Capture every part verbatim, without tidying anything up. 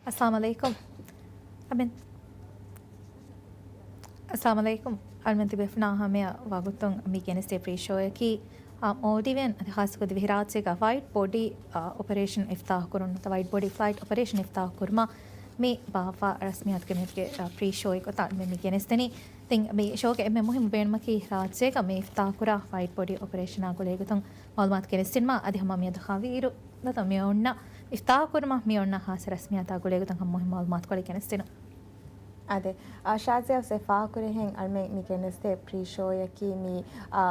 އައްސަލާމު ޢަލައިކުމް. އަމިން. އައްސަލާމު ޢަލައިކުމް. އަޅުމެން ތިބޭފުޅުންނާ ހަމަޔަށް ވަގުތުން މި ގެނެސްދޭ ޕްރީ ޝޯއަކީ، އާ، މޯލްޑިވިއަން އަދި ޚާއްޞަކޮށް ދިވެހިރާއްޖޭގަ ވައިޑް ބޮޑީ، އާ، އޮޕަރޭޝަން އިފްތާޙު ކުރުން، ނުވަތަ ވައިޑް ބޮޑީ ފްލައިޓް އޮޕަރޭޝަން އިފްތާޙު ކުރުމަށް މި ބާއްވާ ރަސްމިއްޔާތުގެ މިއަދުގެ، އާ، ޕްރީ ޝޯއިން ގޮތަށް އަޅުމެން މި ގެނެސްދެނީ. ތިން މި ޝޯގެ އެންމެ މުހިއްމު ބޭނުމަކީ ރާއްޖޭގަ މި އިފްތާޙު ކުރާ ވައިޑް ބޮޑީ އޮޕަރޭޝަނާ ގުޅޭގޮތުން މަޢުލޫމާތު ގެނެސްދިނުމަށް. އަދި ހަމަ މިއަދު ހަވީރު ނުވަތަ މި އޮންނަ އިފްތާޙު ކުރުމަށް މި އޮންނަ ޚާއްޞަ ރަސްމިއްޔާތާ ގުޅޭގޮތުން ހަމަ މުހިއްމު މަޢުލޫމާތުކޮޅެއް ގެނެސްދިނުން. އާދެ، އާ، ޝާޒިޔާ ވެސް އެ ފާހަގަކުރިހެން އަޅުމެން މި ގެނެސްދޭ ޕްރީ ޝޯއަކީ މި، އާ،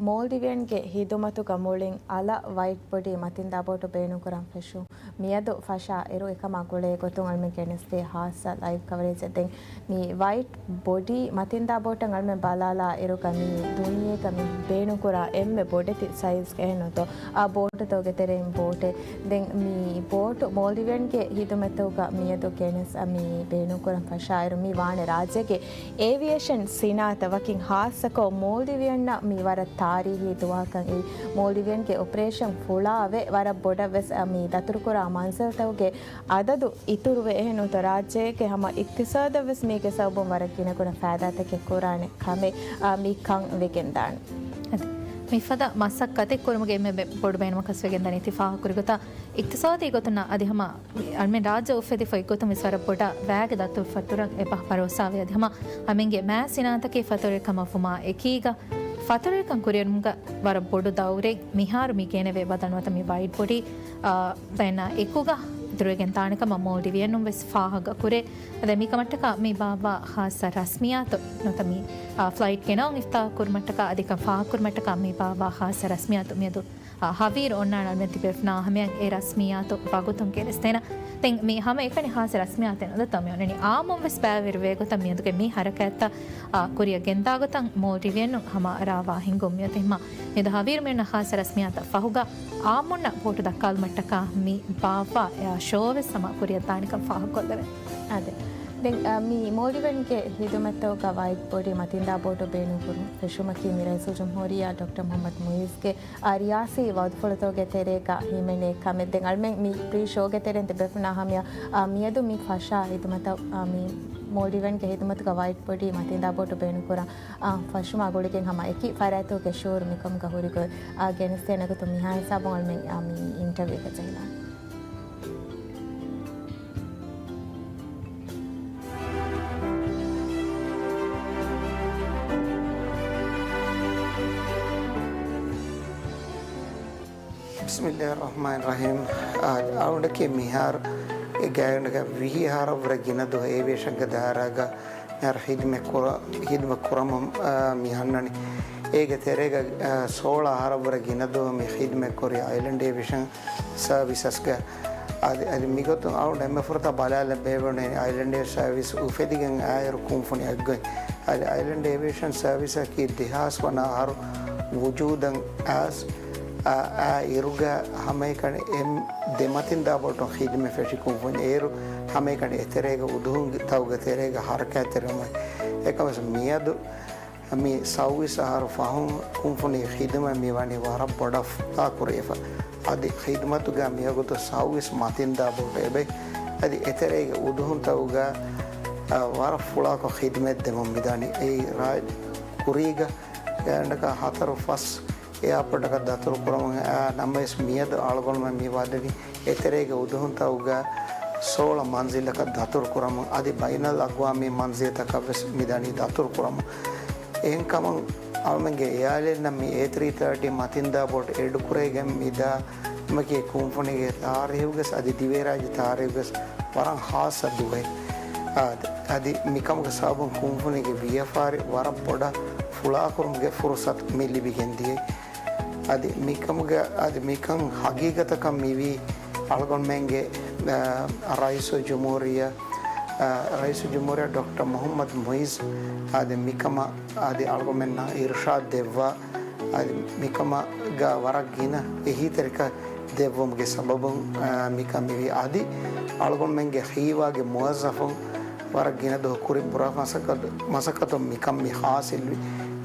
މޯލްޑިވިއަންގެ ހިދުމަތުގަ މުޅިން އަލަށް ވައިޑް ބޮޑީ މަތިންދާ ބޯޓު ބޭނުންކުރަން ފެށުން މިއަދު ފަށާ އިރު އެކަމާ ގުޅޭ ގޮތުން އަޅުމެން ގެނެސްދޭ ހާއްސަ ލައިވް ކަވަރޭޖެއް. ދެން މި ވައިޑް ބޮޑީ މަތިންދާ ބޯޓަށް އަޅުމެން ބަލާލާ އިރުގަ މި ދުނިޔޭގަ މި ބޭނުންކުރާ އެންމެ ބޮޑެތި ސައިޒް އެހެންނުތޯ އާ ބޯޓުތަކުގެ ތެރެއިން ބޯޓެއް. ދެން މި ބޯޓު މޯލްޑިވިއަންގެ ހިދުމަތުގަ މިއަދު ގެނެސް އަ މި ބޭނުންކުރަން ފަށާއިރު، މި ވާނެ ރާއްޖޭގެ އޭވިއޭޝަން ސިނާއަތަށް ވަކިން ހާއްސަކޮށް މޯލްޑިވިއަންނަށް މި ވަރަށް ތާރީހީ ދުވަހަކަށް އެއީ. މޯލްޑިވިއަންގެ އޮޕަރޭޝަން ފުޅާވެ، ވަރަށް ބޮޑަށް ވެސް އަ މި ދަތުރުކުރާ މަންޒިލްތަކުގެ އަދަދު އިތުރުވެ، އެހެންނުތޯ ރާއްޖޭގެ ހަމަ އިޤްތިޞާދަށް ވެސް މީގެ ސަބަބުން ވަރަށް ގިނަގުނަ ފައިދާތަކެއް ކުރާނެ ކަމެއް، އާ، މި ކަން ވެގެންދާނެ. އަދި މިފަދަ މަސައްކަތެއް ކުރުމުގެ އެންމެ ބެ-، ބޮޑު ބޭނުމަކަސް ވެގެންދަނީ ތި ފާހަގަކުރި ގޮތަށް އިޤްތިޞާދީ ގޮތުން އަދި ހަމަ އަޅުމެން ރާއްޖެ އުފެދިފަ އޮތްގޮތުން ވެސް ވަރަށް ބޮޑަށް ވައިގެ ދަތުރު ފަތުރަށް އެބަ ބަރޯސާވޭ. އަދި ހަމަ އަޅުމެންގެ މާތް ސިނާއަތަކީ ފަތުރުވެރިކަމަށް ވުމާ އެކީގަ ފަތުރުވެރިކަން ކުރިއެރުމުގަ ވަރަށް ބޮޑު ދައުރެއް މިހާރު މި ގެނެވޭ ވަދަ ނުވަތަ މި ވައިޑް ބޮޑީ، އާ، ދައިންނާ އެކުގަ ދުރުވެގެން ދާނެ ކަމަށް މޯލްޑިވިއަނުން ވެސް ފާހަގަ ކުރޭ. އަދި މިކަމަށްޓަކާ މި ބާއްވާ ހާއްސަ ރަސްމިއްޔާތު ނުވަތަ މި، އާ، ފްލައިޓް ގެނައުން އިފްތާޙު ކުރުމަށްޓަކާ އަދި ކަން ފާހަގަ ކުރުމަށްޓަކާ މި ބާއްވާ ހާއްސަ ރަސްމިއްޔާތު މިއަދު، އާ، ހަވީރު އޮންނާނެ އަޅުމެން ތިބޭފުޅުންނާ ހަމަޔަށް އެ ރަސްމިއްޔާތު ވަގުތުން ގެނެސްދޭނަން. ދެން މި ހަމަ އެކަނި ހާއްސަ ރަސްމިއްޔާތެއް ނުދަތަ މި އޮންނަނީ އާއްމުން ވެސް ބައިވެރިވޭ ގޮތަށް މިއަދުގެ މި ހަރަކާތްތައް، އާ، ކުރިއަށް ގެންދާ ގޮތަށް މޯލްޑިވިއަނުން ހަމަ ރާވާ ހިންގުން މިއޮތީ. ހަމަ މިއަދު ހަވީރު މި އޮންނަ ހާއްސަ ރަސްމިއްޔާތަށް ފަހުގަ އާއްމުންނަށް ބޯޓު ދައްކާލުމަށްޓަކާ މި ބާއްވާ، އާ، ޝޯ ވެސް ހަމަ ކުރިއަށް ދާނެކަން ފާހަގަކޮށްލެވޭ. އާދެ. ދެން، އާ، މި މޯލްޑިވިއަންގެ ހިދުމަތުގަ ވައިޑް ބޮޑީ މަތިންދާ ބޯޓު ބޭނުންކުރުން ފެށުމަކީ މި ރައީސުލްޖުމްހޫރިއްޔާ ޑޮކްޓަރ މުޙައްމަދު މުޢިއްޒުގެ، އާ، ރިޔާސީ ވައުދުފުޅުތަކުގެ ތެރޭގަ ހިމެނޭ ކަމެއް. ދެން އަޅުމެން މި ޕްރީ ޝޯގެ ތެރެއިން ތިބޭފުޅުންނާ ހަމަޔަށް، އާ، މިއަދު މި ފަށާ ހިދުމަތަށް، އާ، މި މޯލްޑިވިއަންގެ ހިދުމަތުގަ ވައިޑް ބޮޑީ މަތިންދާ ބޯޓު ބޭނުންކުރާ، އާ، ފަށުމާ ގުޅިގެން ހަމަ އެކި ފަރާތުގެ ޝުޢޫރު މިކަމުގަ ހުރިގޮތް، އާ، ގެނެސްދޭނެ ގޮތުން މިހާ ހިސާބުން އަޅުމެން، އާ، މި އިންޓަވިއުގަ ޖެހިލާނެ. ބިސްމިއްލާހި ރަޙްމާނި ރަޙީމް. އާ، އަޅުގަނޑަކީ މިހާރު އެ ގާތްގަނޑަކަށް ވިހި އަހަރަށްވުރެ ގިނަ ދުވަހު އޭވިއޭޝަންގެ ދާއިރާގަ މިހާރު ހިދުމަތް ކުރަ-، ހިދުމަތް ކުރަމުން، އާ، މި ހަންނަނީ. އޭގެ ތެރޭގަ، އާ، ސޯޅަ އަހަރަށްވުރެ ގިނަ ދުވަހު މި ހިދުމަތް ކުރީ އައިލެންޑް އޭވިއޭޝަން ސަރވިސަސްގަ. އަދި، އަދި މިގޮތުން އަޅުގަނޑު އެންމެ ފުރަތަމަ ބަލާލަން ބޭނުންވަނީ އައިލެންޑް އޭވިއޭޝަން ސަރވިސް އުފެދިގެން އައިއިރު ކުންފުނި އެއްގޮތް. އަދި އައިލެންޑް އޭވިއޭޝަން ސަރވިސަކީ ދެހާސް ވަނަ އަހަރު ވުޖޫދަށް އައިސް، އާ، އާ އިރުގަ ހަމައެކަނި އެ ދެ މަތިންދާ ބޯޓުން ޚިދުމަތް ފެށި ކުންފުނި. އޭރު ހަމައެކަނި އެތެރޭގަ އުދުހުން ތައުގެ ތެރޭގަ ހަރަކާތްތެރިވުމަށް. އެކަމަސް މިއަދު މި ސައުވީސް އަހަރު ފަހުން ކުންފުނި ޚިދުމަތް މި ވަނީ ވަރަށް ބޮޑަށް ފުޅާކުރެވިފަ. އަދި ޚިދުމަތުގަ މިވަގުތު ސައުވީސް މަތިންދާ ބޯޓު އެބަ. އަދި އެތެރޭގެ އުދުހުންތައުގަ، އަ، ވަރަށް ފުޅާކޮށް ޚިދުމަތް ދެމުން މިދަނީ. އެއީ ރާއްޖެ ކުރީގަ ގާތްގަނޑަކަށް ހަތަރު ފަސް އެއާޕޯޓަކަށް ދަތުރު ކުރަމުން އައި ނަމަވެސް މިއަދު އަޅުގަނޑުމެން މި ވަދެވީ އެތެރޭގެ އުދުހުންތައުގަ ސޯޅަ މަންޒިލަކަށް ދަތުރު ކުރަމުން، އަދި ބައިނަލް އަގްވާމީ މަންޒިލްތަކަށް ވެސް މިދަނީ ދަތުރު ކުރަމުން. އެހެންކަމުން އަޅުމެންގެ އެއާލައިންނަށް މި އޭ ތްރީ ތާޓީ މަތިންދާ ބޯޓު އެޑް ކުރެވިގެން މިދާ މަކީ ކުންފުނީގެ ތާރީހުގަސް އަދި ދިވެހިރާއްޖެ ތާރީހުގަސް ވަރަށް ހާއްސަ ދުވަހެއް. އާ، އަދި މިކަމުގެ ސަބަބުން ކުންފުނީގެ ވިޔަފާރި ވަރަށް ބޮޑަށް ފުޅާކުރުމުގެ ފުރުސަތު މި ލިބިގެން ދިޔައީ. އަދި މިކަމުގެ، އަދި މިކަން ހަގީގަތަކަށް މިވީ އަޅުގަނޑުމެންގެ، އާ، ރައީސުލް ޖުމްހޫރިއްޔާ، އާ، ރައީސުލް ޖުމްހޫރިއްޔާ ޑޮކްޓަރ މުޙައްމަދު މުޢިއްޒު އަދި މިކަމަށް އަދި އަޅުގަނޑުމެންނަށް އިރުޝާދު ދެއްވާ، އަދި މިކަމުގަ ވަރަށް ގިނަ އެހީތެރިކަން ދެއްވުމުގެ ސަބަބުން، އާ، މިކަން މިވީ. އަދި އަޅުގަނޑުމެންގެ ހީވާގެ މުވައްޒަފުން ވަރަށް ގިނަ ދުވަހު ކުރިން ބުރާ މަސައްކަތު، މަސައްކަތުން މިކަން މި ހާސިލްވި.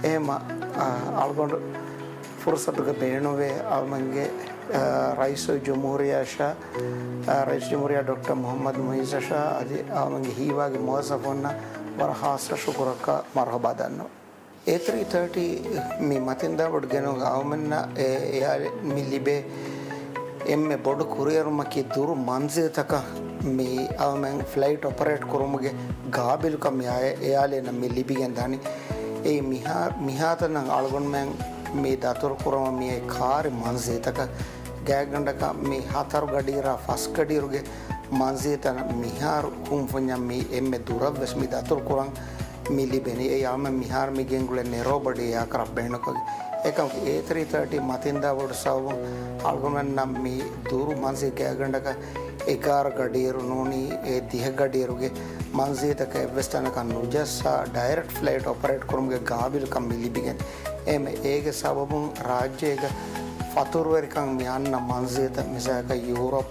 އެހެންމަ، އާ، އަޅުގަނޑު ފުރުސަތުގަ ބޭނުންވޭ އަޅުމެންގެ ރައީސުލްޖުމްހޫރިއްޔާއަށާ، ރައީސުލްޖުމްހޫރިއްޔާ ޑޮކްޓަރ މުޙައްމަދު މުޢިއްޒަށާ އަދި އަޅުމެންގެ ހީވާގި މުވައްޒަފުންނަށް ވަރަށް ޚާއްޞަ ޝުކުރަކާ މަރުޙަބާ ދަންނަވަން. އޭ ތްރީ ތާޓީ މި މަތިންދާބޮޑު ގެނުމުގަ އަޅުމެންނަށް އެ އެއާލެ މި ލިބޭ އެންމެ ބޮޑު ކުރިއެރުމަކީ ދުރު މަންޒިލްތަކަށް މި އަޅުމެން ފްލައިޓް އޮޕަރޭޓް ކުރުމުގެ ގާބިލުކަން މި އައި އެއާލެއަށް މި ލިބިގެން ދާނީ. އެއީ މިހާ-، މިހާތަނަށް އަޅުގަނޑުމެން މި ދަތުރު ކުރަމުން މި އައި ކާރި މަންޒިލްތަކަށް ގާތްގަނޑަކަށް މި ހަތަރު ގަޑިއިރާ ފަސް ގަޑިއިރުގެ މަންޒިލްތައް މިހާރު ކުންފުންޏަށް މި އެންމެ ދުރަށްވެސް މި ދަތުރު ކުރަން މި ލިބެނީ. އެއީ އަޅުމެން މިހާރު މި ގެންގުޅޭ ނެރޯ ބޮޑީ އެއާކްރާފްޓް ބޭނުންކޮށް. އެކަމަކު އޭ ތްރީ ތާޓީ މަތިންދާބޮޑު ސަބަބުން އަޅުގަނޑަށް މި ދުރު މަންޒިލް ގާތްގަނޑަކަށް އެގާރަ ގަޑިއިރު ނޫނީ އެ ދިހަ ގަޑިއިރުގެ މަންޒިލްތަކަށް އެއްވެސް ތަނަކަށް ނުޖައްސާ ޑައިރެކްޓް ފްލައިޓް އޮޕަރޭޓް ކުރުމުގެ ގާބިލުކަން މި ލިބިގެން. އެހެން އޭގެ ސަބަބުން ރާއްޖޭގަ ފަތުރުވެރިކަން މި އަންނަ މަންޒިލްތައް މިސާލަކަށް ޔޫރަޕް،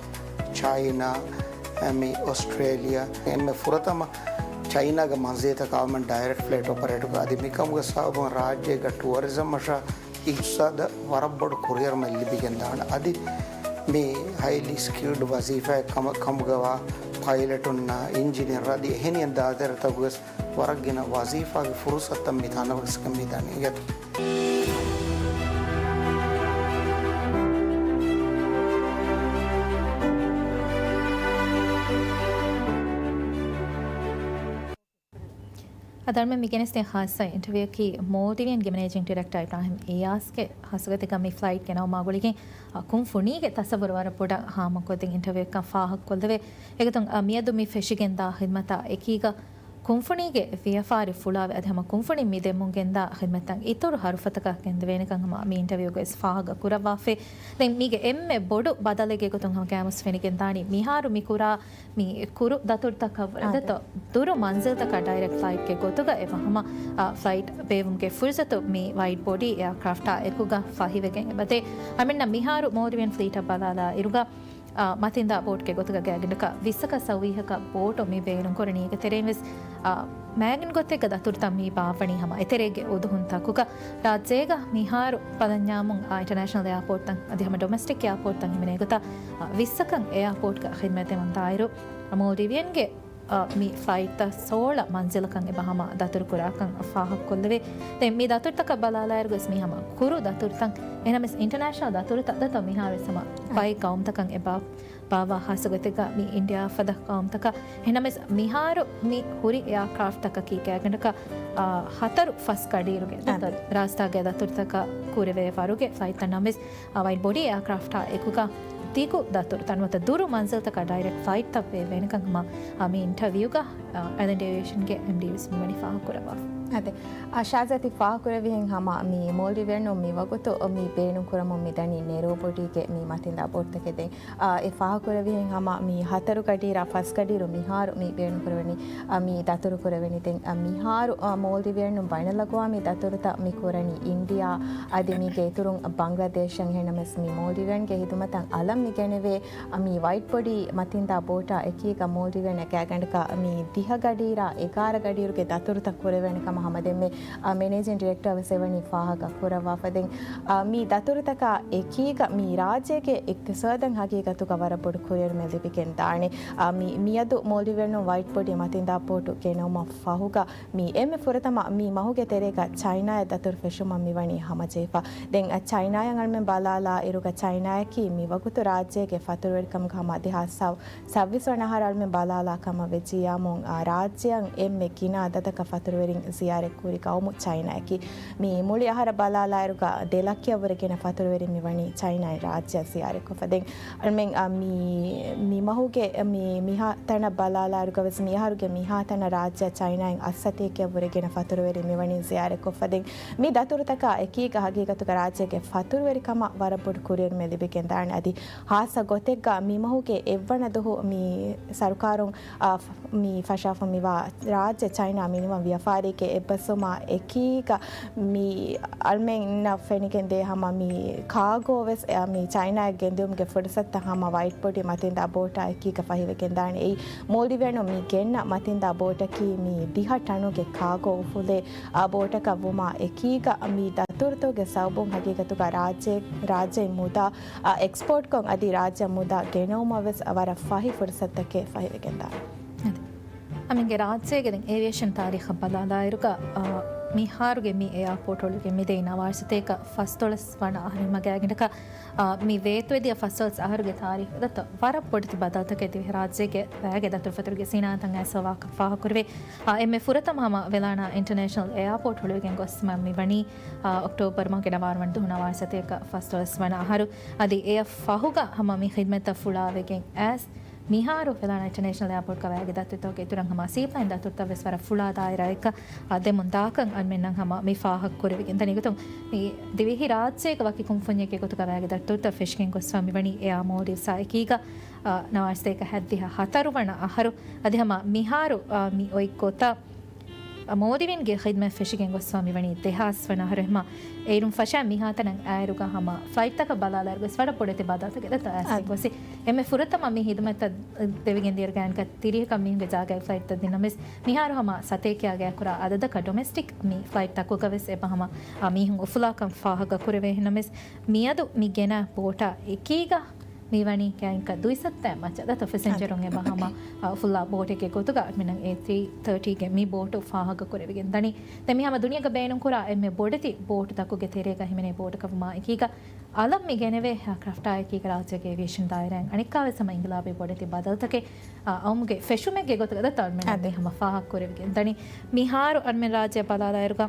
ޗައިނާ، އެ، މި އޮސްޓްރޭލިއާ، އެންމެ ފުރަތަމަ ޗައިނާގެ މަންޒިލްތަކަށް އަޅުމެން ޑައިރެކްޓް ފްލައިޓް އޮޕަރޭޓް ކުރާ. އަދި މިކަމުގެ ސަބަބުން ރާއްޖޭގަ ޓުއަރިޒަމް އަށާ އިގްތިސާދަށް ވަރަށް ބޮޑު ކުރިއެރުމެއް ލިބިގެން ދާނެ. އަދި މި ހައިލީ ސްކިލްޑް ވަޒީފާއެއް ކަމަ-، ކަމުގަވާ ޕައިލެޓުންނާ، އިންޖިނިއަރު އަދި އެހެނިހެން ދާތެރޭތަކުވެސް ވަރަށް ގިނަ ވަޒީފާގެ ފުރުސަތުތައް މި ތަނަވަސްކަން މި ދަނީގަތު. އަދަ އަޅުމެން މި ގެނެސްދޭ ޚާއްޞަ އިންޓަވިއުއަކީ މޯލްޑިވިއަން ގެ މެނޭޖިން ޑިރެކްޓަރ އިބްރާހިމް އިޔާސްގެ ހާއްސަގޮތެއްގަ މި ފްލައިޓް ގެނައުމާ ގުޅިގެން، އަ، ކުންފުނީގެ ތަސައްވުރު ވަރަށް ބޮޑަށް ހާމަކޮށްދޭން އިންޓަވިއުއެއްކަން ފާހަގަކޮށްލެވޭ. އެގޮތުން، އަ، މިއަދު މި ފެށިގެންދާ ޚިދްމަތާ އެކީގަ ކުންފުނީގެ ވިޔަފާރި ފުޅާވެ އަދި ހަމަ ކުންފުނިން މި ދެމުން ގެންދާ ޚިދްމަތްތައް އިތުރު ހަރުފަތަކަށް ގެންދެވޭނެކަން ހަމަ މި އިންޓަވިއުގައި ވެސް ފާހަގަ ކުރައްވާފައި. ދެން މީގެ އެންމެ ބޮޑު ބަދަލެއްގެ ގޮތުން ހަމަ ގައިމުވެސް ފެނިގެންދާނީ މިހާރު މި ކުރާ މި ކުރު ދަތުރުތަކަށް ވުރެ އާދެ. ދެތޯ ދުރު މަންޒިލްތަކަށް ޑައިރެކްޓް ފްލައިޓްގެ ގޮތުގަ އެބަ ހަމަ، އާ، ފްލައިޓް ބޭއްވުމުގެ ފުރުސަތު މި ވައިޑް ބޮޑީ އެއާކްރާފްޓާ އެކުގަ ފަހިވެގެން އެބަދޭ. އަޅުމެންނަށް މިހާރު މޯލްޑިވިއަން ފްލީޓަށް ބަލާލާ އިރުގަ، އާ، މަތިންދާ ބޯޓްގެ ގޮތުގަ ގާތްގަނޑަކަށް ވިއްސަކަށް ސައުވީހަކަށް ބޯޓު މި ބޭނުންކުރަނީ. އޭގެ ތެރެއިން ވެސް، އާ، މާގިން ގޮތެއްގަ ދަތުރުތައް މި ބާއްވަނީ ހަމަ އެތެރޭގެ އުދުހުން ތަކުގަ. ރާއްޖޭގަ މިހާރު ބަލަންޏާމުން، އާ، އިންޓަރނޭޝަނަލް އެއާޕޯޓްތައް އަދި ހަމަ ޑޮމެސްޓިކް އެއާޕޯޓްތައް ހިމެނޭ ގޮތަށް، އާ، ވިއްސަކަށް އެއާޕޯޓްގަ ޚިދްމަތް ދެވަން ދާއިރު، މޯލްޑިވިއަންގެ، އާ، މި ފްލައިޓްތައް ސޯޅަ މަންޒިލަކަށް އެބަ ހަމަ ދަތުރު ކުރާކަން ފާހަގަކޮށްލެވޭ. ދެން މި ދަތުރުތަކަށް ބަލާލާއިރު ވެސް މީ ހަމަ ކުރު ދަތުރުތައް. އެހެނަމެސް އިންޓަރނޭޝަނަލް ދަތުރުތައް ދެތޯ މިހާރު ވެސް ހަމަ އާ. ބައެއް ގައުމުތަކަށް އެބަ ބާއްވާ ހާއްސަ ގޮތެއްގަ މި އިންޑިއާ ފަދަ ގައުމުތަކަށް. އެހެނަމެސް މިހާރު މި ހުރި އެއާކްރާފްޓްތަކަކީ ގާތްގަނޑަކަށް، އާ، ހަތަރު ފަސް ގަޑިއިރުގެ އާ. ރާސްތާގެ ދަތުރުތަކަށް ކުރެވޭ ވަރުގެ ފްލައިޓްތައް ނަމަވެސް، އާ، ވައިޑް ބޮޑީ އެއާކްރާފްޓާ އެކުގަ ދިގު ދަތުރުތައް ނުވަތަ ދުރު މަންޒިލްތަކަށް ޑައިރެކްޓް ފްލައިޓްތައް ބޭއްވޭނެކަން ހަމަ، އާ، މި އިންޓަވިއުގަ، އާ، އައިލެންޑް އޭވިއޭޝަންގެ އެމްޑީ ވެސް މިވަނީ ފާހަގަކުރައްވާފަ. އާދެ. އާ، ޝާޒާ ތި ފާހަގަކުރެއްވިހެން ހަމަ މި މޯލްޑިވިއަންނު މި ވަގުތު މި ބޭނުންކުރަމުން މިދަނީ ނެރޯ ބޮޑީގެ މި މަތިންދާ ބޯޓްތަކެއް. ދެން އާ، އެ ފާހަގަކުރެއްވިހެން ހަމަ މި ހަތަރު ގަޑިއިރާ ފަސް ގަޑިއިރު މިހާރު މި ބޭނުންކުރެވެނީ، އާ، މި ދަތުރު ކުރެވެނީ. ދެން، އާ، މިހާރު، އާ، މޯލްޑިވިއަންނުން ބައިނަލްއަގްވާމީ ދަތުރުތައް މި ކުރަނީ އިންޑިއާ އަދި މީގެ އިތުރުން ބަންގްލަދޭޝަށް. އެހެނަމެސް މި މޯލްޑިވިއަންގެ ހިދުމަތަށް އަލަށް މި ގެނެވޭ، އާ، މި ވައިޑް ބޮޑީ މަތިންދާ ބޯޓާ އެކީގަ މޯލްޑިވިއަން ގާތްގަނޑަކަށް މި ދިހަ ގަޑިއިރާ އެގާރަ ގަޑިއިރުގެ ދަތުރުތައް ކުރެވޭނެ ކަމަށް ހަމަ ދެންމެ، އާ، މެނޭޖިން ޑިރެކްޓަރ ވެސް އެވަނީ ފާހަގަ ކުރައްވާފަ. ދެން، އާ، މި ދަތުރުތަކާ އެކީގަ މި ރާއްޖޭގެ އިގްތިސާދަށް ހަގީގަތުގަ ވަރަށް ބޮޑު ކުރިއެރުމެއް ލިބިގެން ދާނެ. އާ، މި، މިއަދު މޯލްޑިވިއަންނުން ވައިޑް ބޮޑީ މަތިންދާ ބޯޓު ގެނައުމަށް ފަހުގަ މި އެންމެ ފުރަތަމަ މި މަހުގެ ތެރޭގަ ޗައިނާއަށް ދަތުރު ފެށުމަށް މިވަނީ ހަމަޖެހިފަ. ދެން އަ، ޗައިނާއަށް އަޅުމެން ބަލާލާ އިރުގަ ޗައިނާއަކީ މި ވަގުތު ރާއްޖޭގެ ފަތުރުވެރިކަމުގަ ހަމަ ދެހާސް ސައް، ސައްވީސް ވަނަ އަހަރަށް އަޅުމެން ބަލާލާ ކަމަށް ވެއްޖިއްޔާމުން، އާ، ރާއްޖެއަށް އެންމެ ގިނަ އަދަދަކަށް ފަތުރުވެރިން ޒިޔާރަތް ކުރި ގައުމު ޗައިނާއަކީ. މި މުޅި އަހަރަށް ބަލާލާއިރުގަ ދެ ލައްކަޔަށްވުރެ ގިނަ ފަތުރުވެރިން މިވަނީ ޗައިނާއިން ރާއްޖެއަށް ޒިޔާރަތްކޮށްފަ. ދެން އަޅުމެން، އާ، މި، މި މަހުގެ މި، މިހާ ތަނަށް ބަލާލާއިރުގަ ވެސް މި އަހަރުގެ މިހާ ތަނަށް ރާއްޖެއަށް ޗައިނާއިން އަށްސަތޭކައަށްވުރެ ގިނަ ފަތުރުވެރިން މިވަނީ ޒިޔާރަތްކޮށްފަ. ދެން މި ދަތުރުތަކާ އެކީގަ ހަގީގަތުގަ ރާއްޖޭގެ ފަތުރުވެރިކަމަށް ވަރަށް ބޮޑު ކުރިއެރުމެއް ލިބިގެންދާނެ. އަދި ހާއްސަ ގޮތެއްގަ މި މަހުގެ އެއްވަނަ ދުހު މި ސަރުކާރުން، އާ، މި ފަށާފަ މިވާ ރާއްޖެ ޗައިނާ މިނިވަން ވިޔަފާރީގެ އެއްބަސްވުމާ އެކީގަ މި އަޅުމެންނަށް ފެނިގެން ދޭ ހަމަ މި ކާގޯ ވެސް އެ މި ޗައިނާއަށް ގެންދިއުމުގެ ފުރުސަތުތައް ހަމަ ވައިޓް ބޮޑީ މަތިންދާ ބޯޓާ އެކީގަ ފަހިވެގެން ދާނެ. އެއީ މޯލްޑިވްއިން މި ގެންނަ މަތިންދާ ބޯޓަކީ މި ދިހަ ޓަނުގެ ކާގޯ އުފުލޭ އާ ބޯޓަކަށް ވުމާ އެކީގަ މި ދަތުރުތަކުގެ ސަބަބުން ހަގީގަތުގަ ރާއްޖެ، ރާއްޖެ މުދާ އާ އެކްސްޕޯޓްކޮށް އަދި ރާއްޖެ މުދާ ގެނައުމަށް ވެސް ވަރަށް ފަހި ފުރުސަތުތަކެއް ފަހިވެގެން ދާނެ. އަދި އަމިއްގެ ރާއްޖޭގެ ދެން އޭވިއޭޝަން ތާރީޚަށް ބަލާލާއިރުގަ، އާ، މިހާރުގެ މި އެއާޕޯޓް ހުޅުވިގެން މިދެން ނަވާރަ ސަތޭކަ ފަސްދޮޅަސް ވަނަ އަހަރެން މަގާގިނަކަށް، އާ، މި ވޭތުވެދިޔަ ފަސްދޮޅަސް އަހަރުގެ ތާރީޚުގަ ވަރަށް ބޮޑެތި ބަދަލުތަކެއް ދިވެހިރާއްޖޭގެ ވައިގެ ދަތުރުފަތުރުގެ ސިނާއަތަށް އައިސް ވާކަން ފާހަގަކުރެވޭ. އާ، އެންމެ ފުރަތަމަ ހަމަ ވެލާނާ އިންޓަރނޭޝަނަލް އެއާޕޯޓް ހުޅުވިގެން ގޮސް މި ވަނީ، އާ، އޮކްޓޯބަރު މަހުގެ ނަވާރަ ވަނަ ދުވަހު ނަވާރަ ސަތޭކަ ފަސްދޮޅަސް ވަނަ އަހަރު. އަދި އެއަށް ފަހުގަ ހަމަ މި ޚިދްމަތްތައް ފުޅާވެގެން އައިސް މިހާރު ފެލާން އިންޓަރނޭޝަނަލް އެއާޕޯޓްގަ ވައިގެ ދަތުރުތަކުގެ އިތުރަށް ހަމަ ސީޕްލައިން ދަތުރުތައް ވެސް ވަރަށް ފުޅާ ދާއިރާއެއްގަ، އާ، ދެމުން ދާކަން އަންމެންނަށް ހަމަ މި ފާހަގަ ކުރެވިގެން ދަނީ. އެގޮތުން މި ދިވެހި ރާއްޖޭގެ ވަކި ކުންފުންޏެއްގެ ގޮތުގަ ވައިގެ ދަތުރުތައް ފެށިގެން ގޮސްފަ މިވަނީ އެއާ މޯލްޑިވްސްއާ އެކީގަ، އާ، ނަވާރަ ސަތޭކަ ހަތްދިހަ ހަތަރު ވަނަ އަހަރު. އަދި ހަމަ މިހާރު، އާ، މި އޮތް ގޮތަށް މޯލްޑިވްއިންގެ ޚިދްމަތް ފެށިގެން ގޮސްފަ މިވަނީ ދެހާސް ވަނަ އަހަރު. އެހެމަ އޭރުން ފަށާ މިހާތަނަށް އާއިރުގަ ހަމަ ފްލައިޓްތަކަށް ބަލާލާއިރު ވެސް ވަރަށް ބޮޑެތި ބަދަލުތަކެއް ދަތުރު އައިސް އަދި. ގޮސް. އެންމެ ފުރަތަމަ މި ހިދުމަތްތައް ދެވިގެން ދިޔައިރުގަ އަނެއްކާ ތިރީހަކަށް މީހުންގެ ޖާގައި ފްލައިޓްތައް ދިންނަމެސް މިހާރު ހަމަ ސަތޭކައާ ގާތްކުރާ އަދަދަކަށް ޑޮމެސްޓިކް މި ފްލައިޓްތަކުގަ ވެސް އެބަ ހަމަ، އާ، މީހުން އުފުލާކަން ފާހަގަ ކުރެވޭ. އެހެންނަމެސް މިއަދު މި ގެނަ ބޯޓާ އެކީގަ މިވަނީ ގާތްކަ ދުއިސައްތަ މައްޗަށް ދަތުރު ފެސެންޖަރުން އެބަ ހަމަ، އާ، އުފުލާ ބޯޓެއްގެ ގޮތުގަ މިނަން އޭ ތްރީ ތާޓީގެ މި ބޯޓު ފާހަގަ ކުރެވިގެން ދަނީ. ދެން މި ހަމަ ދުނިޔޭގަ ބޭނުންކުރާ އެންމެ ބޮޑެތި ބޯޓުތަކުގެ ތެރޭގަ ހިމެނޭ ބޯޓަކަށް ވުމާ އެކީގަ އަލަށް މި ގެނެވޭ އެއާކްރާފްޓާ އެކީގަ ރާއްޖޭގެ އޭވިއޭޝަން ދާއިރާއިން އަނެއްކާވެސް ހަމަ އިންގިލާބީ ބޮޑެތި ބަދަލުތަކެއް، އާ، އައުމުގެ ފެށުމެއްގެ ގޮތުގަ ދަތުރު އަންމެންނަށް އަދި. މި ހަމަ ފާހަގަ ކުރެވިގެން ދަނީ. މިހާރު އަންމެން ރާއްޖެ ބަލާލާއިރުގަ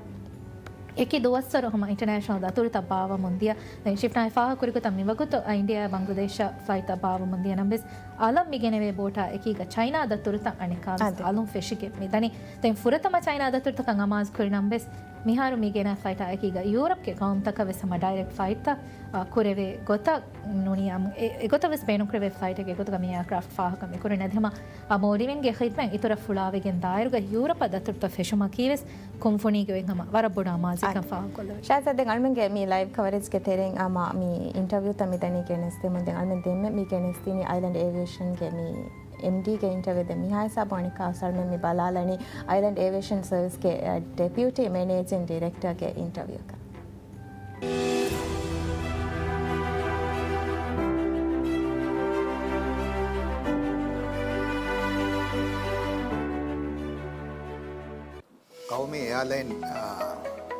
އެކި ދުވަސްވަރު ހަމަ އިންޓަރނޭޝަނަލް ދަތުރުތައް ބާއްވަމުން ދިޔަ. ދެން ޝިފްނާ ފާހަގަކުރި ގޮތަށް މިވަގުތު އިންޑިއާ ބަންގްލަދޭޝަށް ފްލައިޓްތައް ބާއްވަމުން ދިޔަ ނަމަވެސް، އަލަށް މި ގެނެވޭ ބޯޓާ އެކީގަ ޗައިނާ ދަތުރުތައް އަނެއްކާވެސް އަދި. އަލުން ފެށިގެން މި ދަނީ. ދެން ފުރަތަމަ ޗައިނާ ދަތުރުތަކަށް އަމާޒު ކުރި ނަމަވެސް، މިހާރު މި ގެނަ ފްލައިޓާ އެކީގަ ޔޫރަޕްގެ ޤައުމުތަކަށް ވެސް ހަމަ ޑައިރެކްޓް ފްލައިޓްތައް، އާ، ކުރެވޭ ގޮތަށް ނޫނީ އަމް-، އެ، އެގޮތަށް ވެސް ބޭނުންކުރެވޭ ފްލައިޓެއްގެ ގޮތުގަ މި އެއާކްރާފްޓް ފާހަގަ މި ކުރަނީ. އަދި ހަމަ އާ މޯލްޑިވްއިންގެ ޚިދްމަތް އިތުރަށް ފުޅާވެގެން ދާއިރުގަ ޔޫރަޕަށް ދަތުރުތައް ފެށުމަކީ ވެސް ކުންފުނީގެ އޮތް ހަމަ ވަރަށް ބޮޑު އަމާޒެއްކަން އަދި. ފާހަގަކޮށްލެވޭ. ޝާޒާ، ދެން އަޅުމެންގެ މި ލައިވް ކަވަރޭޖްގެ ތެރެއިން ހަމަ މި އިންޓަވިއުތައް މި ދަނީ ގެނެސްދެމުން. ދެން އަޅުމެން ދެންމެ މި ގެނެސްދިނީ އައިލެންޑް އޭވިއޭޝަންގެ މި އެމްޑީގެ އިންޓަވިއު. ދެން މިހާ ހިސާބުން އަނެއްކާވެސް އަޅުމެން މި ބަލާލަނީ އައިލެންޑް އޭވިއޭޝަން ސަރވިސްގެ، އަ، ޑެޕިއުޓީ މެނޭޖިން ޑިރެކްޓަރގެ އިންޓަވިއުއަކަށް. ޤައުމީ އެއާލައިން، އާ،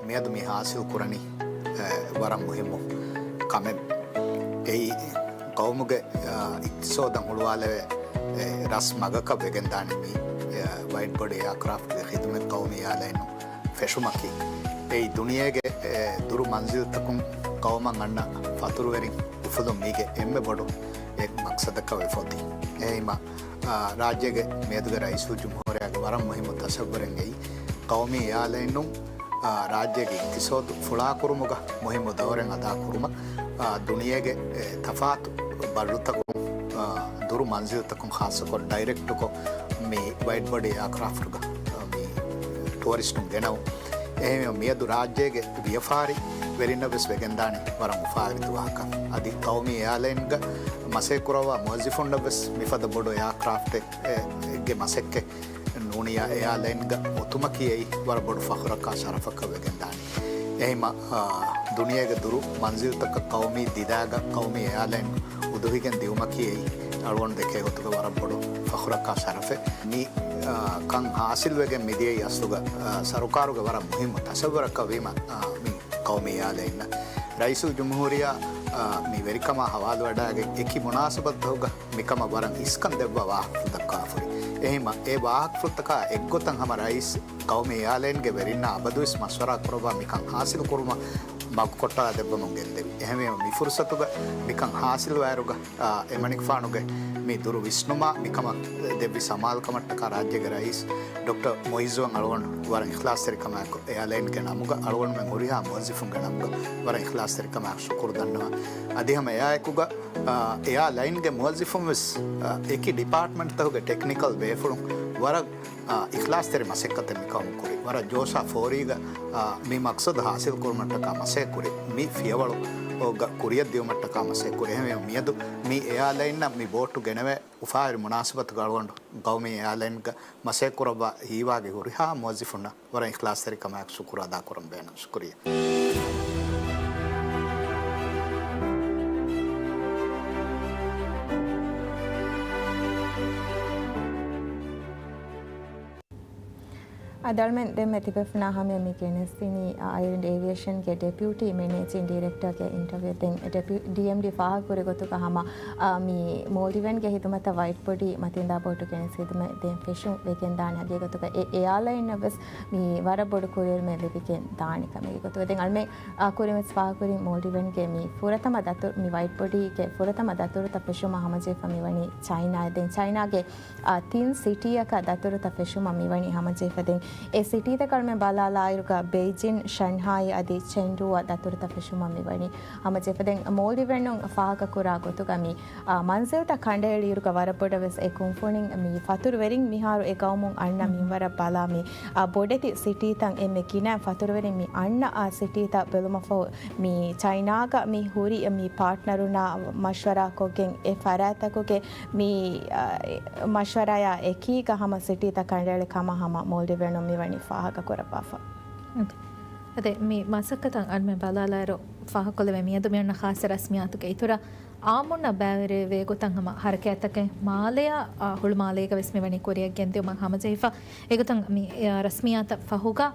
މިއަދު މި ހާސިލް ކުރަނީ، އެ، ވަރަށް މުހިއްމު ކަމެއް. އެއީ، ޤައުމުގެ، އާ، އިޤްތިޞާދަށް ހުޅުވާލެވޭ، އެ، ރަސް މަގަކަށް ވެގެންދާނެ މި، އެ، ވައިޑް ބޮޑީ އެއާކްރާފްޓްގެ ޚިދުމަތް ޤައުމީ އެއާލައިނުން ފެށުމަކީ. އެއީ ދުނިޔޭގެ، އެ، ދުރު މަންޒިލްތަކުން ޤައުމަށް އަންނަ ފަތުރުވެރިން އުފުލުން މީގެ އެންމެ ބޮޑު އެއް މަޤްޞަދަކަށް ވެފަ އޮތީ. އެހީމަ، އާ، ރާއްޖޭގެ މިއަދުގެ ރައީސުލްޖުމްހޫރިއްޔާގެ ވަރަށް މުހިއްމު ތަޞައްވުރެއް އެއީ، ޤައުމީ އެއާލައިނުން، އާ، ރާއްޖޭގެ އިޤްތިޞާދު ފުޅާކުރުމުގަ މުހިއްމު ދައުރެއް އަދާކުރުމަށް، އާ، ދުނިޔޭގެ، އެ، ތަފާތު ބައްރުތަކުން، އާ، ދުރު މަންޒިލްތަކުން ޚާއްޞަކޮށް ޑައިރެކްޓުކޮށް މި ވައިޑް ބޮޑީ އެއާކްރާފްޓުގަ، އާ، މި ޓުއަރިސްޓުން ގެނައު. އެހެންވެ މިއަދު ރާއްޖޭގެ ވިޔަފާރި ވެރިންނަށް ވެސް ވެގެންދާނެ ވަރަށް އުފާވެރި ދުވަހަކަށް. އަދި ޤައުމީ އެއާލައިންގަ މަސައްކަތްކުރައްވާ މުވައްޒިފުންނަށް ވެސް މިފަދަ ބޮޑު އެއާކްރާފްޓެއްގެ މަސައްކަތް ނޫނިޔާ އެއާލައިންގަ އޮތުމަކީ އެއީ ވަރަށް ބޮޑު ފަޚުރަކާ ޝަރަފަކަށް ވެގެންދާނެ. އެހެމަ، އާ، ދުނިޔޭގެ ދުރު މަންޒިލްތަކަށް ޤައުމީ ދިދާގަ ޤައުމީ އެއާލައިން އުދުހިގެން ދިއުމަކީ އެއީ އަޅުގަނޑު ދެކޭ ގޮތުގަ ވަރަށް ބޮޑު ފަޚުރަކާ ޝަރަފެއް. މި، އާ، ކަން ހާސިލްވެގެން މިދިޔައީ އަސްލުގަ، އާ، ސަރުކާރުގެ ވަރަށް މުހިއްމު ތަޞައްވުރަކަށް ވީމަ، އާ، މި ޤައުމީ އެއާލައިން ރައީސުލް ޖުމްހޫރިއްޔާ، އާ، މި ވެރިކަމާ ހަވާލުވެވަޑައިގެން އެކި މުނާސަބަތުތަކުގަ މިކަމަށް ވަރަށް އިސްކަން ދެއްވާ ވާހަކަފުޅު ދައްކާފައި. އެހެންމަ އެ ވާހަކަފުޅުތަކާ އެއްގޮތަށް ހަމަ ރައީސް ޤައުމީ އެއާލައިންގެ ވެރިންނާ އަބަދުވެސް މަޝްވަރާ ކުރައްވާ މިކަން ހާސިލް ކުރުމަށް މަގުކޮށްޓަށް ދެއްވަމުން ގެންދެވި. އެހެންވީމަ މި ފުރުސަތުގަ މިކަން ހާސިލްވާއިރުގަ، އާ، އެމަނިކުފާނުގެ މި ދުރު ވިސްނުމާ މިކަމަށް ދެއްވި ސަމާލުކަމަށްޓަކާ ރާއްޖޭގެ ރައީސް ޑޮކްޓަރ މުއިއްޒުއަށް އަޅުގަނޑު ވަރަށް އިޚްލާޞްތެރިކަމާއެކު އެއާލައިންގެ ނަމުގަ އަޅުގަނޑުމެން ހުރިހާ މުވައްޒިފުންގެ ނަމުގަ ވަރަށް އިޚްލާޞްތެރިކަމާއެކު ޝުކުރު ދަންނަވަން. އަދި ހަމަ އެއާއެކުގަ، އާ، އެއާލައިންގެ މުވައްޒިފުން ވެސް، އާ، އެކި ޑިޕާޓްމަންޓްތަކުގެ ޓެކްނިކަލް ބޭފުޅުން ވަރަށް، އާ، އިޚްލާޞްތެރި މަސައްކަތެއް މި ޤައުމު ކުރި. ވަރަށް ޖޯޝާ ފޯރީގަ، އާ، މި މަޤްޞަދު ޙާޞިލް ކުރުމަށްޓަކާ މަސައްކަތް ކުރި. މި ފިޔަވަޅުގަ ކުރިއަށް ދިޔުމަށްޓަކާ މަސައްކަތް ކުރި. އެހެންވެ މިއަދު މި އެއާލައިންއަށް މި ބޯޓު ގެނެވޭ އުފާވެރި މުނާސަބަތުގަ އަޅުގަނޑު ޤައުމީ އެއާލައިންގަ މަސައްކަތް ކުރައްވާ ހީވާގި ހުރިހާ މުވައްޒަފުންނަށް ވަރަށް އިޚްލާޞްތެރިކަމާއެކު ޝުކުރު އަދާ ކުރަން ބޭނުން. ޝުކުރިއްޔާ. އަދި އަޅުމެން ދެންމެ ތިބޭފުޅުންނާ ހަމަޔަށް މި ގެނެސްދިނީ، އައިލެންޑް އޭވިއޭޝަންގެ ޑެޕިއުޓީ މެނޭޖިން ޑިރެކްޓަރގެ އިންޓަވިއު. ދެން ޑެޕިއު-، ޑީއެމްޑީ ފާހަގަކުރި ގޮތުގަ ހަމަ، އާ، މި މޯލްޑިވްއިންގެ ޚިދުމަތަށް ވައިޓް ބޮޑީ މަތިންދާ ބޯޓު ގެނެސް ޚިދުމަތް ދޭން ފެށުން ވެގެންދާނެ. ހަގީގަތުގަ އެ އެއާލައިންއަށް ވެސް މި ވަރަށް ބޮޑު ކުރިއެރުމެއް ލިބިގެން ދާނެ ކަމެއް ގޮތުގަ. ދެން އަޅުމެން، އާ، ކުރިން ވެސް ފާހަގަކުރިން މޯލްޑިވްއިންގެ މި ފުރަތަމަ ދަތުރު-، މި ވައިޓް ބޮޑީގެ ފުރަތަމަ ދަތުރުތައް ފެށުމަށް ހަމަޖެހިފަ މިވަނީ ޗައިނާ. ދެން ޗައިނާގެ އާ، ތިން ސިޓީއަކަށް ދަތުރުތައް ފެށުމަށް މިވަނީ ހަމަޖެހިފަ. ދެން އެ ސިޓީތަކަށް އަޅުމެން ބަލާލާއިރުގަ ބެއިޖިން، ޝަންހާއި އަދި ޗެންޑޫއަށް ދަތުރުތައް ފެށުމަށް މިވަނީ ހަމަޖެހިފަ. ދެން މޯލްޑިވްއިން ފާހަގަކުރާ ގޮތުގަ މި، އާ، މަންޒިލްތައް ކަނޑައެޅިއިރުގަ ވަރަށް ބޮޑަށް ވެސް އެ ކުންފުނިން މި ފަތުރުވެރިން މިހާރު އެ ގައުމުން އަންނަ މިންވަރަށް ބަލާ މި، އާ، ބޮޑެތި ސިޓީތައް އެންމެ ގިނަ ފަތުރުވެރިން މި އަންނަ، އާ، ސިޓީތައް ބެލުމަށްފަހު މި ޗައިނާގަ މި ހުރި މި ޕާޓްނަރުންނާ މަޝްވަރާކޮށްގެން އެ ފަރާތްތަކުގެ މި، އަ، މަޝްވަރާޔާ އެކީގަ ހަމަ ސިޓީތައް ކަނޑައެޅި ކަމަށް ހަމަ މޯލްޑިވްއިން މިވަނީ ފާހަގަކުރައްވާފަ. އަދި މި މަސައްކަތަށް އަންމެ ބަލާލާއިރު ފާހަގަކޮށްލެވޭ މިއަދު މިއޮންނަ ޚާއްޞަ ރަސްމިއްޔާތުގެ އިތުރަށް އާއްމުންނަށް ބައިވެރިވޭ ގޮތަށް ހަމަ ހަރަކާތްތަކެއް މާލެއާ، އާ، ހުޅުމާލޭގަ ވެސް މިވަނީ ކުރިއަށް ގެންދިއުމަށް ހަމަޖެހިފަ. އެގޮތުން މި، އާ، ރަސްމިއްޔާތަށް ފަހުގަ،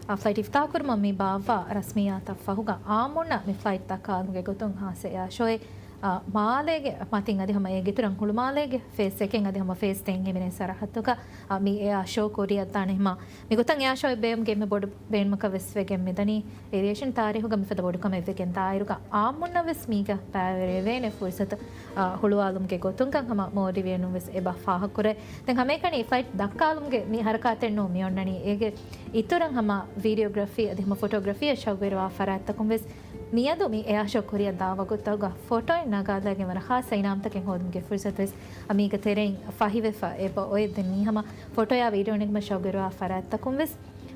އާ، ފްލައިޓް އިފްތާޙުކުރުމަށް މި ބާއްވާ ރަސްމިއްޔާތަށް ފަހުގަ އާއްމުންނަށް މި ފްލައިޓް ދައްކާލުމުގެ ގޮތުން ހާއްސަ އެއާޝޯއެއް، އާ، މާލޭގެ މަތިން އަދި ހަމަ އޭގެ އިތުރަށް ހުޅުމާލޭގެ ފޭސް އެކެއް އަދި ހަމަ ފޭސް ދެއިން ހިމެނޭ ސަރަހައްދުގަ، އާ، މި އެއާޝޯ ކުރިއަށްދާނެ ހަމަ މިގޮތަށް އެއާޝޯއެއް ބޭއްވުމުގެ އެންމެ ބޮޑު ބޭނުމަކަށް ވެސް ވެގެން މިދަނީ. އޭވިއޭޝަން ތާރީހުގަ މިފަދަ ބޮޑު ކަމެއް ވެގެން ދާއިރުގަ އާއްމުންނަށް ވެސް މީގަ ބައިވެރިވޭނެ ފުރުސަތު، އާ، ހުޅުވާލުމުގެ ގޮތުން ކަން ހަމަ މޯލްޑިވްއިން ވެސް އެބަ ފާހަގަކުރޭ. ދެން ހަމައެކަނި ފްލައިޓް ދައްކާލުމުގެ މި ހަރަކާތެއް ނޫން މިއޮންނަނީ. އޭގެ އިތުރަށް ހަމަ ވީޑިއޯގްރަފީ އަދި ހަމަ ފޮޓޯގްރަފީއަށް ޝައުގުވެރިވާ ފަރާތްތަކުން ވެސް މިއަދު މި އެއާޝޯ ކުރިއަށް ދާ ވަގުތުތަކުގަ ފޮޓޯއެއް ނަގާލައިގެން ވަރަށް ޚާއްޞަ އިނާމްތަކެއް ހޯދުމުގެ ފުރުސަތު ވެސް މީގެ ތެރެއިން ފަހިވެފަ އެބަ އޮތް. ދެން މީ ހަމަ ފޮޓޯއާ ވީޑިއޯ ނެގުމަށް ޝައުގުވެރިވާ ފަރާތްތަކުން ވެސް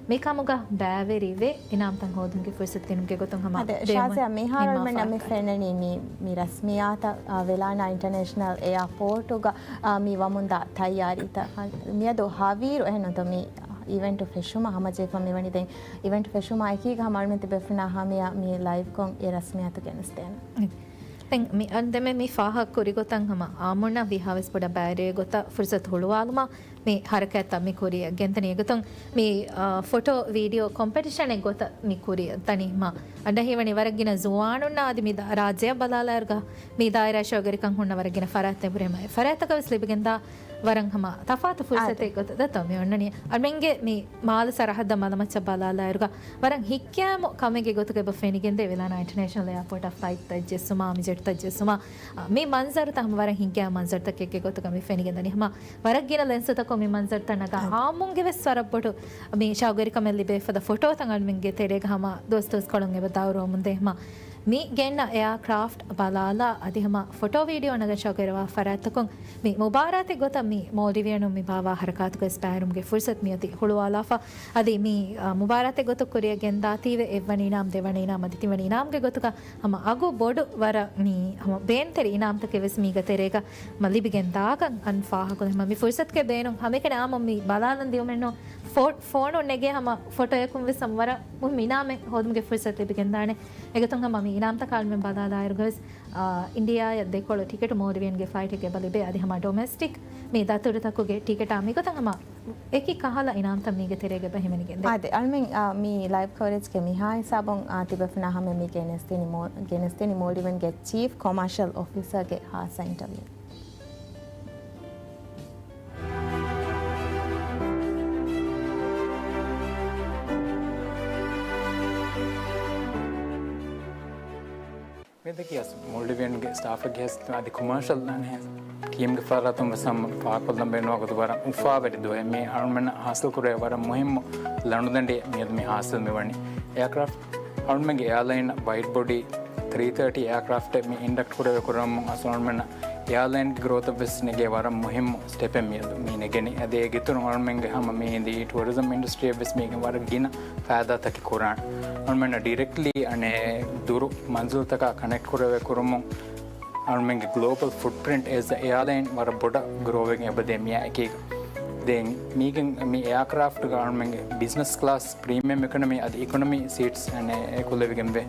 މިކަމުގަ ބައިވެރިވެ، އިނާމްތައް ހޯދުމުގެ ފުރުސަތު ދިނުމުގެ ގޮތުން ހަމަ އަދި ދެއްވަން ޝާޒިޔާ، މިހާރު ނިންމާފާ އަޅުމެންނަށް މި ކަން. ފެންނަނީ މި، މި ރަސްމިއްޔާތައް، އާ، ވެލާނާ އިންޓަރނޭޝަނަލް އެއާޕޯޓުގަ، އާ، މި ވަމުންދާ ތައްޔާރީތައް. މިއަދު ހަވީރު އެހެންނުތޯ މި އިވެންޓު ފެށުމަށް ހަމަޖެހިފަ މިވަނީ. ދެން އިވެންޓު ފެށުމާ އެކީގަ ހަމަ އަޅުމެން ތިބޭފުޅުންނާ ހަމަޔަށް މި ލައިވްކޮށް އެ ރަސްމިއްޔާތު ގެނެސްދޭނަން. ދެން މި އަން ދެމެ މި ފާހަގަ ކުރި ގޮތަށް ހަމަ އާއްމުންނަށް ވީހާވެސް ބޮޑަށް ބައިވެރިވޭ ގޮތަށް ފުރުސަތު ހުޅުވާލުމަށް މި ހަރަކާތްތައް މި ކުރިއަށް ގެންދަނީ. އެގޮތުން މި، އާ، ފޮޓޯ ވީޑިއޯ ކޮމްޕެޓިޝަނެއް ގޮތަށް މި ކުރިއަށް ދަނީމަ އަންނަ ހީވަނީ ވަރަށް ގިނަ ޒުވާނުންނާ އަދި މި ދާ-، ރާއްޖެއަށް ބަލާލާއިރުގަ މި ދާއިރާ ޝައުގުވެރިކަން ހުންނަ ވަރަށް ގިނަ ފަރާތްތައް ހުރޭ މަ-، ފަރާތްތަކަށް ވެސް ލިބިގެންދާ ވަރަށް ހަމަ ތަފާތު ފުރުސަތެއް އާދެ. ގޮތަށް ދަތޯ މި އޮންނަނީ. އަޅުމެންގެ މި މާލެ ސަރަހައްދަށް މަލަމައްޗަށް ބަލާލާއިރުގަ ވަރަށް ހިތްގައިމު ކަމެއްގެ ގޮތުގަ އެބަ ފެނިގެންދޭ ވެލާނާ އިންޓަރނޭޝަނަލް އެއާޕޯޓަށް ފްލައިޓްތައް ޖެއްސުމާ، މި ޖެޓްތައް ޖެއްސުމާ، އާ، މި މަންޒަރުތައް ހަމަ ވަރަށް ހިތްގައިމު މަންޒަރުތަކެއްގެ ގޮތުގަ މި ފެނިގެންދަނީ. ހަމަ ވަރަށް ގިނަ ލެންސުތަކުން މި މަންޒަރުތައް ނަގާ އާދެ. އާއްމުންގެ ވެސް ވަރަށް ބޮޑު މި ޝައުގުވެރިކަމެއް ލިބޭ ފަދަ ފޮޓޯތައް އަޅުމެންގެ ތެރޭގަ ހަމަ ދުވަސް ދުވަސްކޮޅުން އެބަ ދައުރުވަމުންދޭ. ހަމަ މި ގެންނަ އެއާކްރާފްޓް ބަލާލާ އަދި ހަމަ ފޮޓޯ ވީޑިއޯ ނަގަން ޝައުގުވެރިވާ ފަރާތްތަކުން މި މުބާރާތެއް ގޮތަށް މި މޯލްޑިވްއިން މި ބާއްވާ ހަރަކާތުގައި ވެސް ބައިވެރިވުމުގެ ފުރުސަތު މިއޮތީ ހުޅުވާލާފަ. އަދި މި، އާ، މުބާރާތެއް ގޮތަށް ކުރިއަށް ގެންދާތީވެ އެއްވަނަ އިނާމް، ދެވަނަ އިނާމް އަދި ތިންވަނަ އިނާމްގެ ގޮތުގަ ހަމަ އަގު ބޮޑު ވަރަށް މި ހަމަ ބޭނުންތެރި އިނާމްތަކެއް ވެސް މީގަ ތެރޭގަ ހަމަ ލިބިގެން ދާކަން އަން ފާހަގަކޮށް ހަމަ މި ފުރުސަތުގެ ބޭނުން ހަމައެކަނި އާއްމު މި ބަލާލަން ދިޔުމެއްނު ފޯ-، ފޯނުން ނެގޭ ހަމަ ފޮޓޯއަކުން ވެސް ހަމަ ވަރަށް މުހިއްމު އިނާމެއް ހޯދުމުގެ ފުރުސަތު ލިބިގެންދާނެ. އެގޮތުން ހަމަ މި އިނާމްތަކާ އަޅުމެން ބަލާލާއިރުގަވެސް، އާ، އިންޑިއާއަށް ދެކޮޅު ޓިކެޓު މޯލްޑިވްއިންގެ ފްލައިޓެއްގެ އެބަ ލިބޭ. އަދި ހަމަ ޑޮމެސްޓިކް މި ދަތުރުތަކުގެ ޓިކެޓާ މިގޮތަށް ހަމަ އެކި ކަހަލަ އިނާމްތައް މީގެ ތެރޭގަ އެބަ ހިމެނިގެންދޭ. އާދެ، އަޅުމެން، އާ، މި ލައިވް ކަވަރޭޖްގެ މިހާ ހިސާބުން، އާ، ތިބޭފުޅުންނާ ހަމަ މި ގެނެސްދިނީ މޯ-، ގެނެސްދިނީ މޯލްޑިވްއިންގެ ޗީފް ކޮމާޝަލް އޮފިސަރގެ ހާއްސަ އިންޓަވިއު. މިއަދަކީ އަސް މޯލްޑިވިއަންގެ ސްޓާފެއްގެ ހެސް އަދި ކޮމާޝަލް އަނެ ޓީމްގެ ފަރާތުން ވެސް ހަމަ ފާހަގަކޮށްލަން ބޭނުންވާ ގޮތު ވަރަށް އުފާވެރި ދުވަހެއް. މި އަޅުމެންނަށް ހާސިލް ކުރެވޭ ވަރަށް މުހިއްމު ލަނޑުދަނޑިއެއް މިއަދު މި ހާސިލް މިވަނީ. އެއާކްރާފްޓް އަޅުމެންގެ އެއާލައިން ވައިޑް ބޮޑީ ތްރީ ތާޓީ އެއާކްރާފްޓެއް މި އިންޑަކްޓް ކުރެވޭ ކުރަމުން އަސް އަޅުމެންނަށް އެއާލައިންގެ ގްރޯތަށް ވެސް ނެގޭ ވަރަށް މުހިއްމު ސްޓެޕެއް މިއަދު މި ނެގެނީ. އަދި އޭގެ އިތުރުން އަޅުމެންގެ ހަމަ މި އިންދީ ޓޫރިޒަމް އިންޑަސްޓްރީއަށް ވެސް މީގެން ވަރަށް ގިނަ ފައިދާތަކެއް ކުރާނެ. އަޅުމެންނަށް ޑިރެކްޓްލީ އަނެއް ދުރު މަންޒިލްތަކާ ކަނެކްޓް ކުރެވޭ ކުރުމުން އަޅުމެންގެ ގްލޯބަލް ފުޓްޕްރިންޓް އޭޒް އެ އެއާލައިން ވަރަށް ބޮޑަށް ގްރޯވެގެން އެބަދޭ މިއާއެކީގަ. ދެން މީގެން މި އެއާކްރާފްޓްގަ އަޅުމެންގެ ބިޒްނަސް ކްލާސް، ޕްރީމިއަމް އިކޮނޮމީ އަދި އިކޮނޮމީ ސީޓްސް އަނެއް އެކުލެވިގެންވޭ.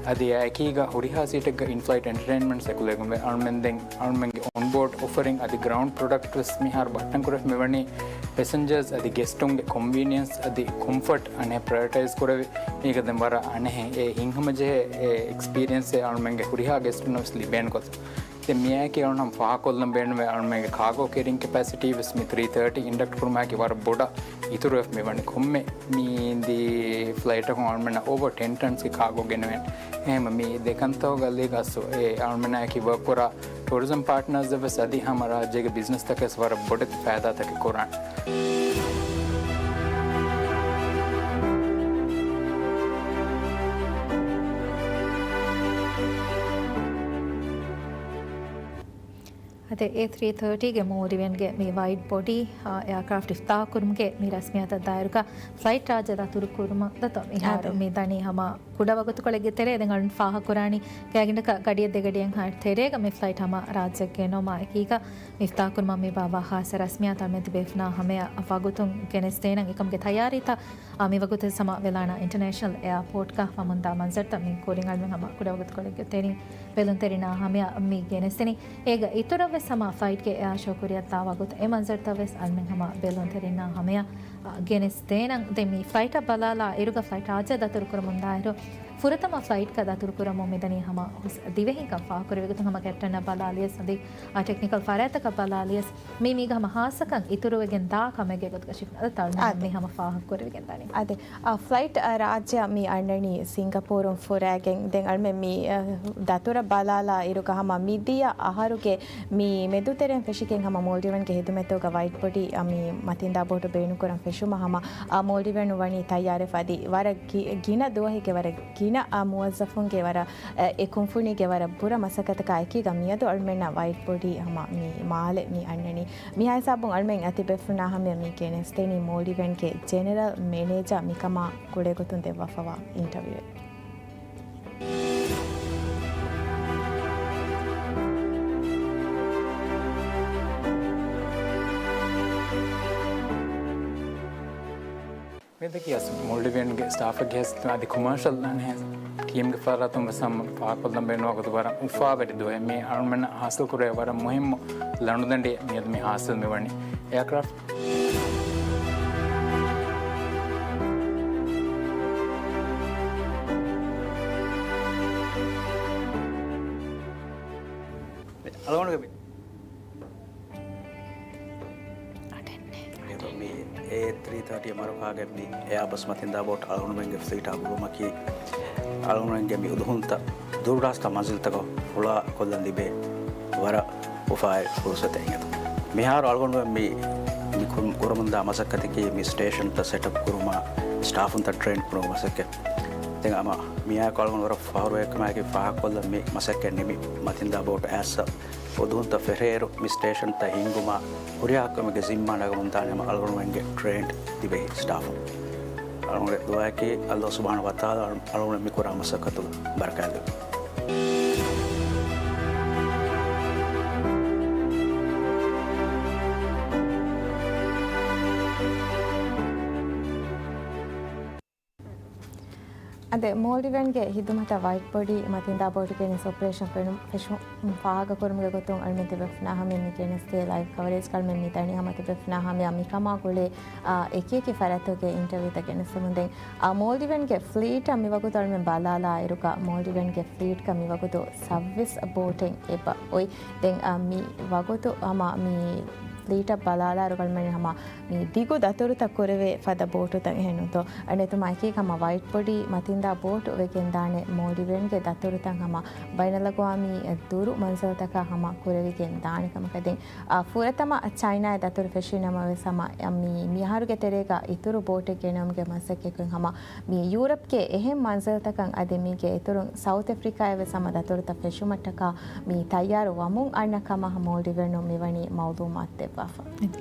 އަދި އެއާއެކީގަ ހުރިހާ ސީޓެއްގަ އިންފްލައިޓް އެންޓަޓެއިންމަންޓްސް އެކުލެވިގެންވޭ. އަޅުމެން ދެން އަޅުމެންގެ އޮންބޯޑް އޮފަރިން އަދި ގްރައުންޑް ޕްރޮޑަކްޓް ވެސް މިހާރު ބައްޓަން ކުރެފަ މިވަނީ ޕެސެންޖަރސް އަދި ގެސްޓުންގެ ކޮންވީނިއަންސް އަދި ކޮމްފަޓް އަނެއް ޕްރަޔޮރިޓައިޒް ކުރެވި. މީގަ ދެން ވަރަށް އަނެއް އެ ހިތްހަމަޖެހޭ އެ އެކްސްޕީރިއަންސެއް އަޅުމެންގެ ހުރިހާ ގެސްޓުންނަށް ވެސް ލިބޭނެ ގޮތަށް. ދެން މިއާއެކީ އަޅުން ހަމަ ފާހަގަކޮށްލަން ބޭނުންވޭ އަޅުމެންގެ ކާގޯ ކެރިން ކެޕޭސިޓީ ވެސް މި ތްރީ ތާޓީ އިންޑަކްޓް ކުރުމާއެކީ ވަރަށް ބޮޑަށް އިތުރުވެފަ މިވަނީ. ކޮންމެ މި އިންދީ ފްލައިޓަކުން އަޅުމެންނަށް އޯވަރ ޓެން ޓަންސްގެ ކާގޯ ގެނެވޭނެ. އެހެންވީމަ މި ދެ ކަންތަކުގަ ލީގް އަސް އެ އަޅުމެންނާއެކީ ވަރކް ކުރާ ޓޫރިޒަމް ޕާޓްނާސް ވެސް އަދި ހަމަ ރާއްޖޭގެ ބިޒްނަސްތަކަށް ވެސް ވަރަށް ބޮޑެތި ފައިދާތަކެއް ކުރާނެ. އަދި އޭ ތްރީ ތާޓީގެ މޯލްޑިވިއަންގެ މި ވައިޑް ބޮޑީ، އާ، އެއާކްރާފްޓް އިފްތިތާޙް ކުރުމުގެ މި ރަސްމިއްޔާތަށް ދާއިރުގަ ފްލައިޓް ރާއްޖެ ދަތުރު ކުރުމަށް ދަތުރު މިހާރު އާދެ. މި ދަނީ ހަމަ ކުޑަ ވަގުތުކޮޅެއްގެ ތެރޭ. ދެން އަޅުން ފާހަގަކުރާނީ ގާތްގަނޑަކަށް ގަޑިއަށް ދެ ގަޑިއެއްހާއިރު ތެރޭގަ މި ފްލައިޓް ހަމަ ރާއްޖެއަށް ގެނައުމާ އެކީގަ މި އިފްތިތާޙް ކުރުމަށް މި ބާއްވާ ޚާއްޞަ ރަސްމިއްޔާތަށް އަޅުމެން ތިބޭފުޅުންނާ ހަމަޔަށް ވަގުތުން ގެނެސްދޭނަން. އެކަމުގެ ތައްޔާރީތައް، އާ، މި ވަގުތު ސަމާ ވެލާނާ އިންޓަރނޭޝަނަލް އެއާޕޯޓްގަ ވަމުންދާ މަންޒަރުތައް މި ކުރިން އަޅުމެން ހަމަ ކުޑަ ވަގުތުކޮޅެއްގެ ތެރެއިން ބެލުންތެރިންނާ ހަމަޔަށް މި ގެނެސްދިނީ. އޭގެ އިތުރަށް ވެސް ހަމަ ފްލައިޓްގެ އެއާ ޝޯ ކުރިއަށްދާ ވަގުތު އެ މަންޒަރުތައް ވެސް އަޅުމެން ހަމަ ބެލުންތެރިންނާ ހަމަޔަށް، އާ، ގެނެސްދޭނަން. ދެން މި ފްލައިޓަށް ބަލާލާ އިރުގަ ފްލައިޓް ރާއްޖެ ދަތުރު ކުރަމުންދާއިރު، ފުރަތަމަ ފްލައިޓްގަ ދަތުރުކުރަމުން މިދަނީ ހަމަ ހުސް ދިވެހިންކަން ފާހަގަކުރެއްވި ގޮތުން ހަމަ ކެޕްޓަނަށް ބަލާލިޔަސް އަދި އާ ޓެކްނިކަލް ފަރާތްތަކަށް ބަލާލިޔަސް މީ މީގަ ހަމަ ހާއްސަކަން އިތުރުވެގެން ދާ ކަމެއްގެ ގޮތުގަ ޝިފް އަދި ތަޅުން އާދެ. މި ހަމަ ފާހަގަކުރެވިގެން ދަނީ. އާދެ. އާ، ފްލައިޓް، އާ، ރާއްޖެއަށް މި އަންނަނީ ސިންގަޕޫރުން ފުރައިގެން. ދެން އަޅުމެން މި، އާ، ދަތުރަށް ބަލާލާ އިރުގަ ހަމަ މިދިޔަ އަހަރުގެ މި މެދުތެރެއިން ފެށިގެން ހަމަ މޯލްޑިވަންގެ ހިދުމަތުގަ ވައިޑް ބޮޑީ، އާ، މި މަތިންދާ ބޯޓު ބޭނުންކުރަން ފެށުމަށް ހަމަ، އާ، މޯލްޑިވަން ވަނީ ތައްޔާރެފަ އަދި ވަރަށް ގި-، ގިނަ ދުވަހެއްގެ ވަރަށް ގިނަ، އާ، މުވައްޒަފުންގެ ވަރަށް، އާ، އެ ކުންފުނީގެ ވަރަށް ބުރަ މަސައްކަތަކާ އެކީގަ މިއަދު އަޅުމެންނަށް ވައިޑް ބޮޑީ ހަމަ މި މާލެ މި އަންނަނީ. މިހާ ހިސާބުން އަޅުމެން އަތިބޭފުޅުންނާ ހަމަޔަށް މި ގެނެސްދެނީ މޯލްޑިވަންގެ ޖެނެރަލް މެނޭޖަރ މިކަމާ ކުޅޭގޮތުން ދެއްވާފަވާ އިންޓަވިއުއެއް. މިއަދަކީ އަސް މޯލްޑިވިއަންގެ ސްޓާފެއްގެ ހައިސިއްޔަތުން އަދި ކޮމާޝަލް އަނެއް ޓީމްގެ ފަރާތުން ވެސް ހަމަ ފާހަގަކޮށްލަން ބޭނުންވާ ގޮތުގަ ވަރަށް އުފާވެރި ދުވަހެއް. މި އަޅުމެންނަށް ހާސިލް ކުރެވޭ ވަރަށް މުހިއްމު ލަނޑުދަނޑިއެއް މިއަދު މި ހާސިލް މިވަނީ. އެއާކްރާފްޓް އަޅުގަނޑުގެ މި މި އޭ ތްރީ ތާޓީ މަރުކާގެ މި އެއާބަސް މަތިންދާ ބޯޓް އަޅުގަނޑުމެންގެ ފްލީޓާ ގުޅުމަކީ، އަޅުގަނޑުމެންގެ މި އުދުހުންތައް ދުރުރާސްތާ މަންޒިލްތަކަށް ފުޅާކޮށްލަން ލިބޭ ވަރަށް އުފާވެރި ފުރުސަތެއް އިނގޭތޯ. މިހާރު އަޅުގަނޑުމެން މި، މި ކުރު-، ކުރަމުންދާ މަސައްކަތަކީ މި ސްޓޭޝަންތައް ސެޓަޕް ކުރުމާ، ސްޓާފުންތައް ޓްރޭން ކުރުމުގެ މަސައްކަތް. ދެން ހަމަ މިއާއެކު އަޅުގަނޑު ވަރަށް ފަހުރުވޭ ކަމާއެކީ ފާހަގަކޮށްލަން މި މަސައްކަތް ނިމި މަތިންދާ ބޯޓް އައިސް އުދުހުންތައް ފެށޭއިރު މި ސްޓޭޝަންތައް ހިންގުމާ ހުރިހާ ކަމެއްގެ ޒިންމާ ނަގަމުންދާނެ ހަމަ އަޅުގަނޑުމެންގެ ޓްރޭންޑް ދިވެހި ސްޓާފުން. އަޅުގަނޑުގެ ދުޢާއަކީ ﷲ ސުބްޙާނަހޫ ވަތަޢާލާ އަޅު-، އަޅުގަނޑު މި ކުރާ މަސައްކަތުގަ ބަރަކާތް ދެއްވުން. އަދި މޯލްޑިވަންގެ ހިދުމަތަށް ވައިޓް ބޮޑީ މަތިންދާ ބޯޓު ގެނެސް އޮޕަރޭޝަން ފެނު-، ފެށު-، ފާހަގަކުރުމުގެ ގޮތުން އަޅުމެން ތިބޭފުޅުންނާ ހަމަޔަށް މި ގެނެސްދޭ ލައިވް ކަވަރޭޖް އަޅުމެން މި ދަނީ ހަމަ ތިބޭފުޅުންނާ ހަމަޔަށް މިކަމާ ގުޅޭ، އާ، އެކިއެކި ފަރާތްތަކުގެ އިންޓަވިއުތައް ގެނެސްދެމުން. ދެން، އާ، މޯލްޑިވަންގެ ފްލީޓަށް މިވަގުތު އަޅުމެން ބަލާލާއިރުގަ، މޯލްޑިވަންގެ ފްލީޓްގަ މިވަގުތު ސައްވީސް ބޯޓެއް އެބަ އޮތް. ދެން، އާ، މި ވަގުތު ހަމަ މި ފްލީޓަށް ބަލާލާއިރު އަޅުމެން ހަމަ މި ދިގު ދަތުރުތައް ކުރެވޭ ފަދަ ބޯޓުތައް އެހެންނުތޯ؟ އަނެތުމާ އެކީ ހަމަ ވައިޓް ބޮޑީ މަތިންދާ ބޯޓު ވެގެންދާނެ މޯލްޑިވެންގެ ދަތުރުތައް ހަމަ ބައިނަލްއަގުވާމީ ދުރު މަންޒިލްތަކާ ހަމަ ކުރެވިގެން ދާނެ ކަމަކަށް. ދެން އާ، ފުރަތަމަ ޗައިނާއަށް ދަތުރު ފެށީ ނަމަވެސް ހަމަ މި، މިހާރުގެ ތެރޭގަ އިތުރު ބޯޓެއް ގެނައުމުގެ މަސައްކަތްކޮށް ހަމަ މި ޔޫރަޕްގެ އެހެން މަންޒިލްތަކަށް އަދި މީގެ އިތުރުން ސައުތް އެފްރިކާއަށް ވެސް ހަމަ ދަތުރުތައް ފެށުމަށްޓަކާ މި ތައްޔާރު ވަމުން އަންނަ ކަމަށް މޯލްޑިވެންނުން މިވަނީ މައުލޫމާތު ދެއްވާފަ.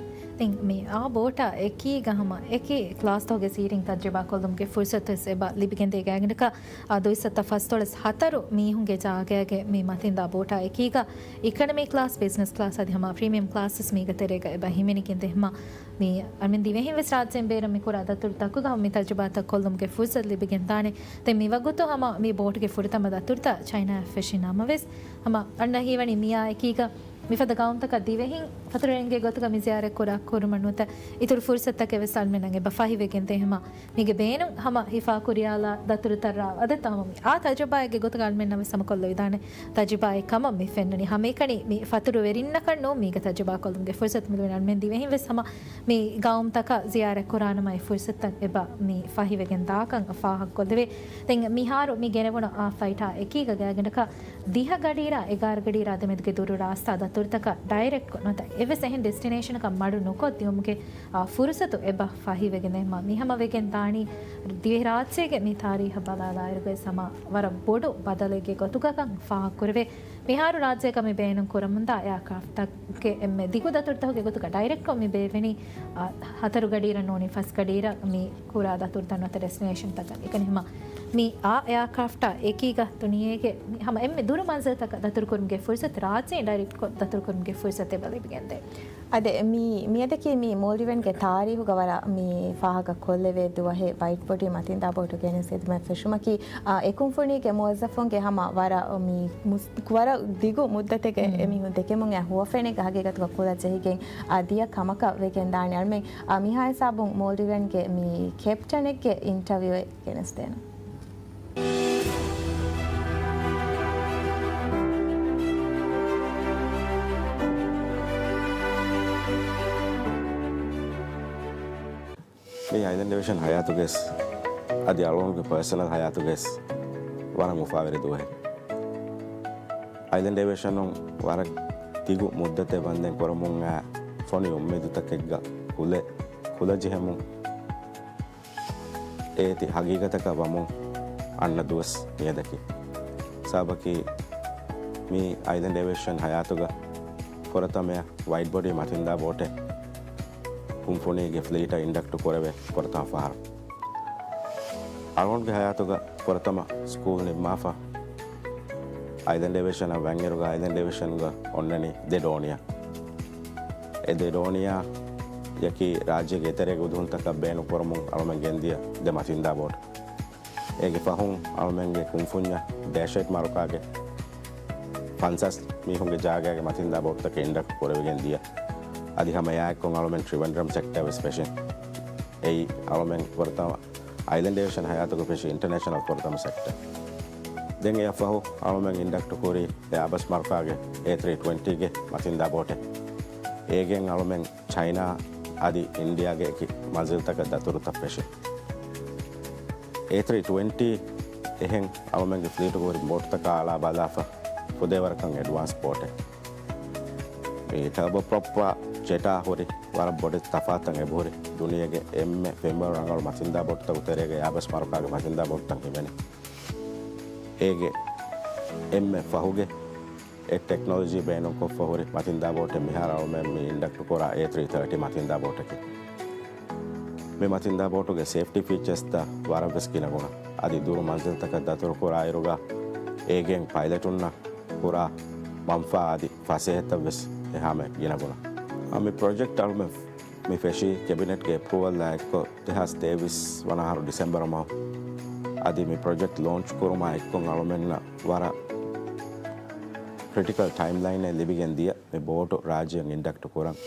ދެން މި އާ ބޯޓާ އެކީގަ ހަމަ އެކި ކްލާސްތަކުގެ ސީރިން ތަޖްރިބާ ކޮށްލުމުގެ ފުރުސަތު ވެސް އެބަ ލިބިގެންދޭ ގާތްގަނޑަކަށް އާ، ދުއިސައްތަ ފަސްދޮޅަސް ހަތަރު މީހުންގެ ޖާގައިގެ މި މަތިންދާ ބޯޓާ އެކީގަ އިކަނަމީ ކްލާސް، ބިޒްނަސް ކްލާސް އަދި ހަމަ ޕްރީމިއަމް ކްލާސް ވެސް މީގެ ތެރޭގަ އެބަ ހިމެނިގެންދޭ. ހަމަ މި އަންމެން ދިވެހިން ވެސް ރާއްޖޭން ބޭރަށް މި ކުރާ ދަތުރުތަކުގަ މި ތަޖްރިބާތައް ކޮށްލުމުގެ ފުރުސަތު ލިބިގެންދާނެ. ދެން މިވަގުތު ހަމަ މި ބޯޓުގެ ފުރަތަމަ ދަތުރުތައް ޗައިނާއަށް ފެށި ނަމަވެސް، ހަމަ އަންނަ ހީވަނީ މިއާ އެކީގަ މިފަދަ ގައުމުތަކަށް ދިވެހިން ފަތުރުވެރިންގެ ގޮތުގަ މި ޒިޔާރަތް ކުރާ ކުރުމަށް ނުވަތަ އިތުރު ފުރުސަތުތަކެއް ވެސް އަންމެންނަށް އެބަ ފަހިވެގެންދޭ. ހަމަ މީގެ ބޭނުން ހަމަ ހިފާ ކުރިޔާލާ ދަތުރުތައް ރާވާ އަދަދުތައް ހަމަ މި އާ ތަޖުރިބާއެއްގެ ގޮތުގަ އަޅުމެންނަށް ވެސް ހަމަ ކޮށްލެވިދާނެ ތަޖުރިބާއެއް ކަމަށް މި ފެންނަނީ. ހަމައެކަނި މި ފަތުރުވެރިންނަކަށް ނޫން މީގަ ތަޖުރިބާ ކޮށްލުމުގެ ފުރުސަތު މި ލިބުނީ. އަޅުމެން ދިވެހިން ވެސް ހަމަ މި ގައުމުތަކަށް ޒިޔާރަތް ކުރާނަމަ އެ ފުރުސަތުތައް އެބަ މި ފަހިވެގެން ދާކަން ފާހަގަކޮށްލެވޭ. ދެން މިހާރު މި ގެނެވުނު އާ ފްލައިޓާ އެކީގަ ގާތްގަނޑަކަށް ދިހަ ގަޑިއިރާ އެގާރަ ގަޑިއިރާ ދެމެދުގެ ދުރު ރާސްތާ ދަތުރުތަކަށް ޑައިރެކްޓް ނުވަތަ އެއްވެސް އެހެން ޑެސްޓިނޭޝަނަކަށް މަޑު ނުކޮށްދިއުމުގެ، އާ، ފުރުސަތު އެބަ ފަހިވެގެންދޭ. މި ހަމަ ވެގެން ދާނީ ދިވެހިރާއްޖޭގެ މި ތާރީހަށް ބަލާލާއިރުގައި ހަމަ ވަރަށް ބޮޑު ބަދަލެއްގެ ގޮތުގަކަން ފާހަގަކުރެވޭ. މިހާރު ރާއްޖޭގަ މި ބޭނުން ކުރަމުންދާ އެއާކްރާފްޓް ގެ އެންމެ ދިގު ދަތުރުތަކުގެ ގޮތުގަ ޑައިރެކްޓްކޮށް މި ބޭއްވެނީ، އާ، ހަތަރު ގަޑިއިރަށް ނޫނީ ފަސް ގަޑިއިރަށް މި ކުރާ ދަތުރުތައް ނުވަތަ ޑެސްޓިނޭޝަންތަކަށް. އެކަނި ހަމަ މި އާ އެއާކްރާފްޓާ އެކީގަ ދުނިޔޭގެ މި ހަމަ އެންމެ ދުރު މަންޒިލްތަކަށް ދަތުރުކުރުމުގެ ފުރުސަތު ރާއްޖެއިން ޑައިރެކްޓްކޮށް ދަތުރުކުރުމުގެ ފުރުސަތު އެބަ ލިބިގެންދޭ. އާދެ، މި، މިއަދަކީ މި މޯލްޑިވެންގެ ތާރީހުގަ ވަރަށް މި ފާހަގަ ކޮށްލެވޭ ދުވަހެއް، ވައިޓް ބޮޑީ މަތިންދާ ބޯޓު ގެނެސް ހިދުމަތް ފެށުމަކީ، އާ، އެ ކުންފުނީގެ މުވައްޒަފުންގެ ހަމަ ވަރަށް މި މުސް-، ވަރަށް ދިގު މުއްދަތެއްގަ މް. އެމީހުން ދެކެމުން އެ ހުވަފެނެއްގަ ހަގީގަތުގަ ކުލަ ޖެހިގެން، އާ، ދިޔަ ކަމަކަށް ވެގެން ދާނެ. އަޅުމެން، އާ، މިހާ ހިސާބުން މޯލްޑިވެންގެ މި ކެޕްޓަނެއްގެ އިންޓަވިއުއެއް ގެނެސްދޭނަން. މީ އައިލެންޑް އޭވިއޭޝަން ހަޔާތުގެސް އަދި އަޅުގަނޑުގެ ޕާސަނަލް ހަޔާތުގެސް ވަރަށް އުފާވެރި ދުވަހެއް. އައިލެންޑް އޭވިއޭޝަނުން ވަރަށް ދިގު މުއްދަތެއް ވަންދެން ކުރަމުން އައި ފޮނި އުއްމީދުތަކެއްގަ ކުލަ، ކުލަ ޖެހެމުން އޭތި ހަގީގަތަކަށް ވަމުން އަންނަ ދުވަސް މިއަދަކީ. ސަބަބަކީ މީ އައިލެންޑް އޭވިއޭޝަން ހަޔާތުގަ ފުރަތަމަޔަށް ވައިޑް ބޮޑީ މަތިންދާ ބޯޓެއް ކުންފުނީގެ ފްލީޓަށް އިންޑަކްޓް ކުރެވޭ ފުރަތަމަ ފަހަރު. އަޅުގަނޑުގެ ހަޔާތުގަ ފުރަތަމަ ސްކޫލް ނިންމާފަ، އައިލެންޑް އޭވިއޭޝަނަށް ވަންއިރުގަ އައިލެންޑް އޭވިއޭޝަންގަ އޮންނަނީ ދެ ދޯނިއެއް. އެ ދެ ދޯނިއެއް އެކީ ރާއްޖޭގެ އެތެރޭގެ އުދުހުންތަކަށް ބޭނުންކުރަމުން އަޅުމެން ގެންދިޔަ ދެ މަތިންދާ ބޯޓު. އޭގެ ފަހުން އަޅުމެންގެ ކުންފުންޏަށް ދޭޝޭޓް މަރުކާގެ ފަންސާސް މީހުންގެ ޖާގައިގެ މަތިންދާ ބޯޓުތަކެއް އިންޑަކްޓް ކުރެވިގެން ދިޔަ. އަދި ހަމަ އެއާއެއްކޮށް އަޅުމެން ޓްރިވެންޑްރަމް ސެކްޓަރ ވެސް ފެށިން. އެއީ އަޅުމެން ފުރަތަމަ އައިލެންޑް އޭވިއޭޝަން ހަޔާތުގަ ފެށި އިންޓަރނޭޝަނަލް ފުރަތަމަ ސެކްޓަ. ދެން އެއަށްފަހު އަޅުމެން އިންޑަކްޓް ކުރީ އެއާބަސް މަރުކާގެ އޭ ތްރީ ޓްވެންޓީގެ މަތިންދާ ބޯޓެއް. އޭގެން އަޅުމެން ޗައިނާ އަދި އިންޑިޔާގެ އެކި މަންޒިލްތަކަށް ދަތުރުތައް ފެށި. އޭ ތްރީ ޓްވެންޓީ އެހެން އަޅުމެންގެ ފްލީޓުގަ ހުރި ބޯޓުތަކާ އަޅާ ބަލާފަ ފުދޭވަރަކަށް އެޑްވާންސް ބޯޓެއް. މި ޓާބޯ ޕްރޮޕްއާ ޖެޓާ ހުރި ވަރަށް ބޮޑެތި ތަފާތަށް އެބަހުރި. ދުނިޔޭގެ އެންމެ ފެންވަރު ރަނގަޅު މަތިންދާ ބޯޓުތަކުގެ ތެރޭގަ އެއާބަސް މަރުކާގެ މަތިންދާ ބޯޓުތައް ހިމެނި. އޭގެ އެންމެ ފަހުގެ އެ ޓެކްނޮލޮޖީ ބޭނުންކޮށްފަ ހުރި މަތިންދާ ބޯޓެއް މިހާރު އަޅުމެން މި އިންޑަކްޓް ކުރާ އޭ ތްރީ ތާޓީ މަތިންދާ ބޯޓަކީ. މި މަތިންދާ ބޯޓުގެ ސޭފްޓީ ފީޗާސްތައް ވަރަށްވެސް ގިނަގުނަ. އަދި ދުރު މަންޒިލްތަކަށް ދަތުރުކުރާއިރުގަ އޭގެން ޕައިލެޓުންނަށް ކުރާ މަންފާ އަދި ފަސޭހަތައްވެސް އެހާމެ ގިނަގުނަ. މި ޕްރޮޖެކްޓް އަޅުމެން މި ފެށީ ކެބިނެޓްގެ އެޕްރޫވަލްއާ އެއްކޮށް ދެހާސް ތޭވީސް ވަނަ އަހަރު ޑިސެމްބަރު މަހު. އަދި މި ޕްރޮޖެކްޓް ލޯންޗް ކުރުމާ އެއްކޮށް އަޅުމެންނަށް ވަރަށް ކްރިޓިކަލް ޓައިމްލައިނެއް ލިބިގެން ދިޔަ މި ބޯޓު ރާއްޖެއަށް އިންޑަކްޓް ކުރަން.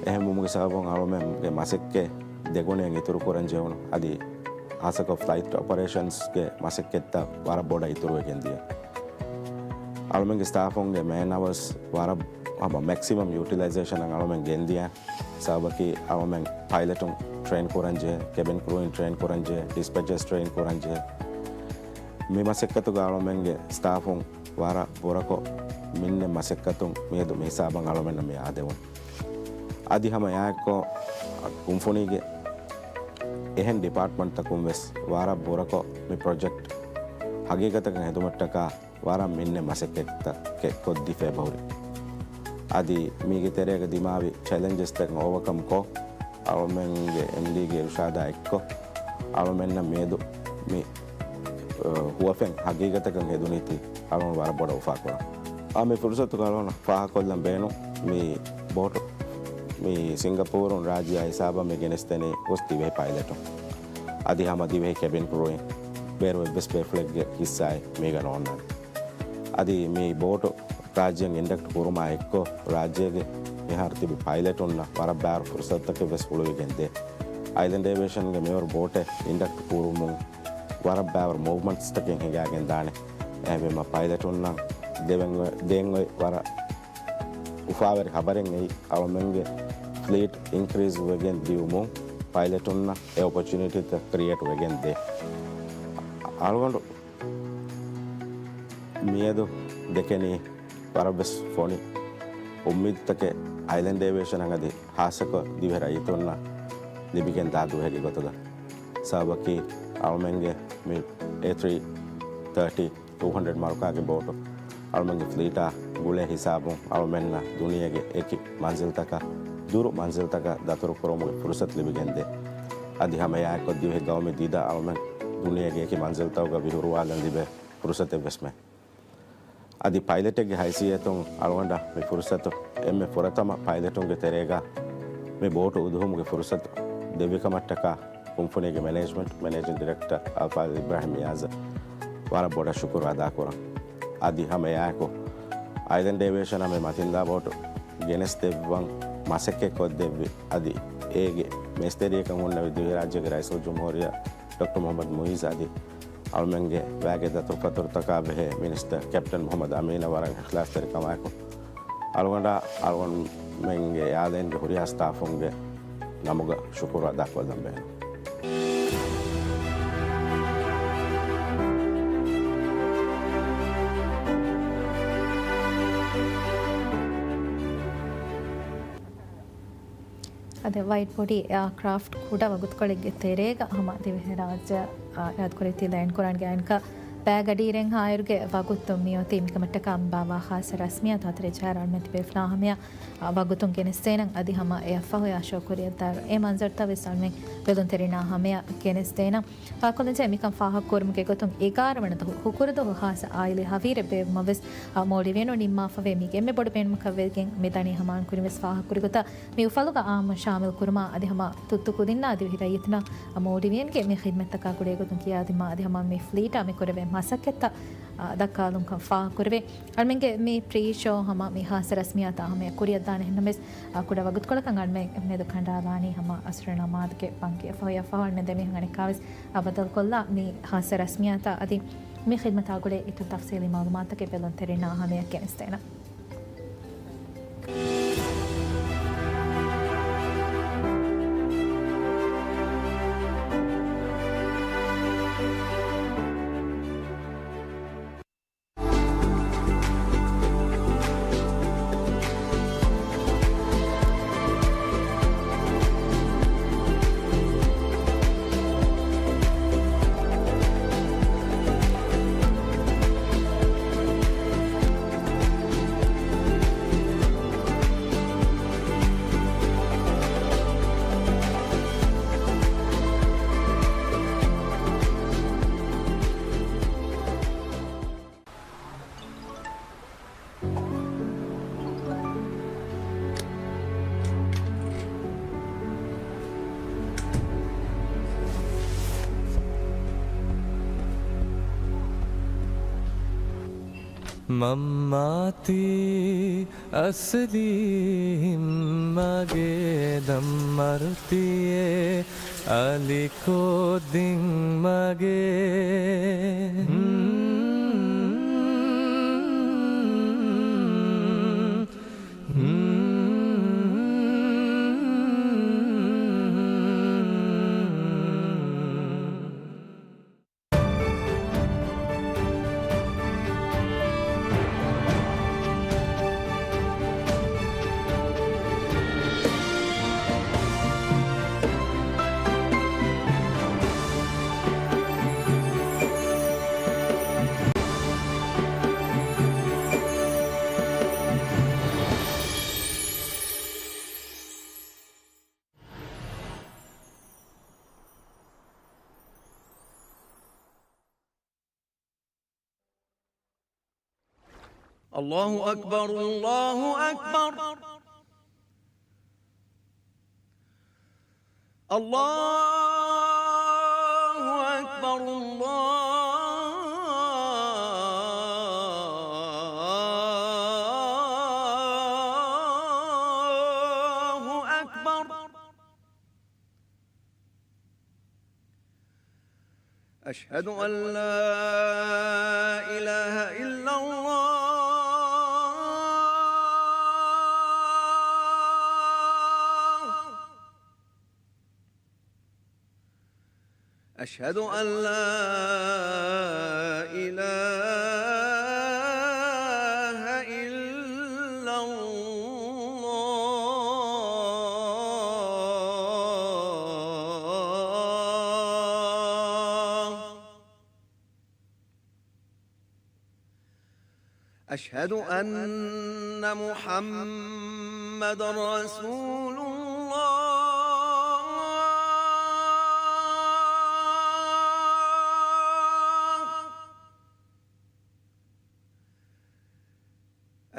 އެހެންވުމުގެ ސަބަބުން އަޅުމެންގެ މަސައްކަތް ދެގުނައިން އިތުރުކުރަން ޖެހުނު. އަދި ހާއްސަކޮށް ފްލައިޓް އޮޕަރޭޝަންސްގެ މަސައްކަތްތައް ވަރަށް ބޮޑަށް އިތުރުވެގެން ދިޔަ. އަޅުމެންގެ ސްޓާފުންގެ މޭން އަވަރސް ވަރަށް ހަމަ މެކްސިމަމް ޔޫޓިލައިޒޭޝަނަށް އަޅުމެން ގެންދިޔަ ހިސާބަކީ، އަޅުމެން ޕައިލެޓުން ޓްރެއިން ކުރަންޖެހޭ، ކެބިން ކްރޫއިން ޓްރެއިން ކުރަންޖެހޭ، ޑިސްޕެޗަރސް ޓްރެއިން ކުރަންޖެހޭ. މި މަސައްކަތުގަ އަޅުމެންގެ ސްޓާފުން ވަރަށް ބުރަކޮށް މިންނެ މަސައްކަތުން މިއަދު މިހިސާބަށް އަޅުމެންނަށް މި އާދެވުން. އަދި ހަމަ އެއާއެއްކޮށް ކުންފުނީގެ އެހެން ޑިޕާޓްމަންޓްތަކުން ވެސް ވަރަށް ބުރަކޮށް މި ޕްރޮޖެކްޓް ހަގީގަތަކަށް ހެދުމަށްޓަކާ ވަރަށް މިންނެ މަސައްކަތްތަކެއް ކޮށްދީފައި ބަހުރި. އަދި މީގެ ތެރޭގަ ދިމާވި ޗެލެންޖެސްތައް އޯވަކަމް ކޮށް، އަޅުމެންގެ އެމްޑީގެ އިރުޝާދާ އެއްކޮށް، އަޅުމެންނަށް މިއަދު މި، އަ، ހުވަފެން ހަގީގަތަކަށް ހެދުނީތީ އަޅުން ވަރަށް ބޮޑަށް އުފާކުރަން. އާ، މި ފުރުސަތުގަ އަޅުން ފާހަގަކޮށްލަން ބޭނުން މި ބޯޓު މި ސިންގަޕޫރުން ރާއްޖެއާ ހިސާބަށް މި ގެނެސްދެނީ ގޮސް ދިވެހި ޕައިލެޓުން. އަދި ހަމަ ދިވެހި ކެބިން ކްރޫއިން ބޭރު އެއްވެސް ބޭފުޅެއްގެ ހިއްސާއެއް މީގަ ނޯންނާނެ. އަދި މި ބޯޓު ރާއްޖެއަށް އިންޑަކްޓް ކުރުމާ އެއްކޮށް، ރާއްޖޭގެ މިހާރު ތިބި ޕައިލެޓުންނަށް ވަރަށް ބާރު ފުރުސަތުތަކެއް ވެސް ހުޅުވިގެން ދޭ. އައިލެންޑް އޭވިއޭޝަންގެ މިވަރު ބޯޓެއް އިންޑަކްޓް ކުރުމުން ވަރަށް ބާރު މޫވްމަންޓްސްތަކެއް ހިނގާގެން ދާނެ. އެހެންވީމަ ޕައިލެޓުންނަށް ދެވެން އޮތް، ދޭން އޮތް ވަރަށް އުފާވެރި ޚަބަރެއް އެއީ، އަޅުމެންގެ ފްލީޓް އިންކްރީޒް ވެގެން ދިއުމުން ޕައިލެޓުންނަށް އެ އޮޕޮޗުނިޓީތައް ކްރިއޭޓް ވެގެން ދޭ. އަޅުގަނޑު މިއަދު ދެކެނީ ވަރަށްވެސް ފޮނި އުއްމީދުތަކެއް އައިލެންޑް އޭވިއޭޝަނަށް އަދި ހާއްސަކޮށް ދިވެހި ރައްޔިތުންނަށް ލިބިގެން ދާ ދުވަހެއްގެ ގޮތުގަ. ސަބަބަކީ އަޅުމެންގެ މި އޭ ތްރީ ތާޓީ ޓޫ ހަންޑްރެޑް މަރުކާގެ ބޯޓު އަޅުމެންގެ ފްލީޓާ ގުޅޭ ހިސާބުން އަޅުމެންނަށް ދުނިޔޭގެ އެކި މަންޒިލްތަކަށް، ދުރު މަންޒިލްތަކަށް ދަތުރުކުރުމުގެ ފުރުސަތު ލިބިގެން ދޭ. އަދި ހަމަ އެއާއެއްކޮށް ދިވެހި ގައުމީ ދީދާ އަޅުމެން ދުނިޔޭގެ އެކި މަންޒިލްތަކުގަ ވިހުރުވާލަން ލިބޭ ފުރުސަތެއް ވެސް މެ. އަދި ޕައިލެޓެއްގެ ހައިސިއްޔަތުން އަޅުގަނޑަށް މި ފުރުސަތު އެންމެ ފުރަތަމަ ޕައިލެޓުންގެ ތެރޭގަ މި ބޯޓު އުދުހުމުގެ ފުރުސަތު ދެއްވިކަމަށްޓަކާ ކުންފުނީގެ މެނޭޖްމަންޓް މެނޭޖިން ޑިރެކްޓަރ އަލްފާޟިލް އިބްރާހިމް ނިޔާޒަށް ވަރަށް ބޮޑަށް ޝުކުރު އަދާކުރަން. އަދި ހަމަ އެއާއެކު އައިލެންޑް އޭވިއޭޝަނަށް މި މަތިންދާ ބޯޓު ގެނެސްދެއްވަން މަސައްކަތް ކޮށްދެއްވި، އަދި އޭގެ މޭސްތެރިޔަކަށް ހުންނެވި ދިވެހިރާއްޖޭގެ ރައީސުލްޖުމްހޫރިއްޔާ ޑޮކްޓަރ މުޙައްމަދު މުޢިއްޒު އަދި އަޅުމެންގެ ވައިގެ ދަތުރުފަތުރުތަކާ ބެހޭ މިނިސްޓަރ ކެޕްޓަން މުޙައްމަދު އަމީނަށް ވަރަށް އިޚްލާޞްތެރިކަމާއެކު، އަޅުގަނޑާ އަޅުގަނޑުމެންގެ އެއާލައިންގެ ހުރިހާ ސްޓާފުންގެ ނަމުގަ ޝުކުރު އަދާކޮށްލަން ބޭނުން. އަދި ވައިޑް ބޮޑީ އެއާކްރާފްޓް ކުޑަ ވަގުތުކޮޅެއްގެ ތެރޭގަ ހަމަ ދިވެހިރާއްޖެ އިރާދަކުރެއްވި ލޭންޑް ކުރަންގެ އަނެއްކާ ބައިގަޑިއިރެއްހާއިރުގެ ވަގުތު މިއޮތީ. މިކަމަށްޓަކާ ބާވާ ޚާއްޞަ ރަސްމިއްޔާތު ހަތަރެއް ޖަހާއިރު އަޅުމެން ތިބޭފުޅާ ހަމަޔަށް ވަގުތުން ގެނެސްދޭނަން. އަދި ހަމަ އެއަށްފަހު އެއާށޯކުރިއަށްދާއިރު އެ މަންޒަރުތައް ވެސް އަޅުމެން ބެލުންތެރިންނާ ހަމަޔަށް ގެނެސްދޭނަން. ފާކޮށްލަންޖެހޭ މިކަން ފާހަގަކުރުމުގެ ގޮތުން އެގާރަ ވަނަ ދުވަހު ހުކުރުދުވަހު ޚާއްޞަ އާއިލީ ހަވީރެއް ބޭއްވުމަށް ވެސް މޯލްޑިވިއަނުން ނިންމާފަވޭ. މީގެ އެންމެ ބޮޑު ބޭނުމަކަށް ވެގެން މިދަނީ ހަމަ އަޅުން ކުރިން ވެސް ފާހަގަކުރި ގޮތަށް މި އުފަލުގަ އާއްމުން ޝާމިލް ކުރުމާ އަދި ހަމަ ތުއްތު ކުދިންނާ ދިވެހި ރައްޔިތުންނަށް މޯލްޑިވިއަންގެ މި ޚިދްމަތްތަކާ ގުޅޭ ގޮތުން ކިޔާދިނުމާ އަދި ހަމަ މި ފްލީޓާ މި ކުރެވޭ މަސައްކަތްތައް ދައްކާލުންކަން ފާހަގަކުރެވޭ. އަޅުމެންގެ މި ޕްރީ ޝޯ ހަމަ މި ޚާއްޞަ ރަސްމިއްޔާތާ ހަމަޔަށް ކުރިއަށްދާނެ ހިނދުން ވެސް، އާ، ކުޑަ ވަގުތުކޮޅަކަށް އަޅުމެން މެދު ކަނޑާލާނީ ހަމަ އަސްރު ނަމާދުގެ ބަންގި އެއަށްފަހު އަޅުމެން ދެމީހުން އަނެއްކާވެސް އާ، ބަދަލުކޮށްލާ މި ޚާއްޞަ ރަސްމިއްޔާތާ އަދި މި ޚިދްމަތާ ގުޅޭ އިތުރު ތަފްސީލީ މަޢުލޫމާތުތަކެއް ބެލުންތެރިންނާ ހަމަޔަށް ގެނެސްދޭނަން. މަންމާތީ އަސްލީ ހިންމަގެ ދަންމަރުތިއޭ އަލިކޯ ދިންމަގެ. الله أكبر، الله أكبر. الله أكبر، الله أكبر. أشهد أن لا إله إلا الله. أشهد أن لا إله إلا الله. أشهد أن محمدا رسول الله.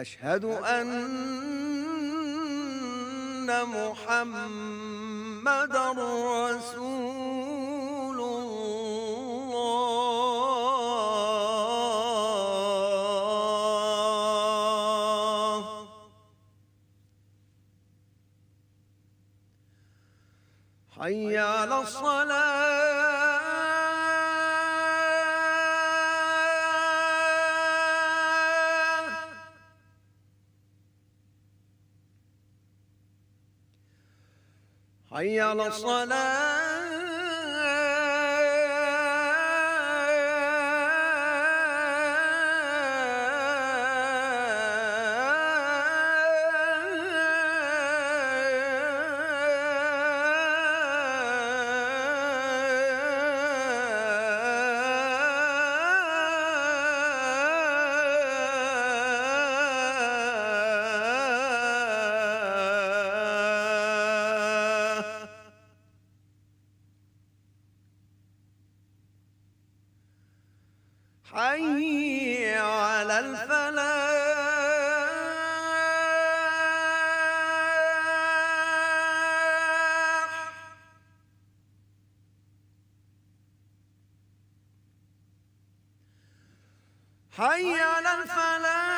أشهد أن محمدا رسول الله. حي على الصلاة. حي على الصلاة. حي على الفلاح. حي على الفلاح.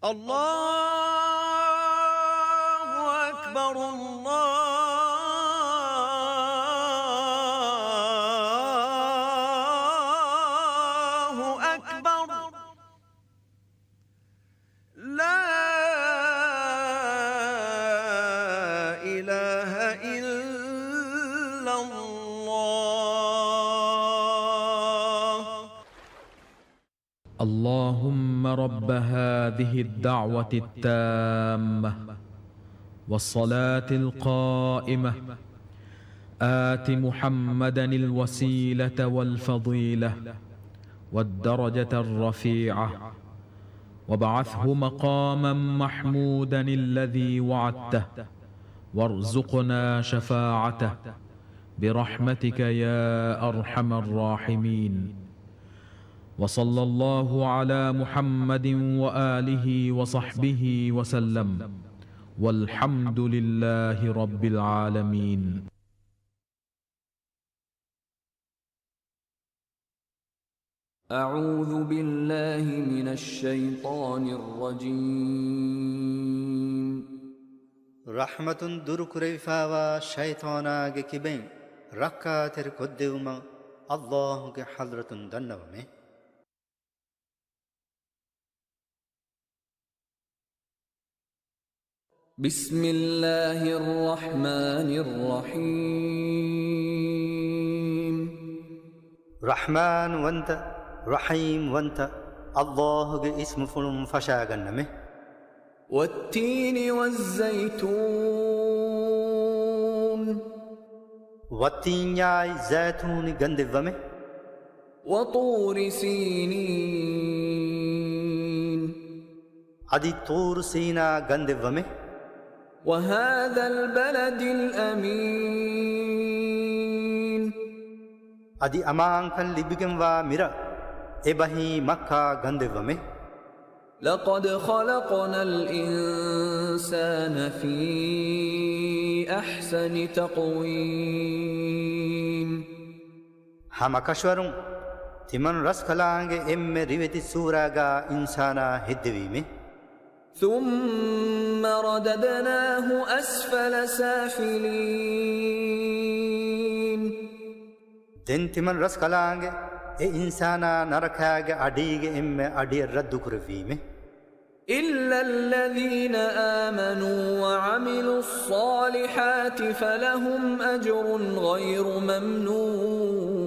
الله أكبر، الله أكبر. لا إله إلا الله. اللهم رب هذه الدعوة التامة والصلاة القائمة، آت محمدا الوسيلة والفضيلة والدرجة الرفيعة، وابعثه مقاما محمودا الذي وعدته، وارزقنا شفاعته برحمتك يا أرحم الراحمين. وصلى الله على محمد وآله وصحبه وسلم. والحمد لله رب العالمين. أعوذ بالله من الشيطان الرجيم. ރަޙްމަތުން ދުރުކުރެވިފާވާ ޝައިޠާނާގެ ކިބައިން ރައްކާތެރި ކޮށްދެވުމަށް ﷲ ގެ ޙަޟްރަތުން ދަންނަވަމޭ. بسم الله الرحمن الرحيم. ރަޙްމާން ވަންތަ، ރަޙީމް ވަންތަ ﷲ ގެ އިސްމުފުޅުން ފަށާގަންނަމެ. والتين والزيتون. ވައްތީންޏާއި ޒައިތޫނި ގަންދެއްވަމެ. وطور سينين. އަދި ޠޫރު ސީނާ ގަންދެއްވަމެ. وهذا البلد الأمين. އަދި އަމާންކަން ލިބިގެންވާ މިރަށް، އެބަހީ މައްކާ ގަންދެއްވަމެ. لقد خلقنا الإنسان في أحسن تقويم. ހަމަކަށަވަރުން ތިމަން ރަސްކަލާނގެ އެންމެ ރިވެތި ސޫރާގާ އިންސާނާ ހެއްދެވީމެ. ثم رددناه أسفل سافلين. ދެން ތިމަން ރަސްކަލާނގެ އެ އިންސާނާ ނަރަކާގެ އަޑީގެ އެންމެ އަޑިއަށް ރައްދުކުރެއްވީމެ. إلا الذين آمنوا وعملوا الصالحات فلهم أجر غير ممنون.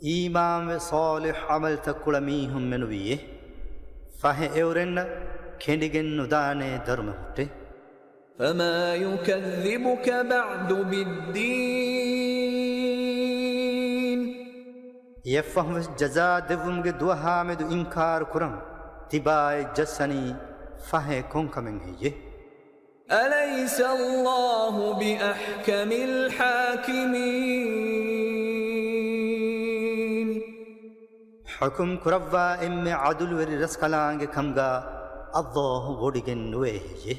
އީމާންވެ ޞާލިޙް ޢަމަލްތައް ކުޅަ މީހުން މެނުވީއޭ، ފަހެ އެއުރެންނަށް ކެނޑިގެން ނުދާނޭ ދަރުމަ ހުއްޓެއް. فما يكذبك بعد بالدين. އެއަށްފަހުވެސް ޖަޒާ ދެއްވުމުގެ ދުވަހާމެދު އިންކާރު ކުރަން ތިބާއެއް ޖައްސަނީ ފަހެ ކޮންކަމެއް ހެއްޔޭ؟ أليس الله بأحكم الحاكمين. ޙުކުމް ކުރައްވާ އެންމެ ޢަދުލުވެރި ރަސްކަލާނގެ ކަމުގާ ﷲ ވޮޑިގެން ނުވޭ ހެއްޔޭ؟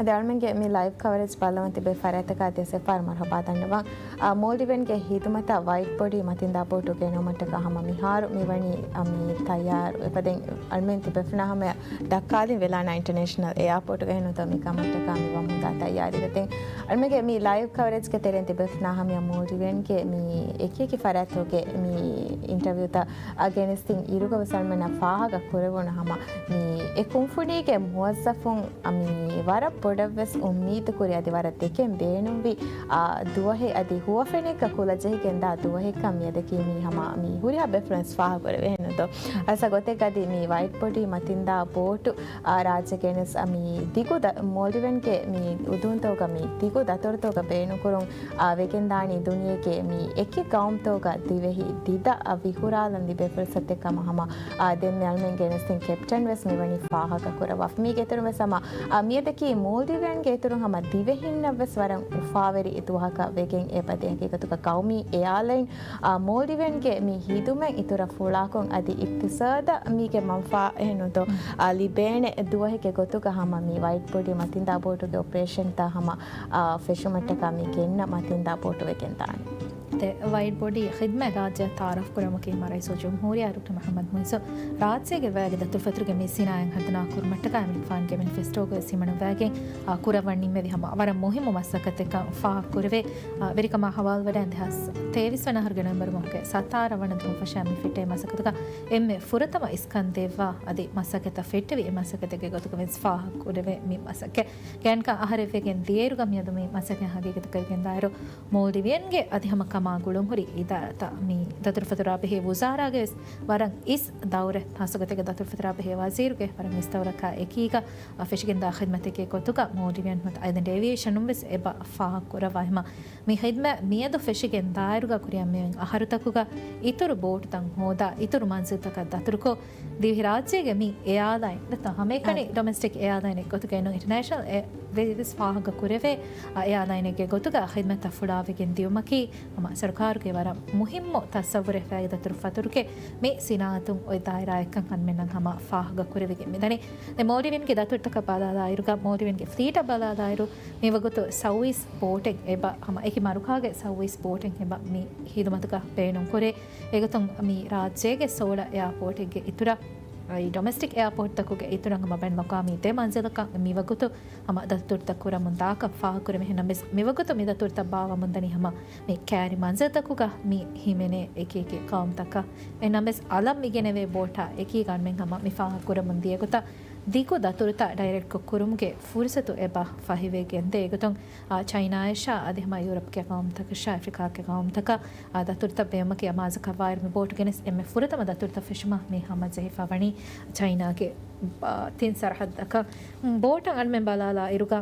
އަދި އަޅުމެންގެ މި ލައިވް ކަވަރޭޖް ބައްލަވަން ތިބޭ ފަރާތަކާ ދިޔަ ސެފާރު މަރުޙަބާ ދަންނަވަން. އާ، މޯލްޑިވެންގެ ހިދުމަތަށް ވައިޓް ބޮޑީ މަތިންދާ ބޯޓު ގެނައުމަށްޓަކާ ހަމަ މިހާރު މިވަނީ، އާ، މި ތައްޔާރު. އެފަދައިން އަޅުމެން ތިބޭފުޅުންނާ ހަމަޔަށް ދައްކާލިން ވެލާނާ އިންޓަރނޭޝަނަލް އެއާޕޯޓުގަ ހެންނުތޯ މި ކަމަށްޓަކާ މި ވަމުންދާ ތައްޔާރީ. ދެން އަޅުމެންގެ މި ލައިވް ކަވަރޭޖްގެ ތެރެއިން ތިބޭފުޅުންނާ ހަމަޔަށް މޯލްޑިވެންގެ މި އެކިއެކި ފަރާތްތަކުގެ މި އިންޓަވިއުތައް އަ، ގެނެސްދިން އިރުގަވެސް އަޅުމެންނަށް ފާހަގަ ކުރެވުނު ހަމަ މި އެ ކުންފުނީގެ މުވައްޒަފުން އަ، މި ވަރަށް ބޮޑަށްވެސް އުއްމީދު ކުރި އަދި ވަރަށް ދެކެން ބޭނުންވި އަ، ދުވަހެއް އަދި ހުވަފެނެއްގަ ކުލަޖެހިގެންދާ ދުވަހެއްކަން މިއަދަކީ މީ ހަމަ މި ހުރިހާ ބޭފުޅުން ވެސް ފާހަގަކުރެވޭ ހެންނުތޯ. އަސަ ގޮތެއްގަ އަދި މި ވައިޓް ބޮޑީ މަތިންދާ ބޯޓު އާ، ރާއްޖޭގެނެސް އަ، މި ދިގު ދަ-، މޯލްޑިވެންގެ މި އުދުންތަކުގަ މި ދިގު ދަތުރުތަކުގަ ބޭނުންކުރުން އާ، ވެގެންދާނީ ދުނިޔޭގެ މި އެކި ގައުމުތަކުގަ ދިވެހި ދިދަ އަ، ވިހުރާލަން ލިބޭ ފުރުސަތެއް ކަމަށް ހަމަ އާ، ދެންމެ އަޅުމެން ގެނެސްދިން ކެޕްޓަން ވެސް މިވަނީ ފާހަގަ ކުރައްވާފަ. މީގެ އިތުރުން ވެސް ހަމަ އާ، މިއަދަކީ މޯލްޑިވިއަންގެ އިތުރުން ހަމަ ދިވެހިންނަށް ވެސް ވަރަށް އުފާވެރި ދުވަހަކަށް ވެގެން އެބަދޭ. ހަގީގަތުގަ ގައުމީ އެއާލައިން އާ، މޯލްޑިވިއަންގެ މި ހިދުމަތް އިތުރަށް ފުޅާކޮށް އަދި އިޤްތިޞާދަށް މީގެ މަންފާ އެހެންނުތޯ އާ، ލިބޭނެ ދުވަހެއްގެ ގޮތުގަ ހަމަ މި ވައިޓް ބޮޑީ މަތިންދާ ބޯޓުގެ އޮޕަރޭޝަންތައް ހަމަ އާ، ފެށުމަށްޓަކާ މި ގެންނަ މަތިންދާ ބޯޓު ވެގެންދާނެ. ދެ ވައިޓް ބޮޑީ ޚިދްމަތް ރާއްޖެއަށް ތައާރަފް ކުރަމުގެ މަ ރައީސުލްޖުމްހޫރިއްޔާ ޑޮކްޓަރ މުޙައްމަދު މުޢިއްޒު ރާއްޖޭގެ ވައިގެ ދަތުރުފަތުރުގެ މި ސިނާއަތް ހަނދާން ކުރުމަށްޓަކާ އިމްރާން ޚާންގެ މެނިފެސްޓޯގައި ހިމަނަވައިގެން، އާ، ކުރައްވަން ނިންމެވި ހަމަ ވަރަށް މުހިއްމު މަސައްކަތެއްކަން ފާހަގަކުރެވޭ. އާ، ވެރިކަމާ ހަވާލުވެރި ދެހާސް ތޭވީސް ވަނަ އަހަރުގެ ނޮވެމްބަރު މަހުގެ ސަތާރަ ވަނަ ދުވަހު ފަށާ މި ފިއްޓޭ މަސައްކަތުގަ އެންމެ ފުރަތަމަ އިސްކަން ދެއްވާ އަދި މަސައްކަތަށް ފެއްޓެވި އެ މަސައްކަތެއްގެ ގޮތުގަ ވެސް ފާހަގަކުރެވޭ މި މަސައްކަތް. ގާތްގަނޑަކަށް އަހަރެއް ވެގެން ދިޔައިރުގަ މިއަދު މި މަސައްކަތް ހަގީގަތުގައި ގެންދާއިރު، މޯލްޑިވިއަންގެ އަދި ހަމަ މާ ގުޅުންހުރި އިދާރާތައް މި ދަތުރުފަތުރާ ބެހޭ ވުޒާރާގެ ވެސް ވަރަށް އިސް ދައުރެއް، ޚާއްޞަގޮތެއްގެ ދަތުރުފަތުރާ ބެހޭ ވަޒީރުގެ ވަރަށް އިސް ދައުރަކާ އެކީގަ ފެށިގެންދާ ޚިދްމަތެއްގެ ގޮތުގަ މޯލްޑިވިއަން އައިލެންޑް އޭވިއޭޝަނުން ވެސް އެބަ ފާހަގަކުރައްވާ. އެހެމަ މި ޚިދްމަތް މިއަދު ފެށިގެން ދާއިރުގަ ކުރިއަށް މިއޮތް އަހަރުތަކުގަ އިތުރު ބޯޓުތައް ހޯދާ، އިތުރު މަންޒިލްތަކަށް ދަތުރުކޮށް، ދިވެހިރާއްޖޭގެ މި އެއާލައިން ނަތާ ހަމައެކަނި އާ. ޑޮމެސްޓިކް އެއާލައިނެއް ގޮތުގައި ނޫން އިންޓަރނޭޝަނަލް އެ ވެ-، ވެސް ފާހަގަ ކުރެވޭ، އަ، އެއާލައިނެއްގެ ގޮތުގަ ޚިދްމަތްތައް ފުޅާވެގެން ދިއުމަކީ ހަމަ ސަރުކާރުގެ ވަރަށް މުހިއްމު ތަސައްވުރެއް ފައިގެ ދަތުރު ފަތުރުގެ މި ސިނާއަތުން އޮތް ދާއިރާއެއްކަން އަންމެންނަށް ހަމަ ފާހަގަ ކުރެވިގެން މިދަނީ. ދެ މޯލްޑިވިއަންގެ ދަތުރުތަކަށް ބަލާލާއިރުގަ، މޯލްޑިވިއަންގެ ފްލީޓަށް ބަލާލާއިރު، މިވަގުތު ސައުވީސް ބޯޓެއް އެބަ ހަމަ އެކި މަރުކާގެ ސައުވީސް ބޯޓެއް އެބަ މި ޚިދުމަތުގަ ބޭނުންކުރޭ. އެގޮތުން މި ރާއްޖޭގެ ސޯޅަ އެއާޕޯޓެއްގެ އިތުރަށް، އައި ޑޮމެސްޓިކް އެއާޕޯޓްތަކުގެ އިތުރަށް ހަމަ ބައިނަލްއަޤްވާމީ ދެ މަންޒިލަކަށް މިވަގުތު ހަމަ ދަތުރުތައް ކުރަމުން ދާކަށް ފާހަގަކުރެވޭ. އެހެންނަމަވެސް މިވަގުތު މި ދަތުރުތައް ބާވަމުންދަނީ ހަމަ މި ކައިރި މަންޒިލްތަކުގަ މި ހިމެނޭ އެކި އެކި ޤައުމުތަކަށް. އެހެންނަމަވެސް އަލަށް މިގެނެވޭ ބޯޓާ އެކީގަ އަންމެން ހަމަ މި ފާހަގަކުރަމުން ދިޔަގޮތަށް ދިގު ދަތުރުތައް ޑައިރެކްޓްކޮށް ކުރުމުގެ ފުރުސަތު އެބަ ފަހިވެގެންދޭ. އެގޮތުން އާ، ޗައިނާއަށާ އަދި ހަމަ ޔޫރަޕްގެ ޤައުމުތަކަށާ އެފްރިކާގެ ޤައުމުތަކަށް އާ، ދަތުރުތައް ބޭއްވުމަކީ އަމާޒަކަށްވާއިރު މި ބޯޓު ގެނެސް އެންމެ ފުރަތަމަ ދަތުރުތައް ފެށުމަށް މި ހަމަޖެހިފަ ވަނީ ޗައިނާގެ، އާ، ތިން ސަރަހައްދަކަށް. ބޯޓަށް އަންމެން ބަލާލާ އިރުގަ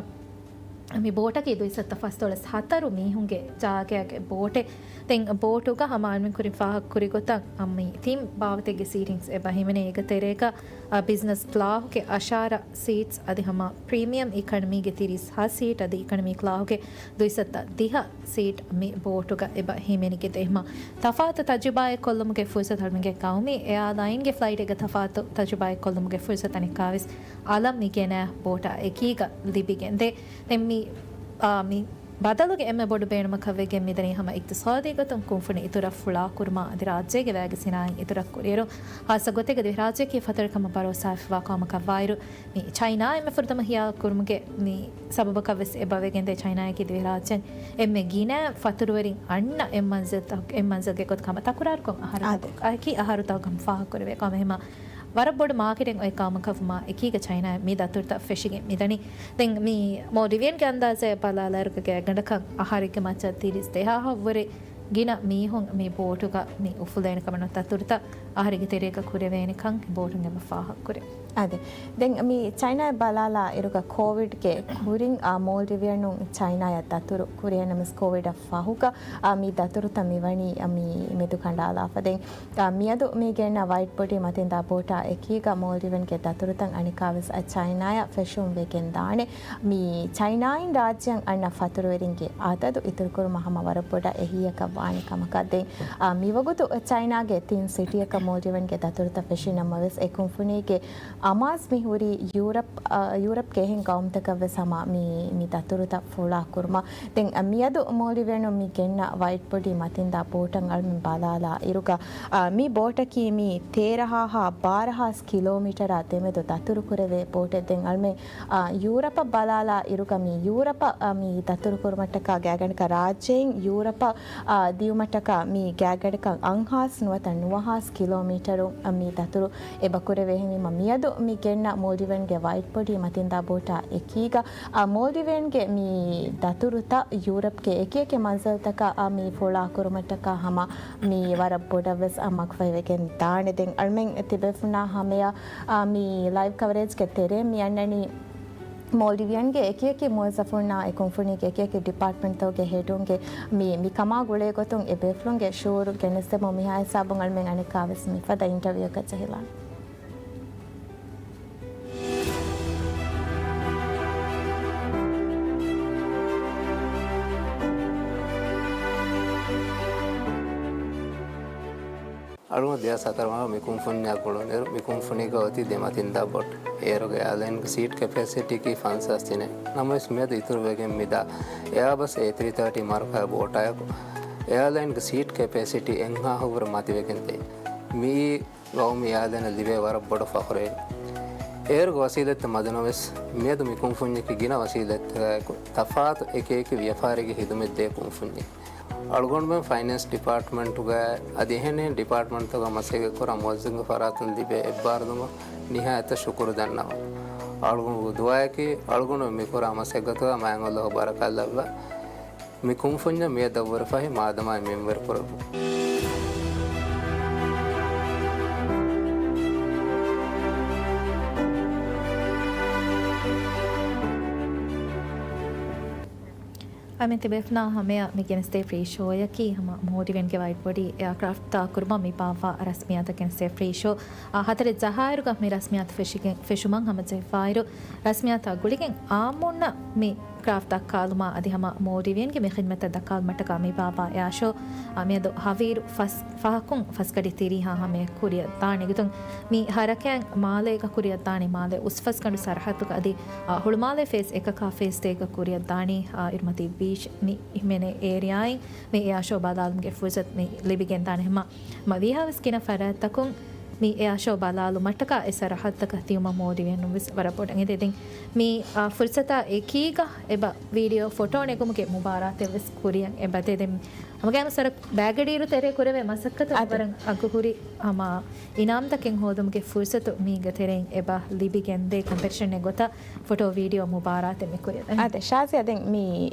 މި ބޯޓަކީ ދުއިސައްތަ ފަސްދޮޅަސް ހަތަރު މީހުންގެ ޖާގައިގެ ބޯޓެއް. ދެން ބޯޓުގަ ހަމަ އަންމެން ކުރިން ފާހަގަ ކުރި ގޮތަށް އަ، މި ތިން ބާވަތެއްގެ ސީޓިންގްސް އެބަ ހިމެނޭ. އޭގެ ތެރޭގަ އަ، ބިޒްނަސް ކްލާހުގެ އަށާރަ ސީޓްސް އަދި ހަމަ ޕްރީމިއަމް އިކަނަމީގެ ތިރީސް ހަ ސީޓް އަދި އިކަނަމީ ކްލާހުގެ ދުއިސައްތަ ދިހަ ސީޓް މި ބޯޓުގަ އެބަ ހިމެނިގެންދޭ. އެހެމަ ތަފާތު ތަޖުރިބާއެއް ކޮށްލުމުގެ ފުރުސަތު އަޅުމެންގެ ޤައުމީ އެއާލައިންގެ ފްލައިޓެއްގަ ތަފާތު ތަޖުރިބާއެއް ކޮށްލުމުގެ ފުރުސަތު އަނެއްކާވެސް އަލަށް މި ގެނައި ބޯޓާ އެކީގަ ލިބިގެންދޭ. ދެން މި، އާ، މި ބަދަލުގެ އެންމެ ބޮޑު ބޭނުމަކަށް ވެގެން މިދަނީ ހަމަ އިޤްތިޞާދީ ގޮތުން ކުންފުނި އިތުރަށް ފުޅާ ކުރުމާ އަދި ރާއްޖޭގެ ވައިގެ ސިނާއަތް އިތުރަށް ކުރިއިރު، ޚާއްޞަ ގޮތެއްގަ ދިވެހިރާއްޖެއަކީ ފަތުރުވެރިކަމަށް ބަރޯސާވެފައިވާ ޤައުމަކަށް ވާއިރު، މި ޗައިނާ އެންމެ ފުރަތަމަ ހިޔާލު ކުރުމުގެ މި ސަބަބަކަށް ވެސް އެބަ ވެގެންދޭ. ޗައިނާއަކީ ދިވެހިރާއްޖެއިން އެންމެ ގިނަ ފަތުރުވެރިން އަންނަ އެއް މަންޒިލްތަ-، އެއް މަންޒިލްގެ ގޮތަކަށް ހަމަ ތަކުރާރުކޮށް އަހަރު އާދެ. ތަކު-، އަކީ އަހަރު ތަކުގަ ހަމަ ފާހަގަކުރެވޭ ޤައުމެއް. ހަމަ ވަރަށް ބޮޑު މާކެޓެއް އޮތް ޤައުމަކަށް ވުމާ އެކީގަ ޗައިނާއަށް މި ދަތުރުތައް ފެށިގެން މިދަނީ. ދެން މި މޯލްޑިވިއަންގެ އަންދާޒާއަށް ބަލާލާއިރުގަ ގާތްގަނޑަކަށް އަހަރެއްގެ މައްޗަށް ތިރީސް ދެހާހަށްވުރެ ގިނަ މީހުން މި ބޯޓުގަ މި އުފުލޭނެ ކަމަށް ނުވަތަ ދަތުރުތައް އަހަރެއްގެ ތެރޭގަ ކުރެވޭނެކަން ބޯޓުން އެބަ ފާހަގަކުރޭ. އާދެ. ދެން މި ޗައިނާއަށް ބަލާލާ އިރުގަ ކޯވިޑްގެ ކުރިން، އާ، މޯލްޑިވިއަނުން ޗައިނާއަށް ދަތުރު ކުރި. އެހެންނަމަވެސް ކޯވިޑަށް ފަހުގަ، އާ، މި ދަތުރުތައް މިވަނީ، އާ، މި މެދުކަނޑާލާފަ. ދެން، އާ، މިއަދު މި ގެންނަ ވައިޓް ބޮޑީ މަތިން ދާ ބޯޓާ އެކީގަ މޯލްޑިވިއަންގެ ދަތުރުތައް އަނެއްކާވެސް، އާ، ޗައިނާއަށް ފެށުން ވެގެން ދާނެ. މި ޗައިނާއިން ރާއްޖެއަށް އަންނަ ފަތުރުވެރިންގެ އަދަދު އިތުރުކުރުމަށް ހަމަ ވަރަށް ބޮޑަށް އެހީއަކަށް ވާނެ ކަމަކަށް. ދެން، އާ، މިވަގުތު ޗައިނާގެ ތިން ސިޓީއަކަށް މޯލްޑިވިއަންގެ ދަތުރުތައް ފެށި ނަމަވެސް، އެ ކުންފުނީގެ އަމާޒް މި ހުރީ ޔޫރަޕް، އާ، ޔޫރަޕްގެ އެހެން ޤައުމުތަކަށް ވެސް ހަމަ މި، މި ދަތުރުތައް ފުޅާ ކުރުމަށް. ދެން، އަ، މިއަދު މޯލްޑިވިއަނުން މި ގެންނަ ވައިޓް ބޮޑީ މަތިންދާ ބޯޓަށް އަޅުމެން ބަލާލާ އިރުގަ، އާ، މި ބޯޓަކީ މި ތޭރަ ހާހާ ބާރަ ހާސް ކިލޯމީޓަރާ ދެމެދު ދަތުރު ކުރެވޭ ބޯޓެއް. ދެން އަޅުމެން، އާ، ޔޫރަޕަށް ބަލާލާ އިރުގަ މި ޔޫރަޕަށް، އާ، މި ދަތުރު ކުރުމަށްޓަކާ ގާތްގަނޑަކަށް ރާއްޖެއިން ޔޫރަޕަށް، އާ، ދިޔުމަށްޓަކާ މި ގާތްގަނޑަކަށް އަށްހާސް ނުވަތަ ނުވަހާސް ކިލޯމީޓަރު، އާ، މި ދަތުރު އެބަ ކުރެވޭ. އެހެންވީމަ މިއަދު މި ގެންނަ މޯލްޑިވިއަންގެ ވައިޓް ބޮޑީ މަތިންދާ ބޯޓާ އެކީގަ، އާ، މޯލްޑިވިއަންގެ މި ދަތުރުތައް ޔޫރަޕްގެ އެކިއެކި މަންޒިލްތަކަށް، އާ، މި ފުޅާ ކުރުމަށްޓަކާ ހަމަ މި ވަރަށް ބޮޑަށް ވެސް، އާ، މަގުފަހިވެގެން ދާނެ. ދެން އަޅުމެން ތިބޭފުޅުންނާ ހަމަޔަށް، އާ، މި ލައިވް ކަވަރޭޖްގެ ތެރޭ މި އަންނަނީ މޯލްޑިވިއަންގެ އެކިއެކި މުވައްޒަފުންނާ އެ ކުންފުނީގެ އެކިއެކި ޑިޕާޓްމަންޓްތަކުގެ ހެޑުންގެ މި، މި ކަމާ ގުޅޭ ގޮތުން އެ ބޭފުޅުންގެ ޝުއޫރު ގެނެސްދެމުން މިހާ ހިސާބުން އަޅުމެން އަނެއްކާވެސް މިފަދަ އިންޓަވިއުއަކަށް ޖެހިލާނެ. އަޅުގަނޑު ދެހާސް ހަތަރު މަހު މި ކުންފުންޏާ ގުޅުނުއިރު، މި ކުންފުނީގަ އޮތީ ދެމަތިންދާ ބޯޓް. އޭރުގެ އެއާލައިންގެ ސީޓް ކެޕޭސިޓީއަކީ ފަންސާސް ތިނެއް. ނަމަވެސް، މިއަދު އިތުރުވެގެން މިދާ އެއާބަސް އޭ ތްރީ ތާޓީ މަރުކާ ބޯޓާއެކު، އެއާލައިންގެ ސީޓް ކެޕޭސިޓީ އެއްހާހަށްވުރެ މަތިވެގެންދޭ. މިއީ ގައުމީ އެއާލައިނަށް ލިބޭ ވަރަށް ބޮޑު ފަޚުރެއް. އޭރުގެ ވަސީލަތްތައް މަދުނަމަވެސް، މިއަދު މި ކުންފުންޏަކީ ގިނަ ވަސީލަތްތަކާއެކު ތަފާތު އެކިއެކި ވިޔަފާރީގެ ހިދުމަތްދޭ ކުންފުންޏެއް. އަޅުގަނޑުމެން ފައިނޭންސް ޑިޕާޓްމަންޓުގައި އަދި އެހެނިހެން ޑިޕާޓްމަންޓްތަކުގަ މަސައްކަތްކުރާ މުވައްޒަފުންގެ ފަރާތުން ލިބޭ އެއްބާރުލުމަށް ނިހާޔަތަށް ޝުކުރު ދަންނަވަން. އަޅުގަނޑު ދުޢާއަކީ އަޅުގަނޑު މިކުރާ މަސައްކަތުގަ މާތް ﷲ ބަރަކާތްލައްވާ. މި ކުންފުންޏަށް މިއަދަށްވުރެ ފަހެ މާދަމާއި މިންވަރު ކުރައްވުން. އަމި ތިބޭފުނާ ހަމަޔަށް މި ގެނެސްދޭ ފްރީ ޝޯއަކީ ހަމަ މޯލްޑިވިއަންގެ ވައިޑް ބޮޑީ އެއާކްރާފްޓްތާ ކުރުމަށް މި ބާއްވާ ރަސްމިއްޔާތަށް ގެނެސްދޭ ފްރީ ޝޯ. އާ، ހަތަރެއް ޖަހާއިރުގަ މި ރަސްމިއްޔާތު ފެށިގެން، ފެށުމަށް ހަމަޖެހިފާއިރު، ރަސްމިއްޔާތާ ގުޅިގެން އާއްމުންނަށް މި ކްރާފްޓް ދައްކާލުމާ އަދި ހަމަ މޯލްޑިވިއަންގެ މި ޚިދްމަތަށް ދައްކާލުމަށްޓަކާ މި ބާއްވާ އެއާ ޝޯ، އާ، މިއަދު ހަވީރު ފަސް ފަހަކުން ފަސްގަޑި ތިރީހާ ހަމަޔަށް ކުރިއަށް ދާނެ. އެގޮތުން މި ހަރަކާތް މާލޭގަ ކުރިއަށް ދާނީ މާލޭ އުސްފަސްގަނޑު ސަރަހައްދުގަ އަދި، އާ، ހުޅުމާލޭ ފޭސް އެކަކާ ފޭސް ދޭގަ ކުރިއަށް ދާނީ، އާ، އިރުމަތީ ބީޗް މި ހިމެނޭ އޭރިއާއިން މި އެއާ ޝޯ ބަލާލުމުގެ ފުރުސަތު މި ލިބިގެންދާނެ. ހަމަ މަ ވީހާވެސް ގިނަ ފަރާތްތަކުން މި އެއާ ޝޯ ބަލާލުމަށްޓަކާ އެ ސަރަހައްދަކަށް ދިޔުމަށް މޯލްޑިވިއަނުން ވެސް ވަރަށް ބޮޑަށް އެދެން. މި، އާ، ފުރުސަތާ އެކީގަ އެބަ ވީޑިއޯ ފޮޓޯ ނެގުމުގެ މުބާރާތެއް ވެސް ކުރިއަށް އެބަ ދެދެން. ހަމަގައިމު ސަރަ ބައިގަޑިއިރު ތެރޭ ކުރެވޭ މަސައްކަތު އަދި ވަރަށް އަގުހުރި ހަމަ އިނާމްތަކެއް ހޯދުމުގެ ފުރުސަތު މީގެ ތެރެއިން އެބަ ލިބިގެންދޭ ކޮމްޕެޓިޝަނެއް ގޮތަށް ފޮޓޯ ވީޑިއޯ މުބާރާތެއް މި ކުރިއަށް. އާދެ، ޝާޒިޔާ، ދެން މި،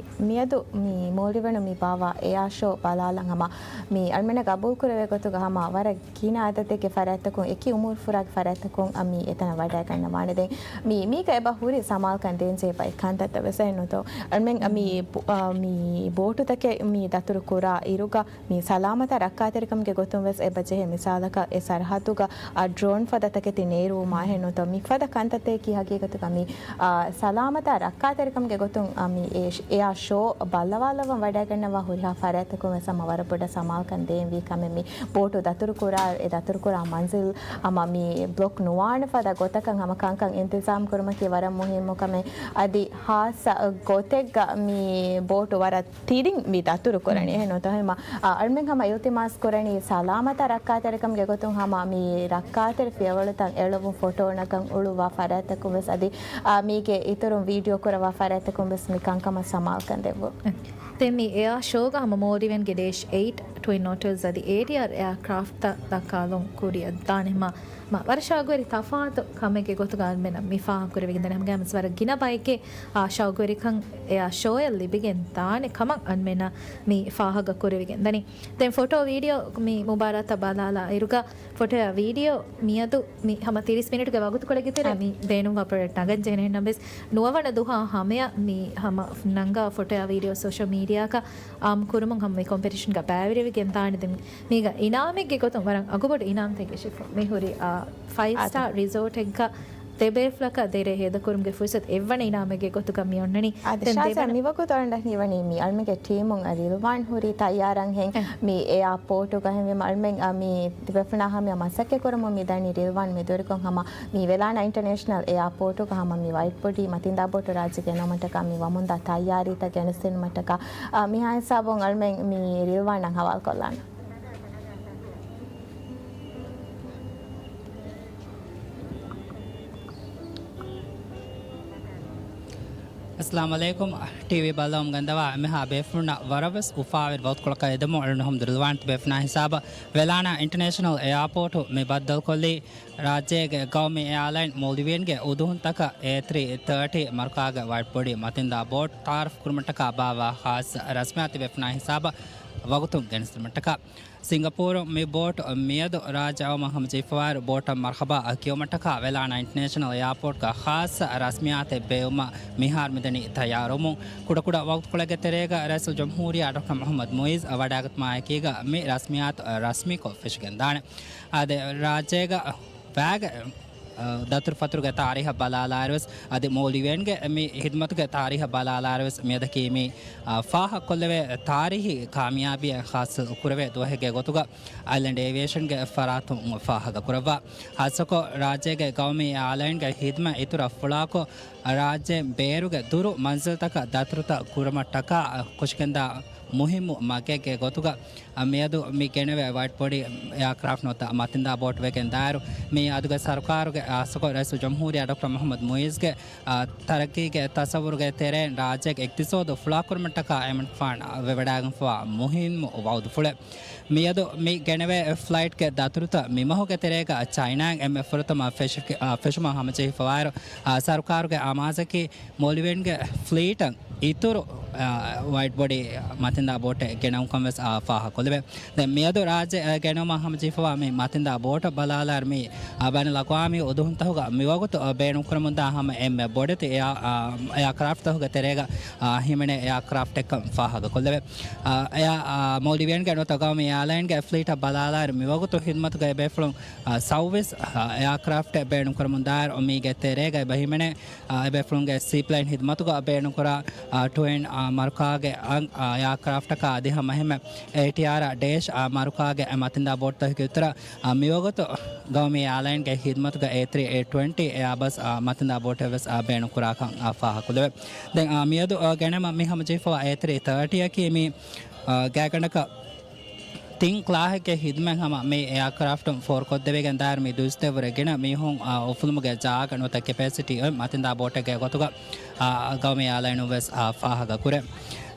މިއަދު މި މޯލްޑިވިއަނުން މި ބާއްވާ އެއާ ޝޯ ބަލާލަން ހަމަ މި އަޅުމެންނަށް ގަބޫލު ކުރެވޭ ގޮތުގަ ހަމަ ވަރަށް ގިނަ އަދަދެއްގެ ފަރާތްތަކުން، އެކި އުމުރު ފުރާގެ ފަރާތްތަކުން އަ، މި އެތަނަށް ވަޑައިގަންނަވާނެ. ދެން މި، މީގަ އެބަ ހުރި ސަމާލުކަން ދޭންޖެހޭ ބައެއް ކަންތައްތައް ވެސް އެހެންނުތޯ؟ އަޅުމެން މި ބޯ-، އަ، މި ބޯޓުތަކެއް މި ދަތުރު ކުރާ އިރުގަ މި ސަލާމަތާ ރައްކާތެރިކަމުގެ ގޮތުން ވެސް އެބަ ޖެހޭ. މިސާލަކަށް އެ ސަރަހައްދުގަ އަ، ޑްރޯން ފަދަ ތަކެތި ނޭރުވުމާ އެހެންނުތޯ؟ މި ފަދަ ކަންތައްތަކަކީ ހަގީގަތުގަ މި، އާ، ސަލާމަތާ ރައްކާތެރިކަމުގެ ގޮތުން، އާ، މި އެ ޝް-، އެއާ ޝޯ ބައްލަވާލައްވަން ވަޑައިގަންނަވާ ހުރިހާ ފަރާތްތަކުން ވެސް ހަމަ ވަރަށް ބޮޑަށް ސަމާލުކަން ދޭންވީ ކަމެއް. މި ބޯޓު ދަތުރު ކުރާ، އެ ދަތުރު ކުރާ މަންޒިލް ހަމަ މި ބްލޮކް ނުވާނެ ފަދަ ގޮތަކަށް ހަމަ ކަންކަން އިންތިޒާމް ކުރުމަކީ ވަރަށް މުހިއްމު ކަމެއް. އަދި ހާއްސަ ގޮތެއްގަ މި ބޯޓު ވަރަށް ތިރިން މި ދަތުރު ކުރަނީ. އެހެން ނުތަ ހަމަ، އަ، އަޅުމެން ހަމަ އިލްތިމާސް ކުރަނީ ސަލާމަތާ ރައްކާތެރިކަމުގެ ގޮތުން ހަމަ މި ރައްކާތެރި ފިޔަވަޅުތައް އެޅުވުން ފޮޓޯ ނަގަން އުޅުއްވާ ފަރާތްތަކުން ވެސް އަދި، އަ، މީގެ އިތުރުން ވީޑިއޯ ކުރައްވާ ފަރާތްތަކުން ވެސް މި ކަންކަމަށް ސަމާލުކަން ދެއްވުން. ދެން މި އެއާ ޝޯގަ ހަމަ މޯލްޑިވިއަންގެ ޑޭޝް އެއިޓް ޓްވިން އޮޓަރސް އަދި އޭޓީއާރް އެއާ ކްރާފްޓް ދައްކާލުން ކުރިއަށް ދާނެ. ހަމަ މަ-، ވަރަށް ޝައުގުވެރި ތަފާތު ކަމެއްގެ ގޮތުގަ އަންމެނަށް މި ފާހަގަކުރެވިގެންދާނެ. ހަމަގައިމުވެސް ވަރަށް ގިނަ ބައެއްގެ، އާ، ޝައުގުވެރިކަން އެއާ ޝޯއަށް ލިބިގެން ދާނެ ކަމަށް އަންމެނަށް މި ފާހަގަކުރެވިގެންދަނީ. ދެން ފޮޓޯ ވީޑިއޯ މި މުބާރާތަށް ބަލާލާ އިރުގަ ފޮޓޯއާ ވީޑިއޯ މިއަދު މި ހަމަ ތިރީސް މިނިޓުގެ ވަގުތުކޮޅެއްގެ ތެރޭ އަ. މި ބޭނުންވާ ޕްރޮޑަކްޓް ނަގަން ޖެހޭނެ. އެހެންނަމަވެސް ނުވަވަނަ ދުހާ ހަމަޔަށް މި ހަމަ ނަންގާ ފޮޓޯއާ ވީޑިއޯ ސޯޝަލް މީޑިއާއަކަށް އާއްމު ކުރުމުން ހަމަ މި ކޮމްޕެޓިޝަންގަ ބައިވެރިވެގެން ދާނެ. ދެން މީގަ އިނާމެއްގެ ގޮތުން ވަރަށް އަގުބޮޑު އިނާމްތައް ގެނެސްފަ މި ހުރި، އާ، ފައިވް އާދެ. ސްޓާ ރިސޯޓެއްގަ ދެބޭފުޅަކަށް ދެރޭ ހޭދަކުރުމުގެ ފުރުސަތު އެއްވަނަ އިނާމެއްގެ ގޮތުގަ މި އޮންނަނީ. އާދެ، ދެން ޝާޒާ، ދެވަނަ މިވަގުތު އަޅުގަނޑަށް ހީވަނީ މި އަޅުމެންގެ ޓީމުން ރިލްވާން ހުރީ ތައްޔާރަށް ހެން އެ. މި އެއާޕޯޓުގަ ހެންވީމަ އަޅުމެން މި ތިބޭފުޅާ ހަމަޔަށް މަސައްކަތް ކުރަމުން މި ދަނީ ރިލްވާން މި ދުވަހު ހަމަ މި ވެލާނާ އިންޓަރނޭޝަނަލް އެއާޕޯޓުގަ ހަމަ މި ވައިޑް ބޮޑީ މަތިންދާ ބޯޓު ރާއްޖޭގެ އެންމެ ޓަކާ މި ވަމުންދާ ތައްޔާރީތައް ގެނެސްދިނުމަށްޓަކާ، އާ، މިހާ ހިސާބުން އަޅުމެން މި ރިލްވާނަށް ހަވާލުކޮށްލާނަން. އައްސަލާމު ޢަލައިކުމް. ޓީވީ ބައްލަވަމުން ގަންދަވާ އެންމެހާ ބޭފުޅުންނަށް ވަރަށްވެސް އުފާވެރި ވަގުތުކޮޅަކަށް އެދެމުން އަޅުގަނޑު ހަމަ ރިލްވާން ތިބޭފުޅުންނާ ހިސާބަށް ވެލާނާ އިންޓަރނޭޝަނަލް އެއާޕޯޓު މި ބައްދަލުކޮށްލީ ރާއްޖޭގެ ގައުމީ އެއާލައިން މޯލްޑިވިއަންގެ އުދުހުންތަކަށް އޭ ތްރީ ތާޓީ މަރުކާގެ ވައިޑް ބޮޑީ މަތިންދާ ބޯޓް ތައާރަފް ކުރުމަށްޓަކާ ބާއްވާ ޚާއްޞަ ރަސްމިއްޔާތު ތިބޭފުޅުންނާ ހިސާބަށް ވަގުތުން ގެނެސްދިނުމަށްޓަކާ. ސިންގަޕޫރު މި ބޯޓު މިއަދު ރާއްޖެ އައުމަށް ހަމަޖެހިފަވާއިރު ބޯޓަށް މަރްޙަބާ ކިޔުމަށްޓަކާ ވެލާނާ އިންޓަރނޭޝަނަލް އެއާޕޯޓްގަ ޚާއްޞަ ރަސްމިއްޔާތެއް ބޭއްވުމަށް މިހާރު މިދަނީ ތައްޔާރުވުމުން. ކުޑަކުޑަ ވަގުތުކޮޅެއްގެ ތެރޭގަ ރައީސުލްޖުމްހޫރިއްޔާ ޑޮކްޓަރ މުޙައްމަދު މުޢިއްޒު ވަޑައިގަތުމާއެކީގަ މި ރަސްމިއްޔާތު ރަސްމީކޮށް ފެށިގެންދާނެ. އާދެ، ރާއްޖޭގަ ވައިގެ، އަ، ދަތުރުފަތުރުގެ ތާރީހަށް ބަލާލާއިރުވެސް، އަދި މޯލްޑިވިއަންގެ މި ހިދުމަތުގެ ތާރީހަށް ބަލާލާއިރުވެސް، މިއަދަކީ މި، އަ، ފާހަގަކޮށްލެވޭ ތާރީހީ ކާމިޔާބީއެއް ޚާއްޞަ ކުރެވޭ ދުވަހެއްގެ ގޮތުގަ އައިލެންޑް އޭވިއޭޝަންގެ ފަރާތުން ފާހަގަކުރައްވާ. ޚާއްޞަކޮށް، ރާއްޖޭގެ ގައުމީ އެއާލައިންގެ ހިދުމަތް އިތުރަށް ފުޅާކޮށް، ރާއްޖޭން ބޭރުގެ ދުރު މަންޒިލްތަކަށް ދަތުރުތައް ކުރުމަށްޓަކާ ކުށިގެންދާ މުހިއްމު މަގެއްގެ ގޮތުގަ، އަ، މިއަދު މި ގެނެވޭ ވައިޑް ބޮޑީ އެއާކްރާފްޓް ނުވަތަ މަތިންދާ ބޯޓް ވެގެން ދާއިރު، މި އަދުގެ ސަރުކާރުގެ ޚާއްޞަކޮށް ރައީސުލްޖުމްހޫރިއްޔާ ޑޮކްޓަރ މުޙައްމަދު މުޢިއްޒުގެ، އަ، ތަރައްޤީގެ ތަޞައްވުރުގެ ތެރެއިން ރާއްޖޭގެ އިޤްތިޞާދު ފުޅާކުރުމަށްޓަކާ އެމަނިކުފާނު ވެވަޑައިގެންފަވާ މުހިއްމު ވައުދުފުޅެއް. މިއަދު މި ގެނެވޭ ފްލައިޓްގެ ދަތުރުތައް މިމަހުގެ ތެރޭގަ ޗައިނާއިން އެންމެ ފުރަތަމަ ފެށި-، އަ، ފެށުމަށް ހަމަޖެހިފަވާއިރު، އަ، ސަރުކާރުގެ އަމާޒަކީ މޯލްޑިވިއަންގެ ފްލީޓަށް އިތުރު، އާ، ވައިޑް ބޮޑީ މަތިންދާ ބޯޓެއް ގެނައުންކަން ވެސް، އާ، ފާހަގަކޮށްލެވޭ. ދެން މިއަދު ރާއްޖެ، އާ، ގެނައުމަށް ހަމަޖެހިފަވާ މި މަތިންދާ ބޯޓަށް ބަލާލާއިރު މި، އާ، ބައިނަލް އަގްވާމީ އުދުހުންތަހުގަ މިވަގުތު، އާ، ބޭނުންކުރަމުންދާ ހަމަ އެންމެ ބޮޑެތި އެއާ، އާ، އެއާކްރާފްޓްތަހުގެ ތެރޭގަ، އާ، ހިމެނޭ އެއާކްރާފްޓެއްކަން ފާހަގަކޮށްލެވޭ. އާ، އެއާ، އާ، މޯލްޑިވިއަންގެ ނުވަތަ ގައުމީ އެއާލައިންގެ ފްލީޓަށް ބަލާލާއިރު މިވަގުތު ހިދުމަތުގައި ބޭފުޅުން، އާ، ސައުވީސް، އާ، އެއާކްރާފްޓެއް ބޭނުންކުރަމުންދާއިރު މީގެ ތެރޭގައި ބަހިމެނޭ، އާ، އެބޭފުޅުންގެ ސީޕްލޭން ހިދުމަތުގަ ބޭނުންކުރާ، އާ، ޓުއިން، އާ، މަރުކާގެ އަން، އާ، އެއާކްރާފްޓަކާ އަދި ހަމައެހެންމެ އޭޓީއާރ ޑޭޝް، އާ، މަރުކާގެ މަތިންދާ ބޯޓްތަކުގެ އިތުރަށް، އާ، މިވަގުތު ގައުމީ އެއާލައިންގެ ހިދުމަތުގަ އޭ ތްރީ އޭ ޓްވެންޓީ އެއާބަސް، އާ، މަތިންދާ ބޯޓެއް ވެސް، އާ، ބޭނުންކުރާކަން، އާ، ފާހަގަކޮށްލެވޭ. ދެން، އާ، މިއަދު، އާ، ގެނައުމަށް މި ހަމަޖެހިފަވާ އޭ ތްރީ ތާޓީއަކީ މި، އާ، ގާތްގަނޑަކަށް ތިން ކްލާހެއްގެ ހިދުމަތް ހަމަ މި އެއާކްރާފްޓުން ފޯރުކޮށްދެވިގެން ދާއިރު މި ދުވަސް ދެއްވުރެ ގިނަ މީހުން، އާ، އުފުލުމުގެ ޖާގަ ނުވަތަ ކެޕޭސިޓީ އޮތް މަތިންދާ ބޯޓެއްގެ ގޮތުގަ، އާ، ގައުމީ އެއާލައިނުން ވެސް، އާ، ފާހަގަކުރޭ.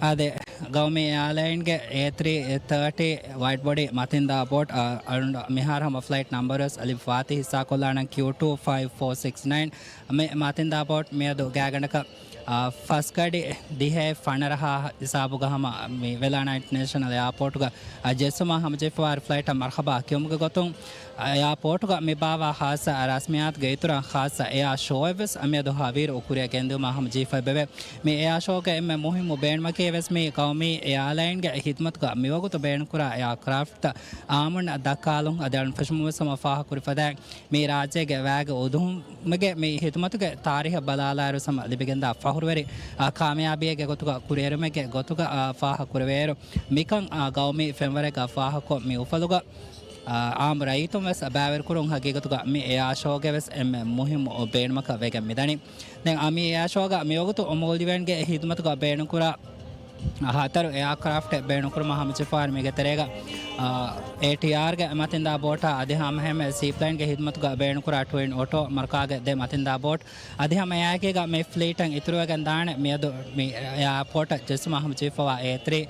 އާދެ، ގައުމީ އެއާލައިންގެ އޭ ތްރީ ތާޓީ ވައިޑް ބޮޑީ މަތިންދާ ބޯޓް، އާ، އަޅުގަނޑު މިހާރު ހަމަ ފްލައިޓް ނަމްބަރު ވެސް އަލިފް ވާތީ ހިއްސާކޮށްލާނަން ކިޔޫ ޓޫ ފައިވް ފޯ ސިކްސް ނައިން. މި މަތިންދާ ބޯޓް މިއަދު ގާތްގަނޑަކަށް އާ، ފަސްގަޑި ދިހައެއް ފަނަރަހާ ހިސާބުގަ ހަމަ މި ވެލާނާ އިންޓަރނޭޝަނަލް އެއާޕޯޓުގަ، އާ، ޖެއްސުމަށް ހަމަޖެހިފަވާ ފްލައިޓަށް މަރުހަބާ ކިޔުމުގެ ގޮތުން، އާ، އެއާޕޯޓުގަ މި ބާއްވާ ޚާއްޞަ ރަސްމިއްޔާތުގެ އިތުރަށް ޚާއްޞަ އެއާ ޝޯއެއް ވެސް މިއަދު ހަވީރު ކުރިއަށް ގެންދިއުމަށް ހަމަޖެހިފައި އެބަވޭ. މި އެއާ ޝޯގެ އެންމެ މުހިއްމު ބޭނުމަކީ ވެސް މި ގައުމީ އެއާލައިންގެ ހިދުމަތުގަ މިވަގުތު ބޭނުންކުރާ އެއާކްރާފްޓްތައް އާއްމުންނަށް ދައްކާލުން. އަދި އަޅުން ފެށުމުން ވެސް ހަމަ ފާހަގަކުރި ފަދައިން، މި ރާއްޖޭގެ ވައިގެ އުދުހުމުގެ މި ހިދުމަތުގެ ތާރީހަށް ބަލާލާއިރު ހަމަ ލިބިގެންދާ ފަހުރުވެރި، އާ، ކާމިޔާބީއެއްގެ ގޮތުގަ ކުރިއެރުމެއްގެ ގޮތުގަ، އާ، ފާހަގަކުރެވޭއިރު، މިކަން، އާ، ގައުމީ ފެންވަރެއްގަ ފާހަގަކޮށް މި އުފަލުގަ، އާ، އާއްމު ރައްޔިތުން ވެސް ބައިވެރިކުރުން ހަގީގަތުގަ މި އެއާ ޝޯގެ ވެސް އެންމެ މުހިއްމު ބޭނުމަކަށް ވެގެން މިދަނީ. ދެން އަ، މި އެއާ ޝޯގަ މިވަގުތު މޯލްޑިވިއަންގެ ހިދުމަތުގަ ބޭނުންކުރާ ހަތަރު އެއާކްރާފްޓެއް ބޭނުންކުރުމަށް ހަމަޖެހިފައިވާ މީގެ ތެރޭގަ، އާ، އޭޓީއާރްގެ މަތިންދާ ބޯޓާ އަދި ހަމައެހެންމެ ސީޕްލޭންގެ ހިދުމަތުގަ ބޭނުންކުރާ ޓްވިން އޮޓޯ މަރުކާގެ ދެ މަތިންދާ ބޯޓް އަދި ހަމައެއާއެކީގަ މި ފްލީޓަށް އިތުރުވެގެން ދާނެ މިއަދު މި އެއާޕޯޓަށް ޖެއްސުމަށް ހަމަޖެހިފައިވާ އޭ ތްރީ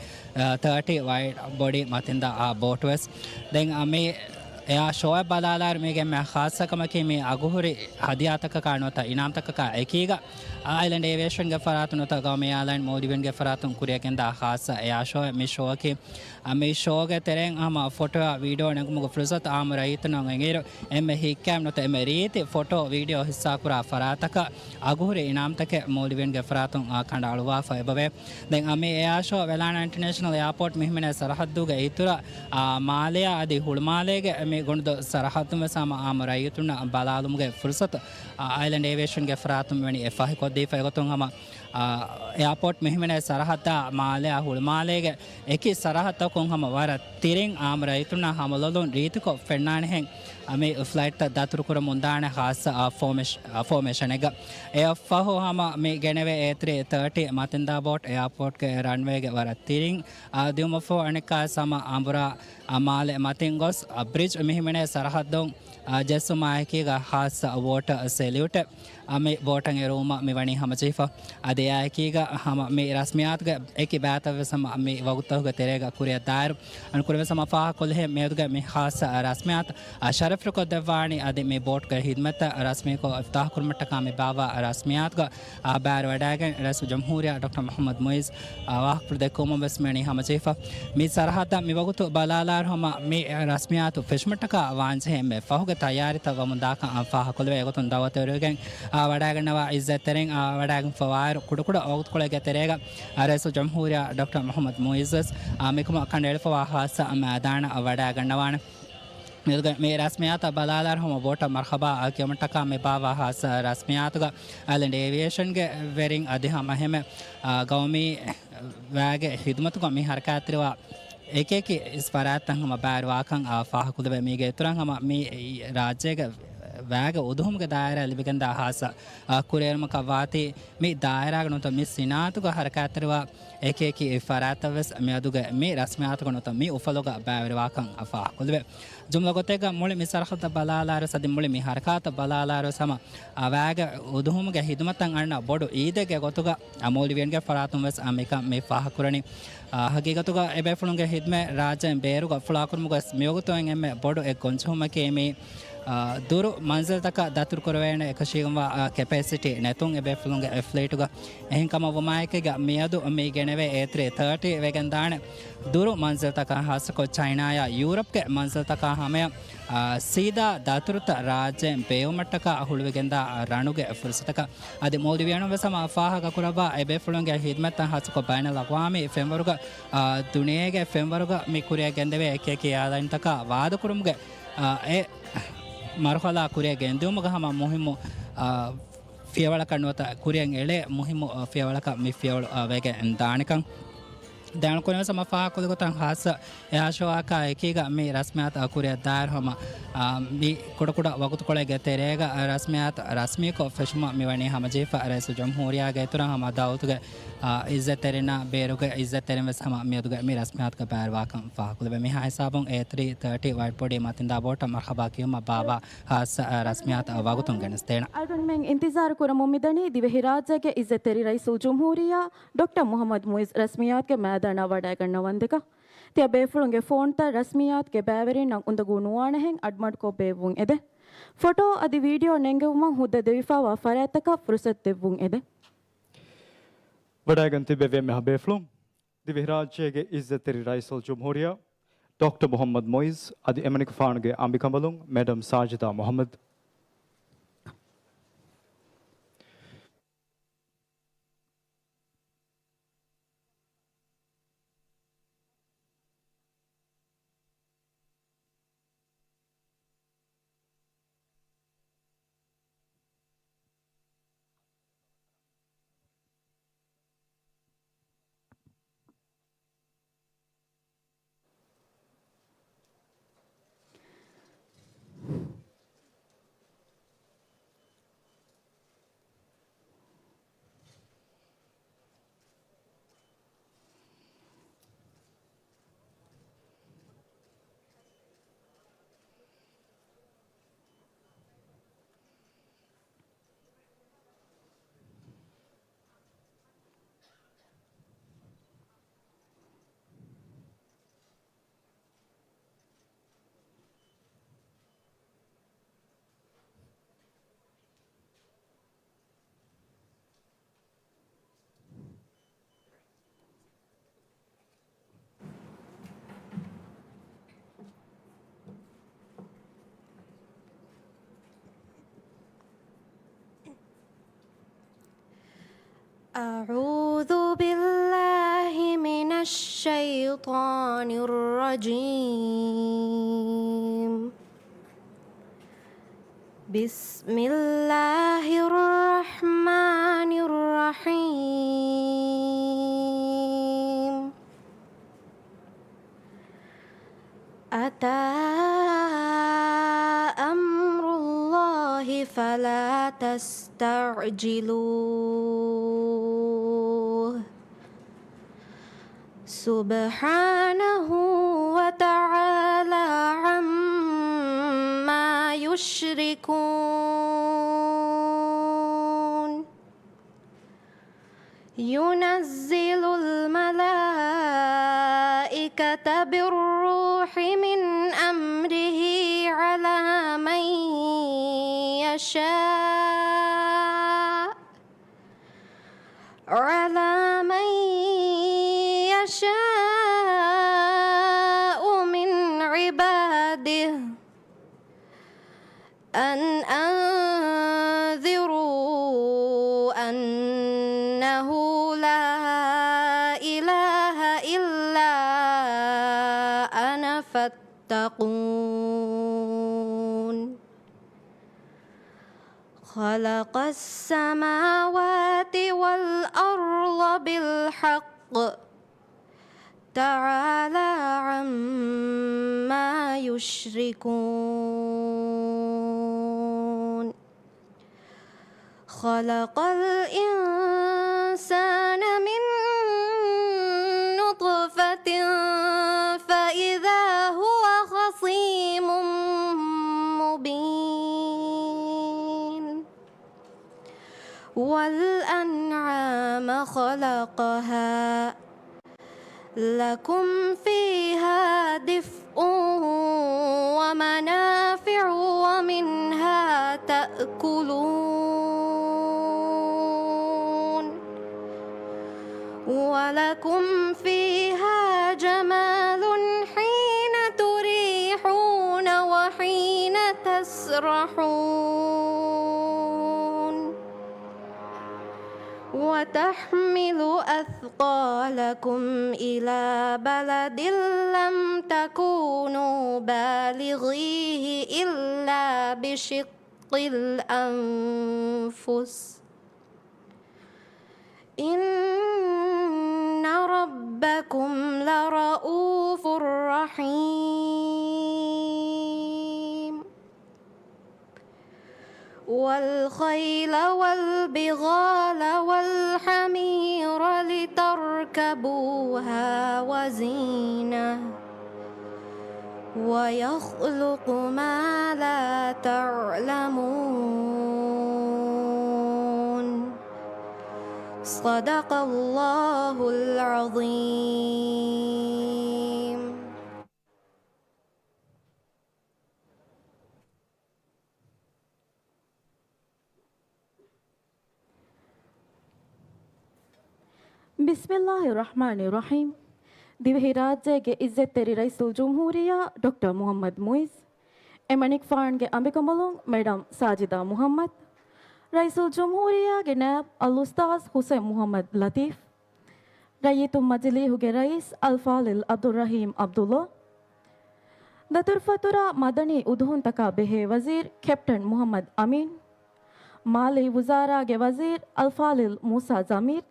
ތާޓީ ވައިޑް ބޮޑީ މަތިންދާ ބޯޓް ވެސް. ދެން މި އެއާ ޝޯއަށް ބަލާލާއިރު މީގެ އެންމެ ޚާއްޞަކަމަކީ މި އަގުހުރި ހަދިޔާތަކަކާ ނުވަތަ އިނާމްތަކަކާ އެކީގަ އައިލެންޑް އޭވިއޭޝަންގެ ފަރާތުން ނުވަތަ ގައުމީ އެއާލައިން މޯލްޑިވިއަންގެ ފަރާތުން ކުރިއަށް ގެންދާ ޚާއްޞަ އެއާ ޝޯއެއް މި ޝޯއަކީ. އަ، މި ޝޯގެ ތެރެއިން ހަމަ ފޮޓޯއާ ވީޑިއޯ ނެގުމުގެ ފުރުސަތު އާއްމު ރައްޔިތުންނަށް އެނގޭއިރު، އެންމެ ހިތްކައިމު ނުވަތަ އެންމެ ރީތި ފޮޓޯ ވީޑިއޯ ހިއްސާކުރާ ފަރާތަކަށް އަގުހުރި އިނާމްތަކެއް މޯލްޑިވިއަންގެ ފަރާތުން، އާ، ކަނޑައަޅުވާފަ އެބަވޭ. ދެން އަ، މި އެއާ ޝޯ ވެލާނާ އިންޓަރނޭޝަނަލް އެއާޕޯޓް މި ހިމެނޭ ސަރަހައްދުގެ އިތުރަށް، އާ، މާލެއާ އަދި ހުޅުމާލޭގެ މި ގޮނޑުދޮށް ސަރަހައްދުން ވެސް ހަމަ އާއްމު ރައްޔިތުންނަށް ބަލާލުމުގެ ފުރުސަތު، އާ، އައިލެންޑް އޭވިއޭޝަންގެ ފަރާތުން މިވަނީ އެއް ފަހި ކޮށްދީފަ. އެގޮތުން ހަމަ، އާ، އެއާޕޯޓް މި ހިމެނޭ ސަރަހައްދާ މާލެއާ ހުޅުމާލޭގެ އެކި ސަރަހައްދަކުން ހަމަ ވަރަށް ތިރިން އާއްމު ރައްޔިތުންނަށް ހަމަލޮލުން ރީތިކޮށް ފެންނާނެހެން، އަ، މި ފްލައިޓްތައް ދަތުރުކުރަމުންދާނެ ޚާއްޞަ، އާ، ފޯމޭޝް-، އާ، ފޯމޭޝަނެއްގަ. އެއަށްފަހު ހަމަ މި ގެނެވޭ އޭ ތްރީ ތާޓީ މަތިންދާ ބޯޓް އެއާޕޯޓްގެ ރަންވޭގެ ވަރަށް ތިރިން، އާ، ދިއުމަށްފަހު އަނެއްކާވެސް ހަމަ އަނބުރާ، އާ، މާލެ މަތިން ގޮސް، އާ، ބްރިޖް މި ހިމެނޭ ސަރަހައްދުން، އާ، ޖެއްސުމާއެކީގަ ޚާއްޞަ ވޯޓަރ ސެލިއުޓެއް، އާ، މި ބޯޓަށް އެރުވުމަށް މި ވަނީ ހަމަޖެހިފަ. އަދި އެއާއެކީގަ ހަމަ މި ރަސްމިއްޔާތުގެ އެކި ބައިތައް ވެސް ހަމަ މި ވަގުތުތަކުގެ ތެރޭގަ ކުރިއަށް ދާއިރު، އަން ކުރިން ވެސް ހަމަ ފާހަގަކޮށްލިހެން މިއަދުގެ މި ޚާއްޞަ ރަސްމިއްޔާތު، އާ، ޝަރަފްތެރިކޮށްދެއްވާނީ އަދި މި ބޯޓްގެ ހިދުމަތްތައް ރަސްމީކޮށް އިފްތިތާޙު ކުރުމަށްޓަކާ މި ބާއްވާ ރަސްމިއްޔާތުގަ، އާ، ބައިވެރިވަޑައިގެން ރައީސުލްޖުމްހޫރިއްޔާ ޑޮކްޓަރ މުޙައްމަދު މުޢިއްޒު، އާ، ވާހަކަފުޅު ދެއްކުވުމަށް ވެސް މިވަނީ ހަމަޖެހިފަ. މި ސަރަހައްދަށް މިވަގުތު ބަލާލާއިރު ހަމަ މި ރަސްމިއްޔާތު ފެށުމަށްޓަކާ ވާންޖެހޭ އެންމެ ފަހުގެ ތައްޔާރީތައް ވަމުންދާކަން ފާހަގަކޮށްލެވޭ. އެގޮތުން ދައުވަތު އެރުވިގެން، އާ، ވަޑައިގަންނަވާ އިއްޒަތްތެރިން، އާ، ވަޑައިގެންފަވާއިރު ކުޑަކުޑަ ވަގުތުކޮޅެއްގެ ތެރޭގަ، އާ، ރައީސުލްޖުމްހޫރިއްޔާ ޑޮކްޓަރ މުޙައްމަދު މުޢިއްޒު ވެސް، އާ، މިކަމަށް ކަނޑައެޅިފަވާ ޚާއްޞަ މައިދާނަށް ވަޑައިގަންނަވާނެ. މި ރަސްމިއްޔާތަށް ބަލާލާއިރު ހަމަ ބޯޓަށް މަރުޙަބާ ކިޔުމަށްޓަކާ މި ބާއްވާ ޚާއްޞަ ރަސްމިއްޔާތުގަ އައިލެންޑް އޭވިއޭޝަންގެ ވެރިން އަދި ހަމައެހެންމެ، އާ، ގައުމީ ވައިގެ ހިދުމަތުގަ މި ހަރަކާތްތެރިވާ އެކިއެކި ފަރާތްތައް ހަމަ ބައިވެރިވާކަން، އާ، ފާހަގަކޮށްލެވޭ. މީގެ އިތުރަށް ހަމަ މި ރާއްޖޭގެ ވައިގެ އުދުހުމުގެ ދާއިރާ ލިބިގެންދާ ޚާއްޞަ، އާ، ކުރިއެރުމަކަށް ވާތީ މި ދާއިރާގަ ނުވަތަ މި ސިނާއަތުގަ ހަރަކާތްތެރިވާ އެކިއެކި ފަރާތްތައް ވެސް މިއަދުގެ މި ރަސްމިއްޔާތުގަ ނުވަތަ މި އުފަލުގަ ބައިވެރިވާކަން ފާހަގަކޮށްލެވޭ. ޖުމްލަ ގޮތެއްގަ މުޅި މި ސަރަހައްދަށް ބަލާލާއިރު ސަދި މުޅި މި ހަރަކާތަށް ބަލާލާއިރު ހަމަ، އާ، ވައިގެ އުދުހުމުގެ ހިދުމަތަށް އަންނަ ބޮޑު އީދެއްގެ ގޮތުގަ، އާ، މޯލްޑިވިއަންގެ ފަރާތުން ވެސް، އާ، މިކަން މި ފާހަގަކުރަނީ. އާ، ހަގީގަތުގަ އެބޭފުޅުންގެ ހިދުމަތް ރާއްޖޭން ބޭރުގަ ފުޅާކުރުމުގަ ވެސް މިވަގުތު އޮތް އެންމެ ބޮޑު އެއް ގޮންޖެހުމަކީ މި އާ، ދުރު މަންޒިލްތަކަށް ދަތުރުކުރެވޭނެ އެކަށީގެންވާ، އާ، ކެޕޭސިޓީ ނެތުން އެބޭފުޅުންގެ އެ ފްލީޓުގަ. އެހެންކަމަށް ވުމާއެކީގަ މިއަދު މި ގެނެވޭ އޭ ތްރީ ތާޓީ ވެގެންދާނެ. ދުރު މަންޒިލްތަކަށް ހާއްސަކޮށް ޗައިނާއާ ޔޫރަޕްގެ މަންޒިލްތަކާ ހަމަޔަށް، އާ، ސީދާ ދަތުރުތައް ރާއްޖޭން ބޭއްވުމަށްޓަކާ ހުޅުވިގެންދާ ރަނުގެ ފުރުސަތަކަށް. އަދި މޯލްޑިވިއަނުން ވެސް ހަމަ ފާހަގަ ކުރައްވާ އެބޭފުޅުންގެ ހިދްމަތްތައް ހާއްސަކޮށް ބައިނަލްއަގްވާމީ ފެންވަރުގަ، އާ، ދުނިޔޭގެ ފެންވަރުގަ މި ކުރިއަށް ގެންދެވޭ އެކިއެކި އެއާލައިންތަކާ ވާދަކުރުމުގެ، އާ، އެ މަރުހަލާ ކުރިއަށް ގެންދިއުމުގަ ހަމަ މުހިއްމު، އާ، ފިޔަވަޅަކަށް ނުވަތަ ކުރިއަށް އެޅޭ މުހިއްމު، އާ، ފިޔަވަޅަކަށް މި ފިޔަވަޅު، އާ، ވެގެން ދާނެކަން. ދެން ކުރިން ވެސް ހަމަ ފާހަގަކޮށްލި ގޮތަށް ހާއްސަ އެއާޝޯއާކާ އެކީގަ މި ރަސްމިއްޔާތު ކުރިއަށް ދާއިރު ހަމަ، އާ، މި ކުޑަކުޑަ ވަގުތުކޮޅެއްގެ ތެރޭގަ ރަސްމިއްޔާތު ރަސްމީކޮށް ފެށުމަށް މިވަނީ ހަމަޖެހިފަ ރައީސު ޖުމްހޫރިއްޔާގެ އިތުރަށް ހަމަ ދައުލަތުގެ، އާ، އިއްޒަތްތެރިންނާ ބޭރުގެ އިއްޒަތްތެރިން ވެސް ހަމަ މިއަދުގެ މި ރަސްމިއްޔާތުގެ ބައިވެރިވާކަން ފާހަގަކުރެވޭ. މިހާ ހިސާބުން އޭ ތްރީ ތާޓީ ވައިޓް ބޯޑީ މަތިންދާ ބޯޓަށް މަރްހަބާ ކިޔުމަށް ބާއްވާ ހާއްސަ، އާ، ރަސްމިއްޔާތު ވަގުތުން ގެނެސްދޭނަން. އަޅުގަނޑުމެން އިންތިޒާރު ކުރަމުން މިދަނީ ދިވެހިރާއްޖޭގެ އިއްޒަތްތެރި ރައީސުލްޖުމްހޫރިއްޔާ ޑޮކްޓަރ މުހައްމަދު މުއިއްޒު ރަސްމިއްޔާތުގެ މައިދާނަށް ވަޑައިގަންނަ ވަންދެކަށް. ތިޔަބޭފުޅުންގެ ފޯންތައް ރަސްމިއްޔާތުގެ ބައިވެރިންނަށް އުނދަގޫ ނުވާނެހެން އަޑުމަޑުކޮށް ބޭއްވުން އެދެން. ފޮޓޯ އަދި ވީޑިއޯ ނެންގެވުމަށް ހުއްދަ ދެވިފައިވާ ފަރާތްތަކަށް ފުރުސަތު ދެއްވުން އެދެން. ވަޑައިގަން ތިއްބެވި އެންމެހާ ބޭފުޅުން، ދިވެހިރާއްޖޭގެ އިއްޒަތްތެރި ރައީސުލްޖުމްހޫރިއްޔާ ޑޮކްޓަރ މުހައްމަދު މުއިއްޒު އަދި އެމަނިކުފާނުގެ އަނބިކަނބަލުން މެޑަމް ސާޖިދާ މުހައްމަދު. أعوذ بالله من الشيطان الرجيم. بسم الله الرحمن الرحيم. أتى أمر الله فلا تستعجلوه. سبحانه وتعالى عما يشركون. ينزل الملائكة بالروح من أمره على من يشاء، على من يشاء من عباده. أن أنذروا أنه لا إله إلا أنا فاتقون. خلق السماوات والأرض بالحق تعالى عما يشركون. خلق الإنسان من نطفة فإذا هو خصيم مبين. والأنعام خلقها لكم فيها دفء ومنافع ومنها تأكلون ولكم فيها جمال حين تريحون وحين تسرحون وتحمل أثقالكم إلى بلد لم تكونوا بالغيه إلا بشق الأنفس إن ربكم لرءوف رحيم والخيل والبغال والحمير لتركبوها وزينة ويخلق ما لا تعلمون. صدق الله العظيم. ބިސްމިއްލާހި ރަޙްމާނި ރަޙީމް. ދިވެހިރާއްޖޭގެ އިއްޒަތްތެރި ރައީސުލްޖުމްހޫރިއްޔާ ޑޮކްޓަރ މުޙައްމަދު މުޢިއްޒު، އެމަނިކުފާނުގެ އަނބިކަނބަލުން މެޑަމް ސާޖިދާ މުޙައްމަދު، ރައީސުލްޖުމްހޫރިއްޔާގެ ނައިބު އަލްއުސްތާޛު ޙުސައިން މުޙައްމަދު ލަތީފް، ރައްޔިތުން މަޖިލީހުގެ ރައީސް އަލްފާޟިލް ޢަބްދުއްރަޙީމް ޢަބްދުއްލާ، ދަތުރުފަތުރާ މަދަނީ އުދުހުންތަކާ ބެހޭ ވަޒީރު ކެޕްޓަން މުޙައްމަދު އަމީން، މާލީ ވުޒާރާގެ ވަޒީރު އަލްފާޟިލް މޫސާ ޒަމީރު،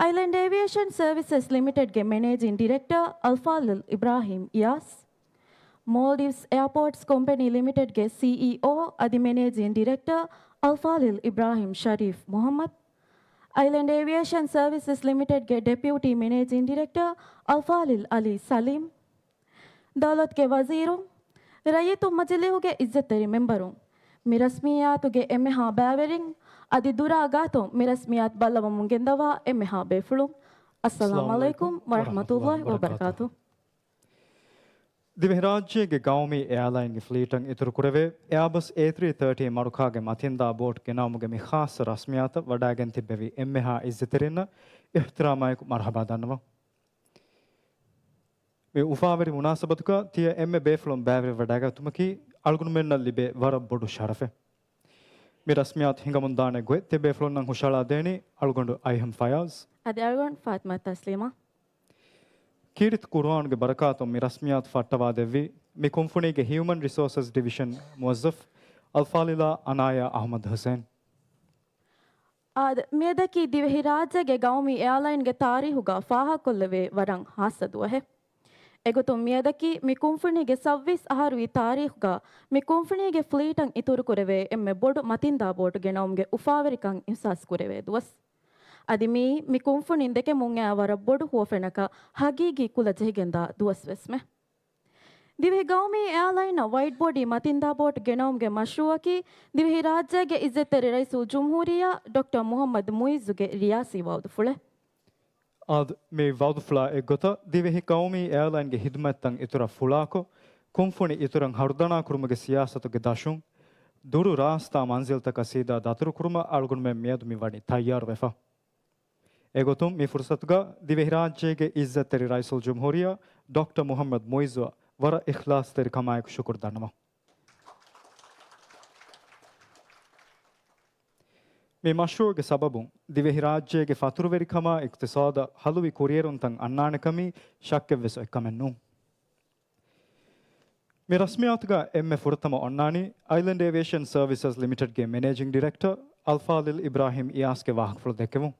އައިލެންޑް އޭވިއޭޝަން ސަރވިސަސް ލިމިޓެޑްގެ މެނޭޖިން ޑިރެކްޓަރ އަލްފާޟިލް އިބްރާހީމް އިޔާސް، މޯލްޑިވްސް އެއާޕޯޓްސް ކޮމްޕެނީ ލިމިޓެޑްގެ ސީއީއޯ އަދި މެނޭޖިން ޑިރެކްޓަރ އަލްފާޟިލް އިބްރާހީމް ޝަރީފް މުޙައްމަދު، އައިލެންޑް އޭވިއޭޝަން ސަރވިސަސް ލިމިޓެޑްގެ ޑެޕިއުޓީ މެނޭޖިން ޑިރެކްޓަރ އަލްފާޟިލް ޢަލީ ސަލީމް، ދައުލަތުގެ ވަޒީރުން، ރައްޔިތުން މަޖިލީހުގެ އިއްޒަތްތެރި މެމްބަރުން، މި ރަސްމިއްޔާތުގެ އެންމެހާ ބައިވެރިން އަދި ދުރާ ގާތުން މި ރަސްމިއްޔާތު ބައްލަވަމުން ގެންދަވާ އެންމެހާ ބޭފުޅުން، އައްސަލާމު ޢަލައިކުމް ވަރަޙްމަތުﷲި ވަބަރަކާތުހު. ދިވެހިރާއްޖޭގެ ގައުމީ އެއާލައިންގެ ފްލީޓަށް އިތުރުކުރެވޭ އެއާބަސް އޭ ތްރީ ތާޓީ މަރުކާގެ މަތިންދާ ބޯޓު ގެނައުމުގެ މި ޚާއްޞަ ރަސްމިއްޔާތަށް ވަޑައިގެން ތިއްބެވި އެންމެހާ އިއްޒަތްތެރިންނަށް އިޙްތިރާމާއެކު މަރުޙަބާ ދަންނަވަން. މި އުފާވެރި މުނާސަބަތުގަ ތިޔަ އެންމެ ބޭފުޅުން ބައިވެރިވެވަޑައިގަތުމަކީ އަޅުގަނޑުމެންނަށް ލިބޭ ވަރަށް ބޮޑު ޝަރަފެއް. މި ރަސްމިއްޔާތު ހިނގަމުންދާނެ ގޮތް ތިޔަ ބޭފުޅުންނަށް ހުށަހަޅާދޭނީ އަޅުގަނޑު އައިހަން ފަޔާޒް. އަދި އަޅުގަނޑު ފާތިމާ ތަސްލީމާ. ކީރިތި ޤުރުއާނުގެ ބަރަކާތުން މި ރަސްމިއްޔާތު ފައްޓަވާދެއްވީ މި ކުންފުނީގެ ހިއުމަން ރިސޯސަސް ޑިވިޝަން މުވައްޒަފް އަލްފާޟިލާ އަނާޔާ އަޙްމަދު ޙުސައިން. އާދެ، މިއަދަކީ ދިވެހިރާއްޖޭގެ ގައުމީ އެއާލައިންގެ ތާރީޚުގަ ފާހަގަކޮށްލެވޭ ވަރަށް ހާއްސަ ދުވަހެއް. އެގޮތުން މިއަދަކީ މި ކުންފުނީގެ ސައްބީސް އަހަރުވީ ތާރީޚުގަ މި ކުންފުނީގެ ފްލީޓަށް އިތުރުކުރެވޭ އެންމެ ބޮޑު މަތިންދާ ބޯޓު ގެނައުމުގެ އުފާވެރިކަން އިޙްސާސް ކުރެވޭ ދުވަސް. އަދި މިއީ މި ކުންފުނިން ދެކެމުން އައި ވަރަށް ބޮޑު ހުވަފެނަކަށް ހަގީގީ ކުލަ ޖެހިގެންދާ ދުވަސް ވެސްމެ. ދިވެހި ގައުމީ އެއާލައިނަށް ވައިޑް ބޯޑީ މަތިންދާ ބޯޓު ގެނައުމުގެ މަޝްރޫއަކީ ދިވެހިރާއްޖޭގެ އިއްޒަތްތެރި ރައީސުލްޖުމްހޫރިއްޔާ ޑޮކްޓަރ މުޙައްމަދު މުޢިއްޒުގެ ރިޔާސީ ވައުދުފުޅެއް. އާދެ، މި ވައުދުފުޅާ އެއްގޮތަށް ދިވެހި ގައުމީ އެއާލައިންގެ ހިދުމަތްތައް އިތުރަށް ފުޅާކޮށް، ކުންފުނި އިތުރަށް ހަރުދަނާކުރުމުގެ ސިޔާސަތުގެ ދަށުން، ދުރު ރާސްތާ މަންޒިލްތަކަށް ސީދާ ދަތުރުކުރުމަށް އަޅުގަނޑުމެން މިއަދު މި ވަނީ ތައްޔާރުވެފަ. އެގޮތުން މި ފުރުސަތުގަ ދިވެހިރާއްޖޭގެ އިއްޒަތްތެރި ރައީސުލްޖުމްހޫރިއްޔާ ޑޮކްޓަރ މުޙައްމަދު މުޢިއްޒުއަށް ވަރަށް އިޚްލާޞްތެރިކަމާއެކު ޝުކުރު ދަންނަވަން. މި މަޝްރޫޢުގެ ސަބަބުން ދިވެހިރާއްޖޭގެ ފަތުރުވެރިކަމާ އިޤްތިޞާދަށް ހަލުވި ކުރިއެރުންތައް އަންނާނެކަމީ ޝައްކެއްވެސް އޮތްކަމެއް ނޫން. މި ރަސްމިއްޔާތުގަ އެންމެ ފުރަތަމަ އޮންނާނީ އައިލެންޑް އޭވިއޭޝަން ސަރވިސަސް ލިމިޓެޑްގެ މެނޭޖިން ޑިރެކްޓަރ އަލްފާޟިލް އިބްރާހީމް އިޔާސްގެ ވާހަކަފުޅު ދެއްކެވުން.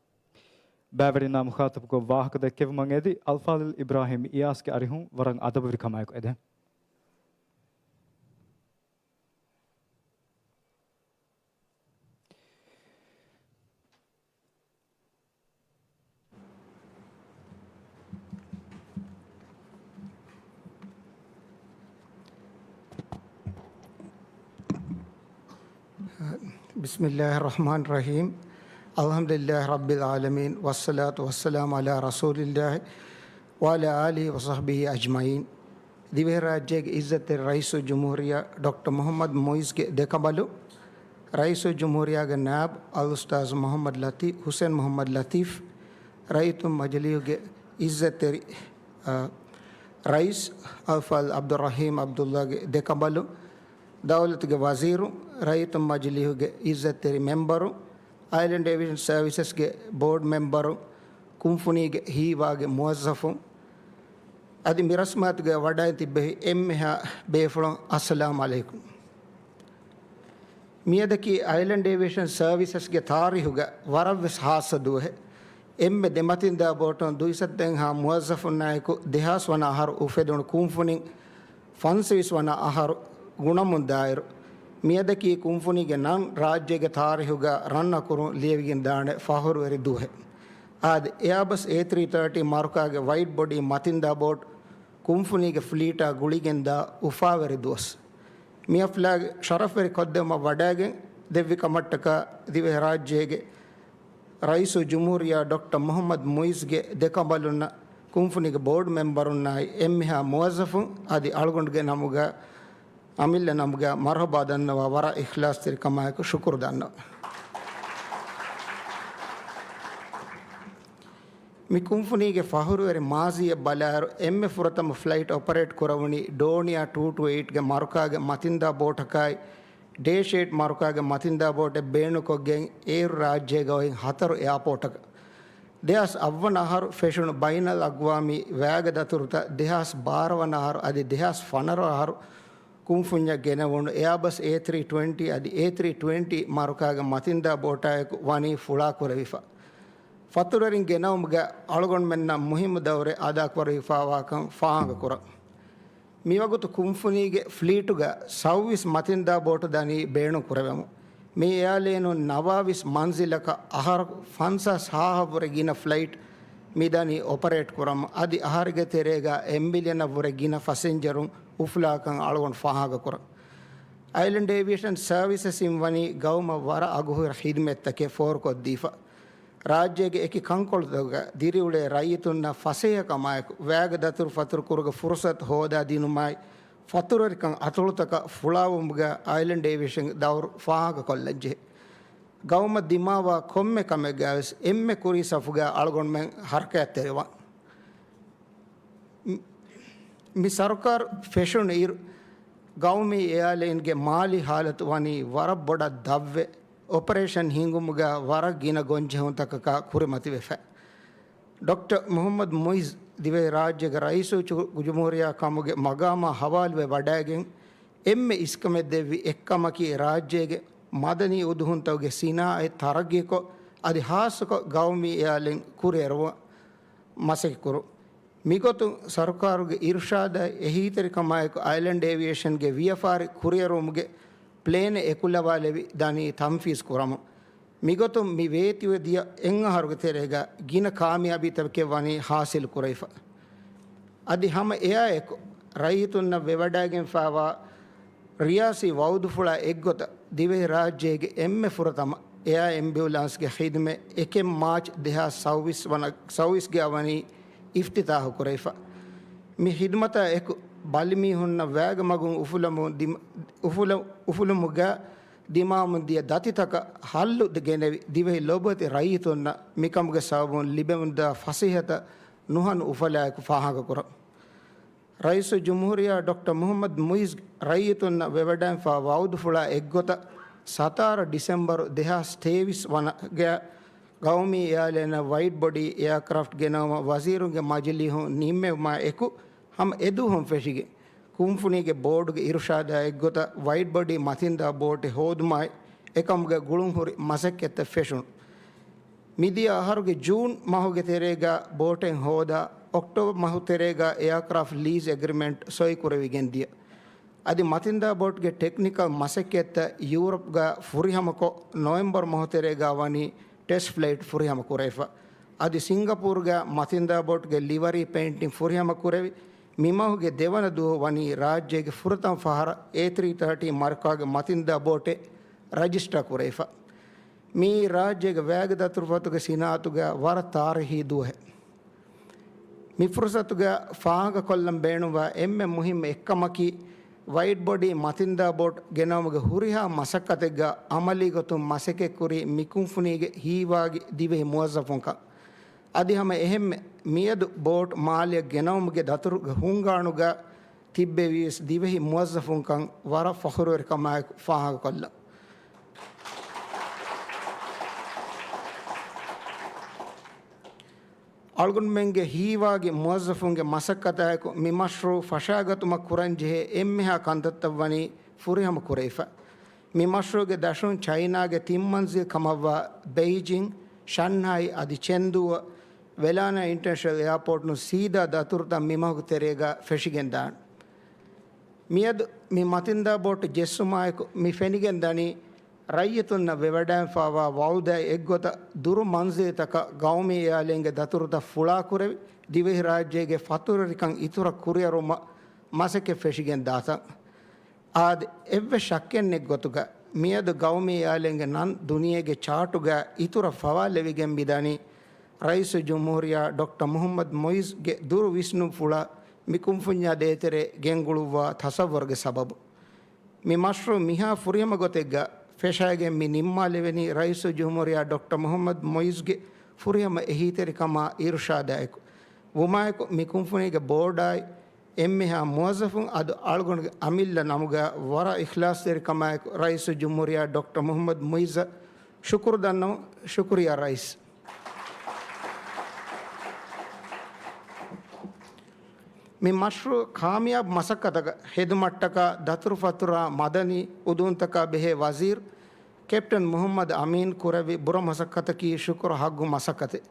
ބައިވެރިންނާ މުޚާޠަބުކޮށް ވާހަކަ ދެއްކެވުމަށް އެދި އަލްފާޟިލް އިބްރާހީމް އިޔާސްގެ އަރިހުން ވަރަށް އަދަބުވެރިކަމާއެކު އެދެން. بسم الله الرحمن الرحيم. الحمد لله رب العالمين، والصلاة والسلام على رسول الله وعلى آله وصحبه أجمعين. ދިވެހިރާއްޖޭގެ އިއްޒަތްތެރި ރައީސުލްޖުމްހޫރިއްޔާ ޑޮކްޓަރ މުޙައްމަދު މުޢިއްޒުގެ ދެކަނބަލު، ރައީސުލްޖުމްހޫރިއްޔާގެ ނާއިބު އަލްއުސްތާޛު މުޙައްމަދު ލަތީފް، ހުސެން މުޙައްމަދު ލަތީފް، ރައްޔިތުން މަޖިލީހުގެ އިއްޒަތްތެރި، އާ، ރައީސް އަލްފާޟިލް ޢަބްދުއްރަޙީމް ޢަބްދުﷲގެ ދެކަނބަލުން، ދައުލަތުގެ ވަޒީރުން، ރައްޔިތުން މަޖިލީހުގެ އިއްޒަތްތެރި މެމްބަރުން، އައިލެންޑް އޭވިއޭޝަން ސަރވިސަސްގެ ބޯޑް މެމްބަރުން، ކުންފުނީގެ ހީވާގި މުވައްޒަފުން، އަދި މި ރަސްމާތުގައި ވަޑައި ތިއްބެވި އެންމެހާ ބޭފުޅުން، އައްސަލާމް ޢަލައިކުމް. މިއަދަކީ އައިލެންޑް އޭވިއޭޝަން ސަރވިސަސްގެ ތާރީހުގަ ވަރަށްވެސް ހާއްސަ ދުވަހެއް. އެންމެ ދެމަތިންދާ ބޯޓުން ދުއިސައްތައެއްހާ މުވައްޒަފުންނާއެކު ދެހާސް ވަނަ އަހަރު އުފެދުނު ކުންފުނިން ފަންސަވީސް ވަނަ އަހަރު ގުނަމުން ދާއިރު، މިއަދަކީ ކުންފުނީގެ ނަން ރާއްޖޭގެ ތާރީހުގަ ރަން އަކުރުން ލިޔެވިގެން ދާނެ ފަހުރުވެރި ދުވަހެއް. އާދެ، އެއާބަސް އޭ ތްރީ ތާޓީ މަރުކާގެ ވައިޑް ބޮޑީ މަތިންދާ ބޯޓު ކުންފުނީގެ ފްލީޓާ ގުޅިގެންދާ އުފާވެރި ދުވަސް. މި އަފްލާގެ ޝަރަފްވެރި ކޮށްދެއްވުމަށް ވަޑައިގެން ދެއްވި ކަމަށްޓަކާ ދިވެހިރާއްޖޭގެ ރައީސުލްޖުމްހޫރިއްޔާ ޑޮކްޓަރ މުޙައްމަދު މުޢިއްޒުގެ ދެކަނބަލުންނަށް، ކުންފުނީގެ ބޯޑް މެމްބަރުންނާއި އެންމެހާ މުވައްޒަފުން އަދި އަޅުގަނޑުގެ ނަމުގަ، އަމިއްލަ ނަމުގަ މަރުޙަބާ ދަންނަވާ ވަރަށް އިޚްލާޞްތެރިކަމާއެކު ޝުކުރު ދަންނަވަން. މި ކުންފުނީގެ ފަހުރުވެރި މާޒީއަށް ބަލާއިރު، އެންމެ ފުރަތަމަ ފްލައިޓް އޮޕަރޭޓް ކުރެވުނީ ޑޯނިއާ ޓޫ ޓޫ އެއިޓްގެ މަރުކާގެ މަތިންދާ ބޯޓަކާއި، ޑޭޝޭޓް މަރުކާގެ މަތިންދާ ބޯޓެއް ބޭނުންކޮށްގެން އޭރު ރާއްޖޭގަ އޮތް ހަތަރު އެއާޕޯޓަކަށް. ދެހާސް އަށްވަނަ އަހަރު ފެށުނު ބައިނަލްއަގްވާމީ ވައިގެ ދަތުރުތައް ދެހާސް ބާރަ ވަނަ އަހަރު އަދި ދެހާސް ފަނަރަ އަހަރު ކުންފުންޏަށް ގެނެވުނު އެއާބަސް އޭ ތްރީ ޓްވެންޓީ އަދި އޭ ތްރީ ޓްވެންޓީ މަރުކާގެ މަތިންދާ ބޯޓާއެކު ވަނީ ފުޅާކުރެވިފަ. ފަތުރުވެރިން ގެނައުމުގަ އަޅުގަނޑުމެންނަށް މުހިއްމު ދައުރެއް އަދާކުރެވިފާވާކަން ފާހަގަކުރަން. މިވަގުތު ކުންފުނީގެ ފްލީޓުގަ ސައުވީސް މަތިންދާ ބޯޓު ދަނީ ބޭނުންކުރެވެމުން. މި އެއާލައިނުން ނަވާވީސް މަންޒިލަކަށް އަހަރަކު ފަންސާސް ހާހަށްވުރެ ގިނަ ފްލައިޓް މިދަނީ އޮޕަރޭޓް ކުރަމުން، އަދި އަހަރެއްގެ ތެރޭގަ އެއް މިލިއަނަށްވުރެ ގިނަ ފަސެންޖަރުން އުފުލާކަން އަޅުގަނޑު ފާހަގަކުރަން. އައިލެންޑް އޭވިއޭޝަން ސަރވިސަސް އިން ވަނީ ގައުމަށް ވަރަށް އަގުހުރި ޚިދުމަތްތަކެއް ފޯރުކޮށްދީފަ. ރާއްޖޭގެ އެކި ކަންކޮޅުތަކުގަ ދިރިއުޅޭ ރައްޔިތުންނަށް ފަސޭހަކަމާއެކު، ވައިގެ ދަތުރުފަތުރު ކުރުގެ ފުރުސަތު ހޯދާ ދިނުމާއި، ފަތުރުވެރިކަން އަތޮޅުތަކަށް ފުޅާވުމުގަ އައިލެންޑް އޭވިއޭޝަންގެ ދައުރު ފާހަގަކޮށްލަންޖެހޭ. ގައުމަށް ދިމާވާ ކޮންމެ ކަމެއްގަވެސް އެންމެ ކުރީ ސަފުގަ އަޅުގަނޑުމެން ހަރަކާތްތެރިވާން. މި ސަރުކާރު ފެށުނު އިރު، ގައުމީ އެއާލައިންގެ މާލީ ހާލަތު ވަނީ ވަރަށް ބޮޑަށް ދަށްވެ، އޮޕަރޭޝަން ހިންގުމުގަ ވަރަށް ގިނަ ގޮންޖެހުންތަކަކާ ކުރިމަތިވެފަ. ޑޮކްޓަރ މުޙައްމަދު މުޢިއްޒު ދިވެހިރާއްޖޭގެ ރައީސުލްޖުމްހޫރިއްޔާ ކަމުގެ މަގާމާ ހަވާލުވެ ވަޑައިގެން، އެންމެ އިސްކަމެއް ދެއްވި އެއްކަމަކީ، ރާއްޖޭގެ މަދަނީ އުދުހުންތަކުގެ ސިނާއަތް ތަރައްގީކޮށް، އަދި ހާއްސަކޮށް ގައުމީ އެއާލައިން ކުރިއެރުވުން މަސައްކަތްކުރުން. މިގޮތުން ސަރުކާރުގެ އިރުޝާދާއި އެހީތެރިކަމާއެކު އައިލެންޑް އޭވިއޭޝަންގެ ވިޔަފާރި ކުރިއެރުވުމުގެ ޕްލޭނެއް އެކުލަވާލެވި ދަނީ ތަންފީޒް ކުރަމުން. މިގޮތުން މި ވޭތުވެދިޔަ އެއްއަހަރުގެ ތެރޭގަ ގިނަ ކާމިޔާބީތަކެއް ވަނީ ހާސިލު ކުރެވިފަ. އަދި ހަމަ އެއާއެކު، ރައްޔިތުންނަށް ވެވަޑައިގެންފާވާ ރިޔާސީ ވައުދުފުޅާ އެއްގޮތަށް، ދިވެހިރާއްޖޭގެ އެންމެ ފުރަތަމަ އެއާ އެމްބިއުލާންސްގެ ޚިދުމަތް އެކެއް މާޗް ދެހާސް ސައުވީސް ވަނަ، ސައުވީސްގަ ވަނީ އިފްތިތާޙު ކުރެވިފަ. މި ޚިދުމަތާ އެކު، ބަލިމީހުންނަށް ވައިގެ މަގުން އުފުލަމުން ދިމ، އުފުލަ، އުފުލުމުގަ ދިމާވަމުން ދިޔަ ދަތިތަކަށް ހައްލު ދެ، ގެނެވި، ދިވެހި ލޮބުވެތި ރައްޔިތުންނަށް މިކަމުގެ ސަބަބުން ލިބެމުންދާ ފަސޭހަތައް ނުހަނު އުފަލާއެކު ފާހަގަކުރަން. ރައީސުލްޖުމްހޫރިއްޔާ ޑޮކްޓަރ މުޙައްމަދު މުޢިއްޒު ރައްޔިތުންނަށް ވެވަޑައިންފާ ވައުދުފުޅާ އެއްގޮތަށް، ސަތާރަ ޑިސެމްބަރު ދެހާސް ތޭވީސް ވަނަ ގެ ގައުމީ އެއާލައިނަށް ވައިޑް ބޮޑީ އެއާކްރާފްޓް ގެނައުމަށް ވަޒީރުންގެ މަޖިލީހުން ނިންމެވުމާ އެކު، ހަމަ އެދުވަހުން ފެށިގެން، ކުންފުނީގެ ބޯޑުގެ އިރުޝާދާ އެއްގޮތަށް ވައިޑް ބޮޑީ މަތިންދާ ބޯޓެއް ހޯދުމާއި، އެކަމުގެ ގުޅުންހުރި މަސައްކަތްތައް ފެށުނު. މިދިޔަ އަހަރުގެ ޖޫން މަހުގެ ތެރޭގަ ބޯޓެއް ހޯދާ، އޮކްޓޯބަރ މަހު ތެރޭގަ އެއާކްރާފްޓް ލީޒް އެގްރިމެންޓް ސޮއިކުރެވިގެން ދިޔަ. އަދި މަތިންދާ ބޯޓްގެ ޓެކްނިކަލް މަސައްކަތްތައް ޔޫރަޕްގަ ފުރިހަމަކޮށް، ނޮވެމްބަރު މަހު ތެރޭގަ ވަނީ ޓެސްޓް ފްލައިޓް ފުރިހަމަ ކުރެވިފަ. އަދި ސިންގަޕޫރުގަ މަތިންދާ ބޯޓްގެ ލިވަރީ ޕެއިންޓިން ފުރިހަމަ ކުރެވި، މި މަހުގެ ދެވަނަ ދުވަހު ވަނީ ރާއްޖޭގެ ފުރަތަމަ ފަހަރަށް އޭ ތްރީ ތާޓީ މަރުކާގެ މަތިންދާ ބޯޓެއް ރަޖިސްޓާ ކުރެވިފަ. މިއީ ރާއްޖޭގެ ވައިގެ ދަތުރުފަތުގެ ސިނާއަތުގަ ވަރަށް ތާރީހީ ދުވަހެއް. މި ފުރުސަތުގަ ފާހަގަކޮށްލަން ބޭނުންވާ އެންމެ މުހިއްމު އެއްކަމަކީ، ވައިޑް ބޮޑީ މަތިންދާ ބޯޓް ގެނައުމުގެ ހުރިހާ މަސައްކަތެއްގަ އަމަލީ ގޮތުން މަސައްކަތްކުރީ މި ކުންފުނީގެ ހީވާގި ދިވެހި މުވައްޒަފުންކަން. އަދި ހަމަ އެހެންމެ މިއަދު ބޯޓް މާލެއަށް ގެނައުމުގެ ދަތުރުގެ ހުންގާނުގަ ތިއްބެވީވެސް ދިވެހި މުވައްޒަފުންކަން ވަރަށް ފަޚުރުވެރިކަމާއެކު ފާހަގަކޮށްލަން. އަޅުގަނޑުމެންގެ ހީވާގި މުވައްޒަފުންގެ މަސައްކަތާއެކު މި މަޝްރޫޢު ފަށާގަތުމަށް ކުރަންޖެހޭ އެންމެހާ ކަންތައްތައް ވަނީ ފުރިހަމަ ކުރެވިފަ. މި މަޝްރޫޢުގެ ދަށުން ޗައިނާގެ ތިން މަންޒިލް ކަމަށްވާ ބެއިޖިން، ޝަންހައި އަދި ޗެންދޫއަށް ވެލާނާ އިންޓަރނޭޝަނަލް އެއާޕޯޓުން ސީދާ ދަތުރުތައް މި މަހުގެ ތެރޭގަ ފެށިގެންދާނެ. މިއަދު މި މަތިންދާ ބޯޓު ޖެއްސުމާއެކު މި ފެނިގެން ދަނީ، ރައްޔިތުންނަށް ވެވަޑައިފާވާ ވަޢުދާއި އެއްގޮތަށް ދުރު މަންޒިލްތަކަށް ގައުމީ އެއާލީންގެ ދަތުރުތައް ފުޅާކުރެވި، ދިވެހިރާއްޖޭގެ ފަތުރުވެރިކަން އިތުރަށް ކުރިއަރުވުމަށް މަސައްކަތް ފެށިގެން ދާތަން. އާދެ، އެއްވެސް ޝައްކެއް ނެތް ގޮތުގަ، މިއަދު ގައުމީ އެއާލީންގެ ނަން ދުނިޔޭގެ ޗާޓުގަ އިތުރަށް ފަވާލެވިގެން މިދަނީ، ރައީސުލްޖުމްހޫރިއްޔާ ޑޮކްޓަރ މުޙައްމަދު މުޢިއްޒުގެ ދުރު ވިސްނުންފުޅާ މި ކުންފުންޏާ ދޭތެރޭ ގެންގުޅުއްވާ ތަޞައްވަރުގެ ސަބަބު. މި މަޝްރޫޢު މިހާ ފުރިހަމަ ގޮތެއްގަ ފެށާގެން މި ނިންމާލެވެނީ ރައީސުލްޖުމްހޫރިއްޔާ ޑޮކްޓަރ މުޙައްމަދު މުޢިއްޒުގެ ފުރިހަމަ އެހީތެރިކަމާ އިރުޝާދާއެކު. ވުމާއެކު މި ކުންފުނީގެ ބޯޑާއި އެންމެހާ މުވައްޒަފުން އަދި އަޅުގަނޑުގެ އަމިއްލަ ނަމުގަ ވަރަށް އިޚްލާޞްތެރިކަމާއެކު ރައީސުލްޖުމްހޫރިއްޔާ ޑޮކްޓަރ މުޙައްމަދު މުޢިއްޒަށް ޝުކުރު ދަންނަވަން. ޝުކުރިއްޔާ ރައީސް. މި މަޝްރޫޢު ކާމިޔާބު މަސައްކަތަކަށް ހެދުމަށްޓަކާ ދަތުރުފަތުރާ މަދަނީ އުދޫންތަކާ ބެހޭ ވަޒީރު ކެޕްޓަން މުޙައްމަދު އަމީން ކުރެއްވި ބުރަ މަސައްކަތަކީ ޝުކުރު ހައްގު މަސައްކަތެއް.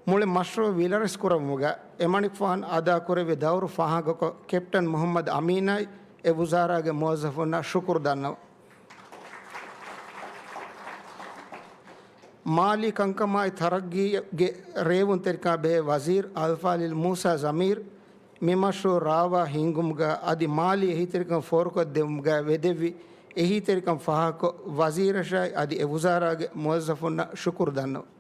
މުޅި މަޝްރޫޢު ވިލަރެސް ކުރެއްވުމުގަ އެމަނިކުފާނު އަދާކުރެއްވި ދައުރު ފާހަގަކޮށް، ކެޕްޓަން މުޙައްމަދު އަމީނާއި އެ ވުޒާރާގެ މުވައްޒަފުންނަށް ޝުކުރު ދަންނަވަން. މާލީ ކަންކަމާއި ތަރައްގީގެ ރޭވުންތެރިކަމާ ބެހޭ ވަޒީރު އަލްފާޟިލް މޫސާ ޒަމީރު، މި މަޝްރޫޢު ރާވާ ހިންގުމުގަ އަދި މާލީ އެހީތެރިކަން ފޯރުކޮށްދެއްވުމުގަ ވެދެއްވި އެހީތެރިކަން ފާހަގަކޮށް، ވަޒީރަށާއި އަދި އެ ވުޒާރާގެ މުވައްޒަފުންނަށް ޝުކުރު ދަންނަވަން.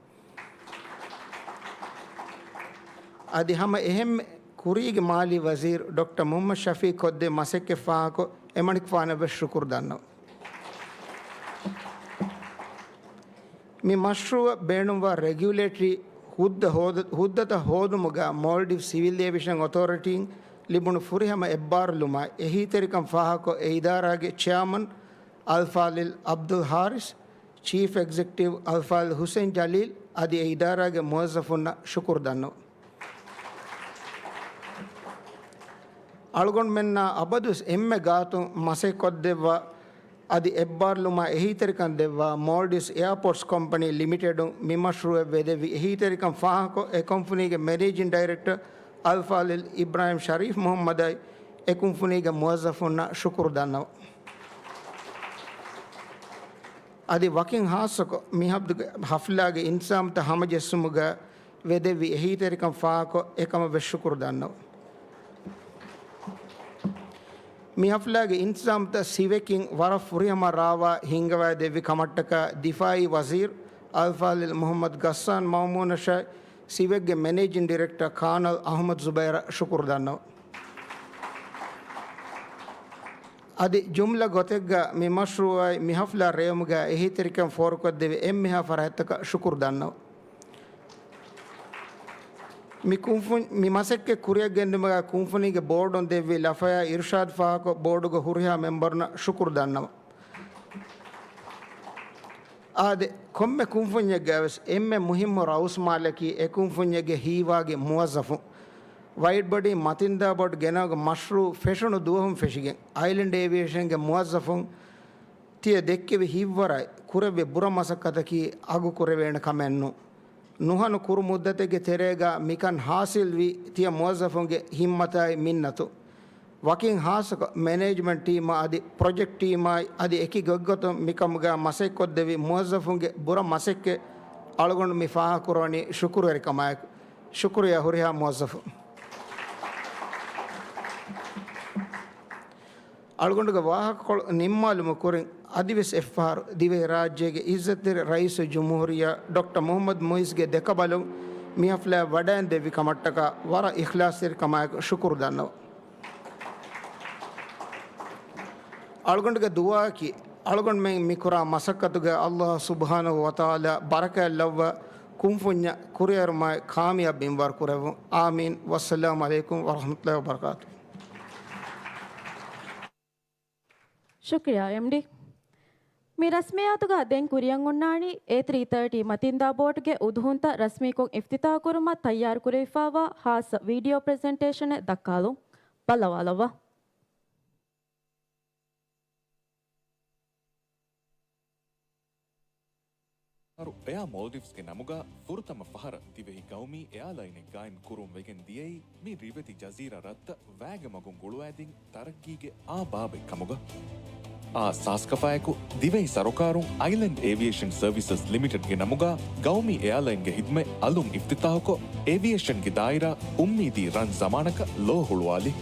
އަދި ހަމަ އެހެންމެ ކުރީގެ މާލީ ވަޒީރު ޑޮކްޓަރ މުޙައްމަދު ޝަފީޤު ކޮށްދޭ މަސައްކަތް ފާހަގަކޮށް، އެމަނިކުފާނަށް ވެސް ޝުކުރު ދަންނަވަން. މި މަޝްރޫޢަށް ބޭނުންވާ ރެގިއުލޭޓަރީ ހުއްދަ ހޯދ-، ހުއްދަތައް ހޯދުމުގަ މޯލްޑިވްސް ސިވިލް އޭވިއޭޝަން އޮތޯރިޓީން ލިބުނު ފުރިހަމަ އެއްބާރުލުމާއި އެހީތެރިކަން ފާހަގަކޮށް، އެ އިދާރާގެ ޗެއާމަން އަލްފާޟިލް ޢަބްދުލް ޙާރިސް، ޗީފް އެގްޒެކެޓިވް އަލްފާޟިލް ޙުސައިން ޖަލީލް އަދި އެ އިދާރާގެ މުވައްޒަފުންނަށް ޝުކުރު ދަންނަވަން. އަޅުގަނޑުމެންނާ އަބަދުވެސް އެންމެ ގާތުން މަސައްކަތްކޮށްދެއްވާ އަދި އެއްބާރުލުމާ އެހީތެރިކަން ދެއްވާ މޯލްޑިވްސް އެއާޕޯޓްސް ކޮމްޕަނީ ލިމިޓެޑުން މި މަޝްރޫޢަށް ވެދެއްވި އެހީތެރިކަން ފާހަގަކޮށް، އެ ކޮމްޕަނީގެ މެނޭޖިން ޑައިރެކްޓަރ އަލްފާޟިލް އިބްރާހިމް ޝަރީފް މުޙައްމަދާއި އެ ކުންފުނީގެ މުވައްޒަފުންނަށް ޝުކުރު ދަންނަވަން. އަދި ވަކިން ހާއްސަކޮށް، މި ހަފްލާގެ އިންތިޒާމްތައް ހަމަޖެއްސުމުގަ ވެދެއްވި އެހީތެރިކަން ފާހަގަކޮށް، އެކަމަށް ވެސް ޝުކުރު ދަންނަވަން. މި ހަފްލާގެ އިންތިޒާމްތައް ސިވެކިން ވަރަށް ފުރިހަމަ ރާވާ ހިންގަވައިދެއްވި ކަމަށްޓަކާ ދިފާއީ ވަޒީރު އަލްފާޟިލް މުޙައްމަދު ޣައްސާން މައުމޫނަށާއި ސިވެކްގެ މެނޭޖިން ޑިރެކްޓަރ ކާނަލް އަޙްމަދު ޒުބައިރަށް ޝުކުރު ދަންނަވަން. އަދި ޖުމްލަ ގޮތެއްގަ މި މަޝްރޫޢާއި މި ހަފްލާ ރޭވުމުގަ އެހީތެރިކަން ފޯރުކޮށްދެއްވި އެންމެހާ ފަރާތްތަކަށް ޝުކުރު ދަންނަވަން. މި ކުންފުން-، މި މަސައްކަތް ކުރިއަށް ގެންދިއުމުގަ ކުންފުނީގެ ބޯޑުން ދެއްވި ލަފަޔާ އިރުޝާދު ފާހަގަކޮށް، ބޯޑުގެ ހުރިހާ މެމްބަރުންނަށް ޝުކުރު ދަންނަވަން. އާދެ، ކޮންމެ ކުންފުންޏެއްގަވެސް އެންމެ މުހިއްމު ރައުސްމާލަކީ އެ ކުންފުންޏެއްގެ ހީވާގި މުވައްޒަފުން. ވައިޑް ބޮޑީ މަތިންދާ ބޯޓް ގެނައުގެ މަޝްރޫޢު ފެށުނު ދުވަހުން ފެށިގެން، އައިލެންޑް އޭވިއޭޝަންގެ މުވައްޒަފުން ތިޔަ ދެއްކެވި ހިތްވަރާއި ކުރެއްވި ބުރަ މަސައްކަތަކީ އަގު ކުރެވޭނެ ކަމެއް ނޫން. ނުހަނު ކުރު މުއްދަތެއްގެ ތެރޭގަ މިކަން ހާސިލްވީ ތިޔަ މުވައްޒަފުންގެ ހިއްމަތާއި މިންނަތު. ވަކިން ހާއްސަކޮށް، މެނޭޖްމަންޓް ޓީމާ އަދި ޕްރޮޖެކްޓް ޓީމާއި އަދި އެކި ގޮތްގޮތުން މިކަމުގަ މަސައްކަތްކޮށްދެއްވި މުވައްޒަފުންގެ ބުރަ މަސައްކަތް އަޅުގަނޑު މި ފާހަގަކުރަނީ ޝުކުރުވެރިކަމާއެކު. ޝުކުރިއްޔާ ހުރިހާ މުވައްޒަފުން. އަޅުގަނޑުގެ ވާހަކަކޮޅު ނިންމާލުމުގެ ކުރިން، އަދިވެސް އެއްފަހަރު ދިވެހިރާއްޖޭގެ އިއްޒަތްތެރި ރައީސުލްޖުމްހޫރިއްޔާ ޑޮކްޓަރ މުޙައްމަދު މުޢިއްޒުގެ ދެކަނބަލުން މި ހަފްލާއަށް ވަޑައިން ދެއްވި ކަމަށްޓަކާ ވަރަށް އިޚްލާޞްތެރިކަމާއެކު ޝުކުރު ދަންނަވަން. އަޅުގަނޑުގެ ދުޢާއަކީ، އަޅުގަނޑުމެން މިކުރާ މަސައްކަތުގައި ﷲ ސުބްޙާނަހޫ ވަތަޢާލާ ބަރަކާތް ލައްވާ، ކުންފުންޏަށް ކުރިއެރުމާއި ކާމިޔާބު މިންވަރު ކުރެއްވުން. އާމީން. ވައްސަލާމު ޢަލައިކުމް ވަރަޙްމަތުﷲ ވަބަރަކާތުހު. ޝުކްރިޔާ، އެމްޑީ. މި ރަސްމިއްޔާތުގަ ދެން ކުރިއަށް އޮންނާނީ އޭ ތްރީ ތާޓީ މަތިންދާ ބޯޓުގެ އުދުހުންތައް ރަސްމީކޮށް އިފްތިތާޙު ކުރުމަށް ތައްޔާރު ކުރެވިފައިވާ ހާއްސަ ވީޑިއޯ ޕްރެޒެންޓޭޝަނެއް ދައްކާލުން. ބައްލަވާލައްވާ. އަހަރު އެއާ މޯލްޑިވްސްގެ ނަމުގަ ފުރަތަމަ ފަހަރަށް ދިވެހި ގައުމީ އެއާލައިނެއް ގާއިމް ކުރުން ވެގެން ދިޔައީ، މި ރިވެތި ޖަޒީރާ ރަށްތައް ވައިގެ މަގުން ގުޅުވައިދިން ތަރައްގީގެ އާ ބާބެއް ކަމުގަ. އާ ސާސްކަފާއެކު، ދިވެހި ސަރުކާރުން އައިލެންޑް އޭވިއޭޝަން ސަރވިސަސް ލިމިޓެޑްގެ ނަމުގަ ގައުމީ އެއާލައިންގެ ހިދުމަތް އަލުން އިފްތިތާޙުކޮށް، އޭވިއޭޝަންގެ ދާއިރާ އުއްމީދީ ރަން ޒަމާނަކަށް ލޯ ހުޅުވާލި.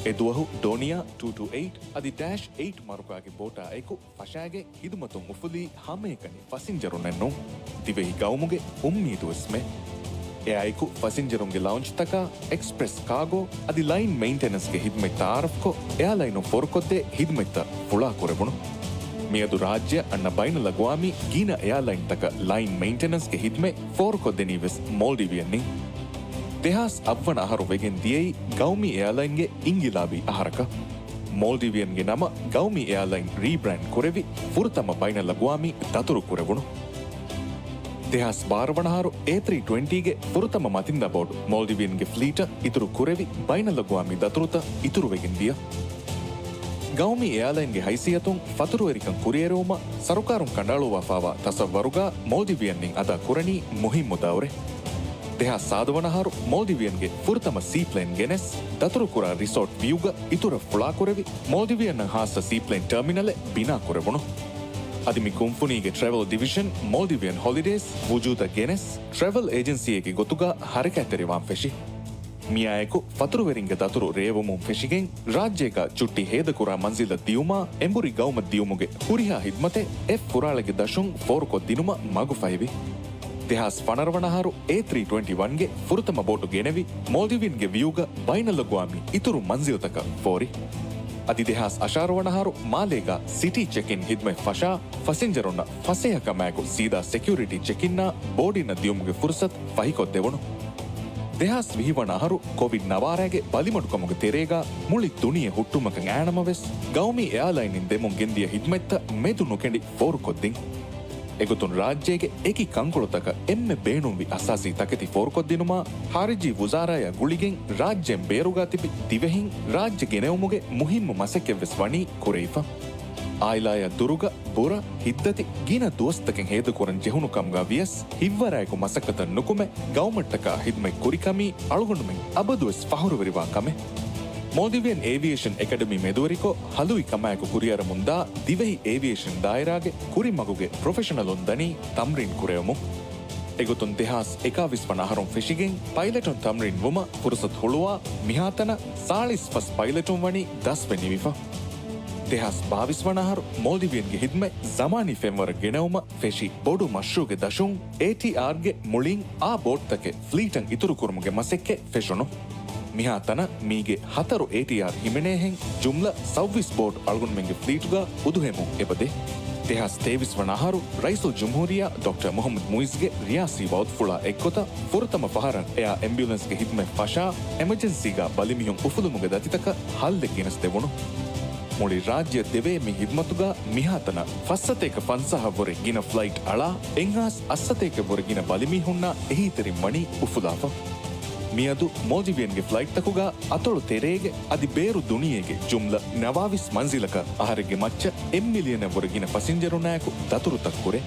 އެދުވަހު ޑޯނިއާ ޓޫ ޓޫ އެއިޓް އަދި ޑޭޝް އެއިޓް މަރުކާގެ ބޯޓާ އެކު ފަށާގެން ހިދުމަތުން އުފުލީ ހަމައެކަނި ފަސިންޖަރުންނެއްނޫން، ދިވެހި ގައުމުގެ އުއްމީދުވެސްމެ. އެއާއެކު ފަސިންޖަރުންގެ ލައުންޖްތަކާ، އެކްސްޕްރެސް ކާގޯ އަދި ލައިން މެއިންޓެނަންސްގެ ހިދުމަތް ތައާރަފްކޮށް، އެއާލައިނުން ފޯރުކޮށްދޭ ހިދުމަތްތައް ފުޅާކުރެވުނު. މިއަދު ރާއްޖެއަށް އަންނަ ބައިނަލްއަގްވާމީ ގިނަ އެއާލައިންތަކަށް ލައިން މެއިންޓެނަންސްގެ ހިދުމަތް ފޯރުކޮށްދެނީވެސް މޯލްޑިވިއަންނިން. ދެހާސް އަށްވަނަ އަހަރު ވެގެން ދިޔައީ ގައުމީ އެއާލައިންގެ އިންގިލާބީ އަހަރަކަށް. މޯލްޑިވިއަންގެ ނަމަށް ގައުމީ އެއާލައިން ރީބްރޭންޑް ކުރެވި، ފުރަތަމަ ބައިނަލްއަގްވާމީ ދަތުރު ކުރެވުނު. ދެހާސް ބާރަ ވަނަ އަހަރު އޭ ތްރީ ޓްވެންޓީގެ ފުރަތަމަ މަތިންދާ ބޯޓު މޯލްޑިވިއަންގެ ފްލީޓަށް އިތުރު ކުރެވި، ބައިނަލްއަގްވާމީ ދަތުރުތައް އިތުރުވެގެން ދިޔަ. ގައުމީ އެއާލައިންގެ ހައިސިއްޔަތުން ފަތުރުވެރިކަން ކުރިއެރުވުމަށް ސަރުކާރުން ކަނޑައަޅުއްވާފައިވާ ތަސައްވަރުގަ މޯލްޑިވިއަންނިން އަދާ ކުރަނީ މުހިއްމު ދައުރެއް. ދެހާސް ސާދަ ވަނަ އަހަރު މޯލްޑިވިއަންގެ ފުރަތަމަ ސީޕްލޭން ގެނެސް، ދަތުރުކުރާ ރިސޯޓް ވިއުގަ އިތުރަށް ފުޅާކުރެވި، މޯލްޑިވިއަންނަށް ހާއްސަ ސީޕްލޭން ޓާމިނަލެއް ބިނާކުރެވުނު. އަދި މި ކުންފުނީގެ ޓްރެވެލް ޑިވިޝަން މޯލްޑިވިއަން ހޮލިޑޭސް ވުޖޫދަށް ގެނެސް، ޓްރެވެލް އޭޖެންސީއެއްގެ ގޮތުގަ ހަރަކާތްތެރިވާން ފެށި. މިއާއެކު ފަތުރުވެރިންގެ ދަތުރު ރޭވުމުން ފެށިގެން، ރާއްޖޭގަ ޗުއްޓި ހޭދަކުރާ މަންޒިލަށް ދިޔުމާ އެނބުރި ގައުމަށް ދިޔުމުގެ ހުރިހާ ހިދުމަތެއް އެއް ފުރާޅެގެ ދަށުން ފޯރުކޮށްދިނުމަށް މަގުފަހިވި. ދެހާސް ފަނަރަ ވަނަ އަހަރު އޭ ތްރީ ޓްވެންޓީ ވަންގެ ފުރަތަމަ ބޯޓު ގެނެވި، މޯލްޑިވިއަންގެ ވިއުގަ ބައިނަލްއަގްވާމީ އިތުރު މަންޒިލްތަކަށް ފޯރި. އަދި ދެހާސް އަށާރަ ވަނަ އަހަރު މާލޭގަ ސިޓީ ޗެކްއިން ހިދުމަތް ފަށާ، ފަސިންޖަރުންނަށް ފަސޭހަކަމާއެކު ސީދާ ސެކިއުރިޓީ ޗެކްއިންއާ ބޯޑިންނަށް ދިޔުމުގެ ފުރުސަތު ފަހިކޮށްދެވުނު. ދެހާސް ވިހި ވަނަ އަހަރު ކޮވިޑް ނަވާރައިގެ ބަލިމަޑުކަމުގެ ތެރޭގަ މުޅި ދުނިޔެ ހުއްޓުމަކަށް އައިނަމަވެސް، ގައުމީ އެއާލައިންއިން ދެމުން ގެންދިޔަ ހިދުމަތްތައް މެދު ނުކެނޑި ފޯރުކޮށްދިން. އެގޮތުން ރާއްޖޭގެ އެކި ކަންކޮޅުތަކަށް އެންމެ ބޭނުންވި އަސާސީ ތަކެތި ފޯރުކޮށްދިނުމާ، ޚާރިޖީ ވުޒާރާޔާ ގުޅިގެން ރާއްޖޭން ބޭރުގަ ތިބި ދިވެހިން ރާއްޖެ ގެނެވުމުގެ މުހިއްމު މަސައްކަތްވެސް ވަނީ ކުރެވިފަ. އާއިލާޔާ ދުރުގަ ބުރަ، ހިތްދަތި ގިނަ ދުވަސްތަކެއް ހޭދަކުރަން ޖެހުނު ކަމުގަ ވިޔަސް، ހިތްވަރާއެކު މަސައްކަތަށް ނުކުމެ، ގައުމަށްޓަކާ ހިދުމަތް ކުރިކަމީ އަޅުގަނޑުމެން އަބަދުވެސް ފަހުރުވެރިވާ ކަމެއް. މޯލްޑިވިއަން އޭވިއޭޝަން އެކަޑަމީ މެދުވެރިކޮށް، ހަލުވި ކަމާއެކު ކުރިއަރަމުންދާ ދިވެހި އޭވިއޭޝަން ދާއިރާގެ ކުރިމަގުގެ ޕްރޮފެޝަނަލުން ދަނީ ތަމްރީން ކުރެވުމުން. އެގޮތުން ދެހާސް އެކާވީސް ވަނަ އަހަރުން ފެށިގެން ޕައިލެޓުން ތަމްރީން ވުމަށް ފުރުސަތު ހުޅުވާ، މިހާތަނަށް ސާޅީސް ފަސް ޕައިލެޓުން ވަނީ ދަސްވެ ނިމިފަ. ދެހާސް ބާވީސް ވަނަ އަހަރު މޯލްޑިވިއަންގެ ހިދުމަތް ޒަމާނީ ފެންވަރަށް ގެނައުމަށް ފެށި ބޮޑު މަޝްރޫޢުގެ ދަށުން އޭޓީއާރްގެ މުޅިން އާ ބޯޓްތަކެއް ފްލީޓަށް އިތުރުކުރުމުގެ މަސައްކަތް ފެށުނު. މިހާ ތަނަށް މީގެ ހަތަރު އޭޓީއާރް ހިމެނޭހެން ޖުމްލަ ސައުވީސް ބޯޓް އަޅުގަނޑުމެންގެ ފްލީޓުގަ އުދުހެމުން އެބަދޭ. ދެހާސް ތޭވީސް ވަނަ އަހަރު ރައީސުލްޖުމްހޫރިއްޔާ ޑޮކްޓަރ މުޙައްމަދު މުޢިއްޒުގެ ރިޔާސީ ވަޢުދުފުޅާ އެއްގޮތަށް ފުރަތަމަ ފަހަރަށް އެއާ އެމްބިއުލެންސްގެ ހިދުމަތް ފަށާ، އެމަޖެންސީގަ ބަލިމީހުން އުފުލުމުގެ ދަތިތަކަށް ހައްލެއް ގެނެސްދެވުނު. މުޅި ރާއްޖެއަށް ދެވޭ މި ހިދުމަތުގަ މިހާތަނަށް ފައްސަތޭކަ ފަންސާހަށް ވުރެ ގިނަ ފްލައިޓް އަޅާ، އެއްހާސް އަށްސަތޭކަ ވުރެ ގިނަ ބަލިމީހުންނާ އެހީތެރިން ވަނީ އުފުލާފަ. މިއަދު މޯލްޑިވިއަންގެ ފްލައިޓްތަކުގަ އަތޮޅު ތެރޭގެ އަދި ބޭރު ދުނިޔޭގެ ޖުމްލަ ނަވާވީސް މަންޒިލަކަށް އަހަރެއްގެ މައްޗަށް އެއް މިލިއަނެއް ވުރެ ގިނަ ފަސިންޖަރުންނާއެކު ދަތުރުތައް ކުރޭ.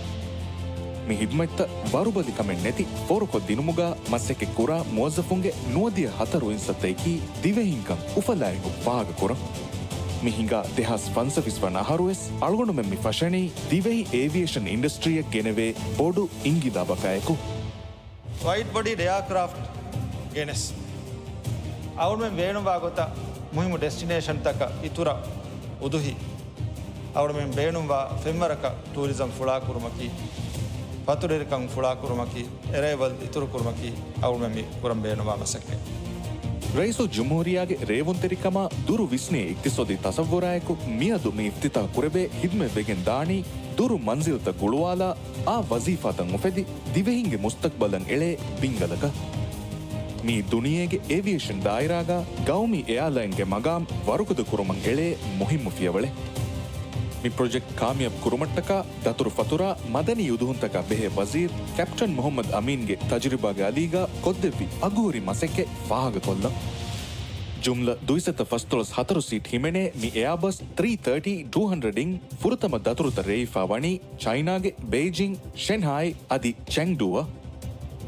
މި ހިދުމަތްތައް ވަރުބަލިކަމެއް ނެތި ފޯރުކޮށްދިނުމުގަ މަސައްކަތް ކުރާ މުވައްޒަފުންގެ ނުވަދިހަ ހަތަރު އިންސައްތައަކީ ދިވެހިންކަން އުފަލާއެކު ފާހަގަކުރަން. މި ހިނގާ ދެހާސް ފަންސަވީސް ވަނަ އަހަރުވެސް އަޅުގަނޑުމެން މި ފަށަނީ ދިވެހި އޭވިއޭޝަން އިންޑަސްޓްރީއަށް ގެނެވޭ ބޮޑު އިންގިލާބަކާއެކު. ވައިޑް ބޮޑީޑް އެއާކްރާފްޓް ގެނެސް، އަޅުގަނޑުމެން ބޭނުންވާ ގޮތަށް މުހިއްމު ޑެސްޓިނޭޝަންތަކަށް އިތުރަށް އުދުހި، އަޅުގަނޑުމެން ބޭނުންވާ ފެންވަރަކަށް ޓޫރިޒަމް ފުޅާކުރުމަކީ، ފަތުރުވެރިކަން ފުޅާކުރުމަކީ، އެރައިވަލް އިތުރުކުރުމަކީ އަޅުގަނޑުމެން މި ކުރަން ބޭނުންވާ މަސައްކަތް. ރައީސުލްޖުމްހޫރިއްޔާގެ ރޭވުންތެރިކަމާ ދުރު ވިސްނޭ އިޤްތިޞާދީ ތަޞައްވުރާއެކު މިއަދު މި އިފްތިތާޙް ކުރެވޭ ޚިދުމަތްވެގެން ދާނީ ދުރު މަންޒިލްތައް ގުޅުވާލާ އާ ވަޒީފާތައް އުފެދި ދިވެހިންގެ މުސްތަޤްބަލަށް އެޅޭ ބިންގަލަކަށް. މީ ދުނިޔޭގެ އޭވިއޭޝަން ދާއިރާގަ ގައުމީ އެއާލައިންގެ މަގާމް ވަރުގަދަ ކުރުމަށް އެޅޭ މުހިއްމު ފިޔަވަޅެއް. މި ޕްރޮޖެކްޓް ކާމިޔާބު ކުރުމަށްޓަކާ ދަތުރު ފަތުރާ މަދަނީ އުދުހުންތަކާ ބެހޭ ވަޒީރު ކެޕްޓަން މުޙައްމަދު އަމީންގެ ތަޖުރިބާގެ އަލީގަ ކޮށްދެއްވި އަގުހުރި މަސައްކަތް ފާހަގަކޮށްލަން. ޖުމްލަ ދުއިސައްތަ ފަސްދޮޅަސް ހަތަރު ސީޓް ހިމެނޭ މި އެއާބަސް ތްރީ ތާޓީ ޓޫ ހަންޑްރެޑް އިން ފުރަތަމަ ދަތުރުތައް ރޭވިފާ ވަނީ ޗައިނާގެ ބެއިޖިން، ޝެންހާއި އަދި ޗެންގްޑޫއަށް.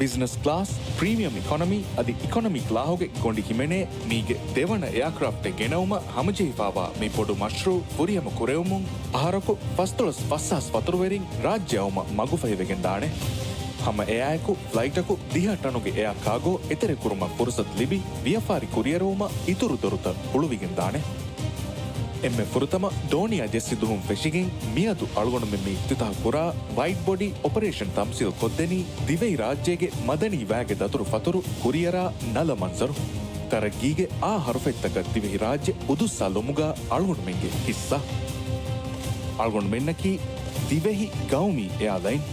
ބިޒްނަސް ކްލާސް، ޕްރީމިއަމް އިކޮނޮމީ އަދި އިކޮނޮމީ ކްލާހުގެ ގޮނޑި ހިމެނޭ މީގެ ދެވަނަ އެއާކްރާފްޓެއް ގެނައުމަށް ހަމަޖެހިފާވާ މި ބޮޑު މަޝްރޫއު ފުރިހަމަ ކުރެވުމުން އަހަރަކު ފަސްދޮޅަސް ފަސްހާސް ފަތުރުވެރިން ރާއްޖެ އައުމަށް މަގުފަހިވެގެން ދާނެ. ހަމަ އެއާއެކު ފްލައިޓަކު ދިހަ ޓަނުގެ އެއާ ކާގޯ އެތެރެކުރުމަށް ފުރުސަތު ލިބި، ވިޔަފާރި ކުރިއެރުވުމަށް އިތުރު ދޮރުތައް ހުޅުވިގެން ދާނެ. އެންމެ ފުރަތަމަ ދޯނިޔާ ޖެއްސި ދުހުން ފެށިގެން މިއަދު އަޅުގަނޑުމެން މި އިފްތިތާޙް ކުރާ ވައިޑް ބޮޑީ އޮޕަރޭޝަން ތަމްސީލް ކޮށްދެނީ ދިވެހި ރާއްޖޭގެ މަދަނީ ވައިގެ ދަތުރު ފަތުރު ކުރިއަރާ ނަލަ މަންޒަރު. ތަރައްގީގެ އާ ހަރުފަތްތަކަށް ދިވެހި ރާއްޖެ އުދުއްސާލުމުގަ އަޅުގަނޑުމެންގެ ހިއްސާ. އަޅުގަނޑުމެންނަކީ ދިވެހި ގައުމީ އެއާލައިން.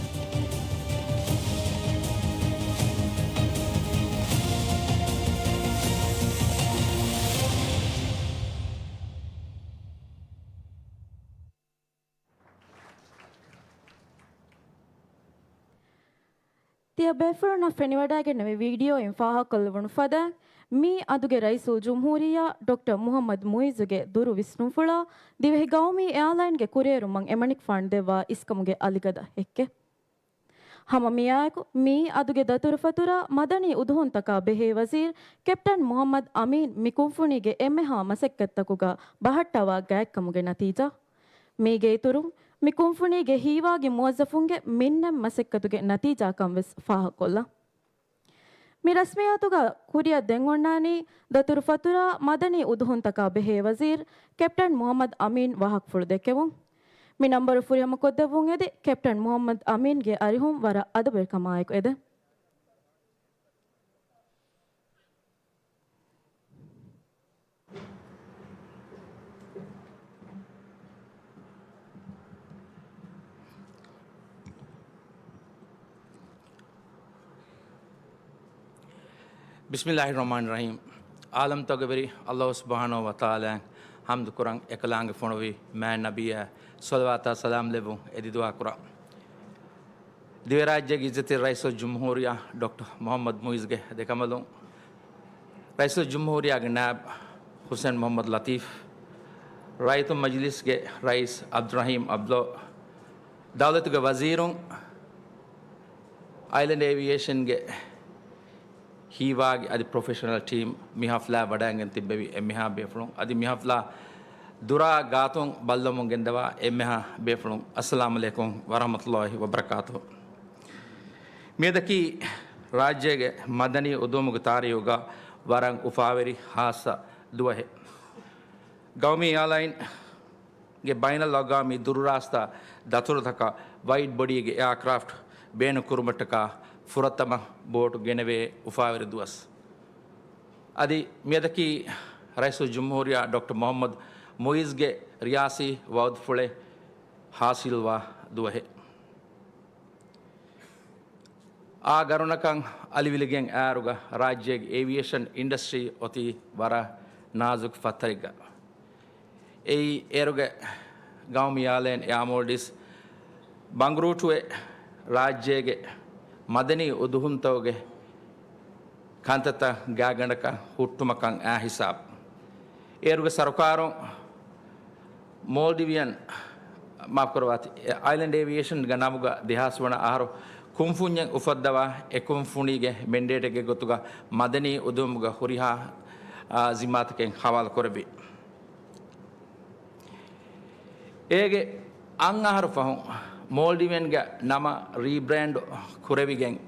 ތިޔަބޭފުޅުންނަށް ފެނިވަޑައިގެންނެވި ވީޑިއޯއިން ފާހަގަކޮށްލެވުނު ފަދައިން، މިއަދުގެ ރައީސުލްޖުމްހޫރިއްޔާ ޑޮކްޓަރ މުޙައްމަދު މުޢިއްޒުގެ ދުރު ވިސްނުންފުޅާ ދިވެހި ގައުމީ އެއާލައިންގެ ކުރިއެރުމަށް އެމަނިކުފާނު ދެއްވާ އިސްކަމުގެ އަލިގަދަ ހެއްކެއް. ހަމަ މިއާއެކު، މިއީ އަދުގެ ދަތުރުފަތުރާ މަދަނީ އުދުހުންތަކާ ބެހޭ ވަޒީރު ކެޕްޓަން މުޙައްމަދު އަމީން މި ކުންފުނީގެ އެންމެހާ މަސައްކަތްތަކުގަ ބަހައްޓަވާ ގާތްކަމުގެ ނަތީޖާ. މީގެ އިތުރުން، މި ކުންފުނީގެ ހީވާގި މުވައްޒަފުންގެ މިންނަތް މަސައްކަތުގެ ނަތީޖާކަން ވެސް ފާހަގަކޮށްލަން. މި ރަސްމިއްޔާތުގަ ކުރިއަށް ދެން އޮންނާނީ ދަތުރުފަތުރާ މަދަނީ އުދުހުންތަކާ ބެހޭ ވަޒީރު ކެޕްޓަން މުޙައްމަދު އަމީން ވާހަކަފުޅު ދެއްކެވުން. މި ނަންބަރު ފުރިހަމަ ކޮށްދެއްވުން އެދި ކެޕްޓަން މުޙައްމަދު އަމީންގެ އަރިހުން ވަރަށް އަދަބުވެރިކަމާއެކު އެދެން. ބިސްމިއްލާހި ރަޙްމާނި ރަޙީމް. ޢާލަމްތަކުގެ ވެރި ﷲ ސުބްޙާނަހޫ ވަތަޢާލާއަށް ޙަމްދު ކުރަން، އެކަލާނގެ ފޮނުވި މާތް ނަބިއްޔާ ޞަލަވާތާ ސަލާމް ލެއްވުން އެދި ދުޢާ ކުރަން. ދިވެހިރާއްޖޭގެ އިއްޒަތްތެރި ރައީސުލްޖުމްހޫރިއްޔާ ޑޮކްޓަރ މުޙައްމަދު މުޢިއްޒުގެ ދެކަނބަލުން، ރައީސުލްޖުމްހޫރިއްޔާގެ ނާއިބު ޙުސެން މުޙައްމަދު ލަޠީފް، ރައްޔިތުން މަޖިލީސްގެ ރައީސް ޢަބްދުއްރަޙީމް ޢަބްދުﷲ، ދައުލަތުގެ ވަޒީރުން، އައިލެންޑް އޭވިއޭޝަންގެ ހީވާގި އަދި ޕްރޮފެޝަނަލް ޓީމް މި ޙަފްލާއަށް ވަޑައިގެން ތިއްބެވި އެންމެހާ ބޭފުޅުން އަދި މި ޙަފްލާ ދުރާ ގާތުން ބައްލަވަމުން ގެންދަވާ އެންމެހާ ބޭފުޅުން، އައްސަލާމް ޢަލައިކުމް ވަރަޙްމަތުﷲ ވަބަރަކާތުހު. މިއަދަކީ ރާއްޖޭގެ މަދަނީ އުދުހުމުގެ ތާރީޚުގަ ވަރަށް އުފާވެރި ޚާއްޞަ ދުވަހެއް. ގައުމީ އެއާލައިން ގެ ބައިނަލްއަގްވާމީ ދުރުރާސްތާ ދަތުރުތަކަށް ވައިޑް ބޮޑީގެ އެއާކްރާފްޓް ބޭނުންކުރުމަށްޓަކާ ފުރަތަމަ ބޯޓު ގެނެވޭ އުފާވެރި ދުވަސް. އަދި މިއަދަކީ ރައީސުލްޖުމްހޫރިއްޔާ ޑޮކްޓަރ މުޙައްމަދު މުޢިއްޒުގެ ރިޔާސީ ވަޢުދުފުޅެއް ޙާޞިލްވާ ދުވަހެއް. އާ ގަރުނަކަށް އަލިވިލިގެން އައިއިރުގަ ރާއްޖޭގެ އޭވިއޭޝަން އިންޑަސްޓްރީ އޮތީ ވަރަށް ނާޒުކު ފައްތަރެއްގަ. އެއީ އޭރުގެ ގައުމީ އެއާލައިން އެއާ މޯލްޑިވްސް ބަނގުރޫޓުވެ، ރާއްޖޭގެ މަދަނީ އުދުހުންތަކުގެ ކަންތައްތައް ގާތްގަނޑަކަށް ހުއްޓުމަކަށް އައި ހިސާބު. އޭރުގެ ސަރުކާރުން މޯލްޑިވިއަން، މާފްކުރައްވާތި، އައިލެންޑް އޭވިއޭޝަންގެ ނަމުގަ ދެހާސް ވަނަ އަހަރު ކުންފުންޏެއް އުފައްދަވާ، އެ ކުންފުނީގެ މެންޑޭޓެއްގެ ގޮތުގަ މަދަނީ އުދުހުމުގެ ހުރިހާ، އާ، ޒިންމާތަކެއް ހަވާލު ކުރެއްވި. އޭގެ އަށް އަހަރު ފަހުން މޯލްޑިވިއަންގެ ނަމަށް ރީބްރޭންޑް ކުރެވިގެން،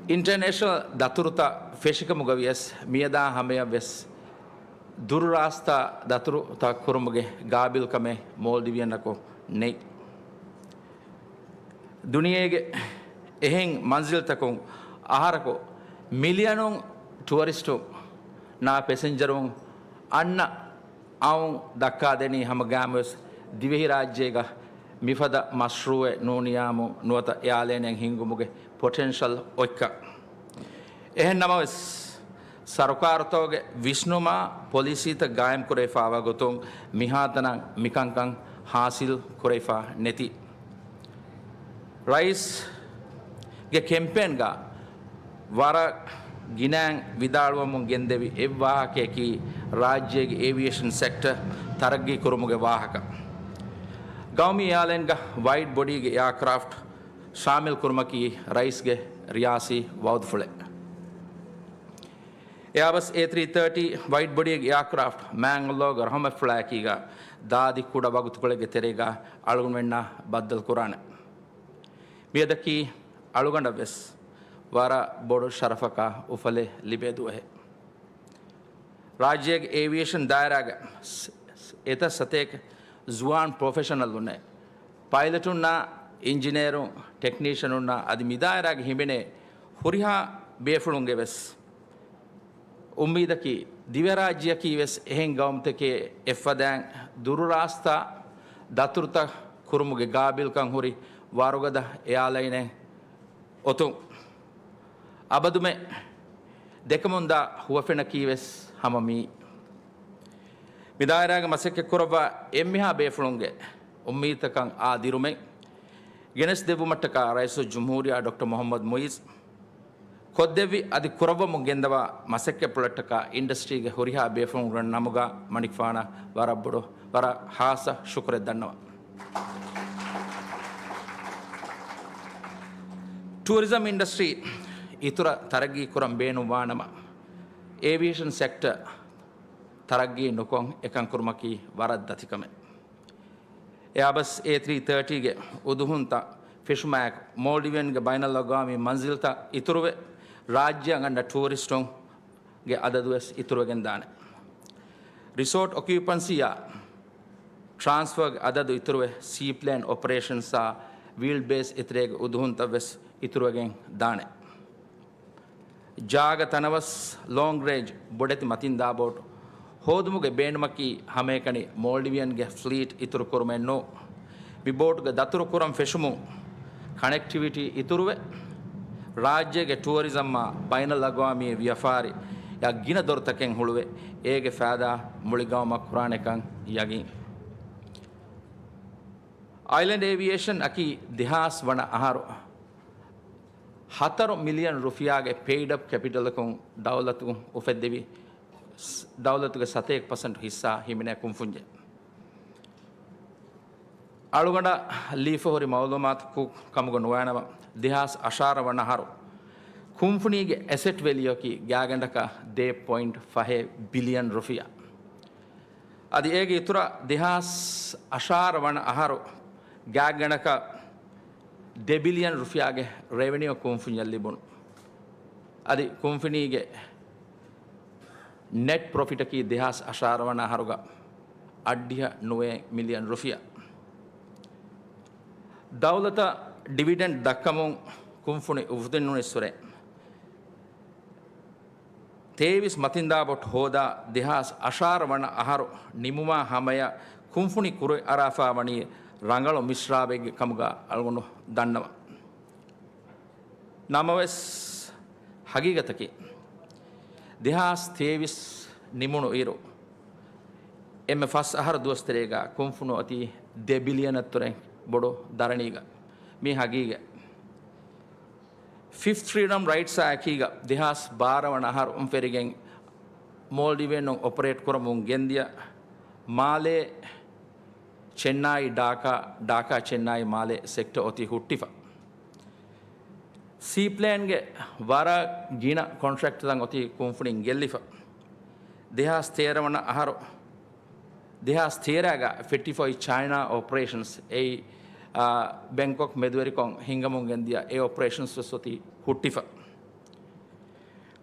އިންޓަރނޭޝަނަލް ދަތުރުތައް ފެށިކަމުގަ ވިޔަސް މިއަދާ ހަމަޔަށް ވެސް ދުރުރާސްތާ ދަތުރުތައް ކުރުމުގެ ގާބިލްކަމެއް މޯލްޑިވިއަންނަކު ނެތް. ދުނިޔޭގެ އެހެން މަންޒިލްތަކުން އަހަރަކު މިލިއަނުން ޓުއަރިސްޓުންނާ ޕެސެންޖަރުން އަންނަ އައުން ދައްކާދެނީ ހަމަގައިމުވެސް ދިވެހިރާއްޖޭގަ މިފަދަ މަޝްރޫއެއް ނޫނިޔާމު ނުވަތަ އެއާލައިނެއް ހިންގުމުގެ ޕޮޓެންޝަލް އޮތްކަން. އެހެން ނަމަވެސް، ސަރުކާރުތަކުގެ ވިސްނުމާ ޕޮލިސީތައް ގާއިމްކުރެވިފާވާ ގޮތުން މިހާތަނަށް މިކަންކަން ހާސިލް ކުރެވިފާ ނެތި. ރައީސްގެ ކެމްޕޭންގަ ވަރަށް ގިނައިން ވިދާޅުވަމުން ގެންދެވި އެއް ވާހަކަޔަކީ ރާއްޖޭގެ އޭވިއޭޝަން ސެކްޓަ ތަރައްގީ ކުރުމުގެ ވާހަކަ. ގައުމީ އެއާލައިންގަ ވައިޑް ބޮޑީގެ އެއާކްރާފްޓް ޝާމިލް ކުރުމަކީ ރައީސްގެ ރިޔާސީ ވައުދުފުޅެއް. އެއާބަސް އޭ ތްރީ ތާޓީ ވައިޑް ބޮޑީގެ އެއާކްރާފްޓް މާތް ﷲގެ ރަޙުމަތްފުޅާއެކީގަ ދާދި ކުޑަ ވަގުތުކޮޅެއްގެ ތެރޭގަ އަޅުގަނޑުމެންނާ ބައްދަލުކުރާނެ. މިއަދަކީ އަޅުގަނޑަށްވެސް ވަރަށް ބޮޑު ޝަރަފަކާ އުފަލެއް ލިބޭ ދުވަހެއް. ރާއްޖޭގެ އޭވިއޭޝަން ދާއިރާގެ ސް-، ސް-، އެތައް ސަތޭކަ ޒުވާން ޕްރޮފެޝަނަލުންނޭ، ޕައިލަޓުންނާ އިންޖިނޭރުން، ޓެކްނީޝަނުންނާ އަދި މިދާއިރާގެ ހިމެނޭ ހުރިހާ ބޭފުޅުންގެ ވެސް އުއްމީދަކީ، ދިވެހިރާއްޖެއަކީ ވެސް އެހެން ގައުމުތަކެއް އެއްފަދައިން ދުރުރާސްތާ ދަތުރުތައް ކުރުމުގެ ގާބިލްކަން ހުރި ވަރުގަދަ އެއާލައިނެއް އޮތުން. އަބަދުމެ ދެކެމުންދާ ހުވަފެނަކީ ވެސް ހަމަ މިއީ. މިދާއިރާގެ މަސައްކަތްކުރައްވާ އެންމެހާ ބޭފުޅުންގެ އުއްމީދުތަކަށް އާ ދިރުމެއް ގެނެސްދެއްވުމަށްޓަކާ ރައީސުލްޖުމްހޫރިއްޔާ ޑޮކްޓަރ މުޙައްމަދު މުޢިއްޒު ކޮށްދެއްވި އަދި ކުރައްވަމުން ގެންދަވާ މަސައްކަތްޕުޅަށްޓަކާ އިންޑަސްޓްރީގެ ހުރިހާ ބޭފުޅުންގެ ނަމުގަ މަނިކުފާނަށް ވަރަށް ބޮޑު، ވަރަށް ހާއްސަ ޝުކުރެއް ދަންނަވަން. ޓޫރިޒަމް އިންޑަސްޓްރީ އިތުރަށް ތަރައްގީ ކުރަން ބޭނުންވާނަމަ، އޭވިއޭޝަން ސެކްޓަ ތަރައްގީ ނުކޮށް އެކަން ކުރުމަކީ ވަރަށް ދަތިކަމެއް. އެއާބަސް އޭ ތްރީ ތާޓީގެ އުދުހުންތައް ފެށުމާއެކު، މޯލްޑިވިއަންގެ ބައިނަލްއަގްވާމީ މަންޒިލްތައް އިތުރުވެ، ރާއްޖެއަށް އަންނަ ޓޫރިސްޓުންގެ އަދަދުވެސް އިތުރުވެގެންދާނެ. ރިސޯޓް އޮކިއުޕަންސީއާ ޓްރާންސްފާގެ އަދަދު އިތުރުވެ، ސީޕްލޭން އޮޕަރޭޝަންސްއާ ވީލްޑް ބޭސް އެތެރޭގެ އުދުހުންތައްވެސް އިތުރުވެގެން ދާނެ. ޖާގަ ތަނަވަސް ލޯންގް ރޭންޖް ބޮޑެތި މަތިންދާ ބޯޓު ހޯދުމުގެ ބޭނުމަކީ ހަމައެކަނި މޯލްޑިވިއަންގެ ފްލީޓް އިތުރުކުރުމެއް ނޫން. މި ބޯޓުގެ ދަތުރުކުރަން ފެށުމުން ކަނެކްޓިވިޓީ އިތުރުވެ، ރާއްޖޭގެ ޓުއަރިޒަމްއާ ބައިނަލްއަގްވާމީ ވިޔަފާރިއަށް ގިނަ ދޮރުތަކެއް ހުޅުވެ، އޭގެ ފައިދާ މުޅި ގައުމަށް ކުރާނެކަން ޔަގީން. އައިލެންޑް އޭވިއޭޝަން އަކީ ދެހާސް ވަނަ އަހަރު ހަތަރު މިލިއަން ރުފިޔާގެ ޕެއިޑް އަޕް ކެޕިޓަލަކުން ދައުލަތު އުފެއްދެވި، ދައުލަތުގެ ސަތޭކަ ޕަސެންޓް ހިއްސާ ހިމެނޭ ކުންފުންޏެއް. އަޅުގަނޑަށް ލީފަ ހުރި މައުލޫމާތު ކަމުގަ ނުވާނަމަ، ދެހާސް އަށާރަ ވަނަ އަހަރު ކުންފުނީގެ އެސެޓް ވެލިއުއަކީ ގާތްގަނޑަކަށް ދެ ޕޮއިންޓް ފަހެއް ބިލިއަން ރުފިޔާ. އަދި އޭގެ އިތުރަށް ދެހާސް އަށާރަ ވަނަ އަހަރު ގާތްގަނޑަކަށް ދެ ބިލިއަން ރުފިޔާގެ ރެވެނިއު ކުންފުންޏަށް ލިބުނު. އަދި ކުންފުނީގެ ނެޓް ޕްރޮފިޓަކީ ދެހާސް އަށާރަ ވަނަ އަހަރުގަ އަށްޑިހަ ނުވައެއް މިލިއަން ރުފިޔާ. ދައުލަތަށް ޑިވިޑެންޑް ދައްކަމުން ކުންފުނި އުފުދެން ނުނެއްސުރެ، ތޭވީސް މަތިންދާ ބޯޓު ހޯދާ ދެހާސް އަށާރަ ވަނަ އަހަރު ނިމުމާ ހަމަޔަށް ކުންފުނި ކުރިއަރާފާ ވަނީ ރަނގަޅު މިސްރާބެއްގެ ކަމުގަ އަޅުގަނޑު ދަންނަވަން. ނަމަވެސް، ހަގީގަތަކީ، ދެހާސް ތޭވީސް ނިމުނު އިރު، އެންމެ ފަސް އަހަރު ދުވަސް ތެރޭގަ ކުންފުނި އޮތީ ދެ ބިލިއަނަށް ތުރެން ބޮޑު ދަރަނީގަ. މީ ހަގީގަތް. ފިފްތް ފްރީޑަމް ރައިޓްސްއާ އެކީގަ ދެހާސް ބާރަ ވަނަ އަހަރުން ފެރިގެން މޯލްޑިވިއަނުން އޮޕަރޭޓް ކުރަމުން ގެންދިޔަ މާލޭ ޗެންނާއި ޑާކާ، ޑާކާ ޗެންނާއި މާލޭ ސެކްޓަ އޮތީ ހުއްޓިފަ. ސީޕްލޭންގެ ވަރަށް ގިނަ ކޮންޓްރެކްޓްތައް އޮތީ ކުންފުނިން ގެއްލިފަ. ދެހާސް ތޭރަ ވަނަ އަހަރު، ދެހާސް ތޭރަގަ ފެއްޓިފައި ޗައިނާ އޮޕަރޭޝަންސް އެއީ، އާ، ބެންކޮކް މެދުވެރިކޮށް ހިންގަމުން ގެންދިޔަ އެ އޮޕަރޭޝަންސް ވެސް އޮތީ ހުއްޓިފަ.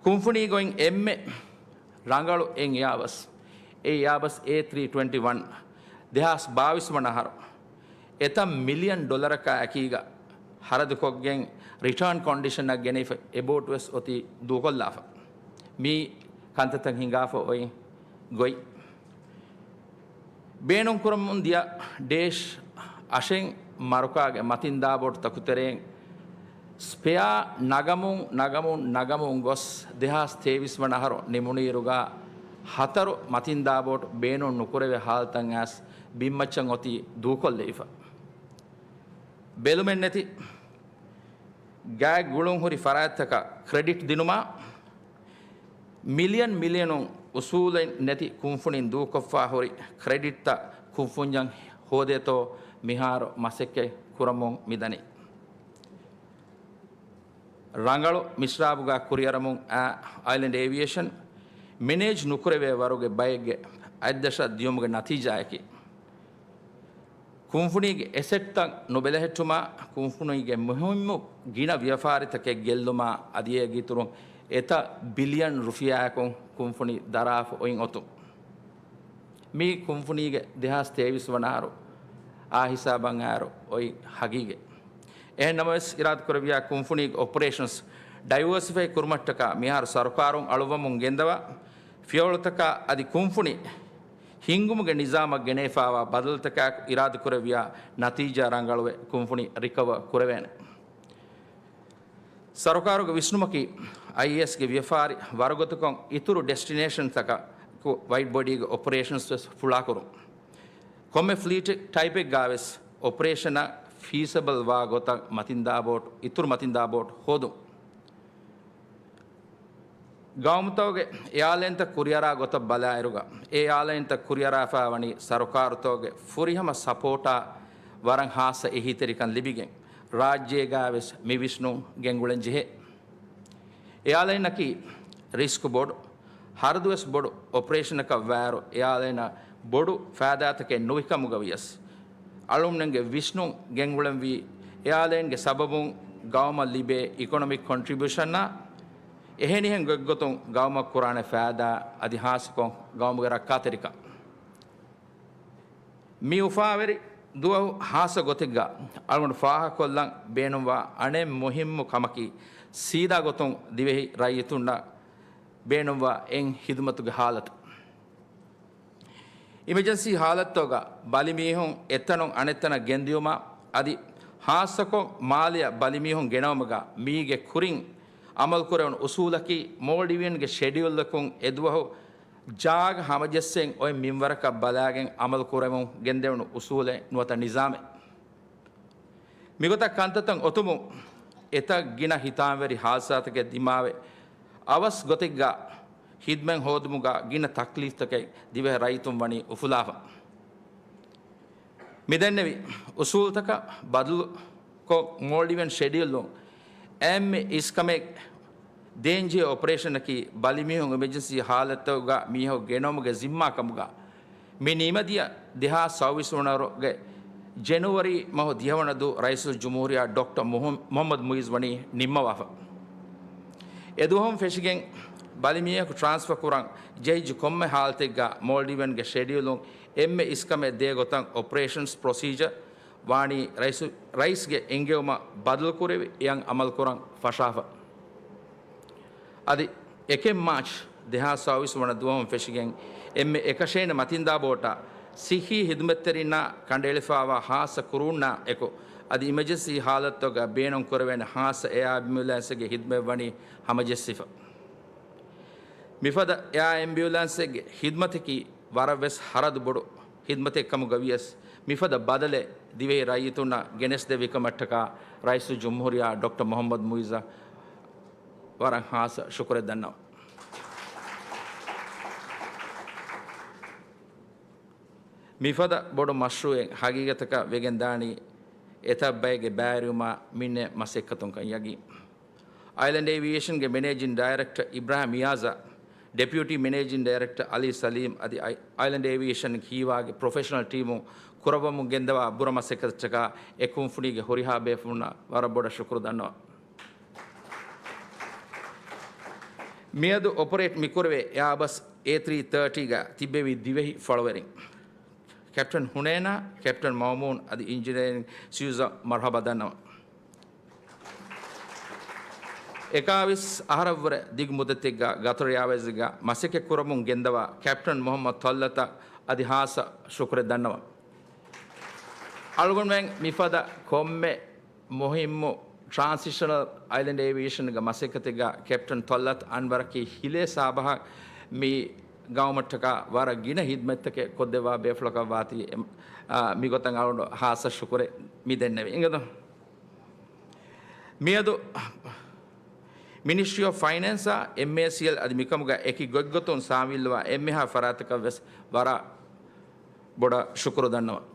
ކުންފުނީގައި އެންމެ ރަނގަޅު އެއް އެއާބަސް، އެ އެއާބަސް އޭ ތްރީ ޓްވެންޓީ ވަން، ދެހާސް ބާވީސް ވަނަ އަހަރު އެތައް މިލިއަން ޑޮލަރަކާ އެކީގަ ހަރަދުކޮށްގެން ރިޓާން ކޮންޑިޝަނަށް ގެނެވިފަ އެ ބޯޓު ވެސް އޮތީ ދޫކޮށްލާފަ. މި ކަންތައްތައް ހިނގާފަ އޮތް ގޮތް. ބޭނުންކުރަމުން ދިޔަ ޑޭޝް އަށެއް މަރުކާގެ މަތިންދާ ބޯޓުތަކު ތެރެއިން ސްޕެއާ ނަގަމުން، ނަގަމުން، ނަގަމުން ގޮސް ދެހާސް ތޭވީސް ވަނަ އަހަރު ނިމުނުއިރުގަ ހަތަރު މަތިންދާ ބޯޓު ބޭނުން ނުކުރެވޭ ހާލަތަށް އައިސް ބިންމައްޗަށް އޮތީ ދޫކޮށްލެވިފަ. ބެލުމެއް ނެތި ގާތް ގުޅުން ހުރި ފަރާތްތަކަށް ކްރެޑިޓް ދިނުމާ، މިލިއަން މިލިއަނުން އުސޫލެއް ނެތި ކުންފުނިން ދޫކޮށްފާ ހުރި ކްރެޑިޓްތައް ކުންފުންޏަށް ހޯދޭތޯ މިހާރު މަސައްކަތް ކުރަމުން މިދަނީ. ރަނގަޅު މިސްރާބުގަ ކުރިއަރަމުން އައި އައިލެންޑް އޭވިއޭޝަން މެނޭޖް ނުކުރެވޭ ވަރުގެ ބައެއްގެ އަތްދަށަށް ދިޔުމުގެ ނަތީޖާއަކީ، ކުންފުނީގެ އެސެޓްތައް ނުބެލެހެއްޓުމާ، ކުންފުނީގެ މުހިއްމު ގިނަ ވިޔަފާރިތަކެއް ގެއްލުމާ، އަދި އޭގެ އިތުރުން އެތައް ބިލިއަން ރުފިޔާއަކުން ކުންފުނި ދަރާފަ އޮތް އޮތުން. މީ ކުންފުނީގެ ދެހާސް ތޭވީސް ވަނަ އަހަރު އާ ހިސާބަށް އައިރު އޮތް ހަގީގަތް. އެހެން ނަމަވެސް، އިރާދަކުރެއްވިޔާ ކުންފުނީގެ އޮޕަރޭޝަންސް ޑައިވަރސިފައި ކުރުމަށްޓަކާ މިހާރު ސަރުކާރުން އަޅުވަމުން ގެންދަވާ ފިޔަވަޅުތަކާ އަދި ކުންފުނި ހިންގުމުގެ ނިޒާމަށް ގެނެވިފާވާ ބަދަލުތަކާއެކު އިރާދަކުރެއްވިޔާ ނަތީޖާ ރަނގަޅުވެ ކުންފުނި ރިކަވަރ ކުރެވޭނެ. ސަރުކާރުގެ ވިސްނުމަކީ، އައިއޭއެސްގެ ވިޔަފާރި ވަރުގަދަކޮށް، އިތުރު ޑެސްޓިނޭޝަންތަކަކު ވައިޑް ބޮޑީގެ އޮޕަރޭޝަންސް ވެސް ފުޅާކުރުން. ކޮންމެ ފްލީޓެއް ޓައިޕެއްގަ ވެސް އޮޕަރޭޝަނަށް ފީސަބަލް ވާ ގޮތަށް މަތިންދާ ބޯޓު، އިތުރު މަތިންދާ ބޯޓު ހޯދުން. ގައުމުތަކުގެ އެއާލައިންތައް ކުރިއަރާ ގޮތަށް ބަލާއިރުގަ، އެއާލައިންތައް ކުރިއަރާފައިވަނީ ސަރުކާރުތަކުގެ ފުރިހަމަ ސަޕޯޓާ ވަރަށް ހާއްސަ އެހީތެރިކަން ލިބިގެން، ރާއްޖޭގަ ވެސް މި ވިސްނުން ގެންގުޅެން ޖެހޭ. އެއާލައިނަކީ ރިސްކް ބޮޑު، ހަރަދުވެސް ބޮޑު އޮޕަރޭޝަނަކަށް ވާއިރު، އެއާލައިނަށް ބޮޑު ފައިދާތަކެއް ނުވިކަމުގަ ވިޔަސް، އަޅުގަނޑުގެ ވިސްނުން ގެންގުޅެންވީ، އެއާލައިންގެ ސަބަބުން ގައުމަށް ލިބޭ އިކޮނޮމިކް ކޮންޓްރިބިއުޝަނާ، އެހެނިހެން ގޮތްގޮތުން ގައުމަށް ކުރާނެ ފައިދާ އަދި ހާއްސަކޮށް ގައުމުގެ ރައްކާތެރިކަން. މި އުފާވެރި ދުވަހު ހާއްސަ ގޮތެއްގަ އަޅުގަނޑު ފާހަގަކޮށްލަން ބޭނުންވާ އަނެއް މުހިއްމު ކަމަކީ، ސީދާ ގޮތުން ދިވެހި ރައްޔިތުންނަށް ބޭނުންވާ އެއް ހިދުމަތުގެ ހާލަތު. އިމަޖެންސީ ހާލަތުގަ ބަލިމީހުން އެތަނުން އަނެއްތަނަށް ގެންދިޔުމަށް އަދި ހާއްސަކޮށް މާލެއަށް ބަލިމީހުން ގެނައުމުގަ މީގެ ކުރިން އަމަލުކުރެވުނު އުސޫލަކީ، މޯލްޑިވިއަންގެ ޝެޑިއުލަކުން އެދުވަހު ޖާގަ ހަމަޖެއްސެން އޮތް މިންވަރަކަށް ބަލާގެން އަމަލުކުރެވުން ގެންދެވުނު އުސޫލެއް ނުވަތަ ނިޒާމެއް. މިގޮތަށް ކަންތައްތައް އޮތުމުން އެތައް ގިނަ ހިތާމަވެރި ހާދިސާތަކެއް ދިމާވެ، އަވަސް ގޮތެއްގަ ހިދުމަތް ހޯދުމުގަ ގިނަ ތަކްލީފްތަކެއް ދިވެހި ރައްޔިތުން ވަނީ އުފުލާފަ. މިދެންނެވި އުސޫލުތަކަށް ބަދަލުކޮށް، މޯލްޑިވިއަން ޝެޑިއުލުން އެންމެ އިސްކަމެއް ދޭންޖެހޭ އޮޕަރޭޝަނަކީ، ބަލިމީހުން އިމަޖެންސީ ހާލަތުގަ މީހަކު ގެނައުމުގެ ޒިންމާ ކަމުގަ، މި ނިމެދިޔަ ދެހާސް ސައުވީސް ވަނަ ވަރުގެ ޖެނުއަރީ މަހު ދިހަ ވަނަ ދުވަހު ރައީސުލްޖުމްހޫރިއްޔާ ޑޮކްޓަރ މުހަ-، މުހައްމަދު މުއިއްޒު ވަނީ ނިންމަވާފަ. އެދުވަހުން ފެށިގެން ބަލިމީހަކު ޓްރާންސްފަ ކުރަން ޖެހިއްޖެ ކޮންމެ ހާލަތެއްގަ މޯލްޑިވިއަންގެ ޝެޑިއުލުން އެންމެ އިސްކަމެއް ދޭ ގޮތަށް އޮޕަރޭޝަންސް ޕްރޮސީޖަރ ވާނީ ރައީސު-، ރައީސްގެ އެންގެވުމަށް ބަދަލުކުރެވި އެއަށް އަމަލުކުރަން ފަށާފަ. އަދި އެކެއް މާޗް ދެހާސް ސައުވީސް ވަނަ ދުވަހުން ފެށިގެން އެންމެ އެކަށޭނެ މަތިންދާ ބޯޓަށް ސިއްހީ ހިދުމަތްތެރިންނާ ކަނޑައެޅިފާވާ ހާއްސަ ކުރޫންނާ އެކު، އަދި އިމަޖެންސީ ހާލަތުގަ ބޭނުން ކުރެވޭނެ ހާއްސަ އެއާ އެމްބިއުލާންސެއްގެ ހިދުމަތް ވަނީ ހަމަޖެއްސިފަ. މިފަދަ އެއާ އެމްބިއުލާންސެއްގެ ހިދުމަތަކީ ވަރަށް ވެސް ހަރަދު ބޮޑު ހިދުމަތެއް ކަމުގަ ވިޔަސް، މިފަދަ ބަދަލެއް ދިވެހި ރައްޔިތުންނަށް ގެނެސްދެއްވިކަމަށްޓަކާ ރައީސުލްޖުމްހޫރިއްޔާ ޑޮކްޓަރ މުހައްމަދު މުއިއްޒަށް ވަރަށް ހާއްސަ ޝުކުރެއް ދަންނަވަން. މިފަދަ ބޮޑު މަޝްރޫއެއް ހަގީގަތަކަށް ވެގެން ދާނީ އެތައް ބައެއްގެ ބައިވެރިވުމާ މިންނެ މަސައްކަތުންކަން ޔަގީން. އައިލެންޑް އޭވިއޭޝަންގެ މެނޭޖިން ޑައިރެކްޓަރ އިބްރާހިމް އިޔާޒާ، ޑެޕިއުޓީ މެނޭޖިން ޑައިރެކްޓަރ އަލީ ސަލީމް އަދި އައި-، އައިލެންޑް އޭވިއޭޝަން ހީވާގެ ޕްރޮފެޝަނަލް ޓީމު ކުރައްވަމުން ގެންދަވާ ބުރަ މަސައްކަތަށްޓަކާ އެ ކުންފުނީގެ ހުރިހާ ބޭފުޅުންނަށް ވަރަށް ބޮޑަށް ޝުކުރު ދަންނަވަން. މިއަދު އޮޕަރޭޓް މިކުރެވޭ އެއާބަސް އޭ ތްރީ ތާޓީގަ ތިއްބެވި ދިވެހި ފަޅުވެރިން ކެޕްޓަން ހުނޭނާ، ކެޕްޓަން މައުމޫން އަދި އިންޖިނިއަރިން ސިއުޒަށް މަރުހަބާ ދަންނަވަން. އެކާވީސް އަހަރަށްވުރެ ދިގު މުއްދަތެއްގަ ގަތޮރު އެއާވޭޒްގަ މަސައްކަތްކުރަމުން ގެންދަވާ ކެޕްޓަން މުހައްމަދު ތޮއްލަތަށް އަދި ހާއްސަ ޝުކުރެއް ދަންނަވަން. އަޅުގަނޑުމެން މިފަދަ ކޮންމެ މުހިއްމު ޓްރާންސިޝަނަލް އައިލެންޑް އޭވިއޭޝަންގެ މަސައްކަތެއްގަ ކެޕްޓަން ތޮއްލަތު އަންވަރަކީ ހިލޭ ސާބަހަށް މި ގައުމަށްޓަކާ ވަރަށް ގިނަ ހިދްމަތްތަކެއް ކޮށްދެއްވާ ބޭފުޅަކަށްވާތީ، އެ، އާ، މިގޮތަށް އަޅުގަނޑު ހާއްސަ ޝުކުރެއް މި ދެންނެވި. އިނގޭތޯ؟ މިއަދު މިނިސްޓްރީ އޮފް ފައިނޭންސްއާ އެމްއޭސީއެލް އަދި މިކަމުގަ އެކި ގޮތްގޮތުން ސާމިލްވާ އެންމެހާ ފަރާތަކަށް ވެސް ވަރަށް ބޮޑަށް ޝުކުރު ދަންނަވަން.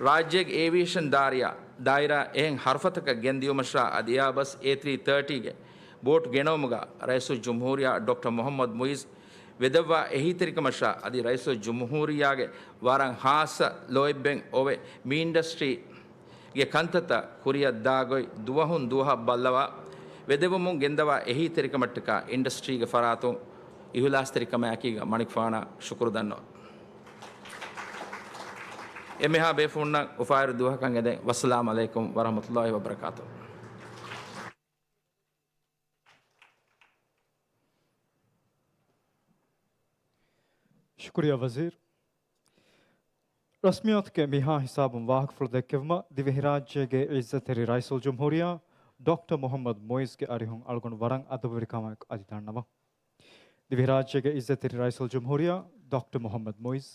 ރާއްޖޭގެ އޭވިއޭޝަން ދާއިރާ، ދާއިރާ އެހެން ހަރުފަތަކަށް ގެންދިޔުމަށާ އަދި އެއާބަސް އޭ ތްރީ ތާޓީގެ ބޯޓް ގެނައުމުގަ ރައީސުލްޖުމްހޫރިއްޔާ ޑޮކްޓަރ މުހައްމަދު މުއިޒް ވެދެއްވާ އެހީތެރިކަމަށާ އަދި ރައީސުލްޖުމްހޫރިއްޔާގެ ވަރަށް ހާއްސަ ލޯތްބެއް އޮވެ، މި އިންޑަސްޓްރީގެ ކަންތައްތައް ކުރިއަށް ދާ ގޮތް ދުވަހުން ދުވަހަށް ބައްލަވާ ވެދެވުމުން ގެންދަވާ އެހީތެރިކަމަށްޓަކާ އިންޑަސްޓްރީގެ ފަރާތުން އިހުލާސްތެރިކަމާއެކީގަ މަނިކުފާނަށް ޝުކުރު ދަންނަވަން. އެންމެހާ ބޭފުޅުންނަށް އުފާވެރި ދުވަހަކަށް އެދެން. ވައްސަލާމް ޢަލައިކުމް ވަރަޙްމަތުﷲި ވަބަރަކާތުހު. ޝުކުރިއްޔާ ވަޒީރު. ރަސްމިއްޔާތުގެ މިހާ ހިސާބުން ވާހަކަފުޅު ދެއްކެވުމަށް ދިވެހިރާއްޖޭގެ ޢިއްޒަތްތެރި ރައީސުލްޖުމްހޫރިއްޔާ ޑޮކްޓަރ މުހައްމަދު މުއިޒްގެ އަރިހުން އަޅުގަނޑު ވަރަށް އަދަބުވެރިކަމާއެކު އަދި ދަންނަވަން. ދިވެހިރާއްޖޭގެ ޢިއްޒަތްތެރި ރައީސުލްޖުމްހޫރިއްޔާ ޑޮކްޓަރ މުހައްމަދު މުއިޒް.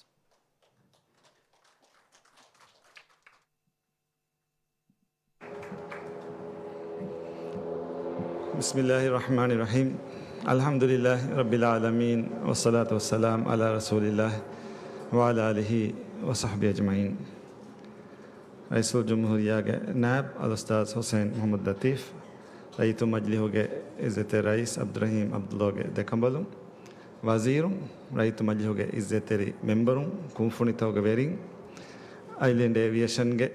بسم الله الرحمن الرحيم. الحمد لله رب العالمين، والصلاة والسلام على رسول الله وعلى آله وصحبه أجمعين. ރައީސުލްޖުމްހޫރިއްޔާގެ ނާއިބު އަލްއުސްތާޛު ޙުސައިން މުޙައްމަދު ލަޠީފް، ރައްޔިތު މަޖިލީހުގެ ޢިއްޒަތްތެރި ރައީސް ޢަބްދުއްރަޙީމް ޢަބްދުﷲގެ ދެކަނބަލުން، ވަޒީރުން، ރައްޔިތު މަޖިލީހުގެ ޢިއްޒަތްތެރި މެމްބަރުން، ކުންފުނިތަކުގެ ވެރިން، އައިލެންޑް އޭވިއޭޝަންގެ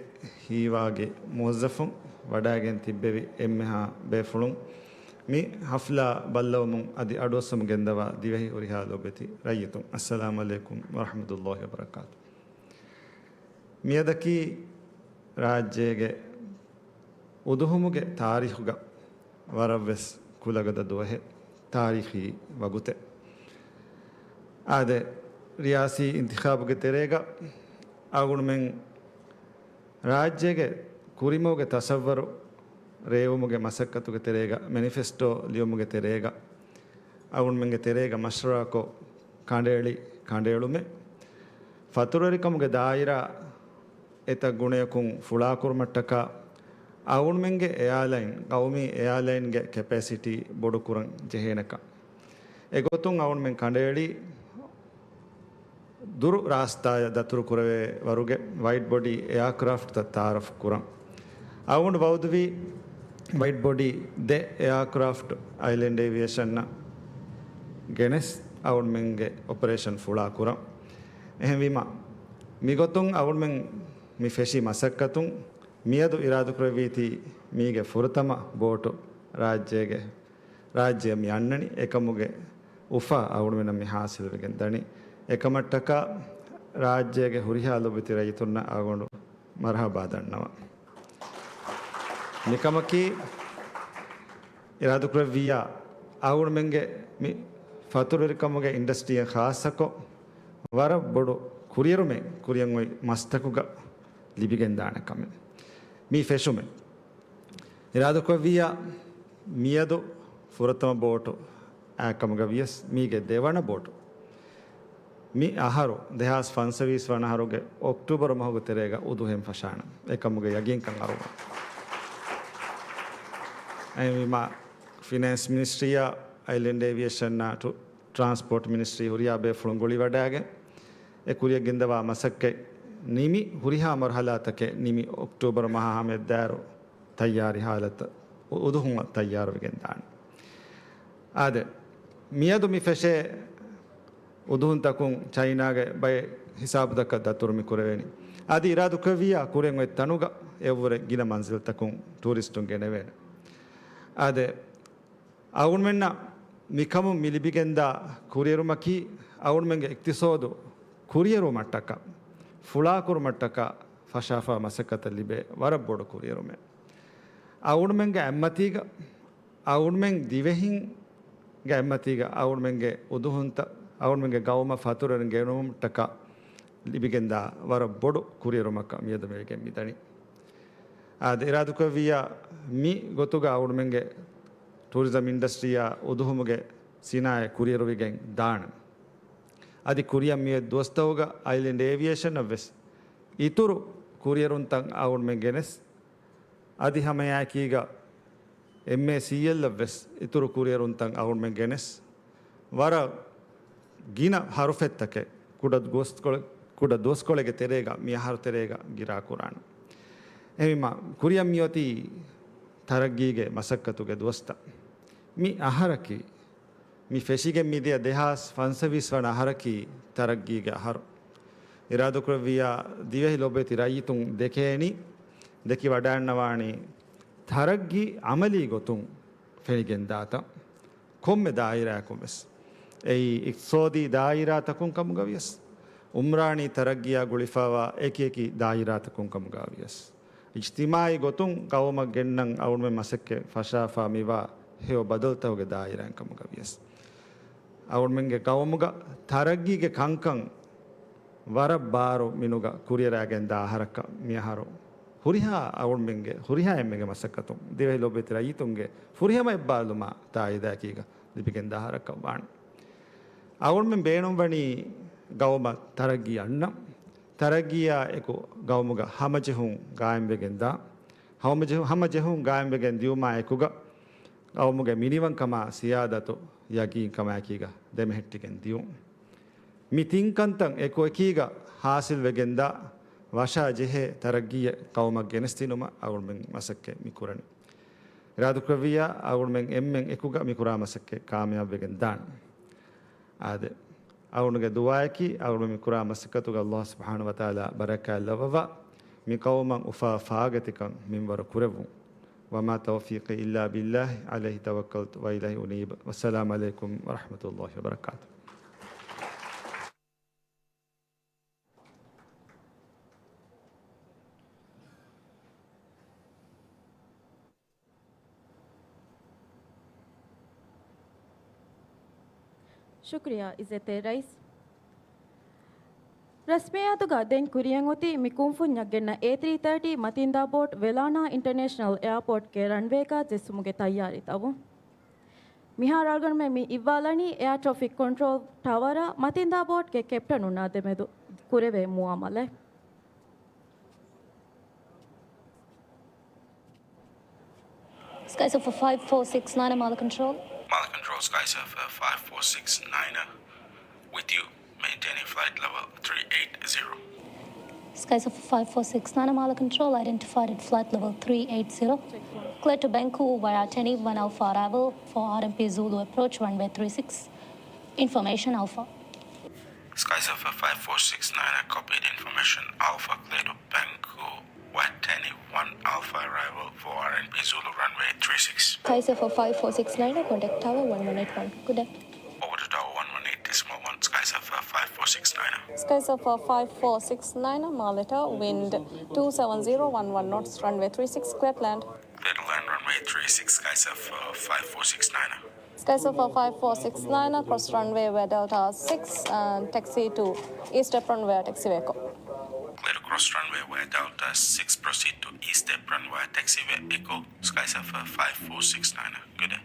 ހީވާގި މުވައްޒަފުން، ވަޑައިގެން ތިއްބެވި އެންމެހާ ބޭފުޅުން، މި ޙަފްލާ ބައްލަވަމުން އަދި އަޑުއައްސަމުން ގެންދަވާ ދިވެހި ހުރިހާ ލޯބިވެތި ރައްޔިތުން، އައްސަލާމް ޢަލައިކުމް ވަރަޙްމަތުﷲި ވަބަރަކާތު. މިއަދަކީ ރާއްޖޭގެ އުދުހުމުގެ ތާރީޚުގަ ވަރަށްވެސް ކުލަގަދަ ދުވަހެއް، ތާރީޚީ ވަގުތެއް. އާދެ، ރިޔާސީ އިންތިޚާބުގެ ތެރޭގަ އަޅުގަނޑުމެން ރާއްޖޭގެ ކުރިމަގުގެ ތަޞައްވަރު ރޭވުމުގެ މަސައްކަތުގެ ތެރޭގަ، މެނިފެސްޓޯ ލިޔުމުގެ ތެރޭގަ، އަޅުގަނޑުމެންގެ ތެރޭގަ މަޝްވަރާކޮށް، ކަނޑައެޅި ކަނޑައެޅުމެއް، ފަތުރުވެރިކަމުގެ ދާއިރާ އެތައް ގުނަޔަކުން ފުޅާކުރުމަށްޓަކާ، އަޅުގަނޑުމެންގެ އެއާލައިން، ޤައުމީ އެއާލައިންގެ ކެޕޭސިޓީ ބޮޑުކުރަން ޖެހޭނެކަން. އެގޮތުން އަޅުގަނޑުމެން ކަނޑައެޅީ ދުރު ރާސްތާއަށް ދަތުރު ކުރެވޭ ވަރުގެ ވައިޑް ބޮޑީ އެއާކްރާފްޓްތައް ތައާރަފް ކުރަން. އަޅުގަނޑު ވައުދުވީ ވައިޑް ބޮޑީ ދެ އެއާކްރާފްޓް އައިލެންޑް އޭވިއޭޝަންއަށް ގެނެސް އަޅުގަނޑުމެންގެ އޮޕަރޭޝަން ފުޅާ ކުރަން. އެހެންވީމަ، މިގޮތުން އަޅުގަނޑުމެން މި ފެށި މަސައްކަތުން މިއަދު އިރާދަކުރެއްވީތީ މީގެ ފުރަތަމަ ބޯޓު ރާއްޖޭގެ ރާއްޖެއަށް މި އަންނަނީ، އެކަމުގެ އުފާ އަޅުގަނޑުމެންނަށް މި ހާސިލްވެގެން ދަނީ. އެކަމަށްޓަކާ ރާއްޖޭގެ ހުރިހާ ލޮބުވެތި ރައްޔިތުންނަށް އަޅުގަނޑު މަރުޙަބާ ދަންނަވަން. މިކަމަކީ އިރާދަކުރެއްވިއްޔާ އަޅުގަނޑުމެންގެ މި ފަތުރުވެރިކަމުގެ އިންޑަސްޓްރީއަށް ޚާއްޞަކޮށް ވަރަށް ބޮޑު ކުރިއެރުމެއް ކުރިއަށް އޮތް މަސްތަކުގަ ލިބިގެންދާނެ ކަމެއް. މި ފެށުމެއް އިރާދަކުރެއްވިއްޔާ މިއަދު ފުރަތަމަ ބޯޓު އާކަމުގަ ވިޔަސް މީގެ ދެވަނަ ބޯޓު މި އަހަރު ދެހާސް ފަންސަވީސް ވަނަ އަހަރުގެ އޮކްޓޫބަރު މަހުގެ ތެރޭގަ އުދުހުން ފަށާނަން. އެކަމުގެ ޔަގީންކަން އަރުވަން. އެހެންވީމާ، ފިނޭންސް މިނިސްޓްރީއާ އައިލެންޑް އޭވިއޭޝަންއާ ޓު-، ޓްރާންސްޕޯޓް މިނިސްޓްރީ ހުރިހާ ބޭފުޅުން ގުޅިވަޑައިގެން، އެ ކުރިއަށް ގެންދަވާ މަސައްކަތް ނިމި، ހުރިހާ މަރުހަލާތަކެއް ނިމި، އޮކްޓޫބަރު މަހާ ހަމައަށްދާއިރު ތައްޔާރީ ހާލަތަށް އު-، އުދުހުން ތައްޔާރުވެގެން ދާނެ. އާދެ، މިއަދު މި ފެށޭ އުދުހުންތަކުން ޗައިނާގެ ބައެއް ހިސާބުތަކަށް ދަތުރު މި ކުރެވޭނީ. އަދި އިރާދަކުރެއްވިއްޔާ ކުރިއަށް އޮތް ތަނުގަ އެއަށްވުރެ ގިނަ މަންޒިލްތަކުން ޓޫރިސްޓުން ގެނެވޭނެ. އާދެ، އަޅުގަނޑުމެންނަށް މިކަމުން މި ލިބިގެންދާ ކުރިއެރުމަކީ، އަޅުގަނޑުމެންގެ އިޤްތިޞާދު ކުރިއެރުވުމަށްޓަކާ، ފުޅާކުރުމަށްޓަކާ ފަށާފާ މަސައްކަތަށް ލިބޭ ވަރަށް ބޮޑު ކުރިއެރުމެއް. އަޅުގަނޑުމެންގެ އެއްމަތީގަ، އަޅުގަނޑުމެން ދިވެހިންގެ އެއްމަތީގަ އަޅުގަނޑުމެންގެ އުދުހުންތައް، އަޅުގަނޑުމެންގެ ގައުމަށް ފަތުރުވެރިން ގެނުމަށްޓަކާ ލިބިގެންދާ ވަރަށް ބޮޑު ކުރިއެރުމަކަށް މިއަދު މިވެގެން މިދަނީ. އާދެ، އިރާދަކުރެއްވިއްޔާ މި ގޮތުގަ އަޅުގަނޑުމެންގެ ޓޫރިޒަމް އިންޑަސްޓްރީއާ އުދުހުމުގެ ސިނާއަތް ކުރިއެރުވިގެން ދާނެ. އަދި ކުރިއަށް މިއޮތް ދުވަސްތަކުގަ އައިލެންޑް އޭވިއޭޝަނަށް ވެސް އިތުރު ކުރިއެރުންތައް އަޅުގަނޑުމެން ގެނެސް، އަދި ހަމައެއާއެކީގަ އެމްއޭސީއެލްއަށް ވެސް އިތުރު ކުރިއެރުންތައް އަޅުގަނޑުމެން ގެނެސް، ވަރަށް ގިނަ ހަރުފެއްތަކެއް ކުޑަ ދުވަސްކޮޅެ-، ކުޑަ ދުވަސްކޮޅެއްގެ ތެރޭގަ މި އަހަރު ތެރޭގަ ގިރާ ކުރާނެ. އެހެންވީމަ، ކުރިއަށް މިއޮތީ ތަރައްގީގެ މަސައްކަތުގެ ދުވަސްތައް. މި އަހަރަކީ، މި ފެށިގެން މިދިޔަ ދެހާސް ފަންސަވީސް ވަނަ އަހަރަކީ ތަރައްގީގެ އަހަރު. އިރާދަކުރެއްވިއްޔާ ދިވެހި ލޯބިވެތި ރައްޔިތުން ދެކޭނީ، ދެކިވަޑައިގަންނަވާނީ ތަރައްގީ އަމަލީ ގޮތުން ފެނިގެންދާތަން. ކޮންމެ ދާއިރާއަކުން ވެސް، އެއީ އިޤްތިޞާދީ ދާއިރާތަކުން ކަމުގަ ވިޔަސް، އުމްރާނީ ތަރައްގީއާ ގުޅިފައިވާ އެކި އެކި ދާއިރާތަކުން ކަމުގަ ވިޔަސް، އިޖްތިމާޢީ ގޮތުން ގައުމަށް ގެންނަން އަޅުގަނޑުމެން މަސައްކަތް ފަށާފަ މިވާ ހެޔޮ ބަދަލުތަކުގެ ދާއިރާއިން ކަމުގަ ވިޔަސް، އަޅުގަނޑުމެންގެ ގައުމުގަ ތަރައްގީގެ ކަންކަން ވަރަށް ބާރު މިނުގަ ކުރިއަރާގެން ދާ އަހަރަކަށް މިއަހަރު ހުރިހާ އަޅުގަނޑުމެންގެ، ހުރިހާ އެންމެންގެ މަސައްކަތުން ދިވެހި ލޯބިވެތި ރައްޔިތުންގެ ފުރިހަމަ އެއްބާރުލުމާ ތާއީދާއެކީގަ ލިބިގެން ދާ އަހަރަކަށް ވާނެ. އަޅުގަނޑުމެން ބޭނުންވަނީ ގައުމަށް ތަރައްގީ އަންނަން. ތަރައްގީއާ އެކު ގައުމުގަ ހަމަޖެހުން ގާއިމްވެގެން ދާ، ހަމަޖެހު-، ހަމަޖެހުން ގާއިމްވެގެން ދިޔުމާ އެކުގަ ގައުމުގެ މިނިވަންކަމާ ސިޔާދަތު ޔަގީންކަމާއެކީގަ ދެމެހެއްޓިގެން ދިޔުން. މި ތިން ކަންތައް އެކުއެކީގަ ހާސިލްވެގެންދާ ވަށާ ޖެހޭ ތަރައްގީއެއް ގައުމަށް ގެނެސްދިނުމަށް އަޅުގަނޑުމެން މަސައްކަތް މި ކުރަނީ. އިރާދަކުރެއްވިއްޔާ އަޅުގަނޑުމެން އެންމެން އެކުގަ މި ކުރާ މަސައްކަތް ކާމިޔާބުވެގެން ދާނެ. އާދެ، އަޅުގަނޑުގެ ދުޢާއަކީ އަޅުގަނޑު މި ކުރާ މަސައްކަތުގަ ﷲ ސުބްޙާނަހޫ ވަތަޢާލާ ބަރަކާތް ލައްވަވާ، މި ޤައުމަށް އުފާ ފާގަތިކަން މިންވަރު ކުރެއްވުން. وما توفيقي إلا بالله عليه توكلت وإليه أنيب. والسلام عليكم ورحمة الله وبركاته. ޝުކުރިއްޔާ އިއްޒަތްތެރި ރައީސް. ރަސްމިއްޔާތުގަ ދެން ކުރިއަށް އޮތީ މި ކުންފުންޏަށް ގެންނަ އޭ ތްރީ ތާޓީ މަތިންދާ ބޯޓް ވެލާނާ އިންޓަރނޭޝަނަލް އެއާޕޯޓްގެ ރަންވޭގަ ޖެއްސުމުގެ ތައްޔާރީތައް. މިހާރު އަޅުގަނޑުމެން މި އިއްވާލަނީ އެއާ ޓްރެފިކް ކޮންޓްރޯލް ޓަވަރ މަތިންދާ ބޯޓްގެ ކެޕްޓަނުންނާ ދެމެދު ކުރެވޭ މުއާމަލާތް. Sky Surfer five four six nine, Mala Control. Mala Control, Sky Surfer five four six nine, with you, maintaining flight level three eight zero. Sky Surfer five four six nine, Mala Control, identified at flight level three eight zero. Clear to Bangkok via ten E one Alpha arrival for R M P Zulu approach, runway three six. Information Alpha. Sky Surfer five four six nine, I copied information Alpha, clear to Bangkok, via ten E one Alpha arrival for R M P Zulu runway three six. Sky Surfer five four six nine, contact tower one one eight one. Good day. Over to tower one one eight decimal one, Sky Surfer five four six nine. Sky Surfer five four six nine, Maleta, wind two seven zero one one knots, runway three six, clear to land. Clear to land, runway three six, Sky Surfer five four six nine. Sky Surfer five four six nine, cross runway via Delta six and taxi to East Apron via taxiway Echo. Clear to cross runway via Delta six, proceed to East Apron via taxiway Echo, Sky Surfer five four six nine. Good day.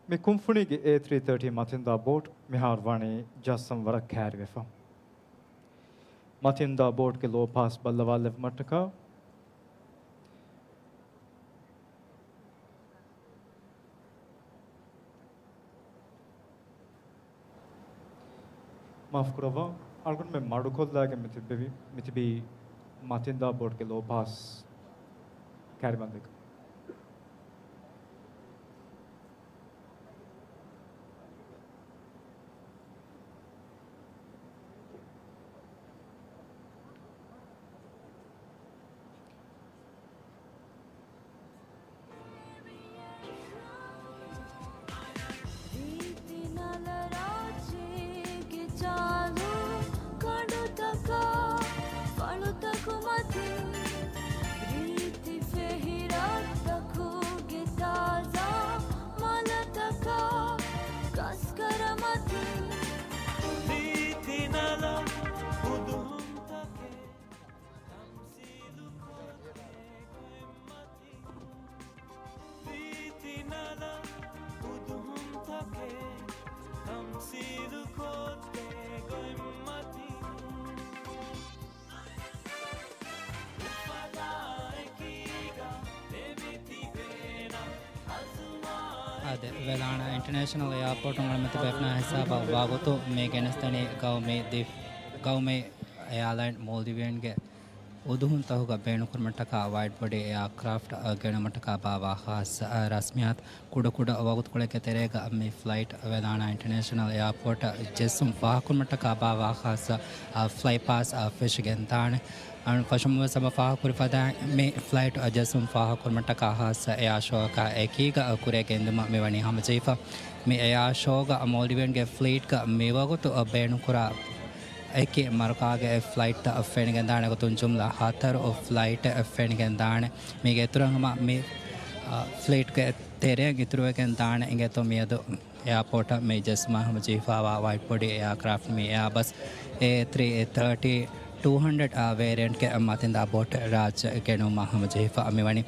މި ކުންފުނީގެ އޭ ތްރީ ތާޓީ މަތިންދާ ބޯޓް މިހާރު ވަނީ ޖައްސަން ވަރަށް ކައިރިވެފަ. މަތިންދާ ބޯޓްގެ ލޯ ޕާސް ބައްލަވާލެވުމަށްޓަކާ، މާފުކުރައްވާ، އަޅުގަނޑުމެން މަޑުކޮށްލައިގެން މި ތިއްބެވި-، މި ތިބީ މަތިންދާ ބޯޓްގެ ލޯ ޕާސް ކައިރިވަންދެއްގަ. ރީތި ނަލަ ރާއްޖެ އާދެ، ވެލާނާ އިންޓަރނޭޝަނަލް އެއާޕޯޓުން އަޅުމެތި ބޭފުޅުންނާ ހިސާބަށް ވަގުތު މި ގެނެސްދެނީ ގައުމީ ދި-، ގައުމީ އެއާލައިން މޯލްޑިވިއަންގެ އުދުހުންތަހުގަ ބޭނުންކުރުމަށްޓަކާ ވައިޑް ބޮޑީ އެއާކްރާފްޓް ގެނުމަށްޓަކާ ބާވާ ޚާއްޞަ ރަސްމިއްޔާތު. ކުޑަކުޑަ ވަގުތުކޮޅެއްގެ ތެރޭގަ މި ފްލައިޓް ވެލާނާ އިންޓަރނޭޝަނަލް އެއާޕޯޓަށް ޖެއްސުން ފާހަގަކުރުމަށްޓަކާ ބާވާ ޚާއްޞަ ފްލައި ޕާސް ފެށިގެންދާނެ. އަޅުން ފަށަމުން ވެސް އެބަ ފާހަގަކުރި ފަދައިން މި ފްލައިޓް ޖެއްސުން ފާހަގަކުރުމަށްޓަކާ ޚާއްޞަ އެއާ ޝޯއަކާ އެކީގަ ކުރިއަށް ގެންދިއުމަށް މިވަނީ ހަމަޖެހިފަ. މި އެއާ ޝޯގަ މޯލްޑިވިއަންގެ ފްލީޓްގަ މިވަގުތު ބޭނުންކުރާ އެކި މަރުކާގެ ފްލައިޓްތައް ފެނިގެންދާނެ ގޮތުން ޖުމްލަ ހަތަރު ފްލައިޓެއް ފެނިގެންދާނެ. މީގެ އިތުރަށް ހަމަ މި، އަ، ފްލީޓްގެ ތެރެއިން އިތުރުވެގެން ދާނެ އިނގޭތޯ މިއަދު އެއާޕޯޓަށް މި ޖެއްސުމަށް ހަމަޖެހިފައިވާ ވައިޑް ބޮޑީ އެއާކްރާފްޓް މި އެއާބަސް އޭ ތްރީ ތާޓީ ޓޫ ހަންޑްރެޑް ވޭރިއަންޓްގެ މަތިންދާ ބޯޓެއް ރާއްޖެ ގެނުމަށް ހަމަޖެހިފަ މިވަނީ.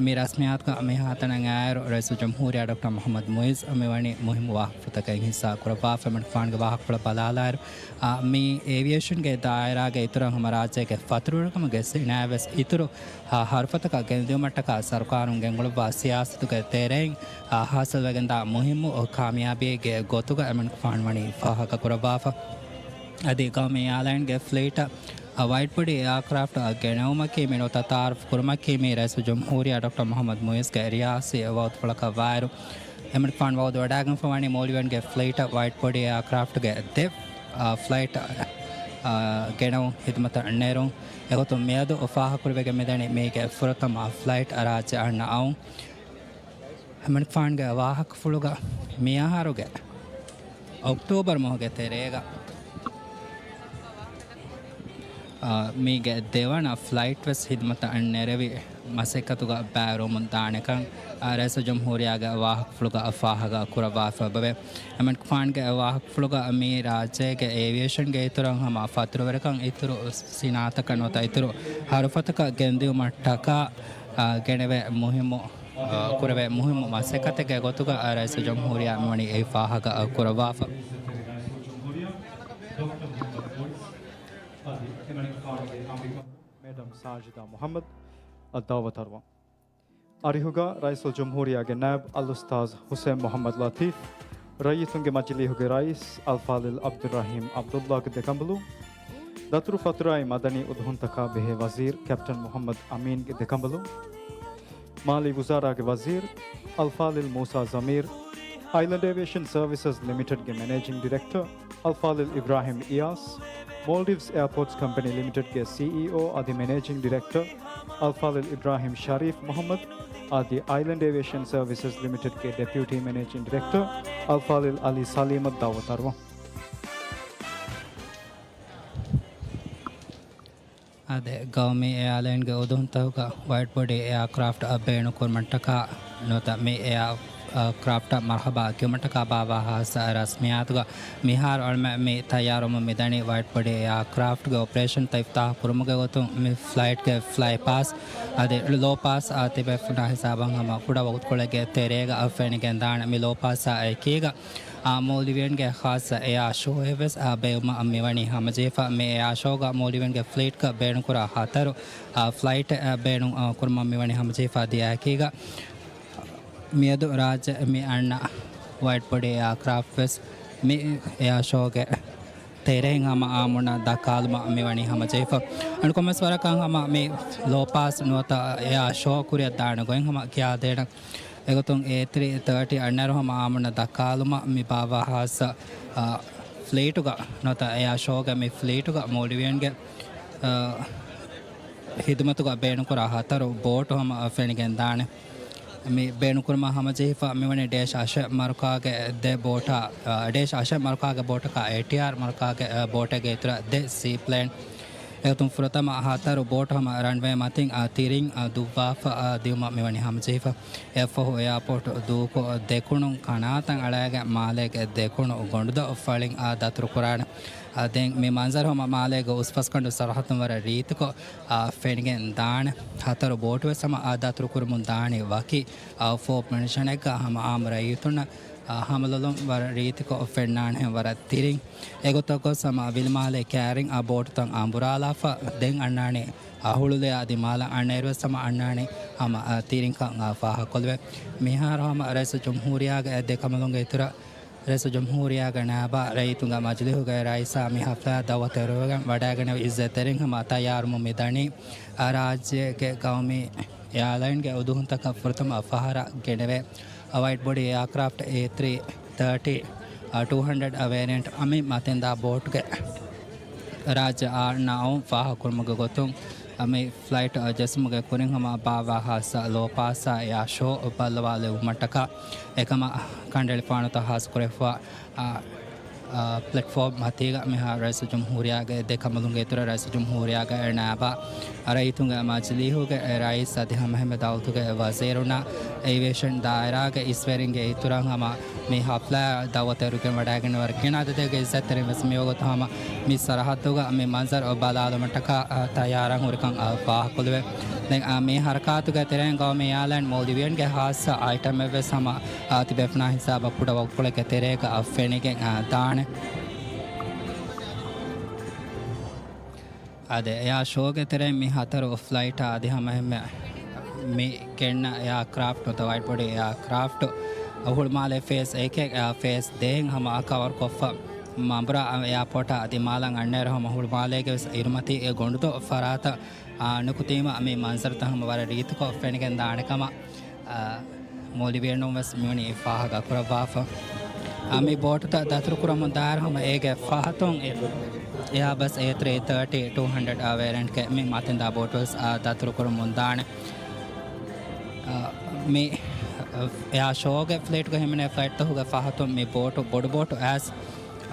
މި ރަސްމިއްޔާތުގަ މިހާތަނަށް އައިއިރު، ރައީސުލްޖުމްހޫރިއްޔާ ޑޮކްޓަރ މުޙައްމަދު މުޢިއްޒު މިވަނީ މުހިއްމު ވާހަކަފުޅުތަކެއް ހިއްސާ ކުރައްވާފަ. އެމަނިކުފާނުގެ ވާހަކަފުޅަށް ބަލާލާއިރު، އާ، މި އޭވިއޭޝަންގެ ދާއިރާގެ އިތުރަށް ހަމަ ރާއްޖޭގެ ފަތުރުވެރިކަމުގެ ސިނާއަތް ވެސް އިތުރު، އާ، ހަރުފަތަކަށް ގެންދިއުމަށްޓަކާ ސަރުކާރުން ގެންގުޅުއްވާ ސިޔާސަތުގެ ތެރެއިން، އާ، ހާސިލްވެގެންދާ މުހިއްމު ކާމިޔާބީއެއްގެ ގޮތުގަ އެމަނިކުފާނު ވަނީ ފާހަގަކުރައްވާފަ. އަދި ގައުމީ އެއާލައިންގެ ފްލީޓަށް އަ، ވައިޑް ބޮޑީ އެއާކްރާފްޓް ގެނައުމަކީ މި ނުވަތަ ތައާރަފް ކުރުމަކީ މީ ރައީސުލްޖުމްހޫރިއްޔާ ޑޮކްޓަރ މުޙައްމަދު މުޢިއްޒުގެ ރިޔާސީ ވަގުތުފުޅަކަށް ވާއިރު، އެމަނިކުފާނު ވަގުތު ވަޑައިގެންފަ ވަނީ މޯލްޑިވިއަންގެ ފްލީޓަށް ވައިޑް ބޮޑީ އެއާކްރާފްޓްގެ ދެ، އަ، ފްލައިޓް، އަ، ގެނައުން ހިދުމަތަށް ނެރުން. އެގޮތުން މިއަދު ފާހަގަކުރިވެގެން މިދަނީ މީގެ ފުރަތަމަ ފްލައިޓް ރާއްޖެ އަންނަ އައުން. އެމަނިކުފާނުގެ ވާހަކަފުޅުގަ މިއަހަރުގެ އޮކްޓޯބަރު މަހުގެ ތެރޭގަ، އާ، މީގެ ދެވަނަ ފްލައިޓް ވެސް ހިދުމަތަށް ނެރެވި މަސައްކަތުގަ ބައިވެރިވަމުން ދާނެކަން، އާ، ރައީސުލްޖުމްހޫރިއްޔާގެ ވާހަކަފުޅުގަ ފާހަގަ ކުރައްވާފަ އެބަވޭ. އެމަނިކުފާނުގެ ވާހަކަފުޅުގަ މީ ރާއްޖޭގެ އޭވިއޭޝަންގެ އިތުރަށް ހަމަ ފަތުރުވެރިކަން އިތުރު ސިނާއަތަކަށް ނުވަތަ އިތުރު ހަރުފަތަކަށް ގެންދިއުމަށްޓަކާ، އާ، ގެނެވޭ މުހިއްމު އާ، ކުރެވޭ މުހިއްމު މަސައްކަތެއްގެ ގޮތުގަ ރައީސުލްޖުމްހޫރިއްޔާ މިވަނީ އެއީ ފާހަގަ ކުރައްވާފަ. މޭޑަމް ސާޖިދާ މުޙައްމަދު އަށް ދަޢުވަތު އަރުވަން. އަރިހުގަ ރައީސުލްޖުމްހޫރިއްޔާގެ ނައިބު އަލްއުސްތާޛު ޙުސައިން މުޙައްމަދު ލަތީފް، ރައްޔިތުންގެ މަޖިލީހުގެ ރައީސް އަލްފާޟިލް ޢަބްދުއްރަޙީމް ޢަބްދުއްލާގެ ދެކަނބަލުން، ދަތުރުފަތުރާއި މަދަނީ އުދުހުންތަކާ ބެހޭ ވަޒީރު ކެޕްޓަން މުޙައްމަދު އަމީންގެ ދެކަނބަލުން، މާލީ ވުޒާރާގެ ވަޒީރު އަލްފާޟިލް މޫސާ ޒަމީރު، އައިލެންޑް އޭވިއޭޝަން ސަރވިސަސް ލިމިޓެޑްގެ މެނޭޖިންގ ޑިރެކްޓަރ އަލްފާޟިލް އިބްރާހީމް އިޔާސް، މޯލްޑިވްސް އެއާޕޯޓްސް ކަމްޕަނީ ލިމިޓެޑްގެ ސީއީއޯ އަދި މެނޭޖިންގ ޑިރެކްޓަރ އަލްފާޟިލް އިބްރާހީމް ޝަރީފް މުޙައްމަދު އަދި އައިލެންޑް އޭވިއޭޝަން ސަރވިސަސް ލިމިޓެޑްގެ ޑެޕިއުޓީ މެނޭޖިންގ ޑިރެކްޓަރ އަލްފާޟިލް އަލީ ސަލީމަށް ދަޢުވަތު އަރުވަން. އާދެ، ގައުމީ އެއާލައިންގެ އުދުހުންތަކުގަ ވައިޑް ބޮޑީ އެއާކްރާފްޓް ބޭނުންކުރުމަށްޓަކާ ނުވަތަ މި އެއާ، އާ، ކްރާފްޓަށް މަރްޙަބާ ކިޔުމަށްޓަކާ ބާވާ ޚާއްޞަ ރަސްމިއްޔާތުގަ މިހާރު އަޅުމެ މި ތައްޔާރުވަމުން މިދަނީ ވައިޑް ބޮޑީ އެއާކްރާފްޓްގެ އޮޕަރޭޝަންތައް އިފްތިތާޙު ކުރުމުގެ ގޮތުން މި ފްލައިޓްގެ ފްލައި ޕާސް އަދި ލޯ ޕާސް އާ ތިބޭފުޅުންނާ ހިސާބަށް ހަމަ ކުޑަ ވަގުތުކޮޅެއްގެ ތެރޭގަ އަށް ފެނިގެންދާނެ. މި ލޯ ޕާސްއާ އެކީގަ އާ، މޯލްޑިވިއަންގެ ޚާއްޞަ އެއާ ޝޯއެއް ވެސް، އާ، ބޭއްވުމަށް މިވަނީ ހަމަޖެހިފަ. މި އެއާ ޝޯގަ މޯލްޑިވިއަންގެ ފްލީޓްގަ ބޭނުންކުރާ ހަތަރު، އާ، ފްލައިޓެއް، އާ، ބޭނުން، އާ، ކުރުމަށް މިވަނީ ހަމަޖެހިފަ. އަދި އެއާއެކީގަ މިއަދު ރާއްޖެ މި އަންނަ ވައިޑް ބޮޑީ އެއާކްރާފްޓް ވެސް މި އެއާ ޝޯގެ ތެރެއިން ހަމަ އާއްމުންނަށް ދައްކާލުމަށް މިވަނީ ހަމަޖެހިފަ. އަން ކޮންމެސް ވަރަކަށް ހަމަ މި ލޯ ޕާސް ނުވަތަ އެއާ ޝޯ ކުރިއަށް ދާނެ ގޮތް ހަމަ ކިޔާދޭނަން. އެގޮތުން އޭ ތްރީ ތާޓީ އަންނައިރު ހަމަ އާއްމުންނަށް ދައްކާލުމަށް މި ބާއްވާ ޚާއްޞަ، އާ، ފްލީޓުގަ ނުވަތަ އެއާ ޝޯގެ މި ފްލީޓުގަ މޯލްޑިވިއަންގެ، އާ، ހިދުމަތުގަ ބޭނުންކުރާ ހަތަރު ބޯޓު ހަމަ ފެނިގެންދާނެ. މި ބޭނުންކުރުމަށް ހަމަޖެހިފަ މިވަނީ ޑޭޝް އަށެއް މަރުކާގެ ދެ ބޯޓާ، އާ، ޑޭޝް އަށެއް މަރުކާގެ ބޯޓަކާ އޭޓީއާރް މަރުކާގެ، އާ، ބޯޓެއްގެ އިތުރަށް ދެ ސީޕްލޭން. އެގޮތުން ފުރަތަމަ ހަތަރު ބޯޓު ހަމަ ރަންވޭ މަތިން، އާ، ތިރިން، އާ، ދުއްވާފަ، އާ، ދިއުމަށް މިވަނީ ހަމަޖެހިފަ. އެއަށްފަހު އެއާޕޯޓު ދޫކޮށް، ދެކުނު ކަނާތަށް އަޅައިގެން މާލޭގެ ދެކުނު ގޮނޑުދޮށް ފަޅިން، އާ، ދަތުރުކުރާނެ. އާ، ދެން މި މަންޒަރު ހަމަ މާލޭގެ އުސްފަސްގަނޑު ސަރަހައްދުން ވަރަށް ރީތިކޮށް، އާ، ފެނިގެން ދާނެ. ހަތަރު ބޯޓު ވެސް ހަމަ، އާ، ދަތުރުކުރަމުން ދާނީ ވަކި، އާ، ފޯޕް މެންޝަނެއްގަ ހަމަ އާއްމު ރައްޔިތުންނަށް ހަމަލޮލުން ވަރަށް ރީތިކޮށް ފެންނާނެ ވަރަށް ތިރިން. އެގޮތަށް ގޮސް ހަމަ ވިލިމާލެ ކައިރިން އާ ބޯޓުތައް އަނބުރާލާފަ ދެން އަންނާނެ އަ، ހުޅުލެއާ ދިމާލަށް. އަންނައިރުވެސް ހަމަ އަންނާނެ ހަމަ އަ، ތިރިންކަން އަ، ފާހަގަކޮށްލެވެ. މިހާރު ހަމަ ރައީސުލްޖުމްހޫރިއްޔާގެ އެ ދެކަނބަލުންގެ އިތުރަށް ރައީސުލްޖުމްހޫރިއްޔާގެ ނައިބާ ރައްޔިތުންގެ މަޖިލީހުގެ ރައީސާ މި ހަފްލާއަށް ދައުވަތު އެރުވެގެން ވަޑައިގެނެވި އިއްޒަތްތެރިން ހަމަ ތައްޔާރުވަމުން މިދަނީ. އަ، ރާއްޖޭގެ ގައުމީ އެއާލައިންގެ އުދުހުންތަކަށް ފުރަތަމަ ފަހަރަށް ގެނެވޭ އަ، ވައިޑް ބޮޑީ އެއާކްރާފްޓް އޭ ތްރީ ތާޓީ، އަ، ޓޫ ހަންޑްރެޑް އަ، ވޭރިއަންޓް އަ، މި މަތިންދާ ބޯޓުގެ ރާއްޖެއާ ނައުން ފާހަގަކުރުމުގެ ގޮތުން، އަ، މި ފްލައިޓް އަ، ޖެއްސުމުގެ ކުރިން ހަމަ ބާވާ ހާއްސަ ލޯ ޕާސްއާ އެއާ ޝޯ ބައްލަވާލެވުމަށްޓަކާ އެކަމަށް ކަނޑައެޅިފާނުތައް ހާއްސަކުރެވިފަ، އަ، އަ، ޕްލެޓްފޯމް މަތީގަ މިހާރު ރައީސުލްޖުމްހޫރިއްޔާގެ ދެ ކަނބަލުންގެ އިތުރަށް ރައީސުލްޖުމްހޫރިއްޔާގެ ނައިބާ ރައްޔިތުންގެ މަޖިލީހުގެ ރައީސް އަދި ހަމައެހެންމެ ދައުލަތުގެ ވަޒީރުންނާ އޭވިއޭޝަން ދާއިރާގެ އިސްވެރިންގެ އިތުރަށް ހަމަ މި ހަފްލާއަށް ދައުވަތު އެރުވިގެން ވަޑައިގެން ވަރަށް ގިނަ އަދަދެއްގެ އިއްޒަތްތެރިން ވެސް މިވަގުތު ހަމަ މި ސަރަހައްދުގަ މި މަންޒަރު ބަލާލުމަށްޓަކާ، އަ، ތައްޔާރަށް ހުރިކަން، އަ، ފާހަގަކޮށްލެވޭ. ދެން، އަ، މި ހަރަކާތުގެ ތެރެއިން ގައުމީ އެއާލައިން މޯލްޑިވިއަންގެ ހާއްސަ އައިޓަމެއް ވެސް ހަމަ، އަ، ތިބޭފުޅުންނާ ހިސާބަށް ކުޑަ ވަގުތުކޮޅެއްގެ ތެރޭގަ، އަ، ފެނިގެން، އަ، ދާނެ. އާދެ، އެއާ ޝޯގެ ތެރެއިން މި ހަތަރު ފްލައިޓާ އަދި ހަމައެހެންމެ މި ގެންނަ އެއާކްރާފްޓް ނުވަތަ ވައިޑް ބޮޑީ އެއާކްރާފްޓް ހުޅުމާލޭ ފޭސް އެކެއް، އެއާ ފޭސް ދޭއް ހަމަ ކަވަރ ކޮށްފަ މަނބުރާ އެއާޕޯޓާ ދިމާލަށް އަންނައިރު ހަމަ ހުޅުމާލޭގެ ވެސް އިރުމަތީ އެ ގޮނޑުދޮށް ފަރާތަށް، އާ، ނުކުތީމަ މި މަންޒަރުތައް ހަމަ ވަރަށް ރީތިކޮށް ފެނިގެން ދާނެ ކަމަށް، އާ، މޯލްޑިވިއަންނުން ވެސް މިވަނީ ފާހަގަ ކުރައްވާފަ. އާ، މި ބޯޓުތައް ދަތުރުކުރަމުން ދާއިރު ހަމަ އޭގެ ފަހަތުން އެ، އެއާބަސް އޭ ތްރީ ތާޓީ ޓޫ ހަންޑްރެޑް އާ ވޭރިއަންޓްގެ މި މަތިންދާ ބޯޓު ވެސް، އާ، ދަތުރުކުރަމުން ދާނެ. އާ، މި، އާ، އެއާ ޝޯގެ ފްލައިޓްގަ ހިމެނޭ ފްލައިޓްތަކުގެ ފަހަތުން މި ބޯޓު ބޮޑު ބޯޓު އައިސް،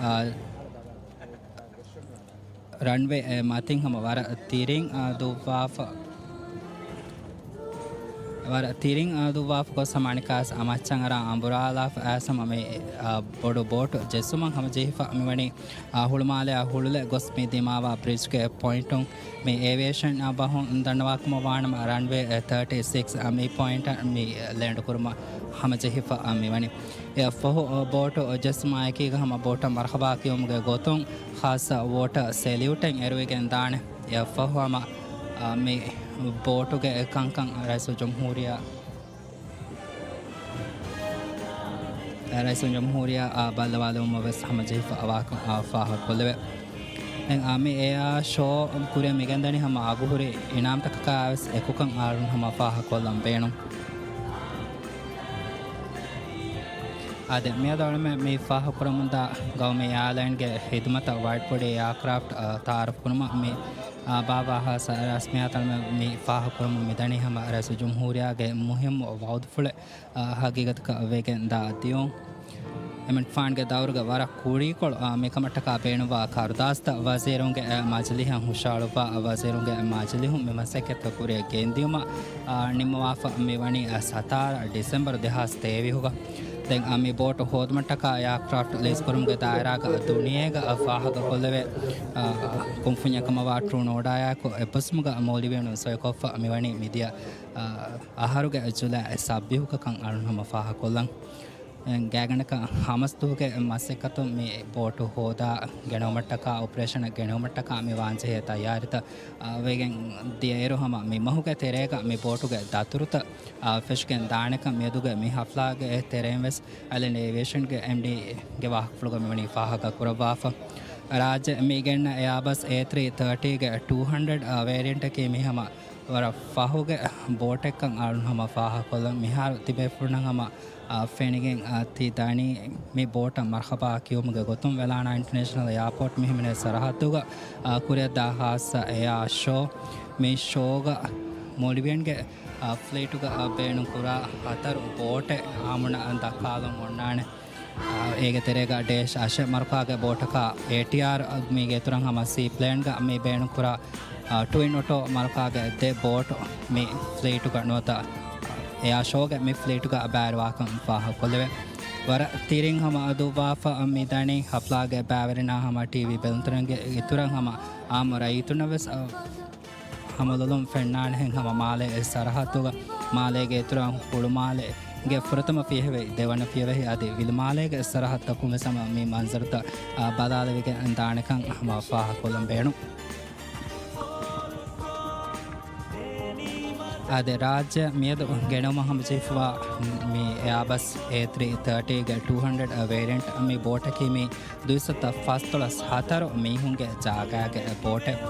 އާ، ރަންވޭ އެ މަތިން ހަމަ ވަރަށް ތިރިން، އާ، ދުއްވާފަ، ވަރަށް ތިރިން، އާ، ދުއްވާފަ ގޮސް ހަމަ އަނެއްކާސް އަ، މައްޗަށް އަރާ އަނބުރާލާފަ އައިސް ހަމަ މި، އާ، ބޮޑު ބޯޓު ޖެއްސުމަށް ހަމަޖެހިފަ މިވަނީ، އާ، ހުޅުމާލެއާ ހުޅުލެ ގޮސް މި ދިމާވާ ބްރިޖްގެ ޕޮއިންޓުން މި އޭވިއޭޝަން އާ ބަހުން ދަންނަވާކަމަށް ވާނަމަ ރަންވޭ އެ ތާޓީ ސިކްސް އާ މި ޕޮއިންޓަށް މި ލޭންޑް ކުރުމަށް ހަމަޖެހިފަ އާ މިވަނީ. އެއަށްފަހު ބޯޓު ޖެއްސުމާއެކީގަ ހަމަ ބޯޓަށް މަރުހަބާ ކިޔުމުގެ ގޮތުން ޚާއްޞަ ވޯޓަރ ސެލިއުޓެއް އެރުވިގެން ދާނެ. އެއަށްފަހު ހަމަ، އާ، މި ބޯޓުގެ ކަންކަން ރައީސުލްޖުމްހޫރިއްޔާ، ރައީސުލްޖުމްހޫރިއްޔާ، އާ، ބައްލަވާލެވުމަށް ވެސް ހަމަޖެހިފަ އަވާކަން، އާ، ފާހަގަކޮށްލެވޭ. ދެން، އާ، މި އެއާ ޝޯ ކުރިއަށް މިގެންދަނީ ހަމަ އަގުހުރި އިނާމްތަކަކާ ވެސް އެކުކަން އަޅުން ހަމަ ފާހަގަކޮށްލަން ބޭނުން. އާދެ، މިއަދު އަޅުމެން މި ފާހަގަކުރަމުންދާ ގައުމީ އެއާލައިންގެ ހިދުމަތަށް ވައިޑް ބޮޑީ އެއާކްރާފްޓް، އާ، ތައާރަފް ކުރުމަށް މި، އާ، ބާވާހާ ސަ-، ރަސްމިއްޔާތަށް އަޅުމެން މި ފާހަގަކުރަމުން މިދަނީ ހަމަ ރައީސުލްޖުމްހޫރިއްޔާގެ މުހިއްމު ވައުދުފުޅެއް، އާ، ހަގީގަތަކަށް ވެގެން ދާ ދިޔުން. އެމަނިކުފާނުގެ ދައުރުގެ ވަރަށް ކުރީކޮޅު، އާ، މިކަމަށްޓަކާ ބޭނުންވާ ކަރުދާސްތައް ވަޒީރުންގެ، އާ، މަޖިލީހަށް ހުށައަޅުއްވާ، އާ، ވަޒީރުންގެ މަޖިލީހުން މި މަސައްކަތްތައް ކުރިއަށް ގެންދިޔުމަށް، އާ، ނިންމަވާފަ މިވަނީ، އާ، ސަތާރަ ޑިސެމްބަރު ދެހާސް ތޭވީހުގަ. ދެން، އާ، މި ބޯޓު ހޯދުމަށްޓަކާ އެއާކްރާފްޓް ލީސް ކުރުމުގެ ދާއިރާގަ ދުނިޔޭގަ، އާ، ފާހަގަކޮށްލެވޭ، އާ، ކުންފުންޏެއް ކަމަށްވާ ޓްރޫނޯޑާއާއެކު އެއްބަސްވުމުގަ މޯލްޑިވިއަނުން ސޮއިކޮށްފަ މިވަނީ މިދިޔަ، އާ، އަހަރުގެ ޖުލައި ސައްބީހުގަ ކަން އަޅުން ހަމަ ފާހަގަކޮށްލަން. ގާތްގަނޑަކަށް ހަމަސްދުވަހުގެ މަސައްކަތުން މި ބޯޓު ހޯދާ ގެނައުމަށްޓަކާ، އޮޕަރޭޝަނަށް ގެނައުމަށްޓަކާ މި ވާންޖެހޭ ތައްޔާރީތައް، އާ، ވެގެން ދިޔައިރު ހަމަ މި މަހުގެ ތެރޭގަ މި ބޯޓުގެ ދަތުރުތައް، އާ، ފެށިގެން ދާނެކަން މިއަދުގެ މި ހަފްލާގެ ތެރެއިން ވެސް އަލިން އޭވިއޭޝަންގެ އެމްޑީގެ ވާހަކަފުޅުގަ މިވަނީ ފާހަގަ ކުރައްވާފަ. ރާއްޖެ މި ގެންނަ އެއާބަސް އޭ ތްރީ ތާޓީގެ ޓޫ ހަންޑްރެޑް، އާ، ވޭރިއަންޓަކީ މި ހަމަ ވަރަށް ފަހުގެ ބޯޓެއްކަން އަޅުން ހަމަ ފާހަގަކޮށްލަން. މިހާރު ތިބޭފުޅުންނަށް ހަމަ، އާ، ފެނިގެން، އާ، ތި ދަނީ މި ބޯޓަށް މަރްހަބާ ކިޔުމުގެ ގޮތުން ވެލާނާ އިންޓަރނޭޝަނަލް އެއާޕޯޓް މި ހިމެނޭ ސަރަހައްދުގަ، އާ، ކުރިއަށްދާ ހާއްސަ އެއާ ޝޯ. މި ޝޯގަ މޯލްޑިވިއަންގެ، އާ، ފްލީޓުގަ، އާ، ބޭނުންކުރާ ހަތަރު ބޯޓެއް އާމުނަށް ދައްކާލަން އޮންނާނެ. އާ، އޭގެ ތެރޭގަ ޑޭޝް އަށެއް މަރުކާގެ ބޯޓަކާ އޭޓީއާރް، މީގެ އިތުރަށް ހަމަ ސީޕްލޭންގަ މި ބޭނުންކުރާ، އާ، ޓުވިން އޮޓޯ މަރުކާގެ ދެ ބޯޓު މި ފްލީޓުގަ ނުވަތަ އެއާ ޝޯގެ މި ފްލީޓުގަ ބައިވެރިވާކަން ފާހަގަކޮށްލެވޭ. ވަރަށް ތިރިން ހަމަ ދުއްވާފަ މި ދަނީ ހަފްލާގެ ބައިވެރިންނާ ހަމަ ޓީވީ ބެލުންތެރިންގެ އިތުރަށް ހަމަ އާއްމު ރައްޔިތުންނަށް ވެސް، އާ، ހަމަލޮލުން ފެންނާނެހެން ހަމަ މާލޭ ސަރަހައްދުގަ މާލޭގެ އިތުރަށް ހުޅުމާލެ ގެ ފުރަތަމަ ފިޔަވަހި، ދެވަނަ ފިޔަވަހި އަދި ވިލުމާލޭގެ ސަރަހައްދަކުން ވެސް ހަމަ މި މަންޒަރުތައް، އާ، ބަލާލެވިގެން ދާނެކަން ހަމަ ފާހަގަކޮށްލަން ބޭނުން. އާދެ، ރާއްޖެ މިއަދު ގެނައުމަށް ހަމަޖެހިފަވާ މި އެއާބަސް އޭ ތްރީ ތާޓީގެ ޓޫ ހަންޑްރެޑް ވޭރިއަންޓް މި ބޯޓަކީ މި ދުއިސައްތަ ފަސްދޮޅަސް ހަތަރު މީހުންގެ ޖާގާގެ ބޯޓެއް.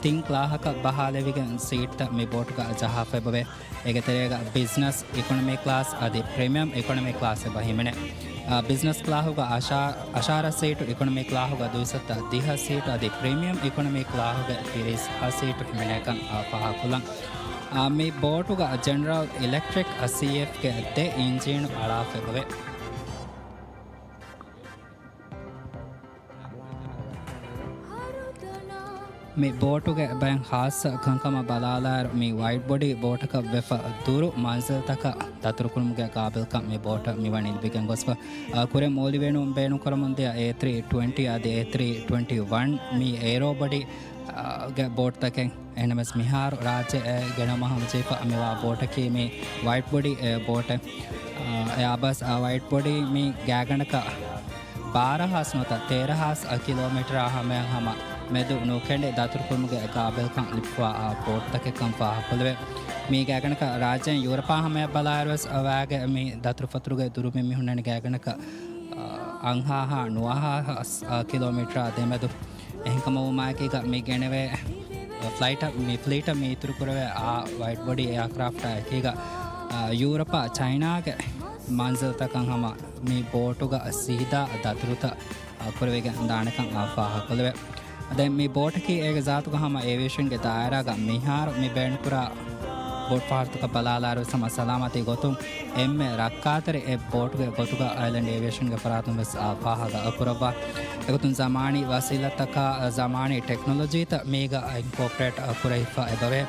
ތިން ކްލާހަކަށް ބަހާލެވިގެން ސީޓްތައް މި ބޯޓުގަ ޖަހާފައިބަވޭ. އޭގެ ތެރޭގަ ބިޒްނަސް، އިކޮނޮމީ ކްލާސް އަދި ޕްރީމިއަމް އިކޮނޮމީ ކްލާސް އެބަ ހިމެނޭ. އާ، ބިޒްނަސް ކްލާހުގަ އަށާ-، އަށާރަ ސީޓު، އިކޮނޮމީ ކްލާހުގަ ދުއިސައްތަ ދިހަ ސީޓު އަދި ޕްރީމިއަމް އިކޮނޮމީ ކްލާހުގަ ތިރީސް ހަ ސީޓު ހިމެނޭކަން، އާ، ފާހަގަކޮށްލަން. އާ، މި ބޯޓުގަ ޖެނެރަލް އިލެކްޓްރިކް، އާ، ސީއެފްގެ ދެ އިންޖީނު އަޅާފައިބަވޭ. މި ބޯޓުގެ ބައެއް ހާއްސަ ކަންކަމަށް ބަލާލާއިރު، މި ވައިޑް ބޮޑީ ބޯޓަކަށް ވެފަ ދުރު މަންޒިލްތަކަށް ދަތުރުކުރުމުގެ ގާބިލްކަން މި ބޯޓަށް މިވަނީ ލިބިގެން ގޮސްފަ. އާ، ކުރެން މޫލިވެނުން ބޭނުންކުރަމުންދިޔަ އޭ ތްރީ ޓްވެންޓީ އަދި އޭ ތްރީ ޓްވެންޓީ ވަން މި އޭރޯ ބޮޑީ، އާ، ގެ ބޯޓްތަކެއް. އެހެނަސް މިހާރު ރާއްޖެ ގެނައުމަށް ހަމަޖެހިފަ މިވާ ބޯޓަކީ މި ވައިޑް ބޮޑީ ބޯޓެއް. އެއާބަސް ވައިޑް ބޮޑީ މި ގާތްގަނޑަކަށް ބާރަ ހާސް ނުވަތަ ތޭރަ ހާސް ކިލޯމީޓަރާ ހަމަޔަށް ހަމަ މެދު ނުކެނޑި ދަތުރުކުރުމުގެ ގާބިލްކަން ލިބިފައިވާ ބޯޓްތަކެއްކަން ފާހަގަކޮށްލެވޭ. މި ގާތްގަނޑަކަށް ރާއްޖޭން ޔޫރަޕާ ހަމަޔަށް ބަލާއިރުވެސް ވާގެ މި ދަތުރުފަތުރުގެ ދުރުމިން މި ހުންނަނީ ގާތްގަނޑަކަށް އަށްހާހާ ނުވަހާ ކިލޯމީޓަރާ ދެމެދު. އެހެންކަމަށްވުމާއެކީގަ މި ގެނެވޭ ފްލައިޓަށް، މި ފްލީޓަށް މި އިތުރުކުރެވޭ އާ ވައިޑް ބޮޑީ އެއާކްރާފްޓާ އެކީގަ، އާ، ޔޫރަޕާ ޗައިނާގެ މަންޒިލްތަކަށް ހަމަ މި ބޯޓުގަ ސީދާ ދަތުރުތައް، އާ، ކުރެވިގެން ދާނެކަން، އާ، ފާހަގަކޮށްލެވޭ. ދެން މި ބޯޓަކީ އޭގެ ޒާތުގަ ހަމަ އޭވިއޭޝަންގެ ދާއިރާގަ މިހާރު މި ބޭނުންކުރާ ބޯޓް ފަހަރުތަކަށް ބަލާލާއިރުވެސް ހަމަ ސަލާމަތީ ގޮތުން އެންމެ ރައްކާތެރި އެއް ބޯޓުގެ ގޮތުގަ އައިލެންޑް އޭވިއޭޝަންގެ ފަރާތުން ވެސް، އާ، ފާހަގަ ކުރައްވާ. އެގޮތުން ޒަމާނީ ވަސީލަތްތަކާ، އާ، ޒަމާނީ ޓެކްނޮލޮޖީތައް މީގަ އިންކޯޕްރޭޓް، އާ، ކުރެވިފަ އެބަވޭ.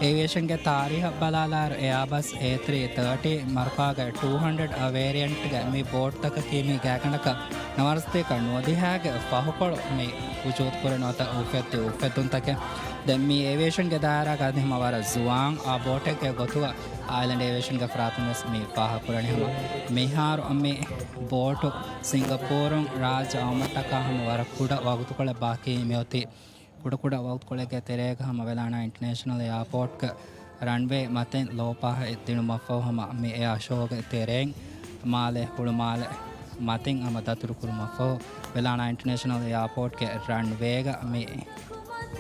އޭވިއޭޝަންގެ ތާރީހަށް ބަލާލާއިރު، އެއާބަސް އޭ ތްރީ ތާޓީ މަރުކާގެ ޓޫ ހަންޑްރެޑް ވޭރިއަންޓްގެ މި ބޯޓްތަކަކީ މި ގާތްގަނޑަކަށް ނަވާރަސަތޭކަ ނުވަދިހައިގެ ފަހުކޮޅު މި ވުޖޫދުކުރެ ނުވަތަ އުފެއްދި އުފެއްދުންތަކެއް. ދެން މި އޭވިއޭޝަންގެ ދާއިރާގަ އަދި ހަމަ ވަރަށް ޒުވާން އާ ބޯޓެއްގެ ގޮތުގަ އައިލެންޑް އޭވިއޭޝަންގެ ފަރާތުން ވެސް މި ފާހަގަކުރަނީ. ހަމަ މިހާރު މި ބޯޓު ސިންގަޕޫރުން ރާއްޖެ އައުމަށްޓަކާ ހަމަ ވަރަށް ކުޑަ ވަގުތުކޮޅެއް ބާކީ މިއޮތީ. ކުޑަކުޑަ ވަގުތުކޮޅެއްގެ ތެރޭގަ ހަމަ ވެލާނާ އިންޓަރނޭޝަނަލް އެއާޕޯޓްގެ ރަންވޭ މަތިން ލޯ ޕާހަށް ދިނުމަށްފަހު ހަމަ މި އެއާ ޝޯގެ ތެރެއިން މާލެ ހުޅުމާލެ މަތިން ހަމަ ދަތުރުކުރުމަށްފަހު، ވެލާނާ އިންޓަރނޭޝަނަލް އެއާޕޯޓްގެ ރަންވޭގަ މި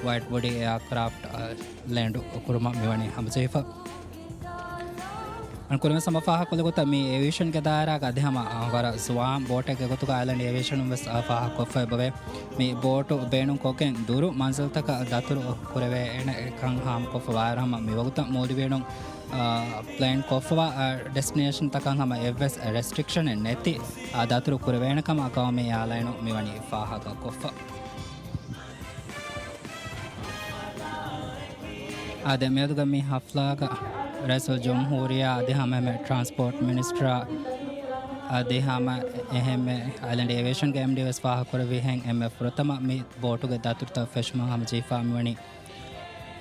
ވައިޑް ބޮޑީ އެއާކްރާފްޓް ލެންޑު ކުރުމަށް މިވަނީ ހަމަޖެހިފަ. އަން ކުރިމަ ސަމަ ފާހަގަކޮށްލިގޮތަށް މި އޭވިއޭޝަންގެ ދާއިރާގަ އަދި ހަމަ ވަރަށް ޒުވާން ބޯޓެއްގެ ގޮތުގަ އައިލެންޑް އޭވިއޭޝަނުން ވެސް ފާހަގަކޮށްފައި ބޮވޭ. މި ބޯޓު ބޭނުންކޮށްގެން ދުރު މަންޒިލްތަކަށް ދަތުރު ކުރެވޭނެކަން ހާމަކޮށްފަ ވާއިރު ހަމަ މިވަގުތަށް މޫލިވެނުން، އާ، ޕްލޭން ކޮށްފަވާ، އާ، ޑެސްޓިނޭޝަންތަކަށް ހަމަ އެއްވެސް ރެސްޓްރިކްޝަނެއް ނެތި، އާ، ދަތުރު ކުރެވޭނެކަމަށް ގައުމީ އެއާލައިނު މިވަނީ ފާހަގަކޮށްފަ. އާދެ، މިއަދުގަ މި ހަފްލާގަ ރައީސުލްޖުމްހޫރިއްޔާ އަދި ހަމައެހެންމެ ޓްރާންސްޕޯޓް މިނިސްޓަރ އަދި ހަމައެހެންމެ އައިލެންޑް އޭވިއޭޝަންގެ އެމްޑީ ވެސް ފާހަގަކުރެއްވިހެން އެންމެ ފުރަތަމަ މި ބޯޓުގެ ދަތުރުތައް ފެށުމަށް ހަމަޖެހިފަ މިވަނީ،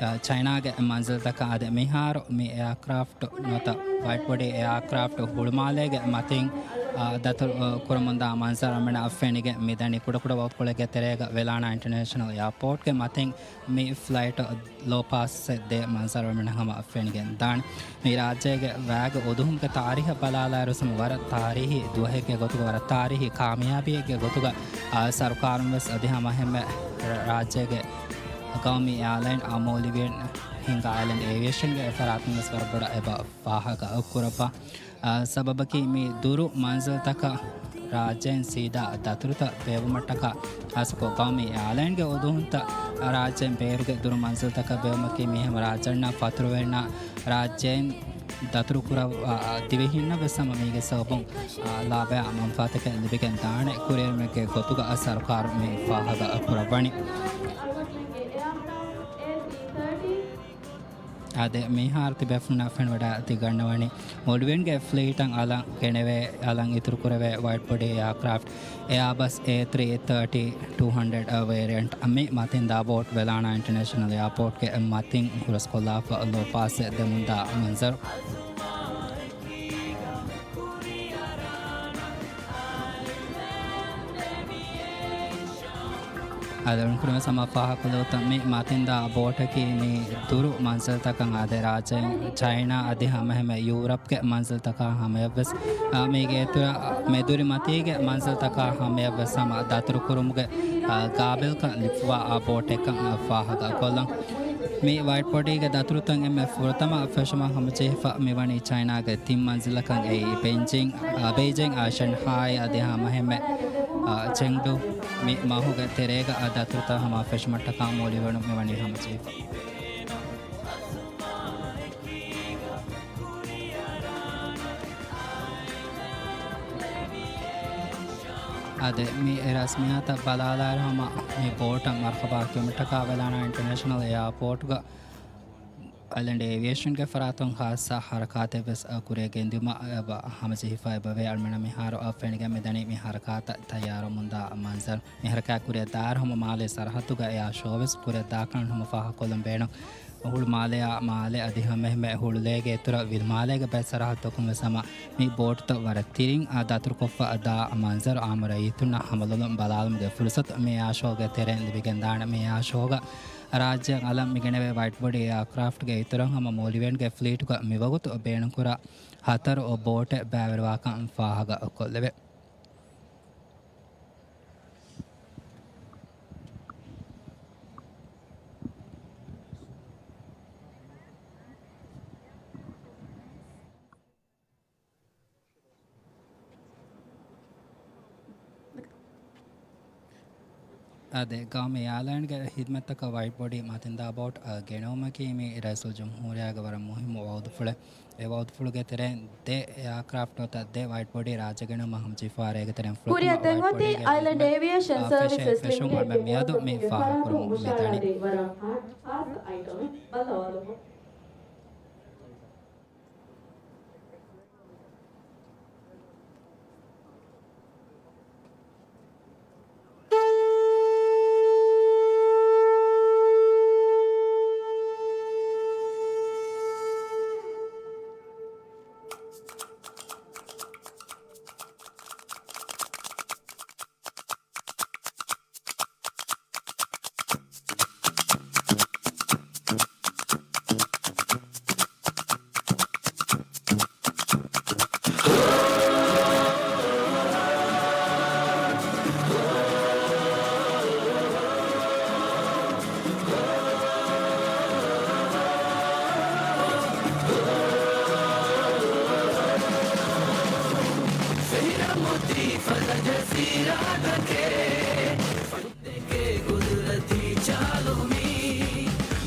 އަ، ޗައިނާގެ މަންޒިލްތަކަށް. އާދެ، މިހާރު މި އެއާކްރާފްޓް ނުވަތަ ވައިޑް ބޮޑީ އެއާކްރާފްޓް ހުޅުމާލޭގެ މަތިން، އާ، ދަތުރު، އާ، ކުރަމުންދާ މަންޒަރު އަންނަ އަށް ފެނިގެން މިދަނީ. ކުޑަކުޑަ ވަގުތުކޮޅެއްގެ ތެރޭގަ ވެލާނާ އިންޓަރނޭޝަނަލް އެއާޕޯޓްގެ މަތިން މި ފްލައިޓް ލޯ ޕާސްއެއް ދޭ މަންޒަރު އަންނަ ހަމަ އަށް ފެނިގެން ދާނެ. މި ރާއްޖޭގެ ވައިގެ އުދުހުމުގެ ތާރީހަށް ބަލާލާއިރު ހަމަ ވަރަށް ތާރީހީ ދުވަހެއްގެ ގޮތުގަ، ވަރަށް ތާރީހީ ކާމިޔާބީއެއްގެ ގޮތުގަ، އާ، ސަރުކާރުން ވެސް އަދި ހަމައެހެންމެ ރާއްޖޭގެ ގައުމީ އެއާލައިން އާ މޫލިވެން ހިންގާ އައިލެންޑް އޭވިއޭޝަންގެ ފަރާތުން ވެސް ވަރަށް ބޮޑަށް އެބަ ފާހަގަ ކުރައްވާ. އާ، ސަބަބަކީ މި ދުރު މަންޒިލްތަކަށް ރާއްޖޭން ސީދާ ދަތުރުތައް ބޭއްވުމަށްޓަކާ، ހާއްސަކޮށް ގައުމީ އެއާލައިންގެ އުދުހުންތައް ރާއްޖޭން ބޭރުގެ ދުރު މަންޒިލްތަކަށް ބޭއްވުމަކީ މި ހަމަ ރާއްޖަންނަށް ފަތުރުވެރިންނަށް ރާއްޖޭން ދަތުރު ކުރައްވާ، އާ، ދިވެހިންނަށް ވެސް ހަމަ މީގެ ސަބަބުން، އާ، ލާބަޔާ މަންފާތަކެއް ލިބިގެން ދާނެ ކުރިއެރުމެއްގެ ގޮތުގަ ސަރުކާރު މި ފާހަގަ ކުރައްވަނީ. އާދެ، މިހާރު ތިބޭފުޅުންނަށް ފެނިވަޑައިގަންނަވަނީ މޯލްޑިވިއަންގެ ފްލީޓަށް އަލަށް ގެނެވޭ، އަލަށް އިތުރުކުރެވޭ ވައިޑް ބޮޑީ އެއާކްރާފްޓް އެއާބަސް އޭ ތްރީ ތާޓީ ޓޫ ހަންޑްރެޑް ވޭރިއަންޓް މި މަތިން ދާ ބޯޓް ވެލާނާ އިންޓަރނޭޝަނަލް އެއާޕޯޓްގެ މަތިން ހުރަސްކޮށްލާފަ ލޯ ޕާސްއެއް ދެމުންދާ މަންޒަރު. އަލުންކުރުމެ ސަމާ ފާހަކުލޯތަ މި މަތިންދާ ބޯޓަކީ މި ދުރު މަންޒިލްތަކަށް އާދެ، ރާއްޖެ ޗައިނާ އަދި ހަމަހެމެ ޔޫރަޕްގެ މަންޒިލްތަކާ ހަމަޔަށްވެސް، އާ، މީގެ އިތުރަށް މެދުރި މަތީގެ މަންޒިލްތަކާ ހަމަޔަށްވެސް ހަމަ ދަތުރުކުރުމުގެ، އާ، ގާބިލްކަން ލިބިފަވާ ބޯޓެއްކަން ފާހަގަކޮށްލަން. މި ވައިޓް ބޮޑީގެ ދަތުރުތައް އެންމެ ފުރަތަމަ ފެށުމަށް ހަމަޖެހިފަ މިވަނީ ޗައިނާގެ ތިން މަންޒިލަކަށް އެއީ ބެއިޖިން، އާ، ބެއިޖިން، އާ، ޝަންހާއި އަދި ހަމަހެމެ، އާ، ޗެންގްޑޫ. މި މަހުގެ ތެރޭގަ އާ ދަތުރުތައް ހަމަ ފެށުމަށްޓަކާ މޮޅިވަނު މިވަނީ ހަމަޖެހިފަ. އާދެ، މި ރަސްމިއްޔާތަށް ބަލާލާއިރު ހަމަ މި ބޯޓަށް މަރްޙަބާ ކިޔުމަށްޓަކާ ވެލާނާ އިންޓަރނޭޝަނަލް އެއާޕޯޓްގަ އައިލެންޑް އޭވިއޭޝަންގެ ފަރާތުން ޚާއްޞަ ހަރަކާތެއް ވެސް ކުރިއަށް ގެންދިއުމަށް އެބަ ހަމަޖެހިފައި އެބަވޭ. އަޅުމެންނަށް މިހާރު ފެނިގެން މިދަނީ މި ހަރަކާތަށް ތައްޔާރުވަމުންދާ މަންޒަރު. މި ހަރަކާތް ކުރިއަށް ދާއިރު ހަމަ މާލޭ ސަރަހައްދުގަ އެއާ ޝޯ ވެސް ކުރިއަށް ދާކަން ހަމަ ފާހަގަކޮށްލަން ބޭނުން. ހުޅު މާލެއާ މާލެ އަދި ހަމައެހެންމެ ހުޅުލޭގެ އިތުރަށް ވިލު މާލޭގެ ބައެއް ސަރަހައްދުތަކުން ވެސް ހަމަ މި ބޯޓުތައް ވަރަށް ތިރިން އާ ދަތުރުކޮށްފަ ދާ މަންޒަރު އާ މުރައްޔިތުންނަށް ހަމަލޮލުން ބަލާލުމުގެ ފުރުސަތު މި އެއާ ޝޯގެ ތެރެއިން ލިބިގެންދާނެ. މި އެއާ ޝޯގަ ރާއްޖެއަށް އަލަށް މިގެނެވޭ ވައިޓް ބޮޑީ އެއާކްރާފްޓްގެ އިތުރަށް ހަމަ މޮލިވެންގެ ފްލީޓުގަ މިވަގުތު ބޭނުންކުރާ ހަތަރު ބޯޓެއް ބައިވެރިވާކަން ފާހަގަ ކޮށްލެވޭ. އާދެ، ގައުމީ އެއާލައިންގެ ހިދުމަތްތަކަށް ވައިޓް ބޮޑީ މަތިންދާ ބޯޓް އަށް ގެނައުމަކީ މި ރައީސުލްޖުމްހޫރިއްޔާގެ ވަރަށް މުހިއްމު ވައުދުފުޅެއް. އެ ވައުދުފުޅުގެ ތެރެއިން ދެ އެއާކްރާފްޓް ނުވަތަ ދެ ވައިޓް ބޮޑީ ރާއްޖެ ގެނައުމަށް ހަމަޖެހިފަ ވާ ރޭގެ ތެރެއިން ފުރަތަމަ ކުރިއަށް ދެން އޮތީ އައިލެންޑް އޭވިއޭޝަން ސަރވިސަސް ލިމިޓެޑްގެ ފެށުން އަޅުމެން މިއަދު މި ފާހަގަކުރަމުން މިދަނީ. ދެކޭ ގުދުރަތީ ޗާލު މީ،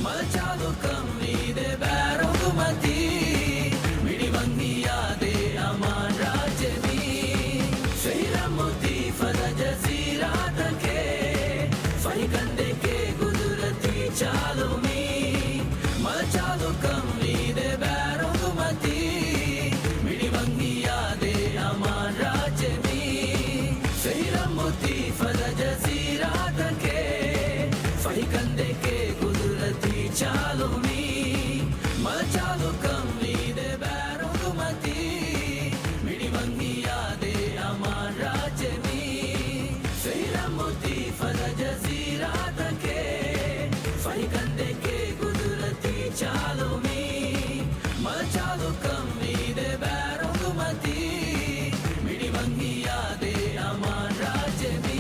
މަލަ ޗާލުކަން ވީ ދެބައި ރޮނގުމަތީ، މިނިވަން ހިޔާދޭ އަމާން ރާއްޖެ މީ، ފެހިރަމުތީ ފަދަ ޖަޒީރާތަކޭ، ފަހިކަން ދެކޭ ގުދުރަތީ ޗާލު މީ، މަލަ ޗާލުކަން ވީ ދެބައި ރޮނގުމަތީ، މިނިވަން ހިޔާދޭ އަމާން ރާއްޖެ މީ، ފެހިރަމުތީ ފަދަ ޖަޒީރާތަކޭ، ފަހިކަން ދެކޭ ގުދުރަތީ ޗާލު މީ، މަލަ ޗާލުކަން ވީ ދެބައި ރޮނގުމަތީ، މިނިވަން ހިޔާދޭ އަމާން ރާއްޖެ މީ، ފެހިރަމުތީ ފަދަ ޖަޒީރާތަކޭ، ފަހިކަން ދެކޭ ގުދުރަތީ ޗާލު މީ، މަލަ ޗާލުކަން ވީ ދެބައި ރޮނގުމަތީ، މިނިވަން ހިޔާދޭ އަމާން ރާއްޖެ މީ.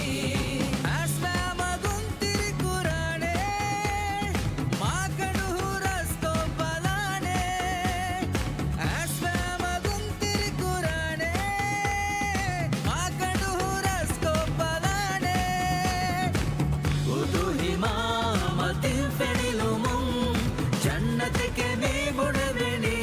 އަސްބަ މަގުން ތިރި ކުރާނެ، މާކަނޑު ހުރަސްކޮށް ބަލާނެ. އަސްބަ މަގުން ތިރި ކުރާނެ، މާކަނޑު ހުރަސްކޮށް ބަލާނެ. ހުދު ހިމާ މަތިން ފެނިލުމުން، ޖަންނަތެކޭ މި ބުނެވެނީ.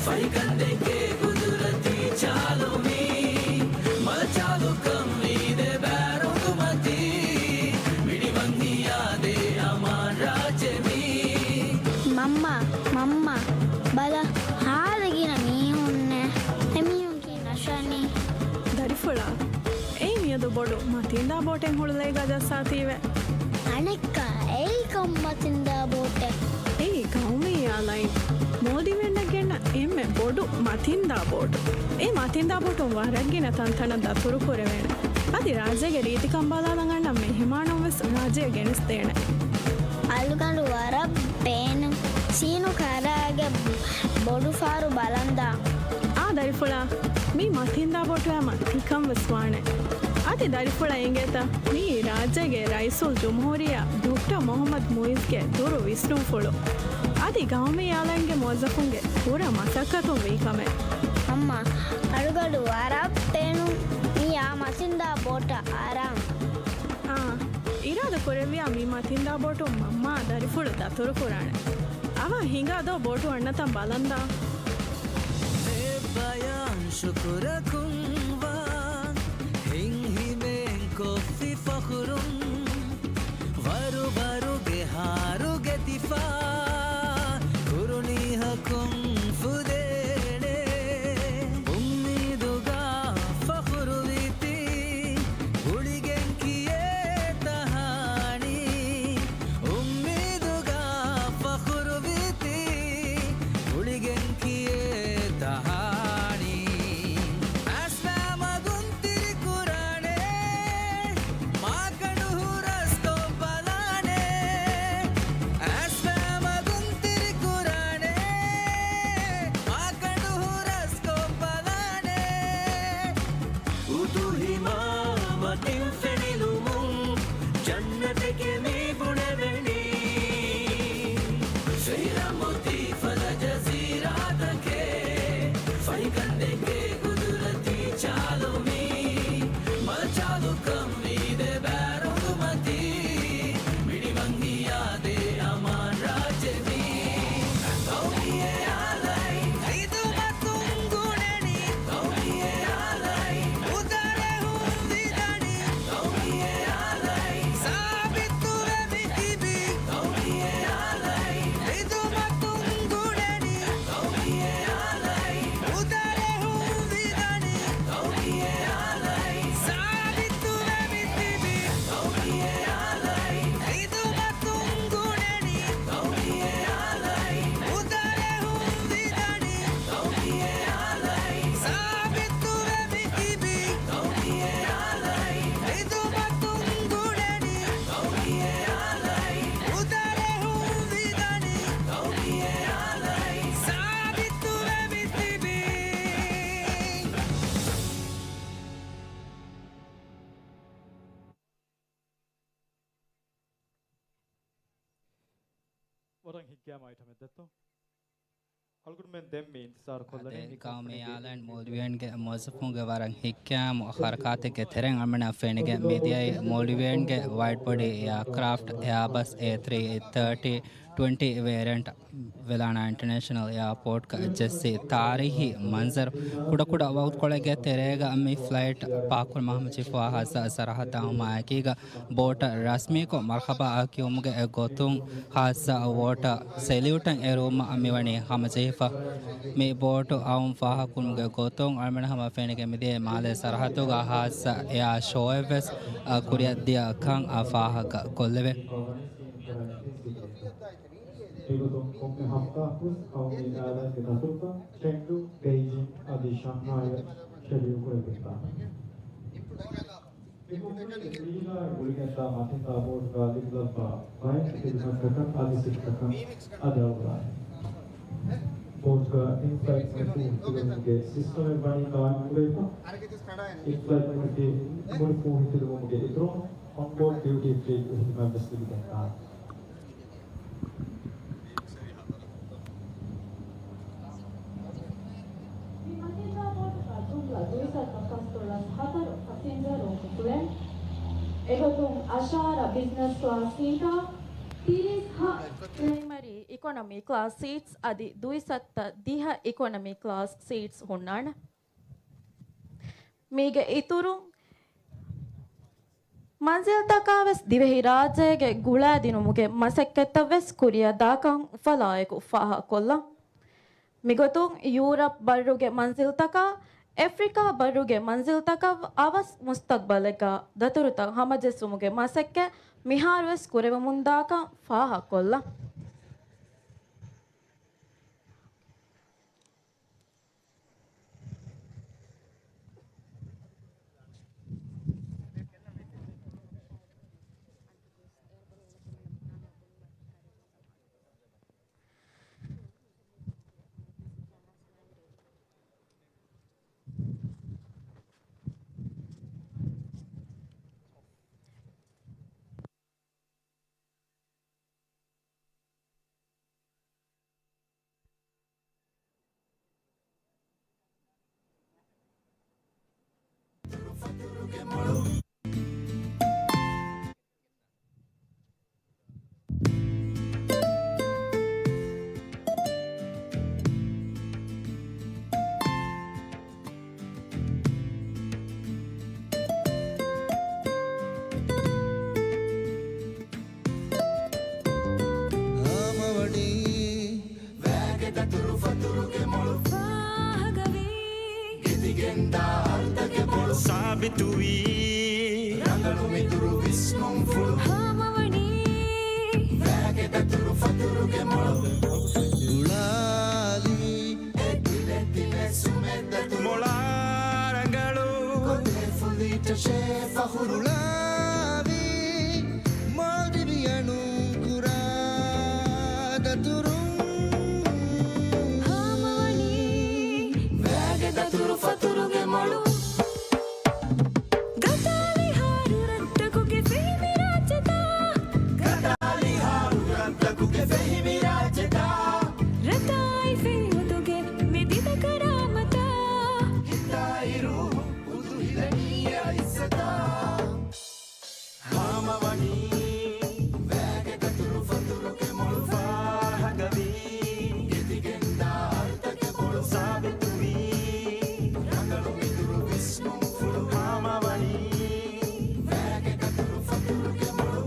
ފަހިކަންދެއްގެ ގުދުރަތީ ޗާލު މީ، މަލަ ޗާލުކަން ވީދެ ބާރުގުމަތީ، މިނިވަން ހިޔާދޭ އަމާން ރާއްޖެ މީ. މަންމާ، މަންމާ، ބަލަ، ހާލަ ގިނަ މީހުންނޭ. އެމީހުން ކީ ނަޝާނީ. ދަރިފުޅާ، އެއީ މިއަދު ބޮޑު މަތިންދާ ބޯޓެއް ހުޅުލައިގާ ޖައްސާތީވެ. އަނެއްކާ އެއީ ކޮން މަތިންދާ ބޯޓެއް؟ އެއީ ގައުމީ އެއާލައިން. މޯލްޑިވިއަންނަށް ގެންނަ އެންމެ ބޮޑު މަތިންދާ ބޯޓު. އެ މަތިންދާ ބޯޓުން ވަރަށް ގިނަ ތަންތަނަށް ދަތުރު ކުރެވޭނެ. އަދި ރާއްޖޭގެ ރީތިކަން ބަލާލަން އަންނަ މެހެމާނުން ވެސް ރާއްޖެއަށް ގެނެސްދޭނެ. އަޅުގަނޑު ވަރަށް ބޭނުން. ސީނު ކަރާގެ ބޮޑު ފާރު ބަލަންދާ. އާ ދަރިފުޅާ، މީ މަތިންދާ ބޯޓު ހަމަ ތިކަން ވެސް ވާނެ. އަދި ދަރިފުޅަށް އެނގޭތަ؟ މިއީ ރާއްޖޭގެ ރައީސުލްޖުމްހޫރިއްޔާ ޑޮކްޓަރ މުޙައްމަދު މުޢިއްޒުގެ ދޮރު ވިސްނުންފުޅު. އަދި ގައުމީ އެއާލައިންގެ މުވައްޒަފުންގެ ކުރަ މަސައްކަތުން ވީ ކަމެއް. މަންމާ، އަޅުގަނޑު ވަރަށް ބޭނުން މިއާ މަތިންދާ ބޯޓަށް އަރަން. އާ، އިރާދަ ކުރެއްވިޔާ މި މަތިންދާ ބޯޓުން މަންމާ ދަރިފުޅު ދަތުރު ކުރާނެ. އަވަހަށް ހިނގާ ދޯ ބޯޓު އަންނަތަން ބަލަންދާ. ހެއްބަޔާން ޝުކުރަކުން ވާން ހިތްހިމޭން ކޮށްފި ފަޚުރުން. ވަރުވަރުގެ ހާރުގެ ތިފާ ކުރުނީހަކުން ފުދޭނެ. އުއްމީދުގަ ފަޚުރުވީތީ ގުޅިގެން ކިޔޭ ތަހާނީ. އުއްމީދުގަ ފަޚުރުވީތީ ގުޅިގެން ކިޔޭ ތަހާނީ. އަސްވާ މަގުން ތިރިކުރާނެ، މާކަނޑު ހުރަސްކޮށް ބަލާނެ. އަސްވާ މަގުން ތިރިކުރާނެ، މާކަނޑު ހުރަސްކޮށް ބަލާނެ. އުދުހިމާ މަތިން ފެނިލުމުން ޖަންނަތެކޭ މި ބުނެވެނީ. ފެހިރަމު ތީ ފަދަ ޖަޒީރާތަކޭ، ފަހިކަންދެއްގެ ގުދުރަތީ ޗާލު މީ. މަލަ ޗާލުކަން ވީދެ ބާރުގުމަތީ، މިނިވަން ހިޔާދޭ އަމާން ރާއްޖެ މީ. ގައުމީ އެއާލައިން، ޚިދުމަތުން ގުނެނީ. ގައުމީ އެއާލައިން، އުދަރެހުން ވިދަނީ. ގައުމީ އެއާލައިން، ސާބިތުވެ މި ތިބީ. ގައުމީ އެއާލައިން، ޚިދުމަތުން ގުނެނީ. ގައުމީ އެއާލައިން، އުދަރެހުން ވިދަނީ. ގައުމީ އެއާލައިން، ސާބިތުވެ މި ތިބީ. ގައުމީ އެއާލައިން، ޚިދުމަތުން ގުނެނީ. ގައުމީ އެއާލައިން، އުދަރެހުން ވިދަނީ. ގައުމީ އެއާލައިން، ސާބިތުވެ މި ތިބީ. ގައުމީ އެއާލައިން، ޚިދުމަތުން ގުނެނީ. ގައުމީ އެއާލައިން، އުދަރެހުން ވިދަނީ. ގައުމީ އެއާލައިން، ސާބިތުވެ މި ތިބީ. ވަރަށް ހިތްގައިމު އައިޓަމެއް ދެއްތޯ؟ އަޅުގަނޑުމެން ދެން މި އިންތިޒާރު ކޮށްލަނީ އަދި މި ގައުމީ އެއާލައިން މޯލްޑިވިއަންގެ މުވައްޒަފުންގެ ވަރަށް ހިތްގައިމު ހަރަކާތެއްގެ ތެރެއިން އަޅުގަނޑަށް ފެނިގެން މިދިޔައީ މޯލްޑިވިއަންގެ ވައިޑް ބޮޑީ އެއާކްރާފްޓް އެއާބަސް އޭ ތްރީ ތާޓީ ޓްވެންޓީ ވޭރިއަންޓް ވެލާނާ އިންޓަރނޭޝަނަލް އެއާޕޯޓްގަ ޖެއްސި ތާރީހީ މަންޒަރު. ކުޑަކުޑަ ވަގުތުކޮޅެއްގެ ތެރޭގަ މި ފްލައިޓް ޕާކްކުރުމަށް ހަމަޖެހިފައިވާ ހާއްސަ ސަރަހައްދާ ހުމާއެކީގަ ބޯޓަށް ރަސްމީކޮށް މަރްހަބާ ކިޔުމުގެ ގޮތުން ހާއްސަ ވޯޓަށް ސެލިއުޓެއް އެރުވުމަށް މިވަނީ ހަމަޖެހިފަ. މި ބޯޓު އައުން ފާހަގަކުރުމުގެ ގޮތުން އަޅުގަނޑު ހަމަ ފެނިގެން މިދިޔައީ މާލޭ ސަރަހައްދުގަ ހާއްސަ އެއާ ޝޯއެއްވެސް ކުރިއަށްދިޔަ ކަން ފާހަގަކޮށްލެވޭ. މިގޮތުން ކޮންމެ ހަފްތާއަކުވެސް ގައުމީ އެއާލައިންގެ ދަތުރުތައް ޗެންޑު، ބެއިޖިން އަދި ޝަންހާއަށް ޝެޑިއުލް ކުރެވިގެންދާނެ. މިކޮންމެ ވީޒާއެއް ގުޅިގެންދާ މަތިންދާ ބޯޓުގަ ލިބިލައްވާ ބައެއް ޚިދުމަތްތަކަށް އަދި ސިޓްތަކަށް އަދި އަޅުގަނޑު ބޯޓުގަ އިންފްލައިޓް މުޅި ފޫހިތުލުމުގެ ސިސްޓަމެއް ވަނީ ގާއިމްކުރެވިފަ. އިންފްލައިޓް މުޅި ފޫހިތުލުމުގެ އިތުރުން އޮންބޯޑް ޑިއުޓީ ފްރީ ޚިދުމަތްވެސް ލިބިގެންދާނެ. މި މަތިންދާ ބޯޓުގަ ޖުމްލަ ދުއިސައްތަ ފަސްދޮޅަސް ހަތަރު ފަސިންޖަރުން އުފުލޭ. އެގޮތުން އަށާރަ ބިޒްނަސް ކްލާސް ސީޓާ، ތިރީސް ހަ ކްލައިމަ އިކޮނޮމީ ކްލާސް ސީޓްސް އަދި ދުއިސައްތަ ދިހަ އިކޮނޮމީ ކްލާސް ސީޓްސް ހުންނާނެ. މީގެ އިތުރުން، މަންޒިލްތަކާ ވެސް ދިވެހި ރާއްޖޭގެ ގުޅައިދިނުމުގެ މަސައްކަތްތައް ވެސް ކުރިއަށް ދާކަން އުފަލާއެކު ފާހަގަކޮށްލަން. މިގޮތުން ޔޫރަޕް ބައްރުގެ މަންޒިލްތަކާ، އެފްރިކާ ބައްރުގެ މަންޒިލްތަކަށް އަވަސް މުސްތަގްބަލެއްގަ ދަތުރުތައް ހަމަޖެއްސުމުގެ މަސައްކަތް މިހާރުވެސް ކުރެވެމުންދާކަން ފާހަގަކޮށްލަން. ހާމަވަނީ ވައިގެ ދަތުރު ފަތުރުގެ މޮޅު ފާހަގަވީ. ގެތިގެންދާ އަރުތަކެއް މޮޅު ސާބިތުވީ. ރަނގަޅު މިތުރު ވިސްނުންފުޅު ހާމަވަނީ. ވައިގެ ދަތުރު ފަތުރުގެ މޮޅު ގުޅާލީ. އެ ތިލެ ތިލެ ސުމެއް ދަތުރު މޮޅާ ރަނގަޅު. ގޮތެއް ފުލީޓަށޭ ފަޚުރު ގުޅާވީ. މާލްޑިވިއަނުން ކުރާ ދަތުރުން ހާމަވަނީ. ވައިގެ ދަތުރު ފަތުރުގެ މޮޅު. ގަދާލިހާރު ރަށްތަކުގެ ފެހި މިރާއްޖެތައް. ގަދާލިހާރު ރަށްތަކުގެ ފެހި މިރާއްޖެތައް. ރަތާއި ފިރިހުދުގެ މި ދިދަ ކަރާމަތަށް. ހިތާއި ރޫހު އުދުހިލަނީ އެ އިއްޒަތަށް. ހާމަވަނީ ވައިގެ ދަތުރު ފަތުރުގެ މޮޅު ފާހަގަވީ. ގެތިގެންދާ އަރުތަކެއް މޮޅު ސާބިތުވީ. ރަނގަޅު މިތުރު ވިސްނުންފުޅު ހާމަވަނީ ވައިގެ ދަތުރު ފަތުރުގެ މޮޅު.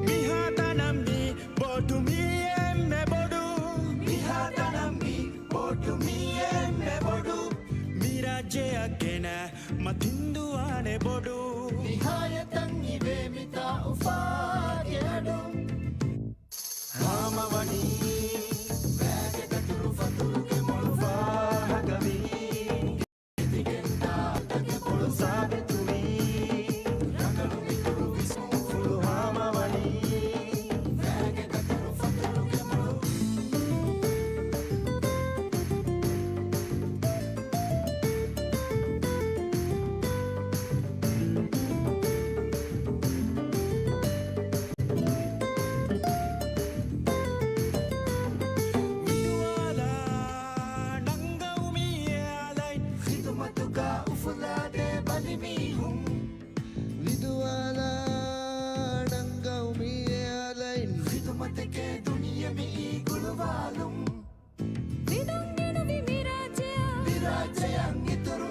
މިހާތަނަށް މި ބޮޑު މީ އެންމެ ބޮޑު. މިހާތަނަށް މި ބޮޑު މީ އެންމެ ބޮޑު. މި ރާއްޖެއަށް ގެނަ މަތިންދުވާނެ ބޮޑު. ނިހާޔަތަށް އިވޭ މިތާ އުފާގެ އަޑު. ހާމަވަނީ ވައިގެ ދަތުރު ފަތުރުގެ މޮޅު ފާހަގަވީ. ގެތިގެންދާ އަރުތަކެއް މޮޅު ސާބިތުވީ. ރަނގަޅު މިތުރު ވިސްނުންފުޅު ހާމަވަނީ ވައިގެ ދަތުރު ފަތުރުގެ މޮޅު. މިދުވާލާ ނަންގައުމީ އެއާލައިން. ޚިދުމަތުގަ އުފުލާދޭ ބަލި މީހުން. މިދުވާލާ ނަންގައުމީ އެއާލައިން. ޚިދުމަތެކޭ ދުނިޔެ މިއީ ގުޅުވާލުން. ވެދުން ގެނުވި މި ރާއްޖެއަށް. މި ރާއްޖެއަށް އިތުރު.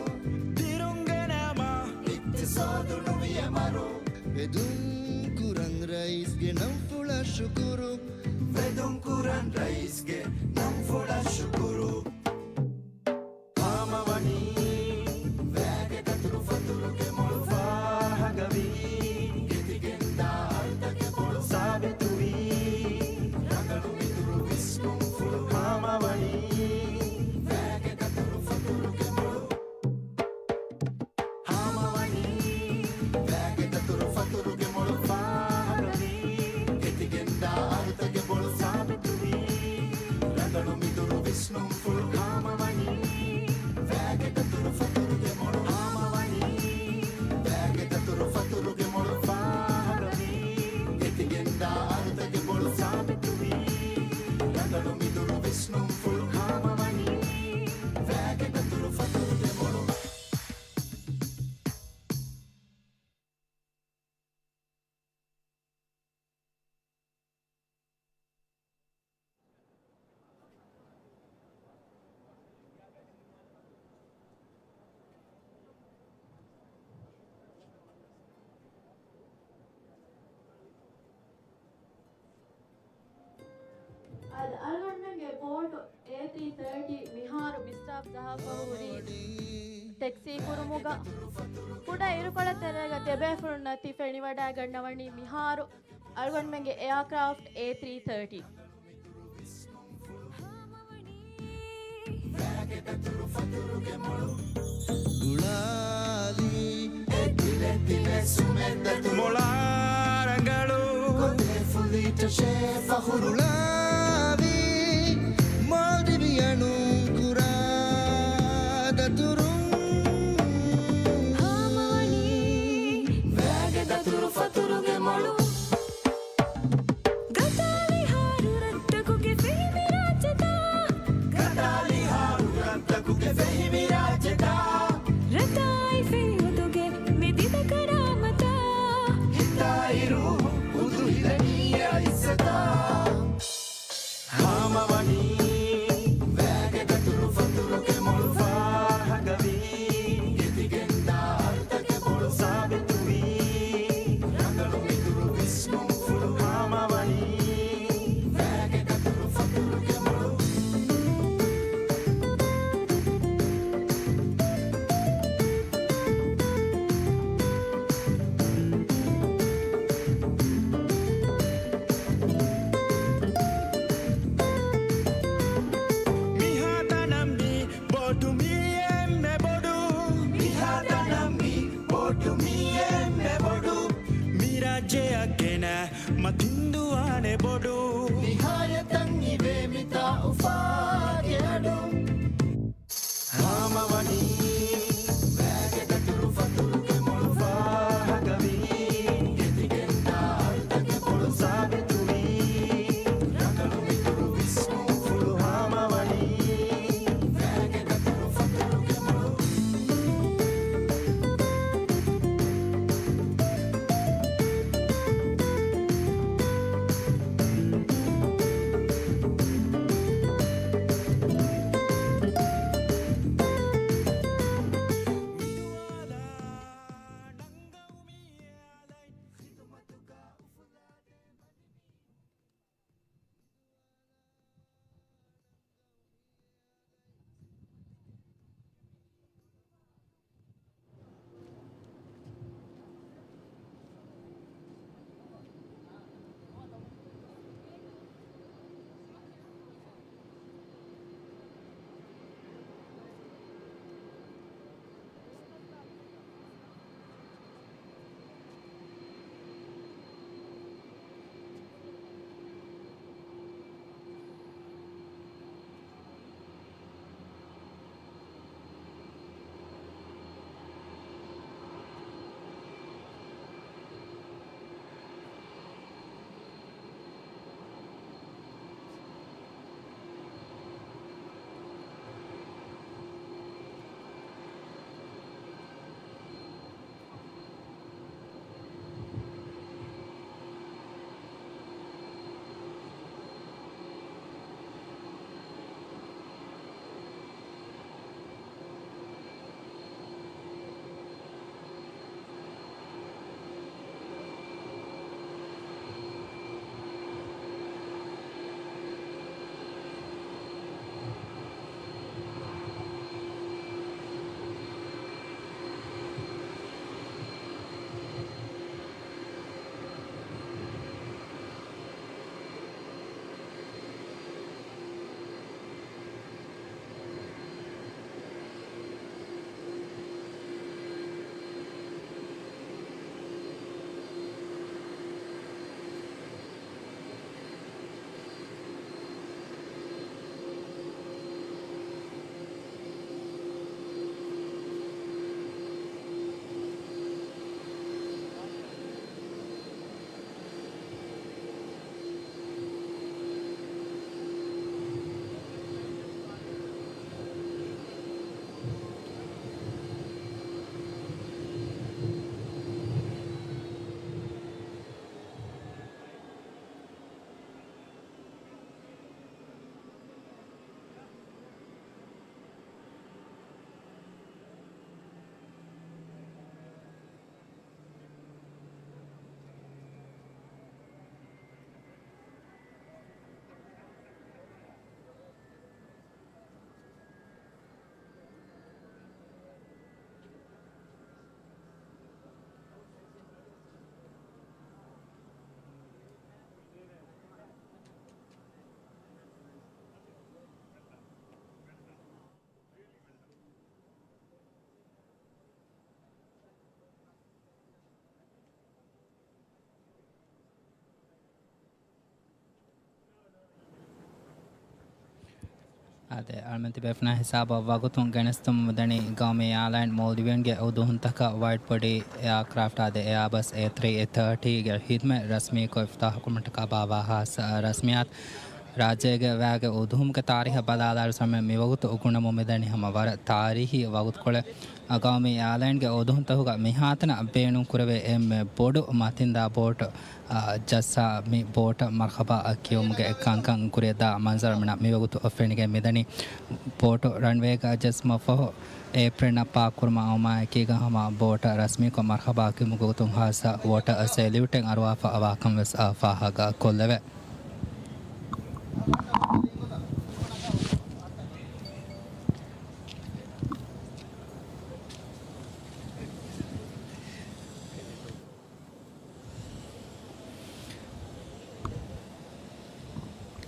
ދިރުންގެ ނަމަ. އިޤްތިޞާދު ނުވިޔަ މަރު. ވެދުން ކުރަން ރައީސްގެ ނަންފުޅަށް ޝުކުރު. ވެދުން ކުރަން ރައީސްގެ ނަންފުޅަށް ޝުކުރު. ހާމަވަނީ ވައިގެ ދަތުރު ފަތުރުގެ މޮޅު ފާހަގަވީ. ގެތިގެންދާ އަރުތަކެއް މޮޅު ސާބިތުވީ. ރަނގަޅު މިތުރު ވިސްނުންފުޅު ހާމަވަނީ. ވައިގެ ދަތުރު ފަތުރުގެ މޮޅު. ހާމަވަނީ ވައިގެ ދަތުރު ފަތުރުގެ މޮޅު ފާހަގަވީ. ގެތިގެންދާ އަރުތަކެއް މޮޅު ސާބިތުވީ. ރަނގަޅު މިތުރު ވިސްނުން ތީ ތާޓީ މިހާރު މިސްޓާފް ޖަހާފަ ހުރީ ޓެކްސީ ކުރުމުގަ. ކުޑަ އިރުކޮޅެއް ތެރޭގަ ތިޔަބޭފުޅުންނަށް ތި ފެނިވަޑައިގަންނަވަނީ މިހާރު އަޅުގަނޑުމެންގެ އެއާކްރާފްޓް އޭ ތްރީ ތާޓީ. ގުޅާލީ އެ ތިލެ ތިލެ ސުމެއް ދަތުރު. މޮޅާ ރަނގަޅު ގޮތެއް ފުލީޓަށޭ ފަޚުރު. ގުޅާވީ މޯލްޑިވިއަނުން ކުރާ ދަތުރުން. ހާމަވަނީ ވައިގެ ދަތުރު ފަތުރުގެ މޮޅު. ގަދާލިހާރު ރަށްތަކުގެ ފެހި މި ރާއްޖެތައް. ގަދާލިހާރު ރަށްތަކުގެ ފެހި މި ރާއްޖެތައް. ރަތާއި ފެހި ހުދުގެ މި ދިދަ ކަރާމަތަށް. ހިތާއި ރޫހު ހުދު ހިލަނީ އެ އިއްޒަތަށް. ހާމަވަނީ ވައިގެ ދަތުރު ފަތުރުގެ މޮޅު ފާހަގަވީ. ގެތިގެންދާ އަރުތަކެއް މޮޅު ސާބިތުވީ. ރަނގަޅު މިދުރު ވިސްނުންފުޅު ހާމަވަނީ ވައިގެ ދަތުރު ފަތުރުގެ މޮޅު. އާދެ، އަޅުމެން ތިބޭފުޅުންނާ ހިސާބަށް ވަގުތުން ގެނެސްދިނުމަށް މިދަނީ ގައުމީ އެއާލައިން މޯލްޑިވިއަންގެ އުދުހުންތަކަށް ވައިޑް ބޮޑީ އެއާކްރާފްޓް އާދެ އެއާބަސް އޭ ތްރީ އޭ ތާޓީގެ ހިދުމަތް ރަސްމީކޮށް އިފްތިތާޙު ކުރުމަށްޓަކާ ބާއްވާ ހާއްސަ ރަސްމިއްޔާތު. ރާއްޖޭގެ ވައިގެ އުދުހުމުގެ ތާރީހަށް ބަލާލާއިރު ސަމެ މިވަގުތު އުގުނަމުން މިދަނީ ހަމަ ވަރަށް ތާރީހީ ވަގުތުކޮޅެއް. ގައުމީ އެއާލައިންގެ އުދުހުންތަކުގަ މިހާތަނަށް ބޭނުން ކުރެވޭ އެންމެ ބޮޑު މަތިންދާ ބޯޓު، އާ، ޖައްސާ މި ބޯޓަށް މަރްޙަބާ ކިޔުމުގެ ކަންކަން ކުރިއަށްދާ މަންޒަރު މިނަށް މިވަގުތު ފެނިގެން މިދަނީ. ބޯޓު ރަންވޭގަ ޖެއްސުމަށްފަހު އޭޕްރިންއަށް ޕާކް ކުރުމަށް އައުމާއެކީގަ ހަމަ ބޯޓަށް ރަސްމީކޮށް މަރްޙަބާ ކިޔުމުގެ ގޮތުން ހާއްސަ ވޯޓަރ ސެލިއުޓެއް އަރުވާފަ ވާކަންވެސް ފާހަގަ ކޮށްލެވޭ.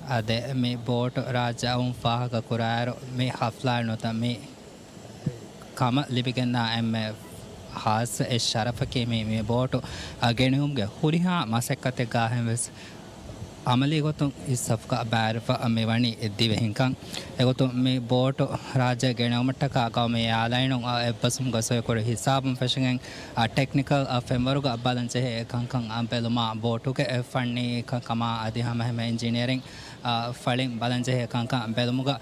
އާދެ، މި ބޯޓު ރާއްޖެ އައުން ފާހަގަ ކުރާއިރު، މި ޙަފްލާއިން ނުވަތަ މި ކަމަށް ލިބިގެންދާ އެންމެ ހާއްސަ އެއް ޝަރަފަކީ މި، މި ބޯޓު އަށް ގެނެވުމުގެ ހުރިހާ މަސައްކަތެއްގާހެން ވެސް އަމަލީ ގޮތުން އިސް ސަފުގަ ބައިވެރިވެފަ މިވަނީ ދިވެހިންކަން. އެގޮތުން މި ބޯޓު ރާއްޖެ ގެނެވުމަށްޓަކާ ގައުމީ އެއާލައިނުން އެއްބަސްވުމުގަ ސޮއިކުރި ހިސާބުން ފެށިގެން، ޓެކްނިކަލް ފެންވަރުގަ ބަލަންޖެހޭ ކަންކަން ބެލުމާ، ބޯޓުގެ ފަންނީ ކަންކަމާ އަދި ހަމައެހެންމެ އިންޖިނިއަރިން ފަޅިން ބަލަންޖެހޭ ކަންކަން ބެލުމުގަ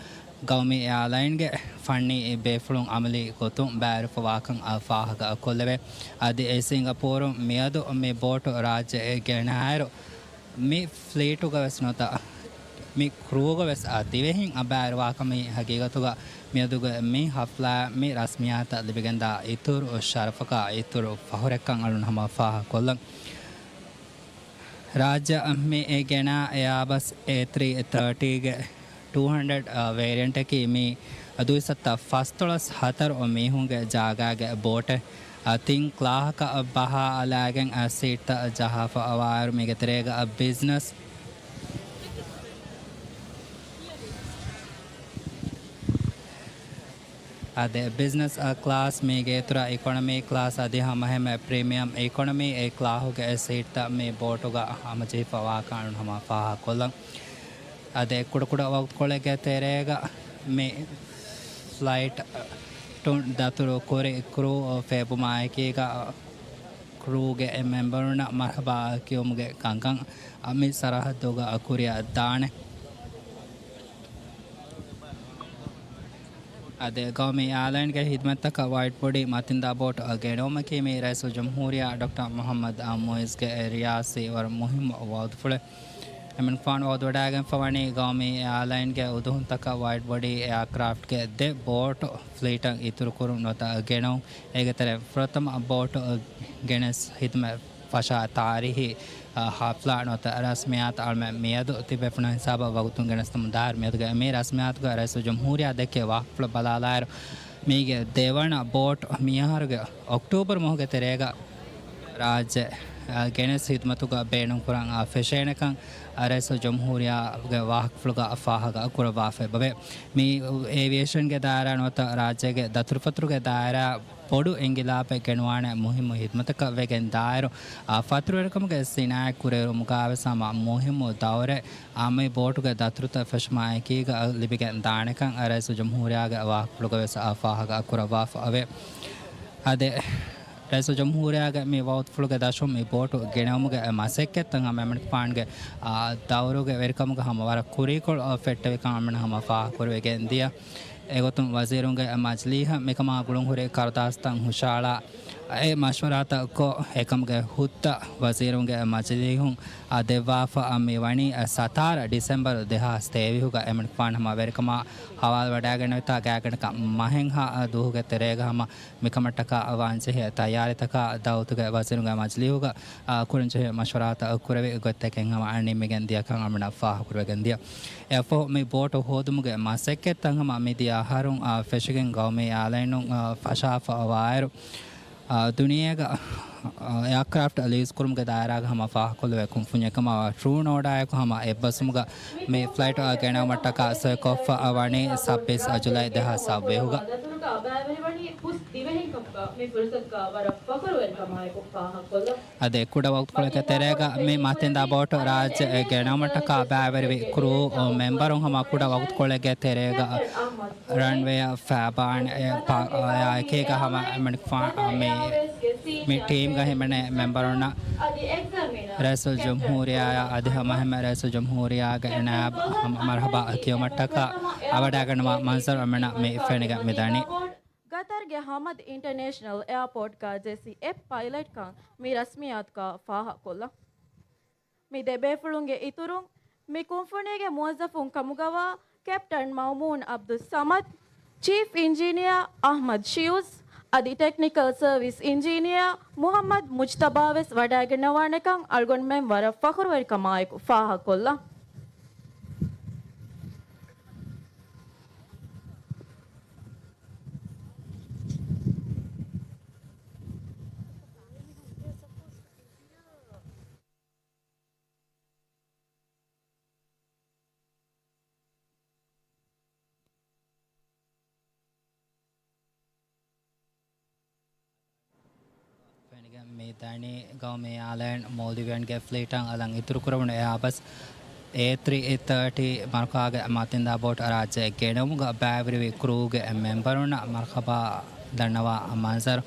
ގައުމީ އެއާލައިންގެ ފަންނީ ބޭފުޅުން އަމަލީ ގޮތުން ބައިވެރިވެފަ ވާކަން ފާހަގަ ކޮށްލެވޭ. އަދި ސިންގަޕޫރުން މިއަދު މި ބޯޓު ރާއްޖެ ގެނައިރު، މި ފްލީޓުގަ ވެސް ނުވަތަ މި ކްރޫގަ ވެސް ދިވެހިން ބައިވެރިވާކަމީ ހަގީގަތުގަ މިއަދުގެ މި ޙަފްލާ މި ރަސްމިއްޔާތަށް ލިބިގެންދާ އިތުރު ޝަރަފަކާ އިތުރު ފަޚުރެއްކަން އަޅުން ހަމަ ފާހަގަކޮށްލަން. ރާއްޖެ މި ގެނާ އެއާބަސް އޭ ތްރީ އޭ ތާޓީގެ ޓޫ ހަންޑްރެޑް ވޭރިއަންޓަކީ މި ދުއިސައްތަ ފަސްދޮޅަސް ހަތަރު މީހުންގެ ޖާގާގެ ބޯޓެއް. ތިން ކްލާހަކަށް ބަހާލާގެން ސީޓްތައް ޖަހާފަ އަވާއިރު މީގެ ތެރޭގަ ބިޒްނަސް އާދެ، ބިޒްނަސް ކްލާސް މީގެ އިތުރަށް އިކޮނޮމީ ކްލާސް އަދި ހަމައެހެންމެ ޕްރީމިއަމް އިކޮނޮމީ އެ ކްލާހުގެ ސީޓްތައް މި ބޯޓުގަ ހަމަޖެހިފަ ވާކަން ހަމަ ފާހަގަކޮށްލަން. އާދެ، ކުޑަކުޑަ ވަގުތުކޮޅެއްގެ ތެރޭގަ މި ފްލައިޓުން ދަތުރު ކުރި ކްރޫ ފޭބުމާއެކީގަ ކްރޫގެ މެމްބަރުންނަށް މަރްޙަބާ ކިޔުމުގެ ކަންކަން މި ސަރަހައްދުގަ ކުރިއަށް ދާނެ. އާދެ، ގައުމީ އެއާލައިންގެ ހިދުމަތްތަކަށް ވައިޑް ބޮޑީ މަތިންދާ ބޯޓު ގެނައުމަކީ މި ރައީސުލްޖުމްހޫރިއްޔާ ޑޮކްޓަރ މުޙައްމަދު މުޢިއްޒުގެ ރިޔާސީ ވަރަށް މުހިއްމު ވަޢުދުފުޅެއް. އެމަނިކުފާނު ވަޢުދުވެވަޑައިގެންފަވަނީ ގައުމީ އެއާލައިންގެ އުދުހުންތަކަށް ވައިޑް ބޮޑީ އެއާކްރާފްޓްގެ ދެ ބޯޓު ފްލީޓަށް އިތުރުކުރުން ނުވަތަ ގެނައުން. އޭގެ ތެރެއިން ފުރަތަމަ ބޯޓު ގެނެސް ހިދުމަތް ފަށާ ތާރީހީ، އަ، ޙަފްލާ ނުވަތަ ރަސްމިއްޔާތު އަޅުމެން މިއަދު ތިބޭފުޅުން ހިސާބަށް ވަގުތުން ގެނެސްދެމުން ދާއިރު މިއަދުގެ މި ރަސްމިއްޔާތުގަ ރައީސުލްޖުމްހޫރިއްޔާ ދެއްކޭ ވާހަކަފުޅަށް ބަލާލާއިރު، މީގެ ދެވަނަ ބޯޓު މިއަހަރުގެ އޮކްޓޫބަރު މަހުގެ ތެރޭގަ ރާއްޖެ، އަ، ގެނެސް ހިދުމަތުގަ ބޭނުންކުރަން، އަ، ފެށޭނެކަން، އަ، ރައީސުލްޖުމްހޫރިއްޔާގެ ވާހަކަފުޅުގަ ފާހަގަ ކުރައްވާފައި ބަވޭ. މި އޭވިއޭޝަންގެ ދާއިރާ ނުވަތަ ރާއްޖޭގެ ދަތުރުފަތުރުގެ ދާއިރާ ބޮޑު އިންގިލާބެއް ގެނުވާނެ މުހިއްމު ހިދުމަތަކަށް ވެގެން ދާއިރު، އާ، ފަތުރުވެރިކަމުގެ ސިނާއަތް ކުރިއެރުމުގަވެސް ހަމަ މުހިއްމު ދައުރެއް، އާ، މި ބޯޓުގެ ދަތުރުތައް ފެށުމާއެކީގަ ލިބިގެން ދާނެކަން ރައީސުލްޖުމްހޫރިއްޔާގެ ވާހަކަފުޅުގަވެސް އާ ފާހަގަ ކުރައްވާފައެވެ. އާދެ، ރައީސުލްޖުމްހޫރިއްޔާގެ މި ވަޢުދުފުޅުގެ ދަށުން މި ބޯޓު ގެނައުމުގެ މަސައްކަތްތައް ހަމަ އެމަނިކުފާނުގެ، އާ، ދައުރުގެ ވެރިކަމުގަ ހަމަ ވަރަށް ކުރީކޮޅު ފެއްޓެވިކަން އަޅުމެން ހަމަ ފާހަގަކުރެވިގެން ދިޔަ. އެގޮތުން ވަޒީރުންގެ މަޖިލީހަށް މިކަމާ ގުޅުންހުރި ކަރުދާސްތައް ހުށައަޅާ، އެ މަޝްވަރާތައް ކޮށް، އެކަމުގެ ހުއްދަ ވަޒީރުންގެ މަޖިލީހުން އާ ދެއްވާފަ މި ވަނީ ސަތާރަ ޑިސެމްބަރު ދެހާސް ތޭވީހުގަ އެމަނިކުފާނު ހަމަ ވެރިކަމާ ހަވާލުވަޑައިގަނެވިތާ ގާތްގަނޑަކަށް މަހެއްހާ ދުވަހުގެ ތެރޭގަ ހަމަ މިކަމަށްޓަކާ ވާންޖެހޭ ތައްޔާރީތަކާ ދައުލަތުގެ ވަޒީރުންގެ މަޖިލީހުގަ، އާ، ކުރަންޖެހޭ މަޝްވަރާތައް ކުރެވި ގޮތްތަކެއް ހަމަ ނިންމިގެން ދިޔަކަން އަޅުމެންނަށް ފާހަގަކުރެވިގެން ދިޔަ. އެއަށްފަހު މި ބޯޓު ހޯދުމުގެ މަސައްކަތްތައް ހަމަ މިދިޔަ އަހަރުން، އާ، ފެށިގެން ގައުމީ އެއާލައިނުން، އާ، ފަށާފަ އަވާއިރު، އާ، ދުނިޔޭގަ، އާ، އެއާކްރާފްޓް ލީސް ކުރުމުގެ ދާއިރާގަ ހަމަ ފާހަގަކޮށްލެވޭ ކުންފުންޏެއް ކަމަށް ޓްރޫނޯޑާއެކު ހަމަ އެއްބަސްވުމުގަ މި ފްލައިޓު ގެނައުމަށްޓަކާ ސޮއިކޮށްފަ ވަނީ ސައްބީސް ޖުލައި ދެހާސް ސައްބީސް ގަ. ބައިވެރިވަނީ ހުސް ދިވެހިން ކަމުގަ މި ފުރުސަތުގަ ވަރަށް ފަޚުރުވެރިކަމާއެކު ފާހަގަކޮށްލަން. އަދި ކުޑަ ވަގުތުކޮޅެއްގެ ތެރޭގަ މި މަތިންދާ ބޯޓު ރާއްޖެ ގެނައުމަށްޓަކާ ބައިވެރިވި ކްރޫ މެމްބަރުން ހަމަ ކުޑަ ވަގުތުކޮޅެއްގެ ތެރޭގަ ރަންވޭއަށް ފައިބާން އެ ޕާ-، އާ، އެކީގަ ހަމަ މެނިކްފާ-، މި، މި ޓީމްގަ ހިމެނޭ މެމްބަރުންނަށް ރައީސުލްޖުމްހޫރިއްޔާއާ އަދި ހަމަ ހަމަ ރައީސުލްޖުމްހޫރިއްޔާގެ ނާއިބު ހަމަ މަރުހަބާ ކިޔުމަށްޓަކާ އަވަޑައިގަންނަވާ މަންޒަރު އަމިނަ މި ފެނިގެން މިދަނީ. ގަތަރްގެ ހަމަދު އިންޓަރނޭޝަނަލް އެއާޕޯޓްގަ ޖެސީ އެފް ޕައިލަޓްކަން މި ރަސްމިއްޔާތުގަ ފާހަގަކޮށްލަން. މި ދެ ބޭފުޅުންގެ އިތުރުން، މި ކުންފުނީގެ މުވައްޒަފުން ކަމުގަވާ ކެޕްޓަން މައުމޫން އަބްދުއްސަމަދު، ޗީފް އިންޖީނިއަރ އަޙްމަދު ޝިޔޫޒް އަދި ޓެކްނިކަލް ސަރވިސް އިންޖީނިއަރ މުޙައްމަދު މުޖްތަބާވެސް ވަޑައިގަންނަވާނެކަން އަޅުގަނޑުމެން ވަރަށް ފަޚުރުވެރިކަމާއެކު ފާހަގަކޮށްލަން. ފެނިގެން މި ދަނީ ގައުމީ އެއާލައިން މޯލްޑިވިއަންގެ ފްލީޓަށް އަލަށް އިތުރުކުރެވުނު އެއާބަސް އޭ ތްރީ ތާޓީ މަރުކާގެ މަތިންދާ ބޯޓު ރާއްޖެ ގެނައުމުގަ ބައިވެރިވި ކްރޫގެ މެމްބަރުންނަށް މަރުހަބާ ދަންނަވާ މަންޒަރު.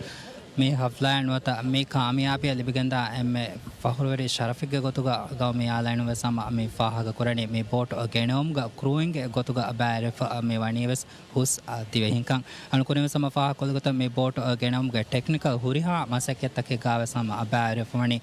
މި ހަފްލާއިން ނުވަތަ މި ކާމިޔާބީއަށް ލިބިގެންދާ އެންމެ ފަޚުރުވެރި ޝަރަފެއްގެ ގޮތުގަ ގައުމީ އެއާލައިނުން ވެސް ހަމަ މި ފާހަގަކުރަނީ. މި ބޯޓު ގެނައުމުގަ ކްރޫއިންގެ ގޮތުގަ ބައިވެރިވެފަ މި ވަނީ ވެސް ހުސް ދިވެހިންކަން. އަޅުގަނޑު ކުރިން ވެސް ހަމަ ފާހަގަކޮށްލި ގޮތަށް މި ބޯޓު ގެނައުމުގެ ޓެކްނިކަލް ހުރިހާ މަސައްކަތްތަކެއްގަ ވެސް ހަމަ ބައިވެރިވެފަ ވަނީ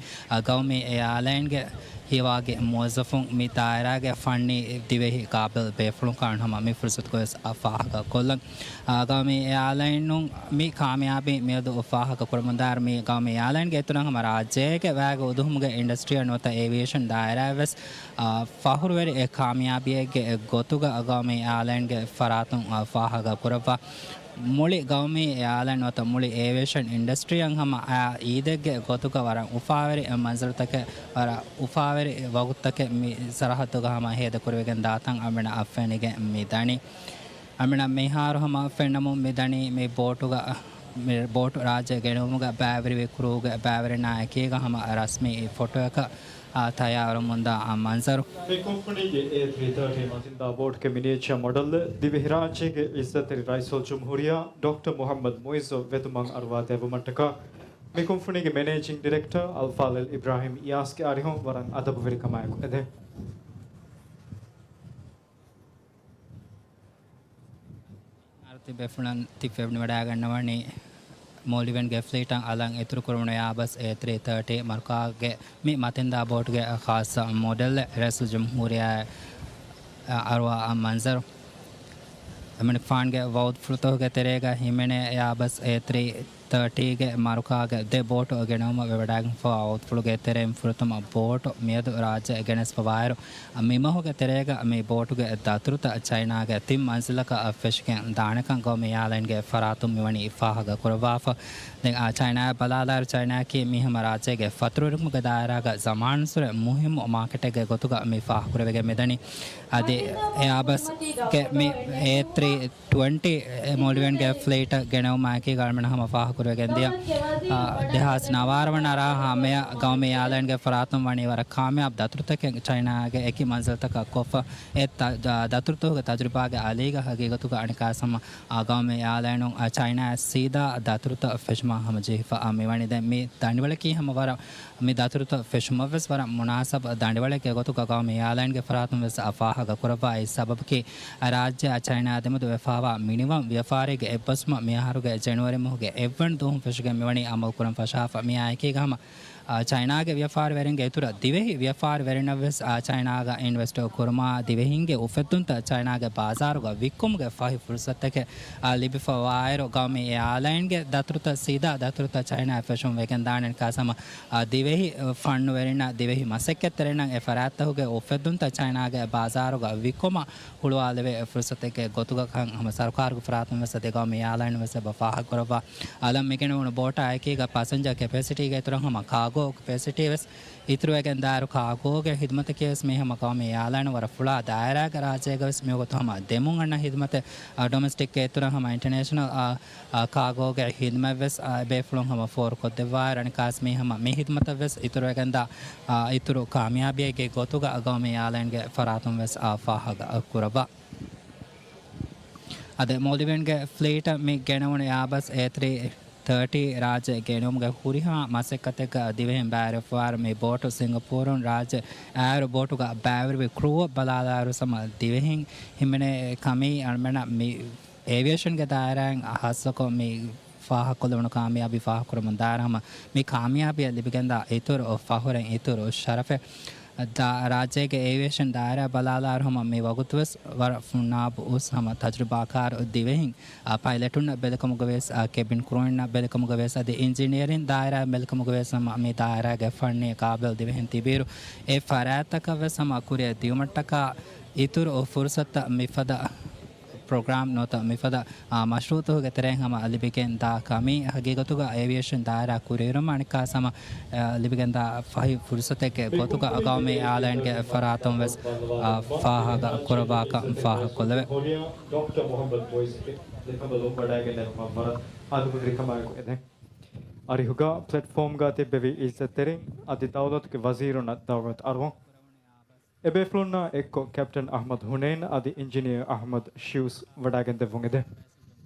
ގައުމީ އެއާލައިންގެ ހިޔަވާގި މުވައްޒަފުން މި ދާއިރާގެ ފަންނީ ދިވެހި ޤާބިލް ބޭފުޅުން ކަމަށް ހަމަ މި ފުރުސަތުގަ ވެސް ފާހަގަކޮށްލަން. އާ، ގައުމީ އެއާލައިނުން މި ކާމިޔާބީ މިއަދު ފާހަގަކުރަމުންދާއިރު މި ގައުމީ އެއާލައިންގެ އިތުރަށް ހަމަ ރާއްޖޭގެ ވައިގެ އުދުހުމުގެ އިންޑަސްޓްރީއަށް ނުވަތަ އޭވިއޭޝަން ދާއިރާއަށް ވެސް، އާ، ފަޚުރުވެރި އެއް ކާމިޔާބީއެއްގެ ގޮތުގަ ގައުމީ އެއާލައިންގެ ފަރާތުން، އާ، ފާހަގަކުރައްވާ. މުޅި ގައުމީ އެއާލައިން ނުވަތަ މުޅި އޭވިއޭޝަން އިންޑަސްޓްރީއަށް ހަމަ އާ އީދެއްގެ ގޮތުގަ ވަރަށް އުފާވެރި މަންޒަރުތަކެއް، ވަރަށް އުފާވެރި ވަގުތުތަކެއް މި ސަރަހައްދުގަ ހަމަ ހޭދަކުރެވިގެން ދާތަން އަމިނަ އަށް ފެނިގެން މި ދަނީ. އަމިނަ މިހާރު ހަމަ ފެންނަމުން މި ދަނީ މި ބޯޓުގަ، މި ބޯޓު ރާއްޖެ ގެނައުމުގަ ބައިވެރިވި ކްރޫގެ ބައިވެރިންނާ އެކީގަ ހަމަ ރަސްމީ ފޮޓޯއަކަށް، އާ، ތައްޔާރުވަމުންދާ މަންޒަރު. މި ކުންފުނީގެ އޭ ތްރީ ތާޓީ މަތިންދާ ބޯޓުގެ މިނިއޭޗަރ މޮޑެލް ދިވެހިރާއްޖޭގެ އިއްޒަތްތެރި ރައީސުލްޖުމްހޫރިއްޔާ ޑޮކްޓަރ މުޙައްމަދު މުޢިއްޒު ވެތުމަށް އަރުވާދެއްވުމަށްޓަކާ، މި ކުންފުނީގެ މެނޭޖިންގ ޑިރެކްޓަރ އަލްފާޟިލް އިބްރާހިމް އިޔާސްގެ އަރިހުން ވަރަށް އަދަބުވެރިކަމާއެކު އެދެން. އަރުތި ބޭފުޅުން ތި ފެނިވަޑައިގަންނަވަނީ މޯލްޑިވިއަންގެ ފްލީޓަށް އަލަށް އިތުރުކުރެވުނު އެއާބަސް އޭ ތްރީ ތާޓީ މަރުކާގެ މި މަތިންދާ ބޯޓުގެ ޚާއްޞަ މޮޑެލް ރައީސުލްޖުމްހޫރިއްޔާ އަރުވާ މަންޒަރު. އެމަނިކުފާނުގެ ވަގުތުފުޅުތަކުގެ ތެރޭގަ ހިމެނޭ އެއާބަސް އޭ ތްރީ ތާޓީގެ މަރުކާގެ ދެ ބޯޓު ގެނައުމަށް ވެވަޑައިގެންފަވާ ވަގުތުފުޅުގެ ތެރެއިން ފުރަތަމަ ބޯޓު މިއަދު ރާއްޖެ ގެނެސްފަވާއިރު، މި މަހުގެ ތެރޭގަ މި ބޯޓުގެ ދަތުރުތައް ޗައިނާގެ ތިން މަންޒިލަކަށް ފެށިގެން ދާނެކަން ގައުމީ އެއާލައިންގެ ފަރާތުން މިވަނީ ފާހަގަކުރައްވާފަ. ދެން އާ ޗައިނާއަށް ބަލާލާއިރު، ޗައިނާއަކީ މީ ހަމަ ރާއްޖޭގެ ފަތުރުވެރިކަމުގެ ދާއިރާގަ ޒަމާންއަސުރެ މުހިއްމު މާކެޓެއްގެ ގޮތުގަ މި ފާހަގަކުރެވިގެން މިދަނީ. އަދި އެއާބަސްގެ މި އޭ ތްރީ ޓްވެންޓީ މޯލްޑިވިއަންގެ ފްލައިޓަށް ގެނައުމާއެކީ ގައުމީ ހަމަ ފާހަގަކުރެވިގެންދިޔަ، އާ، ދެހާސް ނަވާރަ ވަނަ ރާ ހަމަޔަށް ގައުމީ އެއާލައިންގެ ފަރާތުން ވަނީ ވަރަށް ކާމިޔާބު ދަތުރުތަކެއް ޗައިނާގެ އެކި މަންޒިލްތަކަށް ކޮށްފަ. އެ ދަ-، ދަ-، ދަތުރުތަކުގެ ތަޖުރިބާގެ އަލީގަ ހަގީގަތުގަ އަނެއްކާސް ހަމަ އާ ގައުމީ އެއާލައިނުން އާ ޗައިނާއަށް ސީދާ ދަތުރުތައް ފެށުމަށް ހަމަޖެހިފަ އާ މިވަނީ. ދެން މި ދަނޑިވަޅަކީ ހަމަ ވަރަށް، މި ދަތުރުތައް ފެށުމަށްވެސް ވަރަށް މުނާސަބު ދަނޑިވަޅެއްގެ ގޮތުގަ ގައުމީ އެއާލައިންގެ ފަރާތުން ވެސް އާ ފާހަގަކުރައްވާ. އެއް ސަބަބަކީ ރާއްޖެއާ ޗައިނާއާ ދެމެދު ވެފަވާ މިނިވަން ވިޔަފާރީގެ އެއްބަސްވުމަށް މިއަހަރުގެ ޖެނުއަރީ މަހުގެ އެއްވަނަ ދުވަހުން ފެށިގެން މިވަނީ އަމަލުކުރަން ފަށާފަ. މިއާއެކީގަ ހަމަ އާ، ޗައިނާގެ ވިޔަފާރިވެރިންގެ އިތުރަށް ދިވެހި ވިޔަފާރިވެރިންނަށް ވެސް، އާ، ޗައިނާގަ އިންވެސްޓް ކުރުމާ، ދިވެހިންގެ އުފެއްދުންތައް ޗައިނާގެ ބާޒާރުގަ ވިއްކުމުގެ ފަހި ފުރުސަތެކެއް، އާ، ލިބިފަވާއިރު، ގައުމީ އެއާލައިންގެ ދަތުރުތައް ސީދާ ދަތުރުތައް ޗައިނާއަށް ފެށުން ވެގެންދާނެ. އަނެއްކާސް ހަމަ، އާ، ދިވެހި، އަ، ފަންނުވެރިންނަށް، ދިވެހި މަސައްކަތްތެރިންނަށް އެ ފަރާތްތަކުގެ އުފެއްދުންތައް ޗައިނާގެ ބާޒާރުގަ ވިއްކުމަށް ހުޅުވާލެވޭ ފުރުސަތެއްގެ ގޮތުގަ ކަން ހަމަ ސަރުކާރުގެ ފަރާތުން ވެސް އަދި ގައުމީ އެއާލައިނުން ވެސް އެބަ ފާހަގަކުރައްވާ. އަލަށް މިގެނެވުނު ބޯޓާ އެކީގަ ޕަސެންޖަރ ކެޕޭސިޓީގެ އިތުރަށް ހަމަ ކާގޯ ކެޕޭސިޓީ ވެސް އިތުރުވެގެން ދާއިރު ކާގޯގެ ހިދުމަތަކީ ވެސް މީ ހަމަ ގައުމީ އެއާލައިން ވަރަށް ފުޅާ ދާއިރާގެ ރާއްޖޭގަ ވެސް މިވަގުތު ހަމަ ދެމުން އަންނަ ހިދުމަތެއް، އަ، ޑޮމެސްޓިކްގެ އިތުރަށް ހަމަ އިންޓަރނޭޝަނަލް، އާ، އާ، ކާގޯގެ ހިދުމަތް ވެސް، އާ، އެބޭފުޅުން ހަމަ ފޯރުކޮށްދެއްވާއިރު އަނެއްކާސް މީ ހަމަ މި ހިދުމަތަށް ވެސް އިތުރުވެގެންދާ، އާ، އިތުރު ކާމިޔާބީއެއްގެ ގޮތުގަ ގައުމީ އެއާލައިންގެ ފަރާތުން ވެސް، އާ، ފާހަގަ ކުރައްވާ. އަދި މޯލްޑިވިއަންގެ ފްލީޓަށް މި ގެނެވުނު އެއާބަސް އޭ ތްރީ ތާޓީ ރާއްޖެ ގެނެވުމުގެ ހުރިހާ މަސައްކަތެއްގަ ދިވެހިން ބައިވެރިވެފަވާއިރު މި ބޯޓު ސިންގަޕޫރުން ރާއްޖެ އައިރު ބޯޓުގަ ބައިވެރިވި ކްރޫއަށް ބަލާލާއިރު ހަމަ ދިވެހިން ހިމެނޭ ކަމީ އަޅުމެންނަށް މި އޭވިއޭޝަންގެ ދާއިރާއިން ހާއްސަކޮށް މި ފާހަގަކޮށްލެވުނު ކާމިޔާބީ ފާހަގަކުރަމުން ދާއިރު ހަމަ މި ކާމިޔާބީއަށް ލިބިގެންދާ އިތުރު ފަހުރެއް އިތުރު ޝަރަފެއް ދާ ރާއްޖޭގެ އޭވިއޭޝަން ދާއިރާ ބަލާލާއިރު ހަމަ މި ވަގުތުވެސް ވަރަށް ފުންނާބު އުސް ހަމަ ތަޖުރިބާކާރު ދިވެހިން، އާ، ޕައިލެޓުންނަށް ބެލިކަމުގަވެސް، އާ، ކެބިން ކްރޫއިންނަށް ބެލިކަމުގަވެސް އަދި އިންޖިނިއަރިން ދާއިރާ ބެލިކަމުގަވެސް ހަމަ މި ދާއިރާގެ ފަންނީ ޤާބިލް ދިވެހިން ތިބިއިރު އެ ފަރާތްތަކަށްވެސް ހަމަ ކުރިއަށް ދިޔުމަށްޓަކާ އިތުރު ފުރުސަތުތައް މިފަދަ ޕްރޮގްރާމް ނުވަތަ މިފަދަ، އާ، މަޝްރޫޢުތަކުގެ ތެރެއިން ހަމަ ލިބިގެން ދާ ކަމީ ހަގީގަތުގަ އޭވިއޭޝަން ދާއިރާ ކުރިއެރުމަށް އަނެއްކާސް ހަމަ، އާ، ލިބިގެން ދާ ފަހި ފުރުސަތެއްގެ ގޮތުގަ ގައުމީ އެއާލައިންގެ ފަރާތުން ވެސް، އާ، ފާހަގަ ކުރައްވާކަން ފާހަގަކޮށްލެވޭ. ޑޮކްޓަރ މުޙައްމަދު މުޢިޒުގެ ލިކަނބަލުން ވަޑައިގެންނެވުމަށް ވަރަށް އަދުބެ ރިކަމާއެކު އެދެން. އަރިހުގަ ޕްލެޓްފޯމްގަ ތިއްބެވި އިއްޒަތްތެރިން އަދި ދައުލަތުގެ ވަޒީރުންނަށް ދަޢުވަތު އަރުވަން. އެބޭފުޅުންނާ އެއްކޮށް ކެޕްޓަން އަޙްމަދު ހުނައިން އަދި އިންޖިނިއަރ އަޙްމަދު ޝިއުސް ވަޑައިގެންދެއްވުން އެދެން.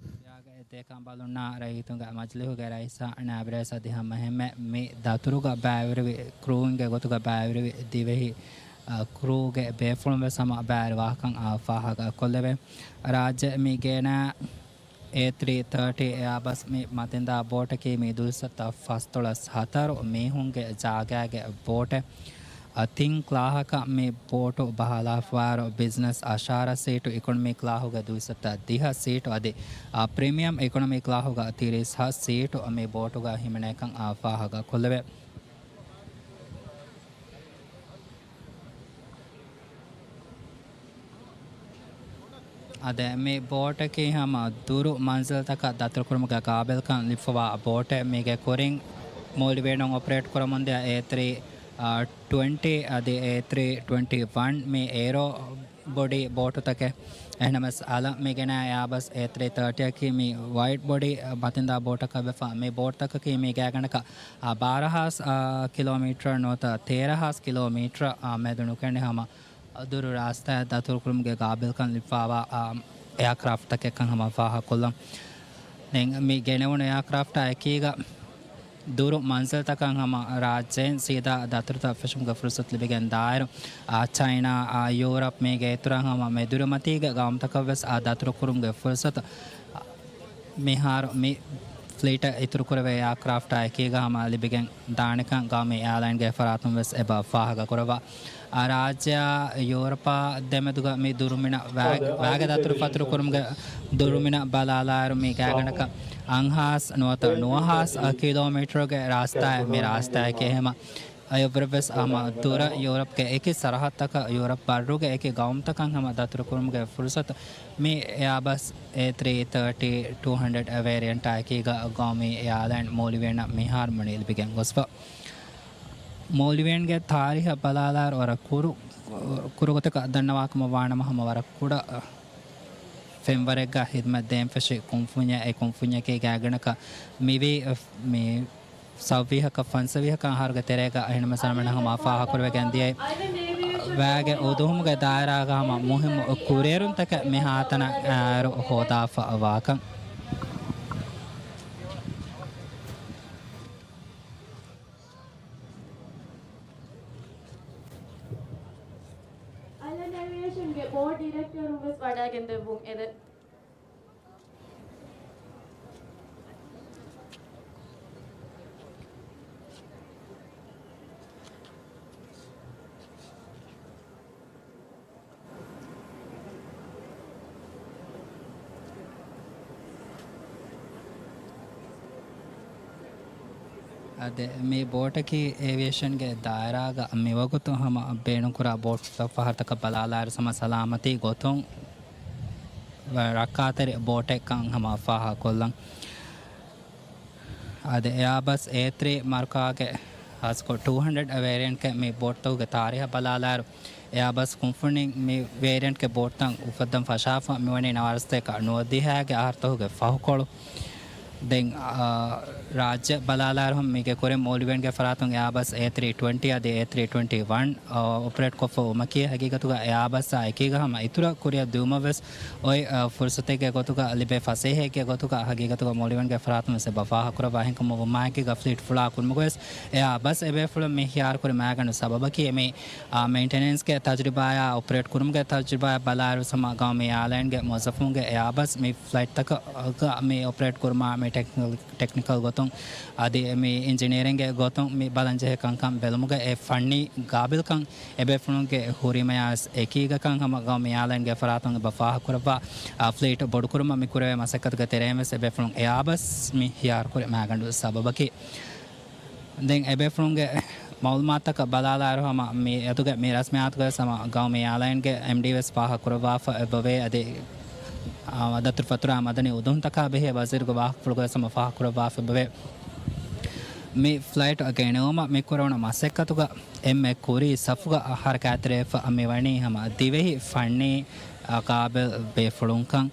އެދޭކަނބަލުންނާ ރައްޔިތުންގެ މަޖިލީހުގެ ރައީސާ ނާއިބު ރައީސް އަދި ހަމަ އެހެންމެ މި ދަތުރުގަ ބައިވެރިވި ކްރޫއިންގެ ގޮތުގަ ބައިވެރިވި ދިވެހި، އަ، ކްރޫގެ ބޭފުޅުން ވެސް ހަމަ ބައިވެރިވާކަން އާ ފާހަގަ ކޮށްލެވޭ. ރާއްޖެ މި ގޭނާ އޭ ތްރީ ތާޓީ އެއާބަސް މި މަތިންދާ ބޯޓަކީ މި ދުއިސައްތަ ފަސްދޮޅަސް ހަތަރު މީހުންގެ ޖާގައިގެ ބޯޓެއް. އަ، ތިން ކްލާހަކަށް މި ބޯޓު ބަހައްލާފަވާއިރު، ބިޒްނަސް އަށާރަ ސީޓު، އިކޮނޮމީ ކްލާހުގެ ދުއިސައްތަ ދިހަ ސީޓު އަދި، އ، ޕްރީމިއަމް އިކޮނޮމީ ކްލާހުގަ ތިރީސް ހަ ސީޓު މި ބޯޓުގަ ހިމެނޭކަން އާ ފާހަގަ ކޮށްލެވޭ. އަދި މި ބޯޓަކީ ހަމަ ދުރު މަންޒިލްތަކަށް ދަތުރުކުރުމުގެ ގާބިލްކަން ލިބިފަވާ ބޯޓެއް. މީގެ ކުރިން މޯލްޑިވިއަނުން އޮޕަރޭޓް ކުރަމުންދިޔަ އޭ ތްރީ ޓްވެންޓީ އަދި އޭ ތްރީ ޓްވެންޓީ ވަން މި އޭރޯ ބޮޑީ ބޯޓުތަކެއް. އެހެނަމަސް އަލަށް މި ގެނައި އެއާބަސް އޭ ތްރީ ތާޓީއަކީ މި ވައިޑް ބޮޑީ މަތިންދާ ބޯޓަކަށް ވެފަ. މި ބޯޓުތަކަކީ މީ ގާތްގަނޑަކަށް ބާރަ ހާސް ކިލޯމީޓަރ ނުވަތަ ތޭރަ ހާސް ކިލޯމީޓަރ މެދު ނުކެނޑި ހަމަ ދުރު ރާސްތާއަށް ދަތުރުކުރުމުގެ ގާބިލްކަން ލިބިފަވާ، އާ، އެއާކްރާފްޓްތަކެއްކަން ހަމަ ފާހަގަކޮށްލަން. ދެން މި ގެނެވުނު އެއާކްރާފްޓާ އެކީގަ ދުރު މަންޒިލްތަކަށް ހަމަ ރާއްޖޭން ސީދާ ދަތުރުތައް ފެށުމުގެ ފުރުސަތު ލިބިގެން ދާއިރު، އާ، ޗައިނާ، އާ، ޔޫރަޕް މީގެ އިތުރަށް ހަމަ މެދުރިމަތީގެ ގައުމުތަކަށްވެސް އާ ދަތުރުކުރުމުގެ ފުރުސަތު މިހާރު މި ފްލީޓަށް އިތުރުކުރެވޭ އެއާކްރާފްޓާ އެކީގަ ހަމަ ލިބިގެން ދާނެކަން ގައުމީ އެއާލައިންގެ ފަރާތުން ވެސް އެބަ ފާހަގަކުރައްވާ. އާ، ރާއްޖެއާ ޔޫރަޕާ ދެމެދުގަ މި ދުރުމިނަށް ވާގި، ވާގި ދަތުރުފަތުރުކުރުމުގެ ދުރުމިނަށް ބަލާލާއިރު މި ގާތްގަނޑަކަށް އަށްހާސް ނުވަތަ ނުވަހާސް ކިލޯމީޓަރުގެ ރާސްތާއެއް މި ރާސްތާއެކޭ. ހަމަ އަޔަށްވުރެވެސް ހަމަ ދުރަށް ޔޫރަޕްގެ އެކި ސަރަހައްދަކަށް، ޔޫރަޕް ބައްރުގެ އެކި ގައުމުތަކަށް ހަމަ ދަތުރުކުރުމުގެ ފުރުސަތު މި އެއާބަސް އޭ ތްރީ ތާޓީ ޓޫ ހަންޑްރެޑް ވޭރިއަންޓާ އެކީގަ ގައުމީ އެއާލައިން މޯލްޑިވިއަނަށް މިހާރު ވަނީ ލިބިގެން ގޮސްފަ. މޯލްޑިވިއަންގެ ތާރީހަށް ބަލާލާއިރު ވަރަށް ކުރު، ކުރުގޮތަކަށް ދަންނަވާކަމަށް ވާނަމަ ހަމަ ވަރަށް ކުޑަ ފެންވަރެއްގަ ހިދުމަތް ދޭން ފެށި ކުންފުންޏެއް. އެ ކުންފުންޏަކީ ގާތްގަނޑަކަށް މިވީ މި ސައުވީހަކަށް ފަންސަވީހަކަށް އަހަރުގެ ތެރޭގަ އެހެންނަމަ ސަރަމެން ހަމަ ފާހަގަކުރެވިގެން ދިޔައީ ވާގެ އުދުހުމުގެ ދާއިރާގަ ހަމަ މުހިއްމު ކުރިއެރުންތަކެއް މިހާތަނަށް އައިރު ހޯދާފަ ވާކަން. އަލަން އޭވިއޭޝަންގެ ބޯޑް ޑިރެކްޓަރުން ވެސް ވަޑައިގެންދެއްވުން އެދެން. އާދެ، މި ބޯޓަކީ އޭވިއޭޝަންގެ ދާއިރާގަ މިވަގުތު ހަމަ ބޭނުންކުރާ ބޯޓުތައް ފަހަރުތަކަށް ބަލާލާއިރު ހަމަ ސަލާމަތީ ގޮތުން ރައްކާތެރި ބޯޓެއްކަން ހަމަ ފާހަގަކޮށްލަން. އާދެ، އެއާބަސް އޭ ތްރީ މަރުކާގެ ހާއްސަކޮށް ޓޫ ހަންޑްރެޑް ވޭރިއަންޓްގެ މި ބޯޓްތަކުގެ ތާރީހަށް ބަލާލާއިރު، އެއާބަސް ކުންފުނިން މި ވޭރިއަންޓްގެ ބޯޓްތައް އުފައްދަން ފަށާފަ މިވަނީ ނަވާރަސަތޭކަ ނުވަދިހައިގެ އަހަރުތަކުގެ ފަހުކޮޅު. ދެން، އާ، ރާއްޖެ ބަލާލާއިރު ހަމަ މީގެ ކުރިން މޯލްޑިވިއަންގެ ފަރާތުން އެއާބަސް އޭ ތްރީ ޓްވެންޓީ އަދި އޭ ތްރީ ޓްވެންޓީ ވަން، އާ، އޮޕަރޭޓް ކޮށްފަ ވުމަކީ ހަގީގަތުގަ އެއާބަސްއާ އެކީގަ ހަމަ އިތުރަށް ކުރިއަށް ދިއުމަށް ވެސް އޮތް، އާ، ފުރުސަތެއްގެ ގޮތުގަ ލިބޭ ފަސޭހައެއްގެ ގޮތުގަ ހަގީގަތުގަ މޯލްޑިވިއަންގެ ފަރާތުން ވެސް އެބަ ފާހަގަކުރައްވާ. އެހެންކަމުން ވުމާއެކީގަ ފްލީޓް ފުޅާ ކުރުމުގަ ވެސް އެއާބަސް އެބޭފުޅުން މި ހިޔާރުކުރި މައިގަނޑު ސަބަބަކީ މި، އާ، މެއިންޓެނެންސްގެ ތަޖުރިބާއާ އޮޕަރޭޓް ކުރުމުގެ ތަޖުރިބާއާ ބަލާއިރު ހަމަ ގައުމީ އެއާލައިންގެ މުވައްޒަފުންގެ އެއާބަސް މި ފްލައިޓްތަކަށް މި އޮޕަރޭޓް ކުރުމާ މި ޓެކްނިކަލް، ޓެކްނިކަލް ގޮތުން އަދި މި އިންޖިނިއަރިންގެ ގޮތުން މި ބަލަންޖެހޭ ކަންކަން ބެލުމުގެ އެ ފަންނީ ގާބިލްކަން އެބޭފުޅުންގެ ހުރީމަޔާ ވެސް އެކީގަކަން ހަމަ ގައުމީ އެއާލައިންގެ ފަރާތުން އެބަ ފާހަގަކުރައްވާ، އާ، ފްލީޓް ބޮޑުކުރުމަށް މި ކުރެވޭ މަސައްކަތުގެ ތެރެއިން ވެސް އެބޭފުޅުން އެއާބަސް މި ހިޔާރުކުރި މައިގަނޑު ސަބަބަކީ. ދެން އެބޭފުޅުންގެ މައުލޫމާތުތަކަށް ބަލާލާއިރު ހަމަ މި އަދުގެ މި ރަސްމިއްޔާތުގައި ހަމަ ގައުމީ އެއާލައިންގެ އެމްޑީ ވެސް ފާހަގަކުރައްވާފަ އެބަވޭ. އަދި، އާ، ދަތުރުފަތުރާ މަދަނީ އުދުހުންތަކާ ބެހޭ ވަޒީރުގެ ވާހަކަފުޅުގައި ހަމަ ފާހަގަކުރައްވާފަ އެބަވޭ. މި ފްލައިޓް ގެނެވުމަށް މި ކުރެވުނު މަސައްކަތުގަ އެންމެ ކުރީ ސަފުގަ ހަރަކާތްތެރިވެފަ މިވަނީ ހަމަ ދިވެހި ފަންނީ، އާ، ގާބިލް ބޭފުޅުންކަން.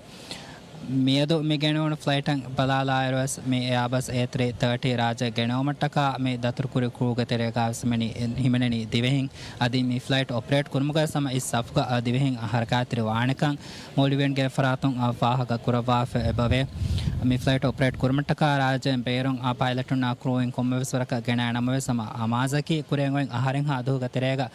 މިއަދު މި ގެނެވުނު ފްލައިޓަށް ބަލާލާއިރުވެސް، މި އެއާބަސް އޭ ތްރީ ތާޓީ ރާއްޖެ ގެނެވުމަށްޓަކާ މި ދަތުރުކުރި ކްރޫގެ ތެރޭގަ ވެސް ހިމެނި، ހިމެނެނީ ދިވެހިން. އަދި މި ފްލައިޓް އޮޕަރޭޓް ކުރުމުގަ ހަމަ އިސް ސަފުގަ ދިވެހިން ހަރަކާތްތެރި ވާނެކަން މޯލްޑިވިއަންގެ ފަރާތުން ފާހަގަ ކުރައްވާފަ އެބަވޭ. މި ފްލައިޓް އޮޕަރޭޓް ކުރުމަށްޓަކާ ރާއްޖޭން ބޭރުން ޕައިލަޓުންނާ ކްރޫއިން ކޮންމެވެސް ވަރަކަށް ގެނައި ނަމަވެސް، ހަމަ އަމާޒަކީ ކުރިއަށް އޮތް އަހަރެއްހާ ދުވަހުގެ ތެރޭގަ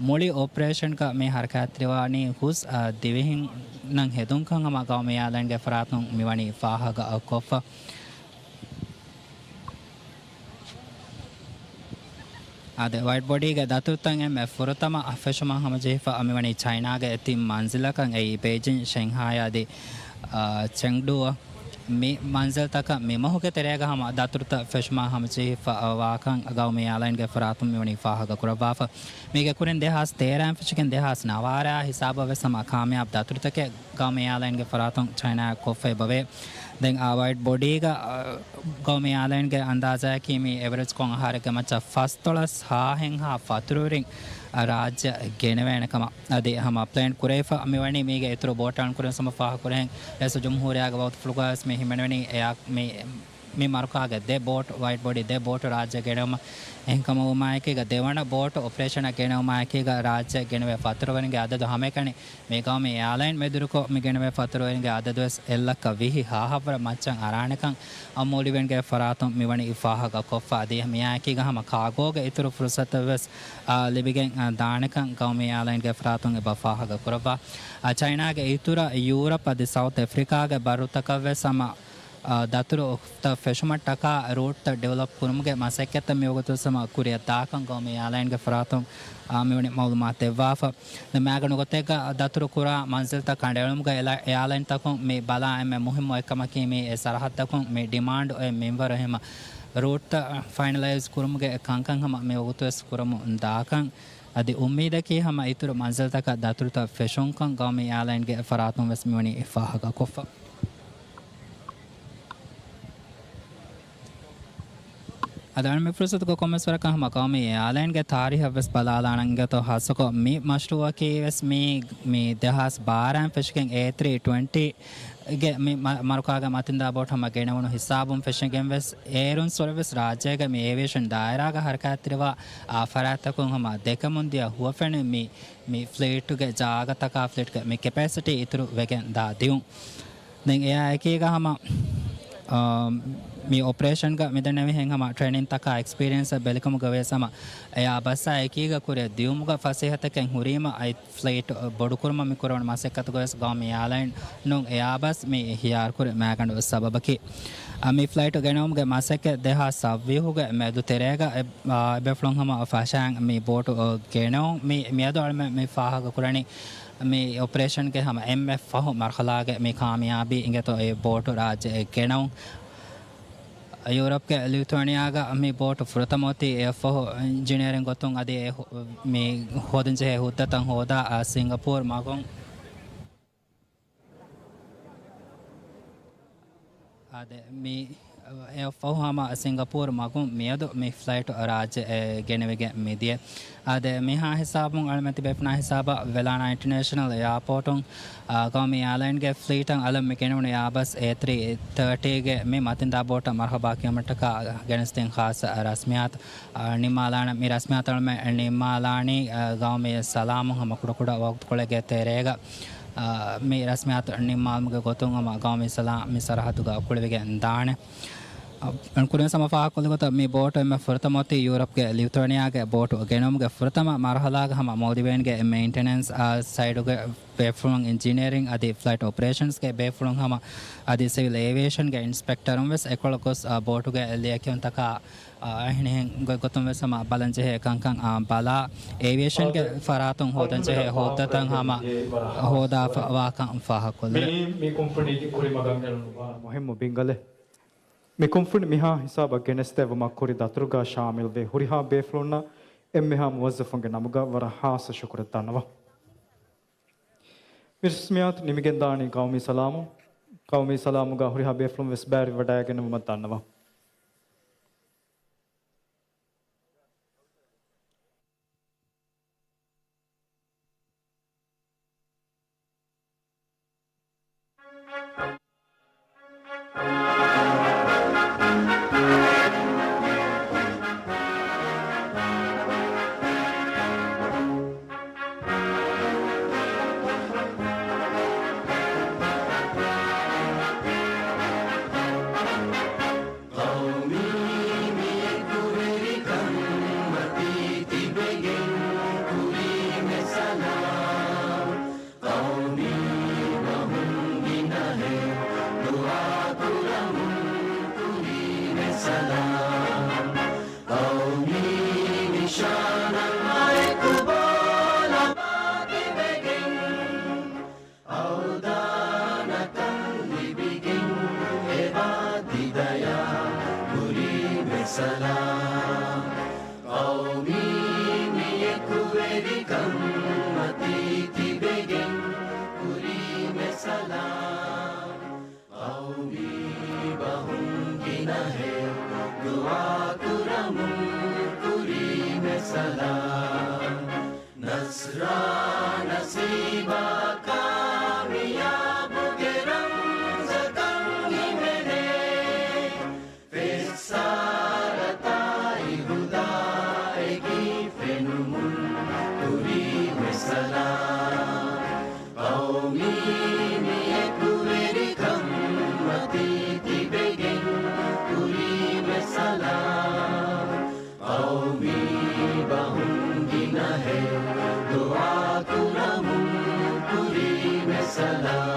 މުޅި އޮޕަރޭޝަންގަ މި ހަރަކާތްތެރިވާނީ ހުސް، އާ، ދިވެހިންނަށް ހެދުންކަން ހަމަ ގައުމީ އެއާލައިންގެ ފަރާތުން މިވަނީ ފާހަގަ ކޮށްފަ. އާދެ، ވައިޑް ބޮޑީގެ ދަތުރުތައް އެންމެ ފުރަތަމަ ފެށުމަށް ހަމަޖެހިފަ މިވަނީ ޗައިނާގެ ތިން މަންޒިލަކަށް އެއީ ބެއިޖިން، ޝެންހާއް އަދި، އާ، ޗެންގްޑޫއަށް. މި މަންޒިލްތަކަށް މި މަހުގެ ތެރޭގަ ހަމަ ދަތުރުތައް ފެށުމާ ހަމަޖެހިފަ ވާކަން ގައުމީ އެއާލައިންގެ ފަރާތުން މިވަނީ ފާހަގަ ކުރައްވާފަ. މީގެ ކުރިން ދެހާސް ތޭރައިން ފެށިގެން ދެހާސް ނަވާރައާ ހިސާބަށް ވެސް ހަމަ ކާމިޔާބު ދަތުރުތަކެއް ގައުމީ އެއާލައިންގެ ފަރާތުން ޗައިނާއަށް ކޮށްފަ އެބަވޭ. ދެން އާ ވައިޑް ބޮޑީގަ، އާ، ގައުމީ އެއާލައިންގެ އަންދާޒާއަކީ މި އެވަރެޖްކޮށް އަހަރެއްގެ މައްޗަށް ފަސްދޮޅަސް ހާހެއްހާ ފަތުރުވެރިން ރާއްޖެ ގެނެވޭނެ ކަމަށް. އަދި ހަމަ ޕްލޭން ކުރެވިފަ މިވަނީ މީގެ އިތުރު ބޯޓާން ކުރިން ހަމަ ފާހަގަކުރެހެން ރައީސުލްޖުމްހޫރިއްޔާގެ ވަގުތުފުޅުގަވެސް މި ހިމެނެވެނީ އެއާ މި، މި މަރުކާގެ ދެ ބޯޓް، ވައިޑް ބޮޑީ ދެ ބޯޓު ރާއްޖެ ގެނެވުމަށް. އެހެންކަމަށް ވުމާއެކީގަ ދެވަނަ ބޯޓު އޮޕަރޭޝަނަށް ގެނެވުމާއެކީގަ ރާއްޖެ ގެނެވޭ ފަތުރުވެރިންގެ އަދަދު ހަމައެކަނި މި ގައުމީ އެއާލައިން މެދުވެރިކޮށް މި ގެނެވޭ ފަތުރުވެރިންގެ އަދަދުވެސް އެއްލައްކަ ވިހި ހާހަށްވުރެ މައްޗަށް އަރާނެކަން މޯލްޑިވިއަންގެ ފަރާތުން މިވަނީ ފާހަގަކޮށްފަ. އަދި މިއާއެކީގަ ހަމަ ކާގޯގެ އިތުރު ފުރުސަތެއްވެސް، އާ، ލިބިގެން، އާ، ދާނެކަން ގައުމީ އެއާލައިންގެ ފަރާތުން އެބަ ފާހަގަކުރައްވާ. އާ، ޗައިނާގެ އިތުރަށް ޔޫރަޕް އަދި ސައުތް އެފްރިކާގެ ބައްރުތަކަށްވެސް ހަމަ، އާ، ދަތުރު ތައް ފެށުމަށްޓަކާ ރޫޓްތައް ޑިވެލޮޕް ކުރުމުގެ މަސައްކަތްތައް މިވަގުތުވެސް ހަމަ ކުރިއަށް ދާކަން ގައުމީ އެއާލައިންގެ ފަރާތުން، އާ، މިވަނީ މައުލޫމާތު ދެއްވާފަ. ދެން މާގަނޑު ގޮތެއްގަ ދަތުރު ކުރާ މަންޒިލްތައް ކަނޑައެޅުމުގަ އެއާލައިންތަކުން މި ބަލާ އެންމެ މުހިއްމު އެއްކަމަކީ މި އެ ސަރަހައްދަކުން މި ޑިމާންޑު އޮތް މިންވަރު ހަމަ ރޫޓްތައް ފައިނަލައިޒް ކުރުމުގެ ކަންކަން ހަމަ މިވަގުތުވެސް ކުރަމުން ދާކަން. އަދި އުއްމީދަކީ ހަމަ އިތުރު މަންޒިލްތަކަށް ދަތުރުތައް ފެށުންކަން ގައުމީ އެއާލައިންގެ ފަރާތުން ވެސް މިވަނީ ފާހަގަކޮށްފަ. އަދި އަޅުގަނޑު މި ފުރުސަތުގަ ކޮންމެސް ވަރަކަށް ހަމަ ގައުމީ އެއާލައިންގެ ތާރީހަށް ވެސް ބަލާލާނަން އިނގޭތޯ. ހާއްސަކޮށް މި މަޝްރޫއަކީ ވެސް މީ، މި ދެހާސް ބާރައިން ފެށިގެން އޭ ތްރީ ޓްވެންޓީގެ މި މަ-، މަރުކާގެ މަތިންދާ ބޯޓު ހަމަ ގެނެވުނު ހިސާބުން ފެށިގެން ވެސް އޭރުން ސޮރވިސް ރާއްޖޭގެ މި އޭވިއޭޝަން ދާއިރާގަ ހަރަކާތްތެރިވާ، އާ، ފަރާތްތަކުން ހަމަ ދެކެމުން ދިޔަ ހުވަފެނެއް މި، މި ފްލީޓުގެ ޖާގަތަކާ ފްލީޓްގެ މި ކެޕޭސިޓީ އިތުރު ވެގެން ދާ ދިއުން. ދެން އެއާ އެކީގަ ހަމަ، އާ، މި އޮޕަރޭޝަންގަ މިދެންނެވިހެން ހަމަ ޓްރޭނިންތަކާ އެކްސްޕީރިއެންސް ބެލިކަމުގަ ވިޔަސް ހަމަ އެއާ ބަސްއާ އެކީގަ ކުރިއަށް ދިއުމުގަ ފަސޭހަތަކެއް ހުރީމަ އައި ފްލައިޓް ބޮޑުކުރުމަށް މި ކުރެވުނު މަސައްކަތުގަވެސް ގައުމީ އެއާލައިން ނޫން އެއާބަސް މި ހިޔާރުކުރި މައިގަނޑު ސަބަބަކީ. އަ، މި ފްލައިޓް ގެނައުމުގެ މަސައްކަތް ދެހާސް ސައްވީހުގެ މެދު ތެރޭގަ އެ-، އާ، އެބޭފުޅުން ހަމަ ފަށައިން މި ބޯޓު، އަ، ގެނައުން މި، މިއަދު އަޅުމެން މި ފާހަގަކުރަނީ މި އޮޕަރޭޝަންގެ ހަމަ އެންމެ ފަހު މަރުހަލާގެ މި ކާމިޔާބީ އިނގޭތޯ އެ ބޯޓު ރާއްޖެ ގެނައުން. ޔޫރަޕްގެ ލިތުއޭނިއާގަ މި ބޯޓު ފުރަތަމަ އޮތީ އެއަށްފަހު އިންޖިނިއަރިން ގޮތުން އަދި އެ ހު-، މި ހޯދަންޖެހޭ ހުއްދަތައް ހޯދާ، އާ، ސިންގަޕޫރު މަގުން. އާދެ، މި، އެއަށްފަހު ހަމަ ސިންގަޕޫރު މަގުން މިއަދު މި ފްލައިޓު ރާއްޖެ ގެނެވިގެން މިދިޔަ. އާދެ، މިހާ ހިސާބުން އަޅަމެން ތިބޭފުޅުންނާ ހިސާބަށް ވެލާނާ އިންޓަރނޭޝަނަލް އެއާޕޯޓުން، އާ، ގައުމީ އެއާލައިންގެ ފްލީޓަށް އަލަށް މި ގެނެވުނު އެއާބަސް އޭ ތްރީ ތާޓީގެ މި މަތިންދާ ބޯޓަށް މަރުހަބާ ކިޔުމަށްޓަކާ ގެނެސްދިން ޚާއްސަ ރަސްމިއްޔާތު، އާ، ނިންމާލާނެ. މި ރަސްމިއްޔާތު އަޅަމެން ނިންމާލާނީ، އާ، ގައުމީ ސަލާމުން ހަމަ ކުޑަކުޑަ ވަގުތުކޮޅެއްގެ ތެރޭގަ، އާ، މި ރަސްމިއްޔާތު ނިންމާލުމުގެ ގޮތުން ހަމަ ގައުމީ ސަލާމް މި ސަރަހައްދުގަ ކުޅެވިގެން ދާނެ. އަ، ކުރިން ހަމަ ފާހަގަކޮށްލި ގޮތަށް މި ބޯޓު އެންމެ ފުރަތަމަ އޮތީ ޔޫރަޕްގެ ލިތުއޭނިއާގެ ބޯޓު ގެނުމުގެ ފުރަތަމަ މަރުހަލާގަ ހަމަ މޯލްޑިވޭންގެ މެއިންޓެނެންސް، އާ، ސައިޑުގެ ބޭފުޅުން އިންޖިނިއަރިން އަދި ފްލައިޓް އޮޕަރޭޝަންސްގެ ބޭފުޅުން ހަމަ އަދި ސިވިލް އޭވިއޭޝަންގެ އިންސްޕެކްޓަރުން ވެސް އެކޮޅަށް ގޮސް، އާ، ބޯޓުގެ ލިޔެކިޔުންތަކާ، އާ، އެހެނިހެން ގޮތްގޮތުން ވެސް ހަމަ ބަލަން ޖެހޭ ކަންކަން، އާ، ބަލާ، އޭވިއޭޝަންގެ ފަރާތުން ހޯދަން ޖެހޭ ހޯއްދަތައް ހަމަ ހޯދާފަ ވާކަން ފާހަގަކޮށްލެވޭ. މި ކުންފުނީގެ ކުރިމަގަށް އެޅުނު މުހިއްމު ބިންގަލެއް. މި ކުންފުނި މިހާ ހިސާބަށް ގެނެސްދެއްވުމަށް ކުރި ދަތުރުގަ ޝާމިލްވި ހުރިހާ ބޭފުޅުންނަށް އެންމެހާ މުވައްޒަފުންގެ ނަމުގަ ވަރަށް ހާއްސަ ޝުކުރެއް ދަންނަވަން. މި ރަސްމިއްޔާތު ނިމިގެންދާނީ ގައުމީ ސަލާމުން. ގައުމީ ސަލާމުގަ ހުރިހާ ބޭފުޅުން ވެސް ބައިވެރިވެވަޑައިގަނެވުމަށް ދަންނަވަން. ޤައުމީ މި އެކުވެރިކަން މަތީ ތިބެގެން ކުރީމެ ސަލާމް. ޤައުމީ ބަހުން ގިނަހެއް ދުޢާ ކުރަމުން ކުރީމެ ސަލާމް. ޤައުމީ ނިޝާނަށް އެކު ބޯ ލަބާ ތިބެގެން އަވަދާންކަން ލިބިގެން އެބާ ތި ދަޔާ ކުރީމެ ސަލާމް. ޤައުމީ މި އެކުވެރިކަން މަތީ ތިބެގެން ކުރީމެ ސަލާމް. ޤައުމީ ބަހުން ގިނަހެއް ދުޢާ ކުރަމުން ކުރީމެ ސަލާމް. ނަޞްރާ ނަސީބާ ކާމިޔާބުގެ ރަމްޒަކަށް ހިމެނޭ. ފެއްސާރަތާއި ހުދާއެކީ ފެނުމުން ކުރީމެ ސަލާމް. ޤައުމީ މި އެކުވެރިކަން މަތީ ތިބެގެން ކުރީމެ ސަލާމް. ޤައުމީ ބަހުން ގިނަހެއް ދުޢާ ކުރަމުން ކުރީމެ ސަލާމް.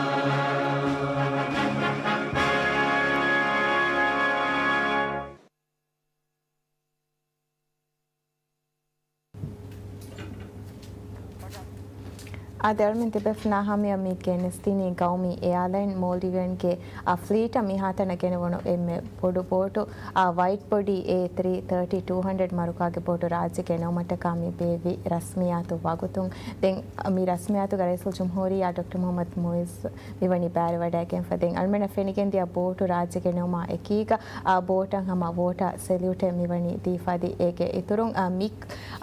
އާދެ، އަޅަމެން ތިބޭފުޅުންނާ ހަމަޔަށް މި ގެނެސްދިނީ ގައުމީ އެއާލައިން މޯލްޑިވިއަންގެ އަ، ފްލީޓަށް މިހާތަނަށް ގެނެވުނު އެންމެ ބޮޑު ބޯޓު، އ، ވައިޓް ބޮޑީ އޭ ތްރީ ތާޓީ ޓޫ ހަންޑްރެޑް މަރުކާގެ ބޯޓު ރާއްޖެ ގެނައުމަށްޓަކާ މި ބޭއްވި ރަސްމިއްޔާތު ވަގުތުން. ދެން މި ރަސްމިއްޔާތުގަ ރައީސުލްޖުމްހޫރިއްޔާ ޑޮކްޓަރ މުޙައްމަދު މުޢިއްޒު މިވަނީ ބައިވެރިވަޑައިގެންފަ. ދެން އަޅަމެންނަށް ފެނިގެންދިޔަ ބޯޓު ރާއްޖެ ގެނައުމާ އެކީގަ، އ، ބޯޓަށް ހަމަ ވޯޓާ ސެލިއުޓެއް މިވަނީ ދީފަ އަދި އޭގެ އިތުރުން، އ، މި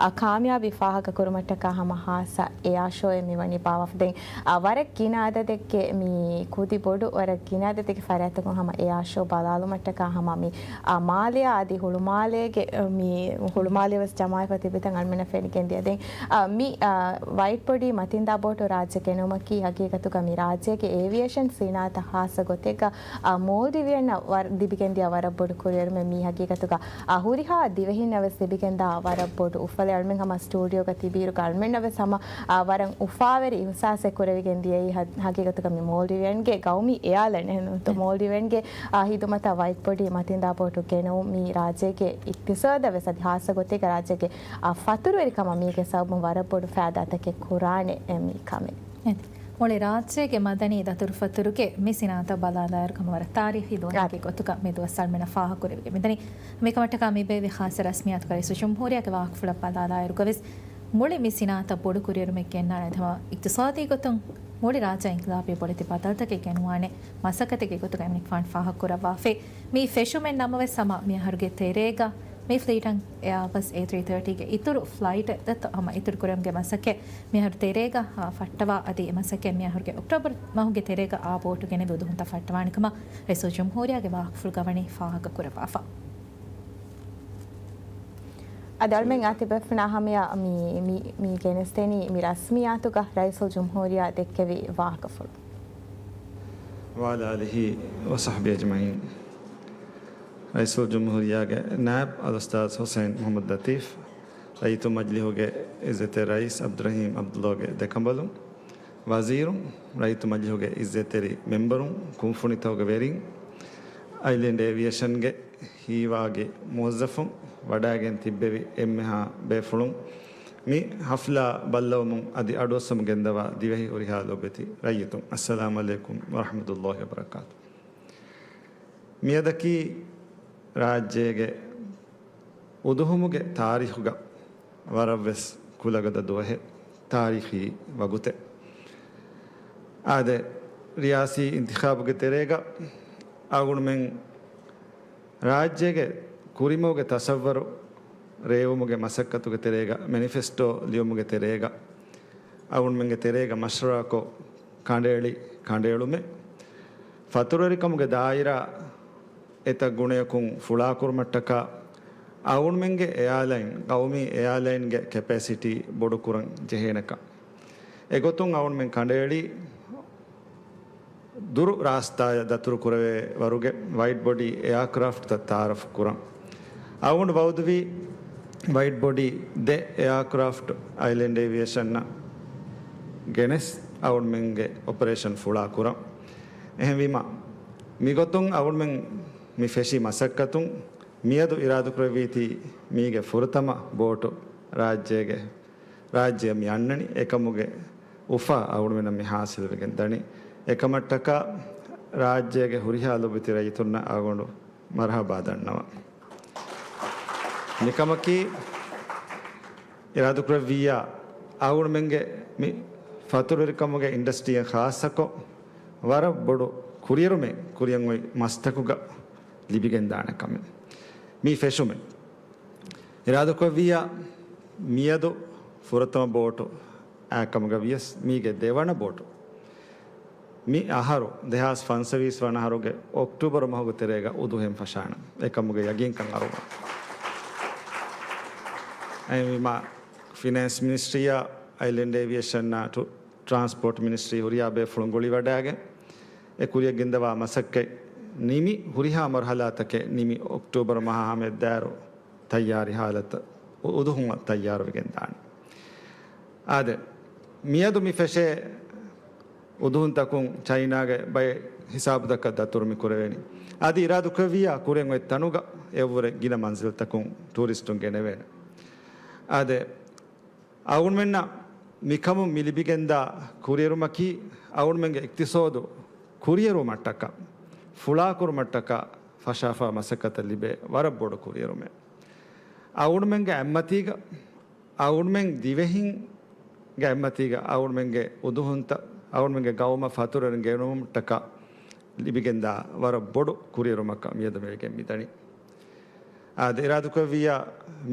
އާ، ކާމިޔާބީ ފާހަގަކުރުމަށްޓަކާ ހަމަ ހާއްސަ އެއާޝޯއެއް މިވަނީ ބާވާފަ. ދެން، އާ، ވަރަށް ގިނަ އަދަދެއްގެ މި ކުދި ބޮޑު ވަރަށް ގިނަ އަދަދެއްގެ ފަރާތްތަކުން ހަމަ އެއާޝޯ ބަލާލުމަށްޓަކާ ހަމަ މި، އާ، މާލެއާ އަދި ހުޅުމާލޭގެ، އާ، މި ހުޅުމާލެ ވެސް ޖަމާވެފަ ތިބިތަން އަޅަމެންނަށް ފެނިގެންދިޔަ. ދެން، އާ، މި، އާ، ވައިޓް ބޮޑީ މަތިންދާ ބޯޓު ރާއްޖެ ގެނައުމަކީ ހަގީގަތުގަ މި ރާއްޖޭގެ އޭވިއޭޝަން ސިނާއަތަށް ހާއްސަ ގޮތެއްގަ، އާ، މޯލްޑިވިއަންނަށް ވަރަށް ލިބިގެންދިޔަ ވަރަށް ބޮޑު ކުރިއެރުމެއް މީ ހަގީގަތުގަ އާ، ހުރިހާ ދިވެހިންނަށް ވެސް ލިބިގެންދާ ވަރަށް ބޮޑު އުފަލެއް. އަޅަމެން ހަމަ ސްޓޫޑިއޯގަ ތިބިއިރުގަ އަޅަމެންނަށް ވެސް ހަމަ، އާ، ވަރަށް އުފާވެރި އިޙްސާސެއް ކުރެވިގެން ދިޔައީ ހަ-، ހަގީގަތުގަ މި މޯލްޑިވިއަންގެ ގައުމީ އެއާލައިން އެހެން ނޫންތޯ، މޯލްޑިވިއަންގެ، އާ، ހިދުމަތަށް ވައިޓް ބޮޑީ މަތިންދާ ބޯޓު ގެނައުން މީ ރާއްޖޭގެ އިޤްތިޞާދަށް ވެސް އަދި ހާއްސަ ގޮތެއްގަ ރާއްޖޭގެ، އާ، ފަތުރުވެރިކަމަށް މީގެ ސަބަބުން ވަރަށް ބޮޑު ފައިދާތަކެއް ކުރާނެ އެ މި ކަމެއް. އެ، މުޅި ރާއްޖޭގެ މަދަނީ ދަތުރުފަތުރުގެ މި ސިނާއަތަށް ބަލާލާއިރު ކަމަށް ވަރަށް ތާރީޚީ ދުވަހެއްގެ ގޮތުގަ މި ދުވަސް އަޅަމެންނަށް ފާހަގަކުރެވިގެން މިދަނީ. މިކަމަށްޓަކާ މި ބޭއްވި ޚާއްޞަ ރަސްމިއްޔާތުގަ ރައީސުލްޖުމްހޫރިއްޔާގެ ވާހަކަފުޅަށް ބަލާލާއިރުގަ ވެސް މުޅި މި ސިނާއަތަށް ބޮޑު ކުރިއެރުމެއް ގެންނާނެ ހަމަ އިޤްތިޞާދީ ގޮތުން މުޅި ރާއްޖެ އިންޤިލާބީ ބޮޑެތި ބަދަލުތަކެއް ގެނުވާނެ މަސައްކަތެއްގެ ގޮތުގައި މިނިކްފާން ފާހަގަކުރައްވާފައި. މި ފެށުމެއް ނަމަވެސް ހަމަ މިއަހަރުގެ ތެރޭގަ މި ފްލީޓަށް އެއާބަސް އޭ ތްރީ ތާޓީގެ އިތުރު ފްލައިޓް ހަމަ އިތުރު ކުރެވުމުގެ މަސައްކަތް މިއަހަރު ތެރޭގަ، އާ، ފައްޓަވާ އަދި އެ މަސައްކަތް މިއަހަރުގެ އޮކްޓޯބަރު މަހުގެ ތެރޭގަ އާ ބޯޓު ގެނެވި އުދުހުންތައް ފައްޓަވާނެ ކަމަށް ރައީސުލްޖުމްހޫރިއްޔާގެ ވާހަކަފުޅުގަ ވަނީ ފާހަގަކުރައްވާފަ. އަދި އަޅުމެން އާތިބެފުނާ ހަމަޔަށް މި، މި، މި ގެނެސްދެނީ މި ރަސްމިއްޔާތުގަ ރައީސުލްޖުމްހޫރިއްޔާ ދެއްކެވި ވާހަކަފުޅު. ވަޢަލާ އާލިހި ވަޞަޙްބިހި އަޖްމަޢީން. ރައީސުލްޖުމްހޫރިއްޔާގެ ނާއިބް އަލްއުސްތާޛް ޙުސައިން މުޙައްމަދު ލަޠީފް، ރައްޔިތު މަޖިލީހުގެ އިއްޒަތްތެރި ރައީސް ޢަބްދުއްރަޙީމް ޢަބްދުﷲގެ ދެކަނބަލުން، ވަޒީރުން، ރައްޔިތު މަޖިލީހުގެ އިއްޒަތްތެރި މެންބަރުން، ކުންފުނިތަކުގެ ވެރިން، އައިލެންޑް އޭވިއޭޝަންގެ ހީވާގި މުވައްޒަފުން، ވަޑައިގެން ތިއްބެވި އެންމެހާ ބޭފުޅުން، މި ޙަފްލާ ބައްލަވަމުން އަދި އަޑުއައްސަމުން ގެންދަވާ ދިވެހި ހުރިހާ ލޯބިވެތި ރައްޔިތުން، އައްސަލާމު ޢަލައިކުމް ވަރަޙްމަތުﷲ ވަބަރަކާތު. މިއަދަކީ ރާއްޖޭގެ އުދުހުމުގެ ތާރީޚުގަ ވަރަށްވެސް ކުލަގަދަ ދުވަހެއް، ތާރީޚީ ވަގުތެއް. އާދެ، ރިޔާސީ އިންތިޚާބުގެ ތެރޭގަ އަޅުގަނޑުމެން ރާއްޖޭގެ ކުރިމަގުގެ ތަޞައްވަރު ރޭވުމުގެ މަސައްކަތުގެ ތެރޭގަ، މެނިފެސްޓޯ ލިޔުމުގެ ތެރޭގަ، އަޅުގަނޑުމެންގެ ތެރޭގަ މަޝްވަރާކޮށް ކަނޑައެޅި ކަނޑައެޅުމެއް، ފަތުރުވެރިކަމުގެ ދާއިރާ އެތައް ގުނަޔަކުން ފުޅާކުރުމަށްޓަކާ، އަޅުގަނޑުމެންގެ އެއާލައިން، ގައުމީ އެއާލައިންގެ ކެޕޭސިޓީ ބޮޑުކުރަން ޖެހޭނެކަން. އެގޮތުން އަޅުގަނޑުމެން ކަނޑައެޅީ، ދުރު ރާސްތާއަށް ދަތުރު ކުރެވޭ ވަރުގެ ވައިޑް ބޮޑީ އެއާކްރާފްޓްތައް ތައާރަފް ކުރަން. އަޅުގަނޑު ވައުދުވީ ވައިޑް ބޮޑީ ދެ އެއާކްރާފްޓް އައިލެންޑް އޭވިއޭޝަންއަށް ގެނެސް އަޅުގަނޑުމެންގެ އޮޕަރޭޝަން ފުޅާ ކުރަން. އެހެންވީމަ، މިގޮތުން އަޅުގަނޑުމެން މި ފެށި މަސައްކަތުން މިއަދު އިރާދަކުރެއްވީތީ މީގެ ފުރަތަމަ ބޯޓު ރާއްޖޭގެ ރާއްޖެއަށް މި އަންނަނީ، އެކަމުގެ އުފާ އަޅުގަނޑުމެންނަށް މި ހާސިލްވެގެން ދަނީ. އެކަމަށްޓަކާ ރާއްޖޭގެ ހުރިހާ ލޯބިވެތި ރައްޔިތުންނަށް އަޅުގަނޑު މަރުޙަބާ ދަންނަވަން. މިކަމަކީ އިރާދަކުރެއްވިއްޔާ އަޅުގަނޑުމެންގެ މި ފަތުރުވެރިކަމުގެ އިންޑަސްޓްރީއަށް ޚާއްޞަކޮށް ވަރަށް ބޮޑު ކުރިއެރުމެއް ކުރިއަށް އޮތް މަސްތަކުގަ ލިބިގެންދާނެ ކަމެއް. މި ފެށުމެއް އިރާދަކުރެއްވިއްޔާ މިއަދު ފުރަތަމަ ބޯޓު އާކަމުގަ ވިޔަސް މީގެ ދެވަނަ ބޯޓު މި އަހަރު ދެހާސް ފަންސަވީސް ވަނަ އަހަރުގެ އޮކްޓޫބަރު މަހުގެ ތެރޭގަ އުދުހެން ފަށާނަން އެކަމުގެ ޔަގީންކަން އަރުވަން. އެހެންވީމާ، ފިނޭންސް މިނިސްޓްރީއާ އައިލެންޑް އޭވިއޭޝަންއާ ޓު-، ޓްރާންސްޕޯޓް މިނިސްޓްރީ ހުރިހާ ބޭފުޅުން ގުޅިވަޑައިގެން އެ ކުރިއަށް ގެންދަވާ މަސައްކަތް ނިމި ހުރިހާ މަރުހަލާތަކެއް ނިމި އޮކްޓޫބަރު މަހާ ހަމައަށްދާއިރު ތައްޔާރީ ހާލަތަށް އު-، އުދުހުމަށް ތައްޔާރުވެގެން ދާނެ. އާދެ، މިއަދު މި ފެށޭ އުދުހުންތަކުން ޗައިނާގެ ބައެއް ހިސާބުތަކަށް ދަތުރު މި ކުރެވޭނީ. އަދި އިރާދަކުރެއްވިއްޔާ ކުރިއަށް އޮތް ތަނުގަ އެއަށްވުރެ ގިނަ މަންޒިލްތަކުން ޓޫރިސްޓުން ގެނެވޭނެ. އާދެ، އަޅުގަނޑުމެންނަށް މިކަމުން މި ލިބިގެންދާ ކުރިއެރުމަކީ، އަޅުގަނޑުމެންގެ އިޤްތިޞާދު ކުރިއެރުވުމަށްޓަކާ، ފުޅާކުރުމަށްޓަކާ ފަށާފާ މަސައްކަތަށް ލިބޭ ވަރަށް ބޮޑު ކުރިއެރުމެއް. އަޅުގަނޑުމެންގެ އެއްމަތީގަ، އަޅުގަނޑުމެން ދިވެހިންގެ އެއްމަތީގަ، އަޅުގަނޑުމެންގެ އުދުހުންތައް، އަޅުގަނޑުމެންގެ ގައުމަށް ފަތުރުވެރިން ގެނުމަށްޓަކާ ލިބިގެންދާ ވަރަށް ބޮޑު ކުރިއެރުމަކަށް މިއަދު މިވެގެން މިދަނީ. އާދެ، އިރާދަކުރެއްވިއްޔާ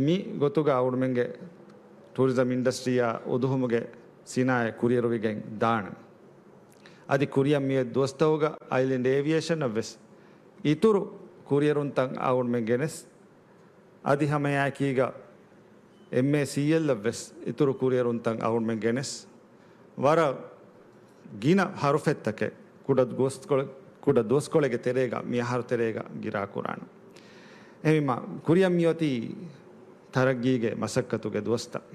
މި ގޮތުގަ އަޅުގަނޑުމެންގެ ޓޫރިޒަމް އިންޑަސްޓްރީއާ އުދުހުމުގެ ސިނާއަތް ކުރިއެރުވިގެން ދާނެ. އަދި ކުރިއަށް މިއޮތް ދުވަސްތަކުގަ އައިލެންޑް އޭވިއޭޝަނަށް ވެސް އިތުރު ކުރިއެރުންތައް އަޅުގަނޑުމެން ގެނެސް، އަދި ހަމައެއާއެކީގަ އެމްއޭސީއެލްއަށް ވެސް އިތުރު ކުރިއެރުންތައް އަޅުގަނޑުމެން ގެނެސް، ވަރަށް ގިނަ ހަރުފެއްތަކެއް ކުޑަ ދުވަސްކޮޅެ-، ކުޑަ ދުވަސްކޮޅެއްގެ ތެރޭގަ މި އަހަރު ތެރޭގަ ގިރާ ކުރާނަން. އެހެންވީމާ، ކުރިއަށް މިއޮތީ ތަރައްގީގެ މަސައްކަތުގެ ދުވަސްތައް.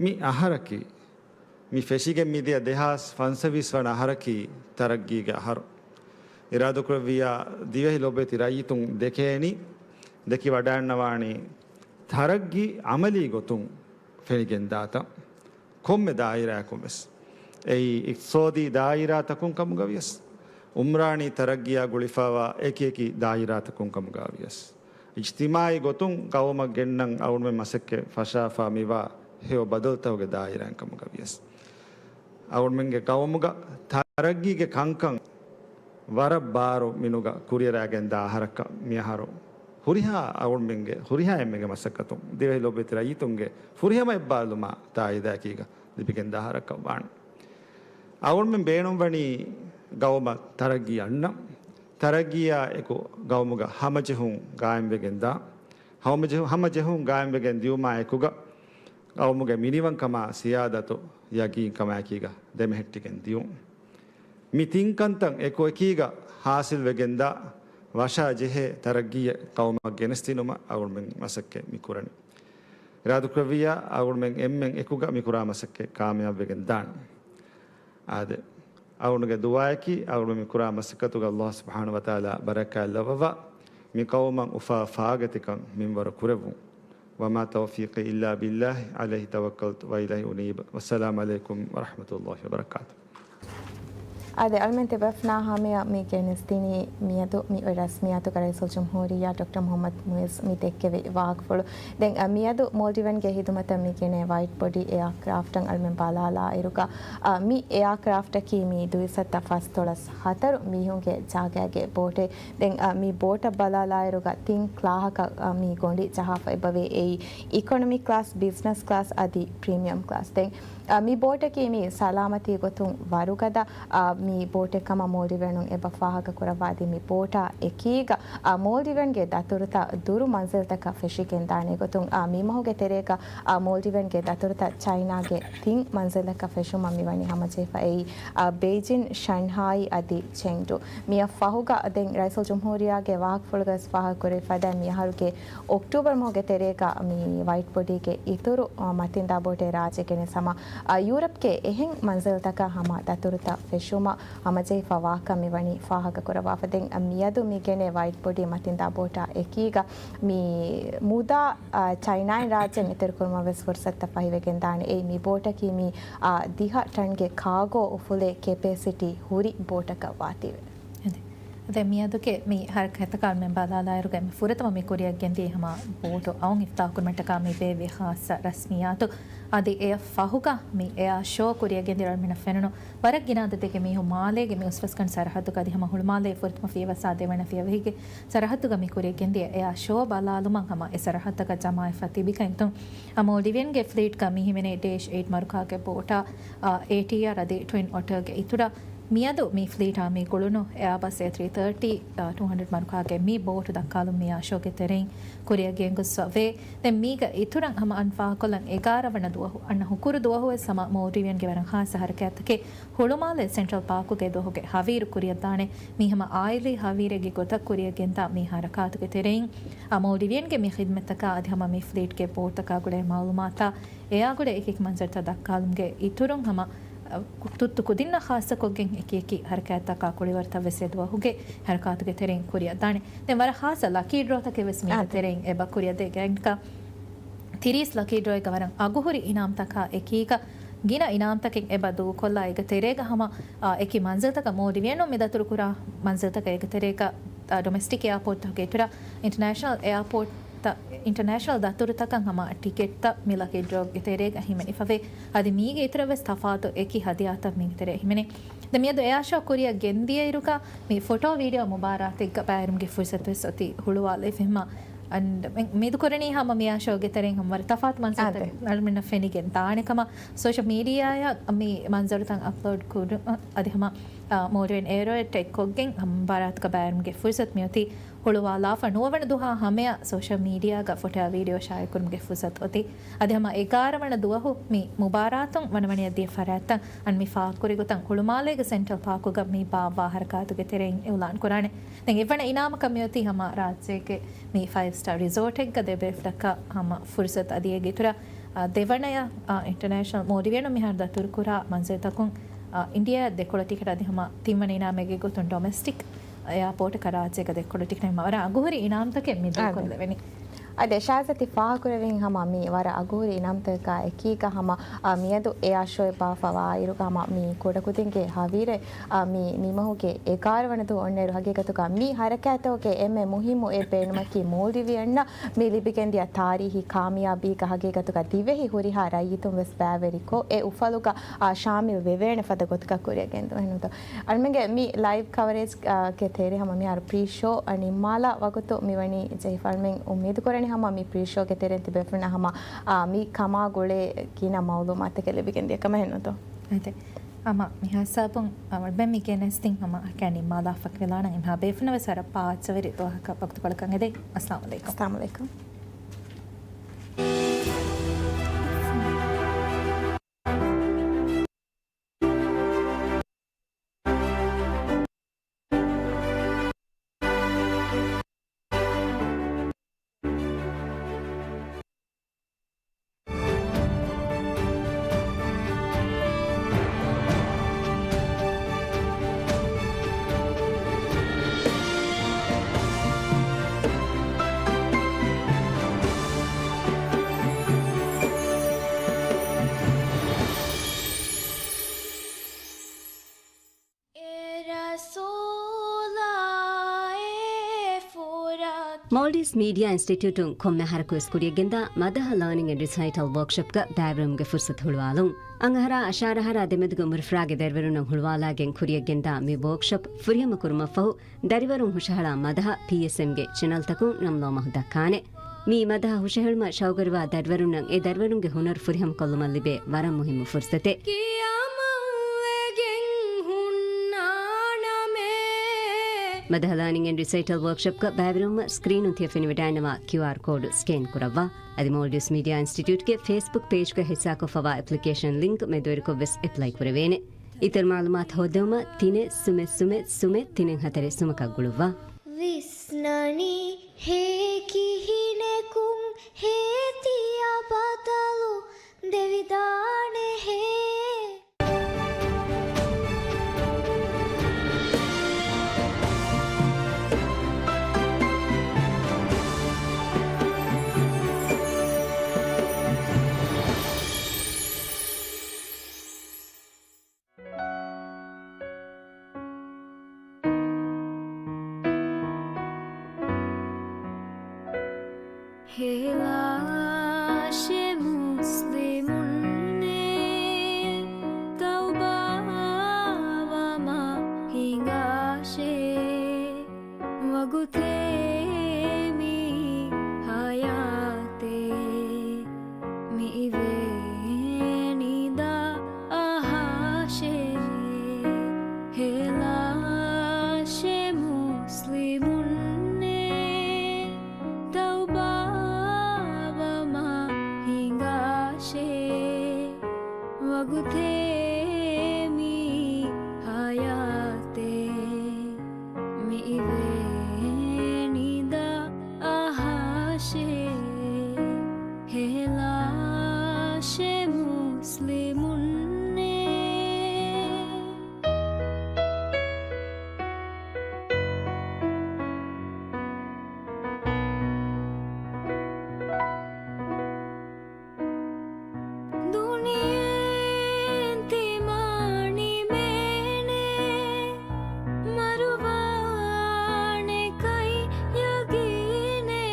މި އަހަރަކީ މި ފެށިގެން މިދިޔަ ދެހާސް ފަންސަވީސް ވަނަ އަހަރަކީ ތަރައްގީގެ އަހަރު. އިރާދަކުރެއްވިއްޔާ ދިވެހި ލޮބުވެތި ރައްޔިތުން ދެކޭނީ، ދެކި ވަޑައިގަންނަވާނީ ތަރައްގީ އަމަލީ ގޮތުން ފެނިގެންދާތަން. ކޮންމެ ދާއިރާއަކުން ވެސް. އެއީ އިޤްތިޞާދީ ދާއިރާތަކުން ކަމުގަ ވިޔަސް، އުމްރާނީ ތަރައްގީއާ ގުޅިފައިވާ އެކި އެކި ދާއިރާތަކުން ކަމުގަ ވިޔަސް. އިޖްތިމާޢީ ގޮތުން ގައުމަށް ގެންނަން އަޅުގަނޑުމެން މަސައްކަތް ފަށާފާ މިވާ ހެޔޮ ބަދަލުތަކުގެ ދާއިރާއިން ކަމުގަ ވިޔަސް. އަޅުމެންގެ ގައުމުގަ ތަރައްގީގެ ކަންކަން ވަރަށް ބާރު މިނުގަ ކުރިއަރާގެންދާ އަހަރަކަށް މިއަހަރު ހުރިހާ އަޅުމެންގެ ހުރިހާ އެންމެގެ މަސައްކަތުން ދިވެހި ލޯބިވެތި ރައްޔިތުންގެ ފުރިހަމަ އެއްބާރުލުމާ ތާއީދާއެކީގަ ލިބިގެންދާ އަހަރަކަށް ވާނެ. އަޅުމެން ބޭނުންވަނީ ގައުމަށް ތަރައްގީ އަންނަން. ތަރައްގީއާ އެކު ގައުމުގަ ހަމަޖެހުން ގާއިމްވެގެންދާ، ހަމަޖެހު-، ހަމަޖެހުން ގާއިމްވެގެން ދިޔުމާ އެކުގަ ގައުމުގެ މިނިވަންކަމާ ސިޔާދަތު ޔަގީންކަމާއެކީގަ ދެމެހެއްޓިގެން ދިޔުން. މި ތިން ކަންތައް އެކު އެކީގަ ހާސިލްވެގެންދާ ވަށާ ޖެހޭ ތަރައްގީއެއް ގައުމަށް ގެނެސްދިނުމަށް އަޅުމެން މަސައްކަތް މިކުރަނީ. އިރާދަކުރެއްވިއްޔާ އަޅުމެން އެންމެން އެކުގަ މިކުރާ މަސައްކަތް ކާމިޔާބުވެގެން ދާނެ. އާދެ، އަޅުގަނޑުގެ ދުޢާއަކީ އަޅުގަނޑު މި ކުރާ މަސައްކަތުގަ ﷲ ސުބްޙާނަހޫ ވަތަޢާލާ ބަރަކާތް ލައްވަވާ، މި ޤައުމަށް އުފާ ފާގަތިކަން މިންވަރު ކުރެއްވުން. وما توفيقي إلا بالله عليه توكلت وإليه أنيب. والسلام عليكم ورحمة الله وبركاته. އާދެ، އަޅުމެން ތިބޭފުޅުންނާ ހަމަޔަށް މި ގެނެސްދިނީ މިއަދު މި ރަސްމިއްޔާތުގަ ރައީސުލްޖުމްހޫރިއްޔާ ޑޮކްޓަރ މުޙައްމަދު މުޢިއްޒު މި ދެއްކެވި ވާހަކަފުޅު. ދެން، އަ، މިއަދު މޯލްޑިވަންގެ ހިދުމަތަށް މި ގެނޭ ވައިޓް ބޮޑީ އެއާކްރާފްޓަށް އަޅުމެން ބަލާލާއިރުގަ، އަ، މި އެއާކްރާފްޓަކީ މީ ދުއިސައްތަ ފަސްދޮޅަސް ހަތަރު މީހުންގެ ޖާގައިގެ ބޯޓެއް. ދެން، އަ، މި ބޯޓަށް ބަލާލާއިރުގަ ތިން ކްލާހަކަށް، އަ، މި ގޮނޑި ޖަހާފަ އެބަވޭ. އެއީ އިކޮނޮމި ކްލާސް، ބިޒްނަސް ކްލާސް އަދި ޕްރީމިއަމް ކްލާސް. ދެން، އަ، މި ބޯޓަކީ މި ސަލާމަތީ ގޮތުން ވަރުގަދަ، އަ، މި ބޯޓެއް ކަމަށް މޯލްޑިވިއަނުން އެބަ ފާހަގަ ކުރައްވާ. އަދި މި ބޯޓާ އެކީގަ، އަ، މޯލްޑިވިއަންގެ ދަތުރުތައް ދުރު މަންޒިލްތަކަށް ފެށިގެން ދާނެ ގޮތުން، އަ، މި މަހުގެ ތެރޭގަ، އަ، މޯލްޑިވިއަންގެ ދަތުރުތައް ޗައިނާގެ ތިން މަންޒިލަކަށް ފެށުމަށް މިވަނީ ހަމަޖެހިފަ. އެއީ، އަ، ބެއިޖިން، ޝަންހާއި އަދި ޗެންޑޫ. މިއަށް ފަހުގަ ދެން ރައީސުލްޖުމްހޫރިއްޔާގެ ވާހަކަފުޅުގަވެސް ފާހަގަކުރެވިފަދަ މިއަހަރުގެ އޮކްޓޫބަރ މަހުގެ ތެރޭގަ މި ވައިޓް ބޮޑީގެ އިތުރު، އަ، މަތިންދާ ބޯޓެއް ރާއްޖެ ގެނެސް ހަމަ، އަ، ޔޫރަޕްގެ އެހެން މަންޒިލްތަކަށް ހަމަ ދަތުރުތައް ފެށުމަށް ހަމަޖެހިފަ ވާކަން މިވަނީ ފާހަގަކުރައްވާފަ. ދެން މިއަދު މި ގެނޭ ވައިޓް ބޮޑީ މަތިންދާ ބޯޓާ އެކީގަ މި މުދާ، އަ، ޗައިނާއިން ރާއްޖެން އެތެރެކުރުމަށް ވެސް ފުރުސަތުތައް ފަހިވެގެން ދާނެ. އެއީ މި ބޯޓަކީ މި، އަ، ދިހަ ޓަންގެ ކާގޯ އުފުލޭ ކެޕޭސިޓީ ހުރި ބޯޓަކަށް ވާތީވެ. އަދި، އަދި މިއަދުގެ މި ހަރަކާތްތަކަށް އަޅުމެން ބަލާލާއިރުގަ މި ފުރަތަމަ މި ކުރިއަށް ގެންދިޔަ ހަމަ ބޯޓު އައުން އިފްތާހު ކުރުމަށްޓަކާ މި ބޭއްވި ޚާއްޞަ ރަސްމިއްޔާތު. އަދި އެއަށް ފަހުގަ މި އެއާ ޝޯ ކުރިއަށް ގެންދިޔަ އަޅުމެންނަށް ފެނުނު ވަރަށް ގިނަ އަދަދެއްގެ މީހުން މާލޭގެ މި އުސްފަސްގަނޑު ސަރަހައްދުގަ އަދި ހަމަ ހުޅުމާލޭ ފުރަތަމަ ފިޔަވަސާ ދެވަނަ ފިޔަވަހިގެ ސަރަހައްދުގަ މި ކުރިއަށް ގެންދިޔަ އެއާ ޝޯ ބަލާލުމަށް ހަމަ އެ ސަރަހައްދަކަށް ޖަމާވެފަ ތިބި ކައިންތުން. އަ، މޯލްޑިވިއަންގެ ފްލީޓްގަ މި ހިމެނޭ ޑޭޝް އެއިޓް މަރުކާގެ ބޯޓާ، އަ، އޭޓީއާރް އަދި ޓްވިން އޮޓަރގެ އިތުރަށް. މިއަދު މި ފްލީޓާ މި ގުޅުނު އެއާބަސް އޭ ތްރީ ތާޓީ، އަ، ޓޫ ހަންޑްރެޑް މަރުކާގެ މި ބޯޓު ދައްކާލުން މި އެއާ ޝޯގެ ތެރެއިން ކުރިއަށް ގެންގޮސްފަ ވޭ. ދެން މީގަ އިތުރަށް ހަމަ އަން ފާހަގަކޮށްލަން އެގާރަ ވަނަ ދުވަހު، އަންނަ ހުކުރު ދުވަހު ވެސް ހަމަ މޯލްޑިވިއަންގެ ވަރަށް ޚާއްސަ ހަރަކާތްތަކެއް ހުޅުމާލެ ސެންޓްރަލް ޕާކުގެ ދުވަހުގެ ހަވީރު ކުރިއަށްދާނެ. މީ ހަމަ އާއިލީ ހަވީރެއްގެ ގޮތަށް ކުރިއަށް ގެންދާ މި ހަރަކާތުގެ ތެރެއިން، އަ، މޯލްޑިވިއަންގެ މި ޚިދްމަތްތަކާ އަދި ހަމަ މި ފްލީޓްގެ ބޯޓްތަކާ ގުޅޭ މައުލޫމާތާ އެއާ ގުޅޭ އެކިއެކި މަންޒަރުތައް ދައްކާލުމުގެ އިތުރުން ހަމަ، އަ، ތުއްތު ކުދިންނަށް ޚާއްސަކޮށްގެން އެކިއެކި ހަރަކާތްތަކާ ކުޅިވަރުތައް ވެސް އެ ދުވަހުގެ ހަރަކާތުގެ ތެރެއިން ކުރިއަށްދާނެ. ދެން ވަރަށް ޚާއްޞަ ލަކީ ޑްރޯތަކެއް ވެސް މީގެ އާދެ. ތެރެއިން އެބަ ކުރިއަށްދޭ ގާތްގަނޑަކަށް ތިރީސް ލަކީ ޑްރޯއެއްގަ ވަރަށް އަގުހުރި އިނާމްތަކާ އެކީގަ ގިނަ އިނާމްތަކެއް އެބަ ދޫކޮށްލާ އޭގެ ތެރޭގަ ހަމަ، އާ، އެކި މަންޒިލްތަކަށް މޯލްޑިވިއަނުން މި ދަތުރުކުރާ މަންޒިލްތަކަށް އޭގެ ތެރޭގަ، އާ، ޑޮމެސްޓިކް އެއާޕޯޓްތަކުގެ އިތުރަށް އިންޓަރނޭޝަނަލް އެއާޕޯޓްތައް، އިންޓަރނޭޝަނަލް ދަތުރުތަކަށް ހަމަ ޓިކެޓްތައް މި ލަކީ ޑްރޯގެ ތެރޭގަ ހިމެނިފަވޭ. އަދި މީގެ އިތުރަށް ވެސް ތަފާތު އެކި ހަދިޔާތައް މީގެ ތެރޭ ހިމެނޭ. ދެން މިއަދު އެއާޝޯ ކުރިއަށް ގެންދިޔައިރުގަ މި ފޮޓޯ ވީޑިއޯ މުބާރާތެއްގަ ބައިވެރިވުމުގެ ފުރުސަތު ވެސް އޮތީ ހުޅުވާލެވިފަ ހަމަ އަން މި-، މިދުކުރަނީ ހަމަ މިއާޝޯގެ ތެރެއިން ހަމަ ވަރަށް ތަފާތު މަންޒަރުތައް އާދެ. އަޅުމެންނަށް ފެނިގެން ދާނެ ކަމަށް ސޯޝަލް މީޑިއާއަށް މި މަންޒަރުތައް އަޕްލޯޑް ކުރު-، އަ، އަދި ހަމަ، އަ، މޯލްޑިވިއަން އެއާރ އެއް ޓެކްކޮށްގެން ހަމަ މުބާރާތުގަ ބައިވެރިވުމުގެ ފުރުސަތު މިއޮތީ ހުޅުވާލާފަ ނުވަވަނަ ދުވަހާ ހަމަޔަށް ސޯޝަލް މީޑިއާގަ ފޮޓޯ ވީޑިއޯ ޝާއިޢުކުރުމުގެ ފުރުސަތު އޮތީ. އަދި ހަމަ އެގާރަ ވަނަ ދުވަހު މި މުބާރާތުން ވަނަވަނިޔަށް ދިޔަ ފަރާތްތައް އަން މި ފާހަގަކުރި ގޮތަށް ހުޅުމާލޭގެ ސެންޓްރަލް ޕާކުގަ މި ބާއްވާ ހަރަކާތުގެ ތެރެއިން އިއުލާން ކުރާނެ. ދެން އެއްވަނަ އިނާމަކަށް މިއޮތީ ހަމަ ރާއްޖޭގެ މި ފައިވް ސްޓާ ރިސޯޓެއްގަ ދެބޭފުޅަކަށް ހަމަ ފުރުސަތު އަދި އޭގެ އިތުރަށް، އާ، ދެވަނަޔަށް، އާ، އިންޓަރނޭޝަނަލް މޯލްޑިވިއަނުން މިހާރު ދަތުރުކުރާ މަންޒިލްތަކުން، އާ، އިންޑިއާ ދެކޮޅަށް ޓިކެޓް އަދި ހަމަ ތިންވަނަ އިނާމެއްގެ ގޮތުން ޑޮމެސްޓިކް އެއާޕޯޓަކަށް ރާއްޖޭގަ ދެކޮޅަށް ޓިކެޓް ހަމަ ވަރަށް އަގުހުރި އިނާމްތަކެއް މި އާދެ. ދޫކޮށްލެވެނީ. އަދި ޝާޒަތި ފާހަގަކުރެވިން ހަމަ މި ވަރަށް އަގުހުރި ނަންތަކާ އެކީގަ ހަމަ، އާ، މިއަދު އެއާ ޝޯއެއް ބާއްވާ އިރުގަ ހަމަ މި ކުޑަކުދިންގެ ހަވީރެއް، އާ، މި މިމަހުގެ އެގާރަ ވަނަ ދުވަހު އޮންނައިރު ހަގީގަތުގަ މި ހަރަކާތްތަކުގެ އެންމެ މުހިއްމު އެއް ބޭނުމަކީ މޯލްޑިވިއަންނަށް މި ލިބިގެންދިޔަ ތާރީހީ ކާމިޔާބީގަ ހަގީގަތުގަ ދިވެހި ހުރިހާ ރައްޔިތުން ވެސް ބައިވެރިކޮށް އެ އުފަލުގަ، އާ، ޝާމިލް ވެވޭނެ ފަދަ ގޮތަކަށް ކުރިއަށް ގެންދުން. އެހެންނުތޯ؟ އަޅުމެންގެ މި ލައިވް ކަވަރޭޖް، އާ، ގެ ތެރޭ ހަމަ މިހާރު ޕްރީ ޝޯ، އާ، ނިންމާލާ ވަގުތު މިވަނީ ޖެހިފަ. އަޅުމެން އުއްމީދު ކުރަނީ ހަމަ މި ޕްރީ ޝޯގެ ތެރެއިން ތިބޭފުޅުންނަށް ހަމަ، އާ، މި ކަމާ ގުޅޭ ގިނަ މައުލޫމާތުތަކެއް ލިބިގެން ދިޔަ ކަމަށް. އެހެންނުތޯ؟ އެހެން. ހަމަ މި ހިސާބުން، އާ، އަޅުމެން މި ގެނެސްދިން ހަމަ ހަކަ ނިންމާލާފަ ވެލާނަން. އެހެން ބޭފުޅުންނަށް ވެސް ވަރަށް ޕާއްޗަވެރި ދުވަހަކަށް ވަގުތުކޮޅަކަށް އެދެން. އައްސަލާމު އަލައިކުމް. އައްސަލާމު އަލައިކުމް. މޯލްޑިވްސް މީޑިއާ އިންސްޓިޓިއުޓުން ކޮންމެ އަހަރަކުވެސް ކުރިއަށްގެންދާ މަދަހަ ލާނިން އެންޑް ރިސައިޓަލް ވޯކްޝޮޕްގަ ބައިވެރިވުމުގެ ފުރުސަތު ހުޅުވާލުން. އަށް އަހަރާ އަށާރަ އަހަރާ ދެމެދުގެ އުމުރުފުރާގެ ދަރިވަރުންނަށް ހުޅުވާލާގެން ކުރިއަށްގެންދާ މި ވޯކްޝޮޕް ފުރިހަމަ ކުރުމަށްފަހު، ދަރިވަރުން ހުށަހަޅާ މަދަހަ ޕީއެސްއެމްގެ ޗެނަލްތަކުން ނަމް ލޯމަހު ދައްކާނެ. މި މަދަހަ ހުށަހެޅުމަށް ޝައުގުވެރިވާ ދަރިވަރުންނަށް އެ ދަރިވަރުންގެ ހުނަރު ފުރިހަމަކޮށްލުމަށް ލިބޭ ވަރަށް މުހިއްމު ފުރުސަތެއް. ކިޔަމަންވެގެން ހުންނާނަމޭ. މަދަހަ ލާނިން އެންޑް ރިސައިޓަލް ވޯކްޝޮޕްގަ ބައިވެރިވުމަށް ސްކްރީނުން ތިޔަ ފެނިވަޑައިންނަވާ ކިޔޫއާރް ކޯޑު ސްކޭން ކުރައްވާ. އަދި މޯލްޑިވްސް މީޑިއާ އިންސްޓިޓިއުޓްގެ ފޭސްބުކް ޕޭޖްގަ ހިއްސާކޮށްފަވާ އެޕްލިކޭޝަން ލިންކް މެދުވެރިކޮށްވެސް އެޕްލައި ކުރެވޭނެ. އިތުރު މައުލޫމާތު ހޯއްދެވުމަށް ތިނެއް ސުމެއް ސުމެއް ސުމެއް ތިނެއް ހަތަރެއް ސުމަކަށް ގުޅުއްވާ. ވިސްނަނީ ހޭ ކިހިނެކުން ހޭ ތިޔަ ބަދަލު ދެވިދާނެހޭ. ހޭލާށޭ މުސްލިމުންނޭ، ތައުބާވަމާ ހިނގާށޭ. ވަގުތޭ މި ހަޔާތޭ، މިއިވޭނީ ދާ އަހާށޭ. ހޭލާށޭ މުސްލިމުންނޭ، ތައުބާވަމާ ހިނގާށޭ. ވަގުތޭ މި ހަޔާތޭ، މިއިވޭނީ ދާ އަހާށޭ. ހޭލާށޭ މުސްލިމުންނޭ. ދުނިޔެއިން ތިމާ ނިމޭނެ، މަރުވާނެކަން ޔަގީނޭ.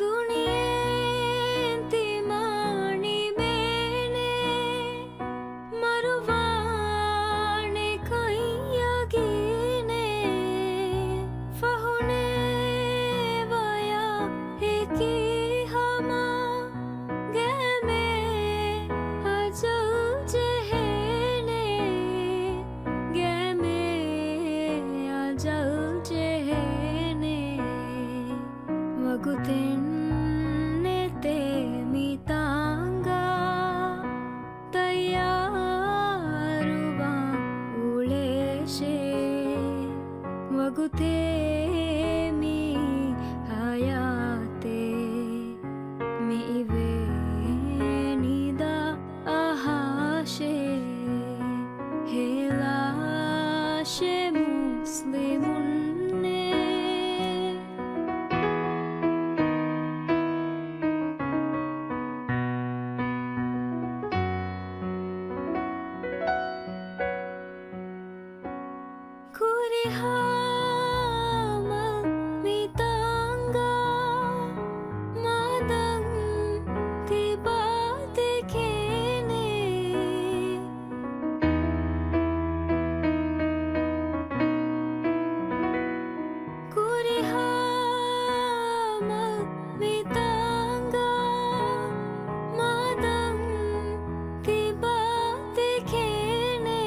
ދުނިޔެއިން ތިމާ ނިމޭނެ، މަރުވާނެކަން ޔަގީނޭ. ފަހުނޭ ވަޔަށް އެކީ ހަމަ، ގައިމޭ އަޖަލް ޖެހޭނެ، ގައިމޭ އަޖަލް ޖެހޭނެ. ވަގުތެއް ނެތޭ މި ތާނގަ، ތައްޔާރުވާން އުޅޭށޭ. ވަގުތޭ މި ހަޔާތޭ، މިއިވޭނީ ދާ އަހާށޭ. ހޭލާށޭ ހުރިހާ މަ މި ތާނގާ މަދަން ތިބާ ދެކޭނެ. ކުރިހާ މަ މި ތާނގާ މަދަން ތިބާ ދެކޭނެ.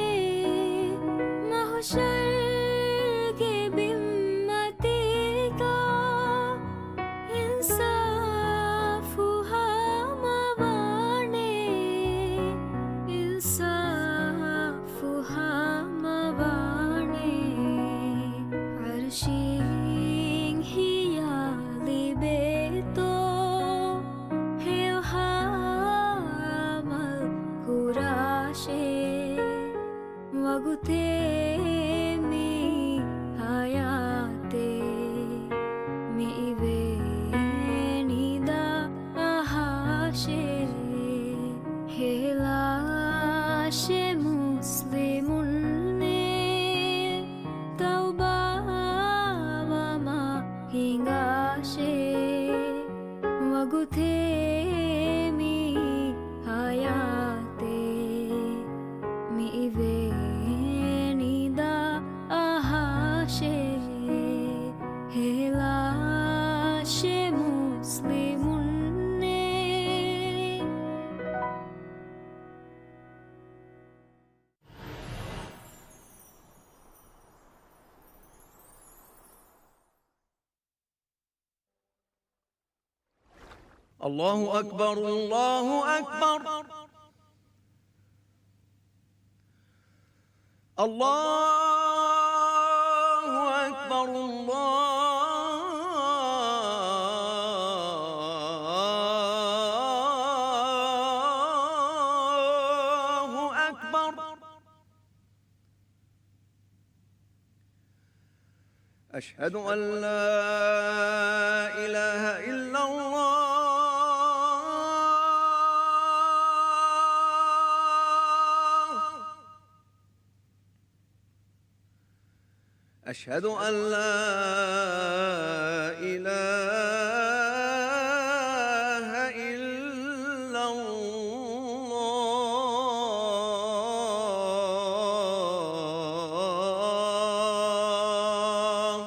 މަހުޝަރުގެ ބިންމަތީގާ އިންސާފު ހާމަވާނެ. އިންސާފު ފުހާމަވާނެ. އަރުޝީން ހިޔާ ލިބޭތޯ ހެޔޮ ހާމަލް ކުރާށޭ. ވަގުތޭ މި ހަޔާތޭ މިއިވޭނީ ދާ އަހާށޭ. ހޭލާށޭ މުސްލިމުންނޭ ތައުބާވަމާ ހިނގާށޭ. ވަގުތޭ މި ހަޔާތޭ މިއިވޭނީ ދާ އަހާށޭ. ހޭލާށޭ މުސްލިމުންނޭ. الله أكبر، الله أكبر. الله أكبر، الله أكبر. أشهد أن لا إله إلا الله. أشهد أن لا إله إلا الله.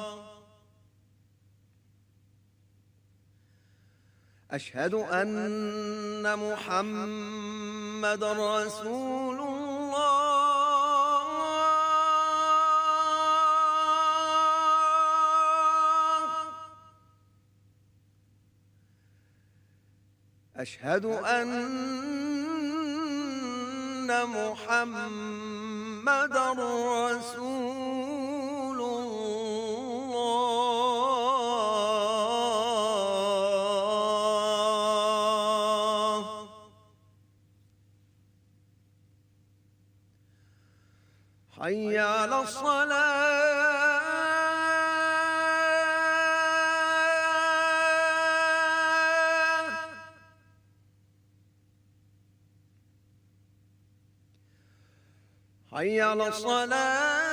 أشهد أن محمدا رسول الله. أشهد أن محمدا رسول الله. حي على الصلاة. حي على الصلاة.